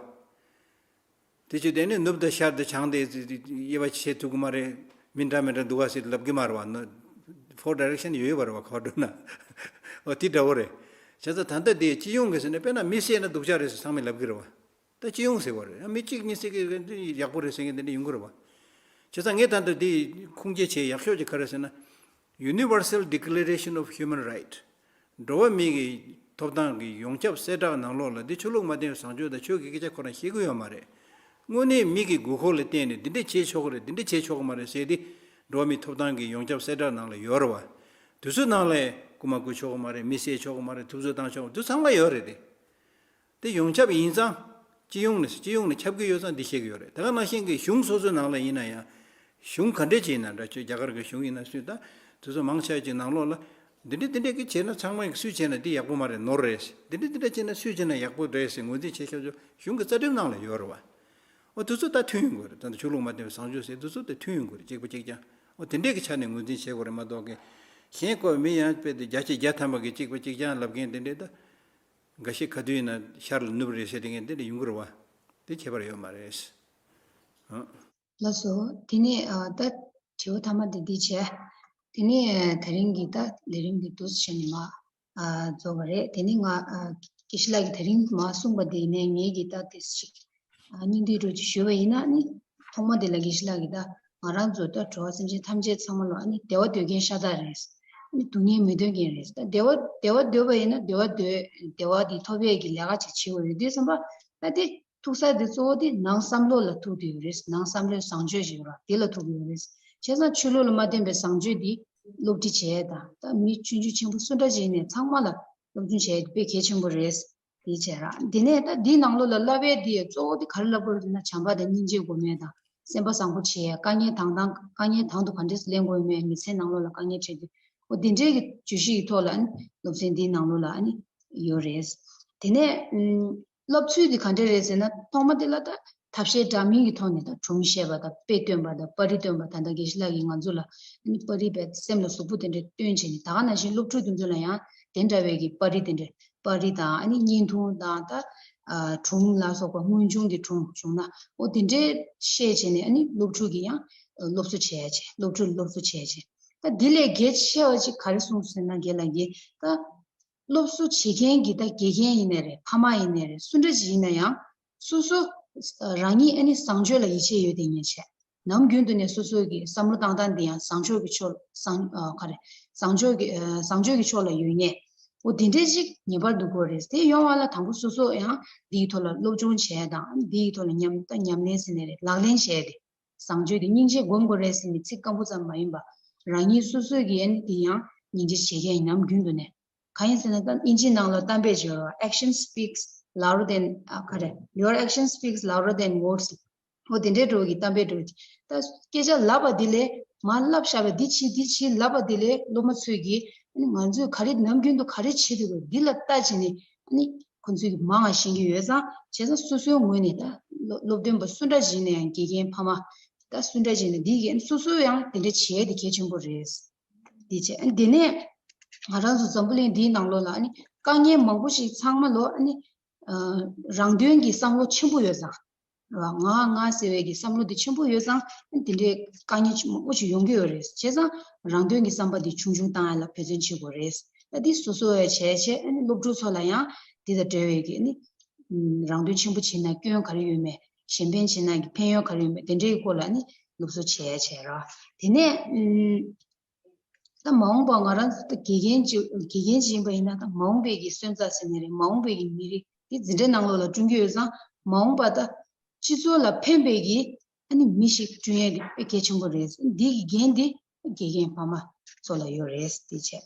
དེ་བྱས་དེ་ནས་ནུབ་དང་ཤར་དང་བྱང་དེ་དབྱེ་བ་ཕྱེ་ཐུབ་ཀྱི་མ་རེད། མི་འདྲ་མི་འདྲ་འདུག་ག་ཟེར་ལབ་ཀྱི་མ་རེད་བ། ནོ། ཕོར་ཌའི་རེག་ཤན་ཡོད་ཡོད་པ་རེད་བ། ག་པར་འགྲོ་ན། འོ་དེ་འདྲ་བོ་རེད། བྱས་ཙང་ད་ལྟ་དེ་སྤྱི་ཡོངས་ཀྱི་ཟེར་ན་དཔེར་ན་མི་བསད་ན་སྡུག་ཅག་རེད་ཟེར་ཚང་མས་ལབ་ཀྱི་རེད་བ། ད་སྤྱི་ཡོངས་ཟེར་བ་རེད། མི་གཅིག་གཉིས་ཟེར་གི་ཡག་པོ་རེད་ཟེར་མཁན་དེ་འདྲ་ཡོང་གི་རེད་བ། བྱས་ཙང་ངས་ད་ལྟ་འདི་ཁུངས་སྐྱེལ་བྱེད་ཡག་ཤོས་ཅིག་ག་རེ་ཟེར་ན། Universal Declaration of Human Right། འགྲོ་བ་མིའི་གི་ཐོབ་ཐང་གི་ཡོངས་ཁྱབ་གསལ་བསྒྲགས་ནང་ལོགས་ལ་འདི་ཆོས་ལུགས་མ་བརྟེན་པའི་བཟང་སྤྱོད་དང་ཆོས་ཀྱི་སྐད་ཆ་ཁོ་རང་བཤད་ཀྱི་ཡོད་མ་རེད། དངོས་གནས་མི་གི་དགོས་མཁོ་ལ་བརྟེན་ནས་འདི་འདྲ་བྱེད་ཆོག་གི་རེད། འདི་འདྲ་བྱེད་ཆོག་གི་མ་རེད་ཟེར་ཏེ། འགྲོ་བ་མིའི་ཐོབ་ཐང་གི་ཡོངས་ཁྱབ་གསལ་བསྒྲགས་ནང་ལ་ཡོད་རེད་བ། དེ་ཚོའི་ནང་ལ་རྐུ་མ་རྐུ་ཆོག་གི་མ་རེད། མི་བསད་ཆོག་གི་མ་རེད། ཐུབ་ཚོད་བཏང་ཆོག་གི། དེ་ཚང་མ་ཡོད་རེད་དེ། དེ་ཡོངས་ཁྱབ་ཡིན་ཙང་། སྤྱི་ཡོངས་ནས་སྤྱི་ཡོངས་ནས་ཁྱབ་ཀྱི་ཡོད་ཙང་འདི་བཤད་ཀྱི་ཡོད་རེད། དེ་ག་ནང་བཞིན་གྱི་གཞུང་སོ་སོའི་ནང་ལ་ཡིན་ན་ཡང་། གཞུང་ག་འདྲས་ཅིག་ཡིན་ན་འདྲ། ཁྱོད་རྒྱ་གར་གྱི་གཞུང་ཡིན་ན་སུས་ད། དེ་ཚོ་མང་ཆེ་བ་ཅིག་ནང་ལོགས་ལ། འདི་འདྲས་འདི་འདྲས་ཀྱི་བྱས་ན་ཚང་མས་སུས་བྱས་ན་འདི་ཡག་པོ་མ་རེད། ནོར་རེད། འདི་འདྲས་འདི་འདྲས་བྱས་ན་སུས་བྱས་ན་ཡག་པོ་རེད་ཟེར་ངོས་འཛིན་བྱེད་ཤོག་ཆོག་གཞུང་གི་རྩ་ཁྲིམས་ནང་ལ་ཡོད་རེད་བ། འོ་དེ་ཚོ་ད་མཐུན་ཡོང་དགོས་རེད། ད་ལྟ་ཆོས་ལུགས་མ་བརྟེན་པའི་བཟང་སྤྱོད་ཟེར་དེ་ཚོ་ད་མཐུན་ཡོང་དགོས་རེད། གཅིག་པ་གཅིག་རྐྱང་། འོ་དེ་འདྲས་ཀྱི་ཆ་ནས་ངོས་འཛིན་བྱེད་དགོས་རེད་མ་གཏོགས་ཀྱི། གཞན་ཁོ་མི་ཡང་དཔེ་དེ་བརྒྱ་ཆ་བརྒྱ་ཐམ་པ་གི་གཅིག་པ་གཅིག་རྐྱང་ལབ་མཁན་དེ་འདྲས་ད། འགའ་ཤས་ག་དུས་ཡིན་ན་ཤར་ལ་ནུབ་རེད་ཟེར་དེ་ངས་འདི་འདྲ་ཡོང་གི་རེད་བ། དེ་ཁྱད་པར་ཡོད་མ་རེད། ཨ། ལགས་སོ། དེ་ནས་ཨ་ད་དྲི་བ་མཐའ་མ་དེ་འདི་བྱས། དེ་ནས་ཨ་དེ་རིང་གི་ད་ལས་རིམ་འདི་འདུག་སེ་བྱས་ནས་མར་ཨ་རྫོགས་པ་རེད། དེ་ནས་ང་ཨ་དགེ་བཤེས་ལགས་ཀྱིས་དེ་རིང་མར་གསུངས་པ་དེ་ནས་ངས་ཀྱིས་ད་དེ་ཞིག་ཨ་སྙིང་བསྡུས་འདྲ་ཅིག་ཞུས་པ་ཡིན་ན་ནི། ཐོག་མ་དེ་ལ་དགེ་བཤེས་ལགས་ཀྱིས་ད་ང་རང་ཚོ་ད་འགྲོ་བ་སེམས་ཅན་ཐམས་ཅད་ཚང་མ་ལ་ཨ་ནི་བདེ་བ་འདོད་མཁན་ཤ་སྟག་རེད། ཨ་ནི་སྡུག་བསྔལ་མི་འདོད་མཁན་རེད། ད་བདེ་བ་བདེ་བ་འདོད་པ་ཡིན་ན་བདེ་བ་འདོད་བདེ་བ་དེ་ཐོབ་ཡས་ཀྱི་ལས་ཀ་ཅིག་བྱེད་དགོས་ཡོད་དུས་ཙམ་པ། ད་དེ་ཐུག་ས་དེ་གཙོ་བོ་དེ་ནང་བསམ་བློ་ལ་ཐུག་བསྡད་ཡོད་རེད། ནང་བསམ་བློའི་བཟང་སྤྱོད་ཅིག་ཡོད་ར། དེ་ལ་ཐུག་གི་ཡོད་རེད། བྱས་ཙང་ཆོས་ལུགས་ལ་མ་བརྟེན་པའི་བཟང་སྤྱོད་དེ་སློབ་ཁྲིད་བྱས་དང་། ད་མི་ཆུང་ཆུང་ཆེན་པོ་སུ་འདྲ་ཅིག་ཡིན་ནའི་ཚང་མ་ལ་ སློབ་སྦྱོང་བྱས་དཔེ་གལ་ཆེན་པོ་རེད། དེ་བྱས་ར། དེ་ནས་ད་འདིའི་ནང་ལོགས་ལ་བསླབ་པའི་འདི་གཙོ་བོ་དེ་ག་རེ་བསླབ་དགོས་རེད་ཟེར་ན། བྱམས་པ་དང་སྙིང་རྗེ་སྒོམ་ཡས་དང་། སེམས་པ་བཟང་པོ་བྱེད་ཡས། དཀའ་ངལ་དང་དང་དཀའ་ངལ་དང་དུ་ག་འདྲས་སེ་ལེན་དགོས་ཡོད་མེད། མི་ཚེའི་ནང་ལོགས་ལ་དཀའ་ངལ་འཕྲད་དུས། འོ་དེ་འདྲའི་གི་བརྗོད་གཞི་ཡི་ཐོག་ལ་ཨ་ནི་སློབ་ཚན་འདིའི་ནང་ལོགས་ལ་ཨ་ནི་ཡོད་རེད། དེ་ནས་ཨུམ། བསླབ་ཚུལ་འདི་ག་འདྲས་རེད་ཟེར་ན། ཐོག་མ་དེ་ལ་ད་ཐབས་ཤེས་འདྲ་མིན་གྱི་ཐོག་ནས་ད་སྒྲུང་བཤད་པ་དང་། དཔེ་སྟོན་པ་དང་། པར་རིས་སྟོན་པ། ད་ལྟ་དགེ་བཤེས་ལགས་ཀྱིས་ང་ཚོ་ལ་ཨ་ནི་པར་རིས་པའི་སེམས་ལ་ཟུག་པོ་དེ་འདྲ་སྟོན་བྱས་ནས། ད་ག་ནང་བཞིན་སློབ་ཕྲུག་དེ་ཚོ་ལ་ཡང་དེ་འདྲ་བའི་གི་པར་རིས་དེ་འདྲ། པར་རིས་དང་ཨ་ནི་བརྙན་ཐུང་དང་། ད་ཨ་སྒྲུང་ལ་སོགས་པ་དངོས་བྱུང་གི་སྒྲུང་བྱུང་ན། འོ་དེ་འདྲའི་བཤད་བྱས་ནས་ཨ་ནི་སློབ་ཕྲུག་གིས་ཡང་སློབ་གསོ་བྱེད་ཡ་བྱས། སློབ་ཕྲུག་ལ་སློབ་གསོ་བྱེད་ཡ་བྱས། ད་འདི་ལས་གལ་ཆེ་བ་ཅིག་ག་རེ་གསུངས་ཟེར་ན། རྒན་ལགས་ཀྱིས་ད་སློབ་གསོ་བྱེད་མཁན་གྱི་ད་དགེ་རྒན་ཡིན་ནའི་རེད། ཕ་མ་ཡིན་ནའི་རེད། སུ་འདྲ་ཞིག་ཡིན་ན་ཡང་། སོ་སོ་རང་ཉིད་ཨ་ནི་བཟང་སྤྱོད་ལ་ཡིད་ཆེས་ཡོད་དེ་ཉེན་ཆེ། ནམ་རྒྱུན་དུ་ནས་སོ་སོ་གི་བསམ་བློ་བཏང་སྟངས་འདི་ཡང་བཟང་ཕྱོགས་ཀྱི་ཕྱོགས། བཟང་ཨ་ག་རེ། བཟང་ཕྱོགས་ཀྱི་ཨ་བཟང་སྤྱོད་ཀྱི་ཕྱོགས་ལ་ཡོད་ངེས། འོ་དེ་འདྲས་ཅིག་ངེས་པར་དུ་དགོས་རེད། དེ་ཡོང་བ་ལ་དང་པོ་སོ་སོ་ཡང་འདིའི་ཐོག་ལ་སློབ་སྦྱོང་བྱས་དང་། འདིའི་ཐོག་ལ་ཉམས་ད་ཉམས་ལེན་ཟེར་ནའི་རེད། ལག་ལེན་བྱས་ཏེ། བཟང་སྤྱོད་དེ་སྙིང་རྗེ་སྒོམ་དགོས་རེད་ཟེར་ནས་ཚིག་སྐམ་པོ་ཙམ་མ་ཡིན་པ། རང་ཉིད་སོ་སོ་གིས་ཨ་ནི་དེ་ཡང་སྙིང་རྗེ་བྱེད་མཁན་ཡིན། ནམ་རྒྱུན་དུ་ནས། གང་ཡིན་ཟེར་ན། ད་དབྱིན་ཇིའི་ནང་ལ་གཏམ་དཔེ་ཅིག་ཡོད་རེད་བ། Action speaks louder than ཨ་ག་རེ། Your action speaks louder than words. འོ་དེ་འདྲའི་འགྲོ་གི་གཏམ་དཔེ་འགྲོ་གི། ད་སྐད་ཆ་ལབ་པ་དེ་ལས། མར་ལབ་བཞག་པ་འདི་བྱེད་འདི་བྱེད་ལབ་པ་དེ་ལས། སློབ་མ་ཚོས་ཀྱིས་ཨ་ནི་ང་ཚོས་ག་རེ་ནམ་རྒྱུན་དུ་ག་རེ་བྱེད་འདུག་ག་འདི་ལ་ལྟ་བྱས་ནས་ཨ་ནི་ཁོ་ཚོས་ཀྱིས་མང་བ་ཤེས་ཀྱི་ཡོད་ཙང་། བྱས་ཙང་སོ་སོའི་ངོས་ནས། ད་སློབ་སློབ་སྟོན་པ་སུ་འདྲ་ཞིག་ཡིན་ན་ཡང་། དགེ་རྒན་ཕ་མ་ད་སུ་འདྲ་ཞིག་ཡིན་ན། འདི་གིས་སོ་སོ་ཡང་དེ་འདྲ་བྱེད་ཡ་དེ་གལ་ཆེན་པོ་རེད། དེ་བྱས། ཨ་ནི་དེ་ནས་ང་རང་ཚོ་འཛམ་བུ་གླིང་འདིའི་ནང་ལོགས་ལ་ཨ་ནི་དཀའ་ངལ་མང་པོ་ཞིག་ཚང་མ་ལོ། ཨ་ནི་ཨ་རང་དོན་གྱི་བསམ་བློ་ཆེན་པོ་ཡོད་ཙང་། རེད་བ། ང་ང་ཟེར་བའི་གི་བསམ་བློ་དེ་ཆེན་པོ་ཡོད་ཙང་། ཨ་ནི་དེ་འདྲའི་དཀའ་ངལ་ཆེན་པོ་ཞིག་ཡོང་གི་ཡོད་རེད། བྱས་ཙང་རང་དོན་གྱི་བསམ་པ་དེ་ཆུང་ཆུང་བཏང་ཡ་ལ་འབད་བརྩོན་བྱེད་དགོས་རེད། ཨ་དེ་སོ་སོ་བས་བྱས་བྱས། ཨ་ནི་སློབ་ཕྲུག་ཚོ་ལ་ཡང་དེ་དང་འབྲེལ་བའི་གི་ཨ་ནི་ཨམ་རང་དོན་ཆེན་པོ་བྱས་ན་སྐྱོན་ག་རེ་ཡོད་མེད། གཞན་ཕན་བྱས་ན་གི་ཕན་ཡོན་ག་རེ་ཡོད་མེད། དེ་འདྲའི་སྐོར་ལ་ཨ་ནི་སློབ་གསོ་བྱེད་ཡ་བྱས་ར། དེ་ནས་ཨམ། ད་མ་འོངས་པ་ང་རང་ཚོ་ད་དགེ་རྒན་ཅིག་དགེ་རྒན་ཅིག་ཡིན་པ་ཡིན་ན། ད་མ་འོངས་པའི་གི་སོན་རྩ་ཟེར་ནའི་རེད། མ་འོངས་པའི་གི་མི་རིགས་དེ་འཛིན་གྲྭའི་ནང་ལོགས་ལ་བསྐྲུན་གྱི་ཡོད་ཙང་། མ་འོངས་པ་ད་སྤྱི་ཚོགས་ལ་ཕན་པའི་གི་ཨ་ནི་མི་ཞིག་བསྐྲུན་ཡས་དེ་དཔེ་གལ་ཆེན་པོ་རེད། འདི་གི་འགན་དེ་དགེ་རྒན་ཕ་མ་ཚོ་ལ་ཡོད་རེད། དེ་བྱས།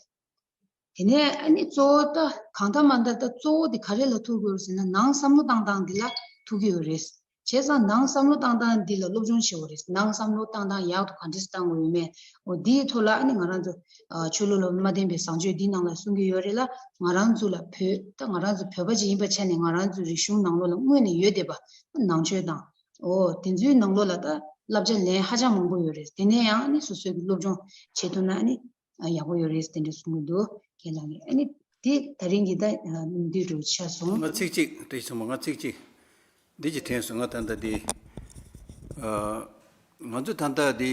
དེ་ནས་ཨ་ནི་གཙོ་བོ་ད་གང་ལྟར་མ་ལྟར་ད་གཙོ་བོ་དེ་ག་རེ་ལ་ཐུག་དགོས་རེད་ཟེར་ན། ནང་བསམ་བློ་བཏང་སྟངས་འདི་ལ་ཐུག་གི་ཡོད་རེད། བྱས་ཙང་ནང་བསམ་བློ་བཏང་སྟངས་འདི་ལ་སློབ་སྦྱོང་བྱེད་དགོས་རེད། ནང་བསམ་བློ་བཏང་སྟངས་ཡག་ཏུ་ག་འདྲས་བཏང་དགོས་ཡོད་མེད། འོ་འདིའི་ཐོག་ལ་ཨ་ནི་ང་རང་ཚོ་ཨ་ཆོས་ལུགས་ལ་མ་བརྟེན་པའི་བཟང་སྤྱོད་འདིའི་ནང་ལ་གསུང་གི་ཡོད་རེད་ལ། ང་རང་ཚོ་ལ་བོད་ད་ང་རང་ཚོ་བོད་པ་ཅིག་ཡིན་པའི་ཆ་ནས། ང་རང་ཚོའི་རིག་གཞུང་ནང་ལོགས་ལ་སྔོན་ནས་ཡོད་བསྡད་པ་ནང་ཆོས་དང་། འོ་དེ་ཚོའི་ནང་ལོགས་ལ་ད་བསླབ་བྱ་ལེན་ཧ་ཅང་མང་པོ་ཡོད་རེད། དེ་ནས་ཡང་ཨ་ནི་སོ་སོའི་གི་སློབ་སྦྱོང་བྱེད་ཐུབ་ན་ཨ་ནི་ཨ་ཡག་པོ་ཡོད་རེད། དེ་འདྲ་གསུང་གི་འདུག་རྒན་ལགས་ནས། ཨ་ནི་དེ་ད་རིང་གི་ད་ཨ་འདི་འདྲ་ཆགས་སོང་། ང་ཚིག་གཅིག་བཀྲ་ཤིས་ཚོགས་མ། ང་ཚིག་གཅིག་འདི་ཅིག་དྲན་སོང་། ང་ད་ལྟ་འདི་ཨ་ང་ཚོ་ད་ལྟ་འདི་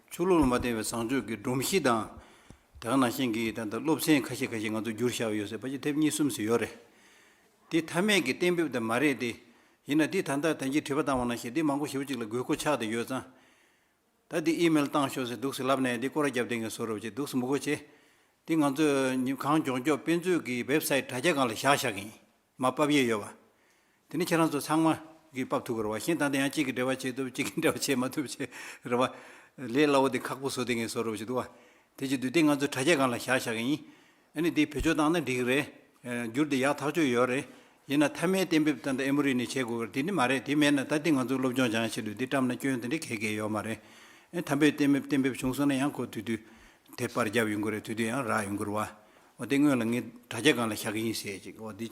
ཆོས་ལུགས་ལ་མ་བརྟེན་པའི་བཟང་སྤྱོད་ཀྱི་སྒྲོམ་གཞི་དང་། དེ་ག་ནང་བཞིན་གྱི་ད་ལྟ་སློབ་ཚན་ཁ་ཤས་ཁ་ཤས་ང་ཚོ་བསྒྱུར་བཞག་ཡོད་ཟེར་བ་ཅིག་དེབ་གཉིས་གསུམ་ཟེར་ཡོད་རེད། དེ་མཐའ་མའི་གི་གཏན་འབེབས་དེ་མ་རེད་དེ། ཡིན་ན་དེ་ད་ལྟ་ད་གིན་དྲི་བ་བཏང་བ་ནང་བཞིན་དེ་མང་པོ་ཞེ་པོ་ཅིག་ལ་དགོས་མཁོ་ཆགས་བསྡད་ཡོད་ཙང་། ད་འདི་ཨི་མེལ་བཏང་ཤོག་ཟེར་འདུག་སེ་ལབ་ནས། འདི་སྐོར་ར་རྒྱབ་བསྡད་མཁན་བཟོ་འདྲ་བྱས་འདུག་སེ་མི་དགོས་བྱས། འདི་ང་ཚོས་ཉིན་གང་མགྱོགས་མགྱོགས་དཔེ་མཛོད་ཀྱི་ཝེབ་སའིཊ་དྲ་རྒྱ་སྒང་ལ་བཞག་བཞག་གི་ཡིན། མར་ཕབ་ཡས་ཡོད་པ། དེ་ནི་ཁྱེད་རང་ཚོ་ཚང་མ་གིས་ཕབ་ཐུབ་ཀྱི་རེད་བ། གཞན་ད་ལྟ་ཡང་གཅིག་གིས་འབྲེལ་བ་བྱེད་ཐུབ། གཅིག་གིས་འབྲེལ་བ་བྱེད་མ་ཐུབ་བྱས་རེད་བ། ལས་སླ་བོ་དེ་ཁག་པོ་བཟོ་བསྡད་མཁན་བཟོ་འདྲ་བྱས་འདུག་བ། དེ་བྱེད་དུས་དེ་ང་ཚོ་དྲ་རྒྱ་སྒང་ལ་བཞག་བཞག་གི་ཡིན། ཨ་ནི་དེ་བེད་སྤྱོད་བཏང་ན་འགྲིག་གི་རེད། ཨ་བསྒྱུར་དེ་ཡག་ཐག་ཆོད་ཡོད་རེད། ཡིན་ན་མཐའ་མའི་གཏན་འབེབས་ད་ལྟ་ཨེ་མོ་རི་ནས་བྱེད་དགོས་པ་དེ་ནི་མ་རེད། དེ་མེད་ན་ད་དེ་ང་ཚོ་སློབ་སྦྱོང་སྦྱང་ཆེད་དུ་དེ་བཀྲམ་ན་སྐྱོན་དེ་འདྲ་གང་ཡང་ཡོད་མ་རེད། ཨ་མཐའ་མའི་གཏན་འབེབས་གཏན་འབེབས་བྱུང་སོང་ན་ཡང་ཁོ་དུས་དུས་དེ་པར་རྒྱབ་ཡོང་གི་རེད། དུས་དུས་ཡང་རག་ཡོང་གི་རེད་བ། འོ་དེ་སྔོན་ལ་ངས་དྲ་རྒྱ་སྒང་ལ་བཞག་གི་ཡིན་ཟེར་ཅིག་འོ་འདི་